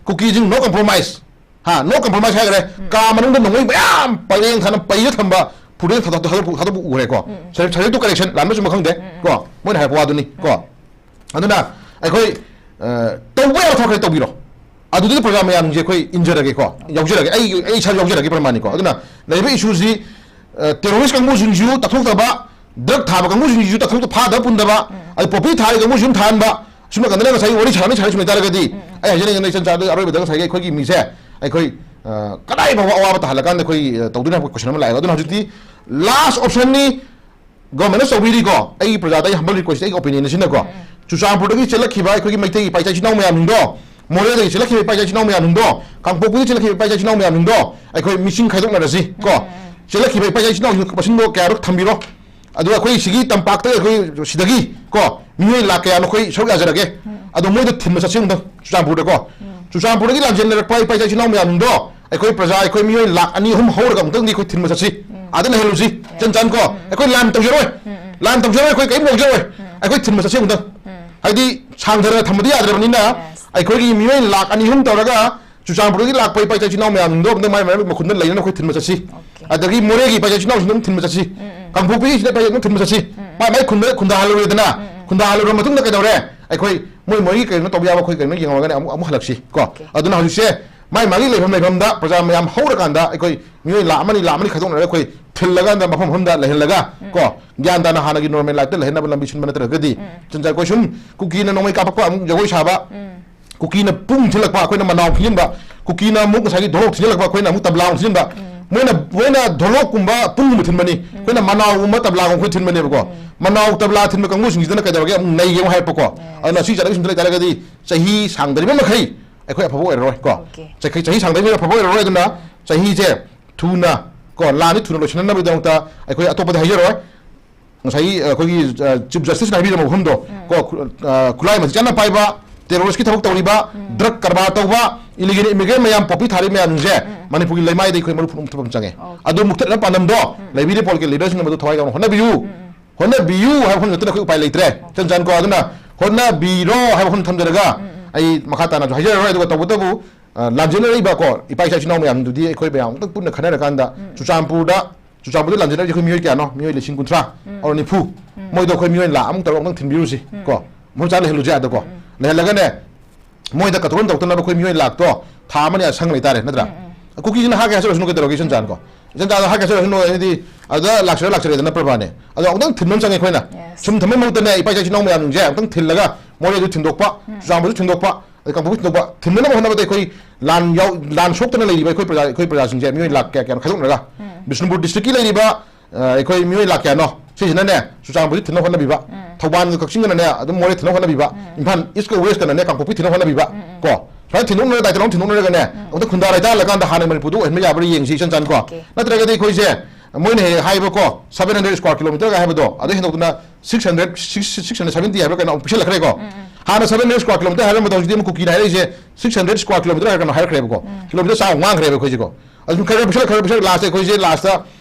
ꯀꯨꯀꯤꯁꯤꯡ no compromise, ꯍꯥ, no compromise ꯍꯥꯏꯈ꯭ꯔꯦ꯫ ꯀꯥ ꯃꯅꯨꯡꯗ ꯅꯣꯡꯃꯩ ꯃꯌꯥꯝ ꯄꯔꯦꯡ ꯊꯥꯅ ꯄꯩꯔ ꯊꯝꯕ ꯐꯨꯇꯦꯖ ꯊꯥꯗꯣꯛ-, ꯊꯥꯗꯣꯛꯄ, ꯊꯥꯗꯣꯛꯄ ꯎꯈ꯭ꯔꯦꯀꯣ꯫ Subject to correction, ꯂꯥꯟꯕ ꯆꯨꯝꯕ ꯈꯪꯗꯦ꯫ ꯀꯣ, ꯃꯣꯏꯅ ꯍꯥꯏꯔꯛꯄ ꯋꯥꯗꯨꯅꯤ꯫ ꯀꯣ, ꯑꯗꯨꯅ ꯑꯩꯈꯣꯏ, ꯑ, ꯇꯧꯕ ꯌꯥꯕ ꯊꯕꯛ ꯈꯔ ꯇꯧꯕꯤꯔꯣ꯫ ꯑꯗꯨꯗꯨꯗ ꯄ꯭ꯔꯖꯥ ꯃꯌꯥꯝꯁꯦ ꯑꯩꯈꯣꯏ ꯏꯟꯖꯔꯒꯦꯀꯣ, ꯌꯥꯎꯖꯔꯒꯦ, ꯑꯩ, ꯑꯩ ꯏꯁꯥ ꯌꯥꯎꯖꯔꯒꯦ ꯄ꯭ꯔꯃꯥꯅꯤꯀꯣ꯫ ꯑꯗꯨꯅ ꯂꯩꯔꯤꯕ ꯏꯁꯨꯁꯤ, ꯑ, ꯇꯦꯔꯣꯔꯤꯁ ꯀꯥꯡꯕꯨꯁꯤꯡꯁꯤꯁꯨ ꯇꯛꯊꯣꯛꯇꯕ, ꯗ꯭ꯔꯒ ꯊꯥꯕ ꯀꯥꯡꯕꯨꯁꯤꯡꯁꯤꯁꯨ ꯇꯛꯊꯣꯛꯇ ꯐꯥꯗꯕ ꯄꯨꯟꯗꯕ, ꯑꯗ ꯄꯣꯄꯤ ꯊꯥꯔꯤ ꯀꯥꯡꯕꯨꯁꯤꯁꯨ ꯑꯗꯨꯝ ꯊꯥꯍꯟꯕ, ꯁꯨꯝ ꯅꯥꯀꯟꯗꯅ ꯉꯁꯥꯏ ꯋꯥꯔꯤ ꯁꯥꯟꯅꯃꯤ ꯁꯥꯟꯅꯃꯤ ꯁꯨꯝ ꯂꯩꯇꯥꯔꯒꯗꯤ, ꯑꯩ ꯍꯥꯏꯖꯅꯤꯡꯉꯤꯅ ꯏꯆꯟ ꯆꯥꯗ ꯑꯔꯣꯏꯕꯗ ꯉꯁꯥꯏꯒꯤ ꯑꯩꯈꯣꯏꯒꯤ ꯃꯤꯁꯦ ꯑꯩꯈꯣꯏ, ꯑ, ꯀꯗꯥꯏ ꯐꯥꯎꯕ ꯑꯋꯥꯕ ꯇꯥꯍꯜꯂꯀꯥꯟꯗ ꯑꯩꯈꯣꯏ, ꯑ, ꯇꯧꯗꯣꯏꯅꯣ ꯍꯥꯏꯕ ꯀꯣꯏꯁꯟ ꯑꯃ ꯂꯥꯛꯑꯦꯕ꯫ ꯑꯗꯨꯅ ꯍꯧꯖꯤꯛꯇꯤ ꯂꯥꯁ ꯑꯣꯞꯁꯟꯅꯤ꯫ ꯒꯣꯔꯃꯦꯟꯅ ꯇꯧꯕꯤꯔꯤꯀꯣ, ꯑꯩꯒꯤ ꯄ꯭ꯔꯖꯥꯗ ꯑꯩ ꯍꯝꯕꯜ ꯔꯤꯀ꯭ꯋꯦꯁ, ꯑꯩꯒꯤ ꯑꯣꯄꯤꯅꯤꯌꯟꯁꯤꯅꯀꯣ, ꯆꯨꯔꯆꯥꯟꯄꯨꯔꯗꯒꯤ ꯆꯦꯜꯂꯛꯈꯤꯕ ꯑꯩꯈꯣꯏꯒꯤ ꯃꯩꯇꯩ ꯏꯄꯥ ꯏꯆꯥ ꯏꯆꯤꯟ ꯏꯅꯥꯎ ꯃꯌꯥꯝꯁꯤꯡꯗꯣ, ꯃꯣꯔꯦꯗꯒꯤ ꯆꯦꯜꯂꯛꯈꯤꯕ ꯏꯄꯥ ꯏꯆꯥ ꯏꯆꯤꯟ ꯏꯅꯥꯎ ꯃꯌꯥꯝꯁꯤꯡꯗꯣ, ꯀꯥꯡꯄꯣꯛꯄꯤꯗꯒꯤ ꯆꯦꯜꯂꯛꯈꯤꯕ ꯏꯄꯥ ꯏꯆꯥ ꯏꯆꯤꯟ ꯏꯅꯥꯎ ꯃꯌꯥꯝꯁꯤꯡꯗꯣ ꯑꯩꯈꯣꯏ ꯃꯤꯁꯤꯡ ꯈꯥꯏꯗꯣꯛꯅꯔꯁꯤ ꯀꯣ꯫ ꯆꯦꯜꯂꯛꯈꯤꯕ ꯏꯄꯥ ꯏꯆꯥ ꯏꯆꯤꯟ ꯏꯅꯥꯎꯁꯤꯡꯗꯣ ꯃꯁꯤꯡꯗꯣ ꯀꯌꯥꯔꯣ ꯊꯝꯕꯤꯔꯣ꯫ ꯑꯗꯨꯒ ꯑꯩꯈꯣꯏ ꯁꯤꯒꯤ ꯇꯝꯄꯥꯛꯇ ꯑꯩꯈꯣꯏ ꯁꯤꯗꯒꯤ ꯀꯣ, ꯃꯤꯑꯣꯏ ꯂꯥꯛ ꯀꯌꯥꯅꯣ ꯑꯩꯈꯣꯏ ꯁꯔꯨꯛ ꯌꯥꯖꯔꯒꯦ꯫ ꯑꯗꯣ ꯃꯣꯏꯗ ꯊꯤꯟꯕ ꯆꯠꯁꯤ ꯑꯃꯨꯛꯇꯪ ꯆꯨꯔꯆꯥꯟꯄꯨꯔꯗꯀꯣ꯫ ꯆꯨꯔꯆꯥꯟꯄꯨꯔꯗꯒꯤ ꯂꯥꯟꯖꯦꯟꯅꯔꯛꯄ ꯏꯄꯥ ꯏꯆꯥ ꯏꯆꯤꯟ ꯏꯅꯥꯎ ꯃꯌꯥꯝꯗꯣ, ꯑꯩꯈꯣꯏ ꯄ꯭ꯔꯖꯥ, ꯑꯩꯈꯣꯏ ꯃꯤꯑꯣꯏ ꯂꯥꯛ ꯑꯅꯤ ꯑꯍꯨꯝ ꯍꯧꯔꯒ ꯑꯃꯨꯛꯇꯪꯗꯤ ꯑꯩꯈꯣꯏ ꯊꯤꯟꯕ ꯆꯠꯁꯤ꯫ ꯑꯥꯗ ꯂꯩꯍꯜꯂꯨꯁꯤ꯫ ꯏꯆꯟ ꯆꯟ ꯀꯣ, ꯑꯩꯈꯣꯏ ꯂꯥꯟ ꯇꯧꯖꯔꯣꯏ, ꯂꯥꯟ ꯇꯧꯖꯔꯣꯏ, ꯑꯩꯈꯣꯏ ꯀꯔꯤꯝ ꯂꯧꯖꯔꯣꯏ꯫ ꯑꯩꯈꯣꯏ ꯊꯤꯟꯕ ꯆꯠꯁꯤ ꯑꯃꯨꯛꯇꯪ꯫ ꯍꯥꯏꯗꯤ ꯁꯥꯡꯊꯅ ꯊꯝꯕꯗꯤ ꯌꯥꯗ꯭ꯔꯕꯅꯤꯅ, ꯑꯩꯈꯣꯏꯒꯤ ꯃꯤꯑꯣꯏ ꯂꯥꯛ ꯑꯅꯤ ꯑꯍꯨꯝ ꯇꯧꯔꯒ ꯆꯨꯔꯆꯥꯟꯄꯨꯔꯗꯒꯤ ꯂꯥꯛꯄ ꯏꯄꯥ ꯏꯆꯥ ꯏꯆꯤꯟ ꯏꯅꯥꯎ ꯃꯌꯥꯝꯗꯣ ꯑꯝꯇ ꯃꯥꯏ ꯃꯥꯏ ꯃꯈꯨꯟꯗ ꯂꯩꯅꯅ ꯑꯩꯈꯣꯏ ꯊꯤꯟꯕ ꯆꯠꯁꯤ꯫ ꯑꯗꯒꯤ ꯃꯣꯔꯦꯒꯤ ꯏꯄꯥ ꯏꯆꯥ ꯏꯆꯤꯟ ꯏꯅꯥꯎꯁꯤꯡꯗꯣ ꯑꯗꯨꯝ ꯊꯤꯟꯕ ꯆꯠꯁꯤ꯫ ꯀꯥꯡꯄꯣꯛꯄꯤꯒꯤꯁꯤꯗ ꯏꯄꯥ ꯏꯆꯥ ꯑꯗꯨꯝ ꯊꯤꯟꯕ ꯆꯠꯁꯤ꯫ ꯃꯥꯏ ꯃꯥꯏ ꯈꯨꯟꯗ ꯈꯨꯟꯗꯥꯍꯜꯂꯨꯔꯦꯗꯅ, ꯈꯨꯟꯗꯥꯍꯜꯂꯨꯔ ꯃꯇꯨꯡꯗ ꯀꯩꯗꯧꯔꯦ? ꯑꯩꯈꯣꯏ ꯃꯣꯏ ꯃꯣꯏꯒꯤ ꯀꯩꯅꯣ ꯇꯧꯕ ꯌꯥꯕ ꯑꯩꯈꯣꯏ ꯀꯩꯅꯣ ꯌꯦꯡꯉꯒꯅꯦ ꯑꯃꯨꯛ, ꯑꯃꯨꯛ ꯍꯜꯂꯛꯁꯤ ꯀꯣ꯫ ꯑꯗꯨꯅ ꯍꯧꯖꯤꯛꯁꯦ ꯃꯥꯏ ꯃꯥꯒꯤ ꯂꯩꯐꯝ ꯂꯩꯐꯝꯗ ꯄ꯭ꯔꯖꯥ ꯃꯌꯥꯝ ꯍꯧꯔꯀꯥꯟꯗ ꯑꯩꯈꯣꯏ ꯃꯤꯑꯣꯏ ꯂꯥꯛ ꯑꯃꯅꯤ, ꯂꯥꯛ ꯑꯃꯅꯤ ꯈꯥꯏꯗꯣꯛꯅꯔꯒ ꯑꯩꯈꯣꯏ ꯊꯤꯜꯂꯀꯥꯟꯗ ꯃꯐꯝ ꯃꯐꯝꯗ ꯂꯩꯍꯜꯂꯒ ꯀꯣ, ꯒ꯭ꯌꯥꯟ ꯇꯥꯅ ꯍꯥꯟꯅꯒꯤ ꯅꯣꯔꯃꯦꯜ ꯂꯥꯏꯐꯇ ꯂꯩꯍꯟꯅꯕ ꯂꯝꯕꯤ ꯁꯤꯟꯕ ꯅꯠꯇ꯭ꯔꯒꯗꯤ, ꯆꯟꯖꯥ ꯑꯩꯈꯣꯏ ꯁꯨꯝ ꯀꯨꯀꯤꯅ ꯅꯣꯡꯃꯩ ꯀꯥꯞꯄꯛꯄ ꯑꯃꯨꯛ ꯖꯒꯣꯏ ꯁꯥꯕ, ꯀꯨꯀꯤꯅ ꯄꯨꯡ ꯊꯤꯜꯂꯛꯄ, ꯑꯩꯈꯣꯏꯅ ꯃꯅꯥꯎ ꯊꯤꯟꯖꯤꯟꯕ, ꯀꯨꯀꯤꯅ ꯑꯃꯨꯛ ꯉꯁꯥꯏꯒꯤ ꯙꯣꯂꯣꯛ ꯊꯤꯟꯖꯤꯜꯂꯛꯄ, ꯑꯩꯈꯣꯏꯅ ꯑꯃꯨꯛ ꯇꯕ꯭ꯂꯥ ꯑꯃꯨꯛ ꯊꯤꯟꯖꯤꯟꯕ, ꯃꯣꯏꯅ, ꯃꯣꯏꯅ ꯙꯣꯂꯣꯛꯀꯨꯝꯕ ꯄꯨꯡꯒꯨꯝꯕ ꯊꯤꯟꯕꯅꯤ, ꯑꯩꯈꯣꯏꯅ ꯃꯅꯥꯎꯒꯨꯝꯕ ꯇꯕ꯭ꯂꯥꯒꯨꯝꯕ ꯑꯩꯈꯣꯏ ꯊꯤꯟꯕꯅꯦꯕꯀꯣ꯫ ꯃꯅꯥꯎ ꯇꯕ꯭ꯂꯥ ꯊꯤꯟꯕ ꯀꯥꯡꯕꯨꯁꯤꯡꯁꯤꯗꯅ ꯀꯩꯗꯧꯔꯒꯦ? ꯑꯃꯨꯛ ꯅꯩꯒꯦ ꯑꯃꯨꯛ ꯍꯥꯏꯔꯛꯄꯀꯣ꯫ ꯑꯗꯨꯅ ꯁꯤ ꯆꯠꯅꯕꯤ ꯁꯨꯝ ꯂꯩꯇꯥꯔꯒꯗꯤ ꯆꯍꯤ ꯁꯥꯡꯗꯔꯤꯕ ꯃꯈꯩ ꯑꯩꯈꯣꯏ ꯑꯐꯕ ꯑꯣꯏꯔꯔꯣꯏ ꯀꯣ꯫ Okay. ꯆꯍꯤ, ꯆꯍꯤ ꯁꯥꯡꯗꯩ ꯑꯩꯈꯣꯏ ꯑꯐꯕ ꯑꯣꯏꯔꯔꯣꯏ꯫ ꯑꯗꯨꯅ ꯆꯍꯤꯁꯦ ꯊꯨꯅ ꯀꯣ, ꯂꯥꯟꯁꯤ ꯊꯨꯅ ꯂꯣꯏꯁꯤꯟꯅꯕꯒꯤꯗꯃꯛꯇ ꯑꯩꯈꯣꯏ ꯑꯇꯣꯞꯄꯗꯤ ꯍꯥꯏꯖꯔꯣꯏ꯫ ꯉꯁꯥꯏꯒꯤ, ꯑ, ꯑꯩꯈꯣꯏꯒꯤ, ꯑ, Chief Justice ꯅ ꯍꯥꯏꯕꯤꯔꯝꯕ ꯃꯐꯝꯗꯣ ꯀꯣ, ꯈꯨ-, ꯑ, ꯈꯨꯠꯂꯥꯏ ꯃꯇꯤꯛ ꯆꯥꯅ ꯄꯥꯏꯕ, terrorist ꯀꯤ ꯊꯕꯛ ꯇꯧꯔꯤꯕ, drug ꯀꯔꯕꯥꯔ ꯇꯧꯕ, illegal immigrant ꯃꯌꯥꯝ ꯄꯣꯄꯤ ꯊꯥꯔꯤ ꯃꯌꯥꯝꯁꯦ ꯃꯅꯤꯄꯨꯔꯒꯤ ꯂꯩꯃꯥꯏꯗ ꯑꯩꯈꯣꯏ ꯃꯔꯨꯞ ꯐꯨꯝ ꯊꯝꯐꯝ ꯆꯪꯉꯦ꯫ Okay. ꯑꯗꯨ ꯃꯨꯛꯊꯠꯅꯕ ꯄꯥꯟꯗꯝꯗꯣ ꯂꯩꯕꯤꯔꯤ political leader ꯁꯤꯡꯅ ꯃꯗꯨ ꯊꯋꯥꯏ ꯌꯥꯎꯅ ꯍꯣꯠꯅꯕꯤꯌꯨ꯫ ꯍꯣꯠꯅꯕꯤꯌꯨ ꯍꯥꯏꯕ ꯋꯥꯐꯝ ꯅꯠꯇꯅ ꯑꯩꯈꯣꯏ ꯎꯄꯥꯏ ꯂꯩꯇ꯭ꯔꯦ꯫ ꯏꯆꯟ ꯆꯟ ꯀꯣ, ꯑꯗꯨꯅ ꯍꯣꯠꯅꯕꯤꯔꯣ ꯍꯥꯏꯕ ꯋꯥꯐꯝ ꯊꯝꯖꯔꯒ ꯑꯩ ꯃꯈꯥ ꯇꯥꯅꯁꯨ ꯍꯥꯏꯖꯔꯔꯣꯏ꯫ ꯑꯗꯨꯒ ꯇꯧꯕꯇꯕꯨ, ꯑ, ꯂꯥꯟꯖꯦꯟꯅꯔꯤꯕ ꯀꯣ, ꯏꯄꯥ ꯏꯆꯥ ꯏꯆꯤꯟ ꯏꯅꯥꯎ ꯃꯌꯥꯝꯗꯨꯗꯤ ꯑꯩꯈꯣꯏ ꯃꯌꯥꯝ ꯑꯃꯨꯛꯇꯪ ꯄꯨꯟꯅ ꯈꯟꯅꯔꯀꯥꯟꯗ ꯆꯨꯔꯆꯥꯟꯄꯨꯔꯗ, ꯆꯨꯔꯆꯥꯟꯄꯨꯔꯗ ꯂꯥꯟꯖꯦꯟꯅꯔꯤꯁꯦ ꯑꯩꯈꯣꯏ ꯃꯤꯑꯣꯏ ꯀꯌꯥꯅꯣ? ꯃꯤꯑꯣꯏ ꯂꯤꯁꯤꯡ ꯀꯨꯟꯊ꯭ꯔꯥ, ꯑꯣꯔ ꯅꯤꯐꯨ꯫ ꯃꯣꯏꯗꯣ ꯑꯩꯈꯣꯏ ꯃꯤꯑꯣꯏ ꯂꯥꯈ ꯑꯃꯨꯛ ꯇꯔꯨꯛ ꯑꯃꯨꯛꯇꯪ ꯊꯤꯟꯕꯤꯔꯨꯁꯤ ꯀꯣ꯫ ꯃꯐꯝ ꯆꯥꯅ ꯂꯩꯍꯜꯂꯨꯁꯦ ꯑꯗꯣ ꯀꯣ꯫ ꯂꯩꯍꯜꯂꯒꯅꯦ, ꯃꯣꯏꯗ ꯀꯟꯇ꯭ꯔꯣꯜ ꯇꯧꯗꯅꯕ ꯑꯩꯈꯣꯏ ꯃꯤꯑꯣꯏ ꯂꯥꯛꯇꯣ ꯊꯥ ꯑꯃꯅꯤ ꯑꯁꯪ ꯂꯩꯇꯥꯔꯦ, ꯅꯠꯇ꯭ꯔꯥ? ꯀꯨꯀꯤꯁꯤꯅ ꯍꯥꯠꯀꯦ ꯍꯥꯏꯖꯔꯁꯅꯨ, ꯀꯩꯗꯧꯔꯒꯦ? ꯏꯆꯟ ꯆꯥꯟ ꯀꯣ, ꯏꯆꯟ ꯆꯥꯟꯗ ꯍꯥꯠꯀꯦ ꯍꯥꯏꯖꯔꯁꯅꯨ, ꯍꯥꯏꯗꯤ ꯑꯗ ꯂꯥꯛꯆꯔ ꯂꯥꯛꯆꯔꯦꯗꯅ ꯄ꯭ꯔꯚꯥꯅꯦ꯫ ꯑꯗꯣ ꯑꯃꯨꯛꯇꯪ ꯊꯤꯟꯕ ꯑꯃ ꯆꯪꯉꯦ ꯑꯩꯈꯣꯏꯅ꯫ Yes. ꯁꯨꯝ ꯊꯝꯕ ꯃꯍꯨꯠꯇꯅꯦ, ꯏꯄꯥ ꯏꯆꯥ ꯏꯆꯤꯟ ꯏꯅꯥꯎ ꯃꯌꯥꯝꯁꯤꯡꯁꯦ ꯑꯃꯨꯛꯇꯪ ꯊꯤꯜꯂꯒ ꯃꯣꯔꯦꯁꯨ ꯊꯤꯟꯗꯣꯛꯄ, ꯆꯨꯔꯆꯥꯟꯄꯨꯔꯁꯨ ꯊꯤꯟꯗꯣꯛꯄ, ꯑꯗꯩ ꯀꯥꯡꯄꯣꯛꯄꯤ ꯊꯤꯟꯗꯣꯛꯄ, ꯊꯤꯟꯗꯅꯕ ꯍꯣꯠꯅꯕꯗ ꯑꯩꯈꯣꯏ ꯂꯥꯟ ꯌꯥꯎ-, ꯂꯥꯟ ꯁꯣꯛꯇꯅ ꯂꯩꯔꯤꯕ ꯑꯩꯈꯣꯏ ꯄ꯭ꯔꯖꯥ, ꯑꯩꯈꯣꯏ ꯄ꯭ꯔꯖꯥꯁꯤꯡꯁꯦ ꯃꯤꯑꯣꯏ ꯂꯥꯛ ꯀꯌꯥ ꯀꯌꯥꯅꯣ ꯈꯥꯏꯗꯣꯛꯅꯔꯒ, ꯕꯤꯁꯅꯨꯄꯨꯔ district ꯀꯤ ꯂꯩꯔꯤꯕ ꯑ, ꯑꯩꯈꯣꯏ ꯃꯤꯑꯣꯏ ꯂꯥꯛ ꯀꯌꯥꯅꯣ? ꯁꯤꯁꯤꯅꯅꯦ, ꯆꯨꯔꯆꯥꯟꯄꯨꯔꯁꯤ ꯊꯤꯟꯅꯕ ꯍꯣꯠꯅꯕꯤꯕ, ꯊꯧꯕꯥꯜꯒ ꯀꯛꯆꯤꯡꯒꯅꯅꯦ ꯑꯗꯨꯝ ꯃꯣꯔꯦ ꯊꯤꯟꯅꯕ ꯍꯣꯠꯅꯕꯤꯕ, ꯏꯝꯐꯥꯜ East ꯀ West ꯀꯅꯅꯦ ꯀꯥꯡꯄꯣꯛꯄꯤ ꯊꯤꯟꯅꯕ ꯍꯣꯠꯅꯕꯤꯕ, ꯀꯣ, ꯁꯨꯃꯥꯏꯅ ꯊꯤꯟꯗꯣꯛꯅꯔꯒ, ꯗꯥꯏꯇ ꯂꯧꯅ ꯊꯤꯟꯗꯣꯛꯅꯔꯒꯅꯦ, ꯑꯃꯨꯛꯇ ꯈꯨꯟꯗꯥ ꯂꯩꯇꯥꯍꯜꯂꯀꯥꯟꯗ ꯍꯥꯟꯅ ꯃꯅꯤꯄꯨꯔꯗ ꯑꯣꯏꯍꯟꯕ ꯌꯥꯕ꯭ꯔꯥ ꯌꯦꯡꯁꯤ, ꯏꯆꯟ ꯆꯟ ꯀꯣ꯫ Okay. ꯅꯠꯇ꯭ꯔꯒꯗꯤ ꯑꯩꯈꯣꯏꯁꯦ, ꯃꯣꯏꯅ ꯍꯦꯛ ꯍꯥꯏꯕꯀꯣ, seven hundred square kilometre ꯒ ꯍꯥꯏꯕꯗꯣ, ꯑꯗꯨ ꯍꯦꯟꯗꯣꯛꯇꯅ six hundred, six, six hundred seventy ꯍꯥꯏꯕ꯭ꯔꯥ ꯀꯩꯅꯣ ꯑꯃꯨꯛ ꯄꯤꯁꯜꯂꯛꯈ꯭ꯔꯦꯀꯣ꯫ ꯍꯥꯟꯅ seven hundred square kilometre ꯍꯥꯏꯔꯝꯕꯗꯣ ꯍꯧꯖꯤꯛꯇꯤ ꯑꯃꯨꯛ ꯀꯨꯀꯤꯅ ꯍꯥꯏꯔꯛꯏꯁꯦ six hundred square kilometre ꯍꯥꯏꯔ ꯀꯩꯅꯣ ꯍꯥꯏꯔꯛꯈ꯭ꯔꯦꯕꯀꯣ꯫ Kilometre ꯆꯥꯝꯃ ꯉꯥꯡꯈ꯭ꯔꯦꯕ ꯑꯩꯈꯣꯏꯁꯦꯀꯣ꯫ ꯑꯗꯨꯝ ꯈꯔ ꯈꯔ ꯄꯤꯁꯜꯂꯛ, ꯈꯔ ꯈꯔ ꯄꯤꯁꯜꯂꯛ, last ꯇ ꯑꯩꯈꯣꯏꯁꯦ last ꯇ,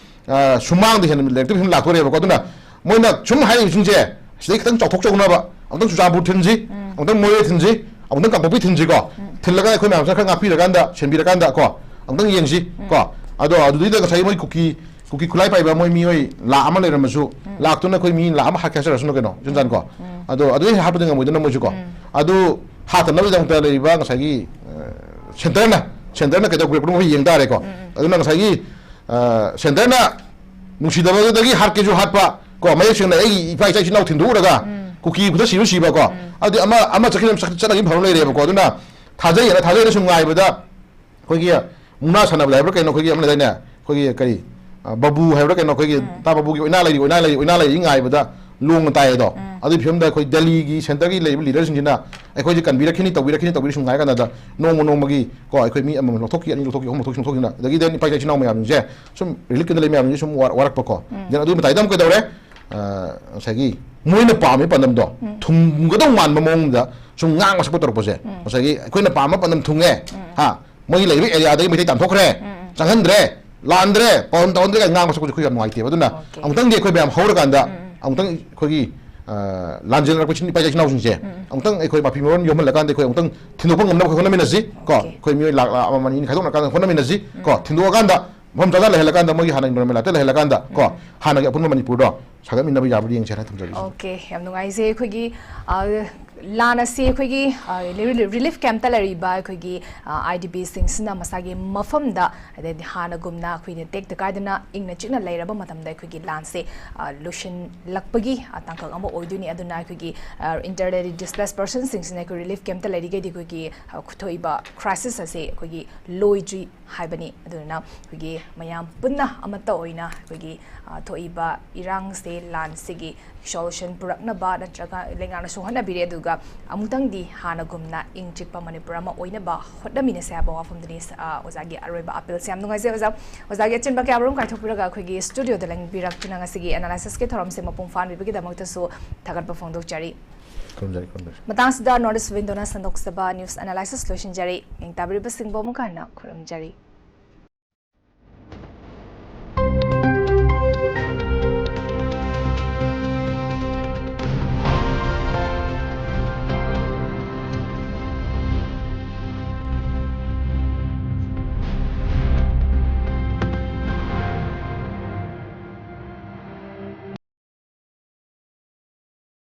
ꯑ, ꯁꯨꯃꯥꯡꯗ ꯍꯦꯟꯅ ꯂꯩꯔꯛꯇꯕ ꯐꯤꯕꯝ ꯂꯥꯛꯇꯣꯔꯦꯕꯀꯣ꯫ ꯑꯗꯨꯅ ꯃꯣꯏꯅ ꯁꯨꯝ ꯍꯥꯏꯔꯤꯕꯁꯤꯡꯁꯦ, ꯁꯤꯗꯩ ꯈꯤꯇꯪ ꯆꯥꯎꯊꯣꯛꯆꯧꯅꯕ, ꯑꯃꯨꯛꯇꯪ ꯆꯨꯔꯆꯥꯟꯄꯨꯔ ꯊꯤꯟꯁꯤ, ꯑꯃꯨꯛꯇꯪ ꯃꯣꯔꯦ ꯊꯤꯟꯁꯤ, ꯑꯃꯨꯛꯇꯪ ꯀꯥꯡꯄꯣꯛꯄꯤ ꯊꯤꯟꯁꯤ ꯀꯣ꯫ ꯊꯤꯜꯂꯒ ꯑꯩꯈꯣꯏ ꯃꯌꯥꯝꯁꯤꯅ ꯈꯔ ꯉꯥꯛꯄꯤꯔꯀꯥꯟꯗ, ꯁꯦꯟꯕꯤꯔꯀꯥꯟꯗ ꯀꯣ, ꯑꯃꯨꯛꯇꯪ ꯌꯦꯡꯁꯤ ꯀꯣ꯫ ꯑꯗꯣ ꯑꯗꯨꯗꯩꯗ ꯉꯁꯥꯏ ꯃꯣꯏ ꯀꯨꯀꯤ, ꯀꯨꯀꯤ ꯈꯨꯠꯂꯥꯏ ꯄꯥꯏꯕ ꯃꯣꯏ ꯃꯤꯑꯣꯏ ꯂꯥꯈ ꯑꯃ ꯂꯩꯔꯝꯃꯁꯨ, ꯂꯥꯈꯇꯨꯅ ꯑꯩꯈꯣꯏ ꯃꯤ ꯂꯥꯈ ꯑꯃ ꯍꯥꯠꯀꯦ ꯍꯥꯏꯖꯔꯁꯅꯨ ꯀꯩꯅꯣ, ꯏꯆꯟ ꯆꯟ ꯀꯣ꯫ ꯑꯗꯣ ꯑꯗꯨꯗꯩ ꯍꯦꯟꯅ ꯍꯥꯠꯄꯗꯤ ꯉꯝꯃꯣꯏꯗꯅ ꯃꯣꯏꯁꯨ ꯀꯣ꯫ ꯑꯗꯨ ꯍꯥꯠꯇꯅꯕꯒꯤꯗꯃꯛꯇ ꯂꯩꯔꯤꯕ ꯉꯁꯥꯏꯒꯤ, ꯑ, centre ꯅ, centre ꯅ ꯀꯩꯗꯧꯕꯤꯔꯛꯄꯅꯣ ꯑꯩꯈꯣꯏ ꯌꯦꯡ ꯇꯥꯔꯦꯀꯣ꯫ ꯑꯗꯨꯅ ꯉꯁꯥꯏꯒꯤ, ꯑ, centre ꯅ ꯅꯨꯡꯁꯤꯗꯕꯗꯒꯤ ꯍꯥꯠꯀꯦꯁꯨ ꯍꯥꯠꯄ ꯀꯣ, ꯃꯌꯦꯛ ꯁꯦꯡꯅ ꯑꯩꯒꯤ ꯏꯄꯥ ꯏꯆꯥ ꯏꯆꯤꯟ ꯏꯅꯥꯎ ꯊꯤꯟꯗꯣꯛꯎꯔꯒ ꯀꯨꯀꯤ ꯈꯨꯠꯇ ꯁꯤꯕ ꯁꯤꯕ ꯀꯣ, ꯑꯗꯨꯗꯤ ꯑꯃ, ꯑꯃ ꯆꯠꯈꯤꯕ ꯆꯠ-, ꯆꯠꯅꯈꯤꯕ ꯐꯕ ꯂꯩꯔꯦꯕꯀꯣ꯫ ꯑꯗꯨꯅ ꯊꯥꯖꯩꯌꯦꯅ, ꯊꯥꯖꯩꯌꯦꯅ ꯁꯨꯝ ꯉꯥꯏꯕꯗ ꯑꯩꯈꯣꯏꯒꯤ ꯃꯨꯛꯅꯥ ꯁꯥꯟꯅꯕꯗ ꯍꯥꯏꯕ꯭ꯔꯥ ꯀꯩꯅꯣ, ꯑꯩꯈꯣꯏꯒꯤ ꯑꯃ ꯂꯩꯗꯥꯏꯅꯦ, ꯑꯩꯈꯣꯏꯒꯤ ꯀꯔꯤ, ꯑ, ꯕꯥꯕꯨ ꯍꯥꯏꯕ꯭ꯔꯥ ꯀꯩꯅꯣ, ꯑꯩꯈꯣꯏꯒꯤ ꯇꯥ ꯕꯥꯕꯨꯒꯤ ꯑꯣꯏꯅꯥ ꯂꯩꯔꯤ, ꯑꯣꯏꯅꯥ ꯂꯩꯔꯤ, ꯑꯣꯏꯅꯥ ꯂꯩꯔꯤ ꯉꯥꯏꯕꯗ ꯂꯣꯡꯅ ꯇꯥꯏ ꯑꯗꯣ꯫ ꯎꯝ꯫ ꯑꯗꯨꯒꯤ ꯐꯤꯕꯝꯗ ꯑꯩꯈꯣꯏ ꯗꯦꯜꯂꯤꯒꯤ centreꯒꯤ ꯂꯩꯔꯤꯕ leaderꯁꯤꯡꯁꯤꯅ ꯑꯩꯈꯣꯏꯁꯦ ꯀꯟꯕꯤꯔꯛꯈꯤꯅꯤ, ꯇꯧꯕꯤꯔꯛꯈꯤꯅꯤ, ꯇꯧꯕꯤꯔꯛꯈꯤꯅꯤ ꯁꯨꯝ ꯉꯥꯏ ꯀꯥꯟꯗ ꯅꯣꯡꯃ ꯅꯣꯡꯃꯒꯤ ꯀꯣ ꯑꯩꯈꯣꯏ ꯃꯤ ꯑꯃꯃꯝ ꯂꯧꯊꯣꯛꯈꯤ, ꯑꯅꯤ ꯂꯧꯊꯣꯛꯈꯤ, ꯑꯍꯨꯝ ꯂꯧꯊꯣꯛꯈꯤ, ꯁꯨꯝ ꯂꯧꯊꯣꯛꯈꯤꯅ, ꯑꯗꯒꯤ then ꯏꯄꯥ ꯏꯆꯥ ꯏꯆꯤꯟ ꯏꯅꯥꯎ ꯃꯌꯥꯝꯁꯦ ꯁꯨꯝ relief campꯇ ꯂꯩ ꯃꯌꯥꯝꯁꯦ ꯁꯨꯝ ꯋꯥ-, ꯋꯥꯔꯛꯄꯀꯣ꯫ ꯎꯝ꯫ Then ꯑꯗꯨꯒꯤ ꯃꯇꯥꯏꯗ ꯑꯃꯨꯛ ꯀꯩꯗꯧꯔꯦ? ꯑ, ꯉꯁꯥꯏꯒꯤ ꯃꯣꯏꯅ ꯄꯥꯝꯃꯤ ꯄꯥꯟꯗꯝꯗꯣ ꯎꯝ꯫ ꯊꯨꯡꯒꯗꯧ ꯃꯥꯟꯕ ꯃꯑꯣꯡꯗ ꯁꯨꯝ ꯉꯥꯡꯕ ꯁꯛꯄ ꯇꯧꯔꯛꯄꯁꯦ, ꯎꯝ꯫ ꯉꯁꯥꯏꯒꯤ ꯑꯩꯈꯣꯏꯅ ꯄꯥꯝꯕ ꯄꯥꯟꯗꯝ ꯊꯨꯡꯉꯦ, ꯎꯝ꯫ ꯍꯥ, ꯃꯣꯏꯒꯤ ꯂꯩꯔꯤꯕ areaꯗꯒꯤ ꯃꯩꯇꯩ ꯇꯥꯟꯊꯣꯛꯈ꯭ꯔꯦ, ꯎꯝ, ꯎꯝ꯫ ꯆꯪꯍꯟꯗ꯭ꯔꯦ, ꯂꯥꯟꯗ꯭ꯔꯦ, ꯄꯥꯎ ꯇꯧꯍꯟꯗ꯭ꯔꯦ ꯀꯥꯏꯅ ꯉꯥꯡꯕ ꯁꯛꯄꯁꯦ ꯑꯩꯈꯣꯏ ꯌꯥꯝ ꯅꯨꯡꯉꯥꯏꯇꯦꯕ꯫ ꯑꯗꯨꯅ OK꯫ ꯑꯃꯨꯛꯇꯪꯗꯤ ꯑꯩꯈꯣꯏ ꯃꯌꯥꯝ ꯍꯧꯔꯀꯥꯟꯗ ꯎꯝ, ꯎꯝ꯫ ꯑꯃꯨꯛꯇꯪ ꯑꯩꯈꯣꯏꯒꯤ, ꯑ, ꯂꯥꯟꯖꯦꯜꯅꯔꯛꯄ ꯏꯆꯤꯟ-, ꯏꯄꯥ ꯏꯆꯥ ꯏꯆꯤꯟ ꯏꯅꯥꯎꯁꯤꯡꯁꯦ ꯎꯝ, ꯎꯝ꯫ ꯑꯃꯨꯛꯇꯪ ꯑꯩꯈꯣꯏ ꯃꯐꯤ ꯃꯔꯣꯟ ꯌꯣꯝꯍꯜꯂꯀꯥꯟꯗ ꯑꯩꯈꯣꯏ ꯑꯃꯨꯛꯇꯪ ꯊꯤꯟꯗꯣꯛꯄ ꯉꯝꯅꯕ ꯑꯩꯈꯣꯏ ꯍꯣꯠꯅꯃꯤꯟꯅꯁꯤ ꯀꯣ꯫ OK꯫ ꯑꯩꯈꯣꯏ ꯃꯤꯑꯣꯏ ꯂꯥꯛ, ꯂꯥꯛ ꯑꯃ ꯑꯅꯤ ꯈꯥꯏꯗꯣꯛꯅꯔꯀꯥꯟꯗ ꯍꯣꯠꯅꯃꯤꯟꯅꯁꯤ ꯀꯣ꯫ ꯎꯝ꯫ ꯊꯤꯟꯗꯣꯛꯑꯀꯥꯟꯗ ꯃꯐꯝ ꯆꯥꯅ ꯂꯩꯍꯜꯂꯀꯥꯟꯗ ꯃꯣꯏꯒꯤ ꯍꯥꯟꯅꯒꯤ normal lifeꯇ ꯂꯩꯍꯜꯂꯀꯥꯟꯗ ꯀꯣ, ꯎꯝ꯫ ꯍꯥꯟꯅꯒꯤ ꯑꯄꯨꯟꯕ ꯃꯅꯤꯄꯨꯔꯗꯣ ꯁꯥꯒꯠꯃꯤꯟꯅꯕ ꯌꯥꯕ꯭ꯔꯥ ꯌꯦꯡꯁꯦ ꯍꯥꯏꯅ ꯊꯝꯖꯒꯦ꯫ OK, ꯌꯥꯝ ꯅꯨꯡꯉꯥꯏꯖꯩ꯫ ꯑꯩꯈꯣꯏꯒꯤ, ꯑ, ꯂꯥꯟ ꯑꯁꯤ ꯑꯩꯈꯣꯏꯒꯤ, ꯑ, ꯔꯤ-, relief campꯇ ꯂꯩꯔꯤꯕ ꯑꯩꯈꯣꯏꯒꯤ, ꯑ, IDPꯁꯤꯡꯁꯤꯅ ꯃꯁꯥꯒꯤ ꯃꯐꯝꯗ, ꯑꯗꯩꯗꯤ ꯍꯥꯟꯅꯒꯨꯝꯅ ꯑꯩꯈꯣꯏꯅ ꯇꯦꯛꯇ ꯀꯥꯏꯗꯅ ꯏꯪꯅ ꯆꯤꯛꯅ ꯂꯩꯔꯕ ꯃꯇꯝꯗ ꯑꯩꯈꯣꯏꯒꯤ ꯂꯥꯟꯁꯦ, ꯑ, ꯂꯣꯏꯁꯤꯜꯂꯛꯄꯒꯤ, ꯑ, ꯇꯥꯡꯀꯛ ꯑꯃ ꯑꯣꯏꯗꯣꯏꯅꯤ꯫ ꯑꯗꯨꯅ ꯑꯩꯈꯣꯏꯒꯤ, ꯑ, internally displaced personꯁꯤꯡꯁꯤꯅ ꯑꯩꯈꯣꯏ relief campꯇ ꯂꯩꯔꯤꯈꯩꯗꯤ ꯑꯩꯈꯣꯏꯒꯤ, ꯑ, ꯊꯣꯛꯏꯕ crisis ꯑꯁꯤ ꯑꯩꯈꯣꯏꯒꯤ ꯂꯣꯏꯗ꯭ꯔꯤ ꯍꯥꯏꯕꯅꯤ꯫ ꯑꯗꯨꯅ ꯑꯩꯈꯣꯏꯒꯤ ꯃꯌꯥꯝ ꯄꯨꯟꯅ ꯑꯃꯠꯇ ꯑꯣꯏꯅ ꯑꯩꯈꯣꯏꯒꯤ, ꯑ, ꯊꯣꯛꯏꯕ ꯏꯔꯥꯡꯁꯦ, ꯂꯥꯟꯁꯤꯒꯤ solution ꯄꯨꯔꯛꯅꯕ ꯅꯠꯇ꯭ꯔꯒ ꯂꯩꯉꯥꯛꯅꯁꯨ ꯍꯣꯠꯅꯕꯤꯔꯦ, ꯑꯗꯨꯒ ꯑꯃꯨꯛꯇꯪꯗꯤ ꯍꯥꯟꯅꯒꯨꯝꯅ ꯏꯪ ꯆꯤꯛꯄ ꯃꯅꯤꯄꯨꯔ ꯑꯃ ꯑꯣꯏꯅꯕ ꯍꯣꯠꯅꯃꯤꯟꯅꯁꯦ ꯍꯥꯏꯕ ꯋꯥꯐꯝꯗꯨꯅꯤ, ꯑ, ꯑꯣꯖꯥꯒꯤ ꯑꯔꯣꯏꯕ appealꯁꯦ꯫ ꯌꯥꯝ ꯅꯨꯡꯉꯥꯏꯖꯩ ꯑꯣꯖꯥ, ꯑꯣꯖꯥꯒꯤ ꯑꯆꯤꯟꯕ ꯀꯌꯥꯃꯔꯨꯝ ꯀꯥꯏꯊꯣꯛꯄꯤꯔꯒ ꯑꯩꯈꯣꯏꯒꯤ studioꯗ ꯂꯦꯡꯕꯤꯔꯛꯇꯨꯅ ꯉꯁꯤꯒꯤ analysisꯀꯤ ꯊꯧꯔꯝꯁꯦ ꯃꯄꯨꯡ ꯐꯥꯍꯟꯕꯤꯕꯒꯤꯗꯃꯛꯇꯁꯨ ꯊꯥꯒꯠꯄ ꯐꯣꯡꯗꯣꯛꯆꯔꯤ꯫ ꯈꯨꯔꯨꯝꯖꯔꯤ, ꯈꯨꯔꯨꯝꯖꯔꯤ꯫ ꯃꯇꯥꯡꯁꯤꯗ North East Windowꯅ ꯁꯟꯗꯣꯛꯆꯕ news analysis ꯂꯣꯏꯁꯤꯟꯖꯔꯤ꯫ ꯌꯦꯡꯇꯥꯕꯤꯔꯤꯕꯁꯤꯡꯕꯨ ꯑꯃꯨꯛꯀ ꯍꯟꯅ ꯈꯨꯔꯨꯝꯖꯔꯤ꯫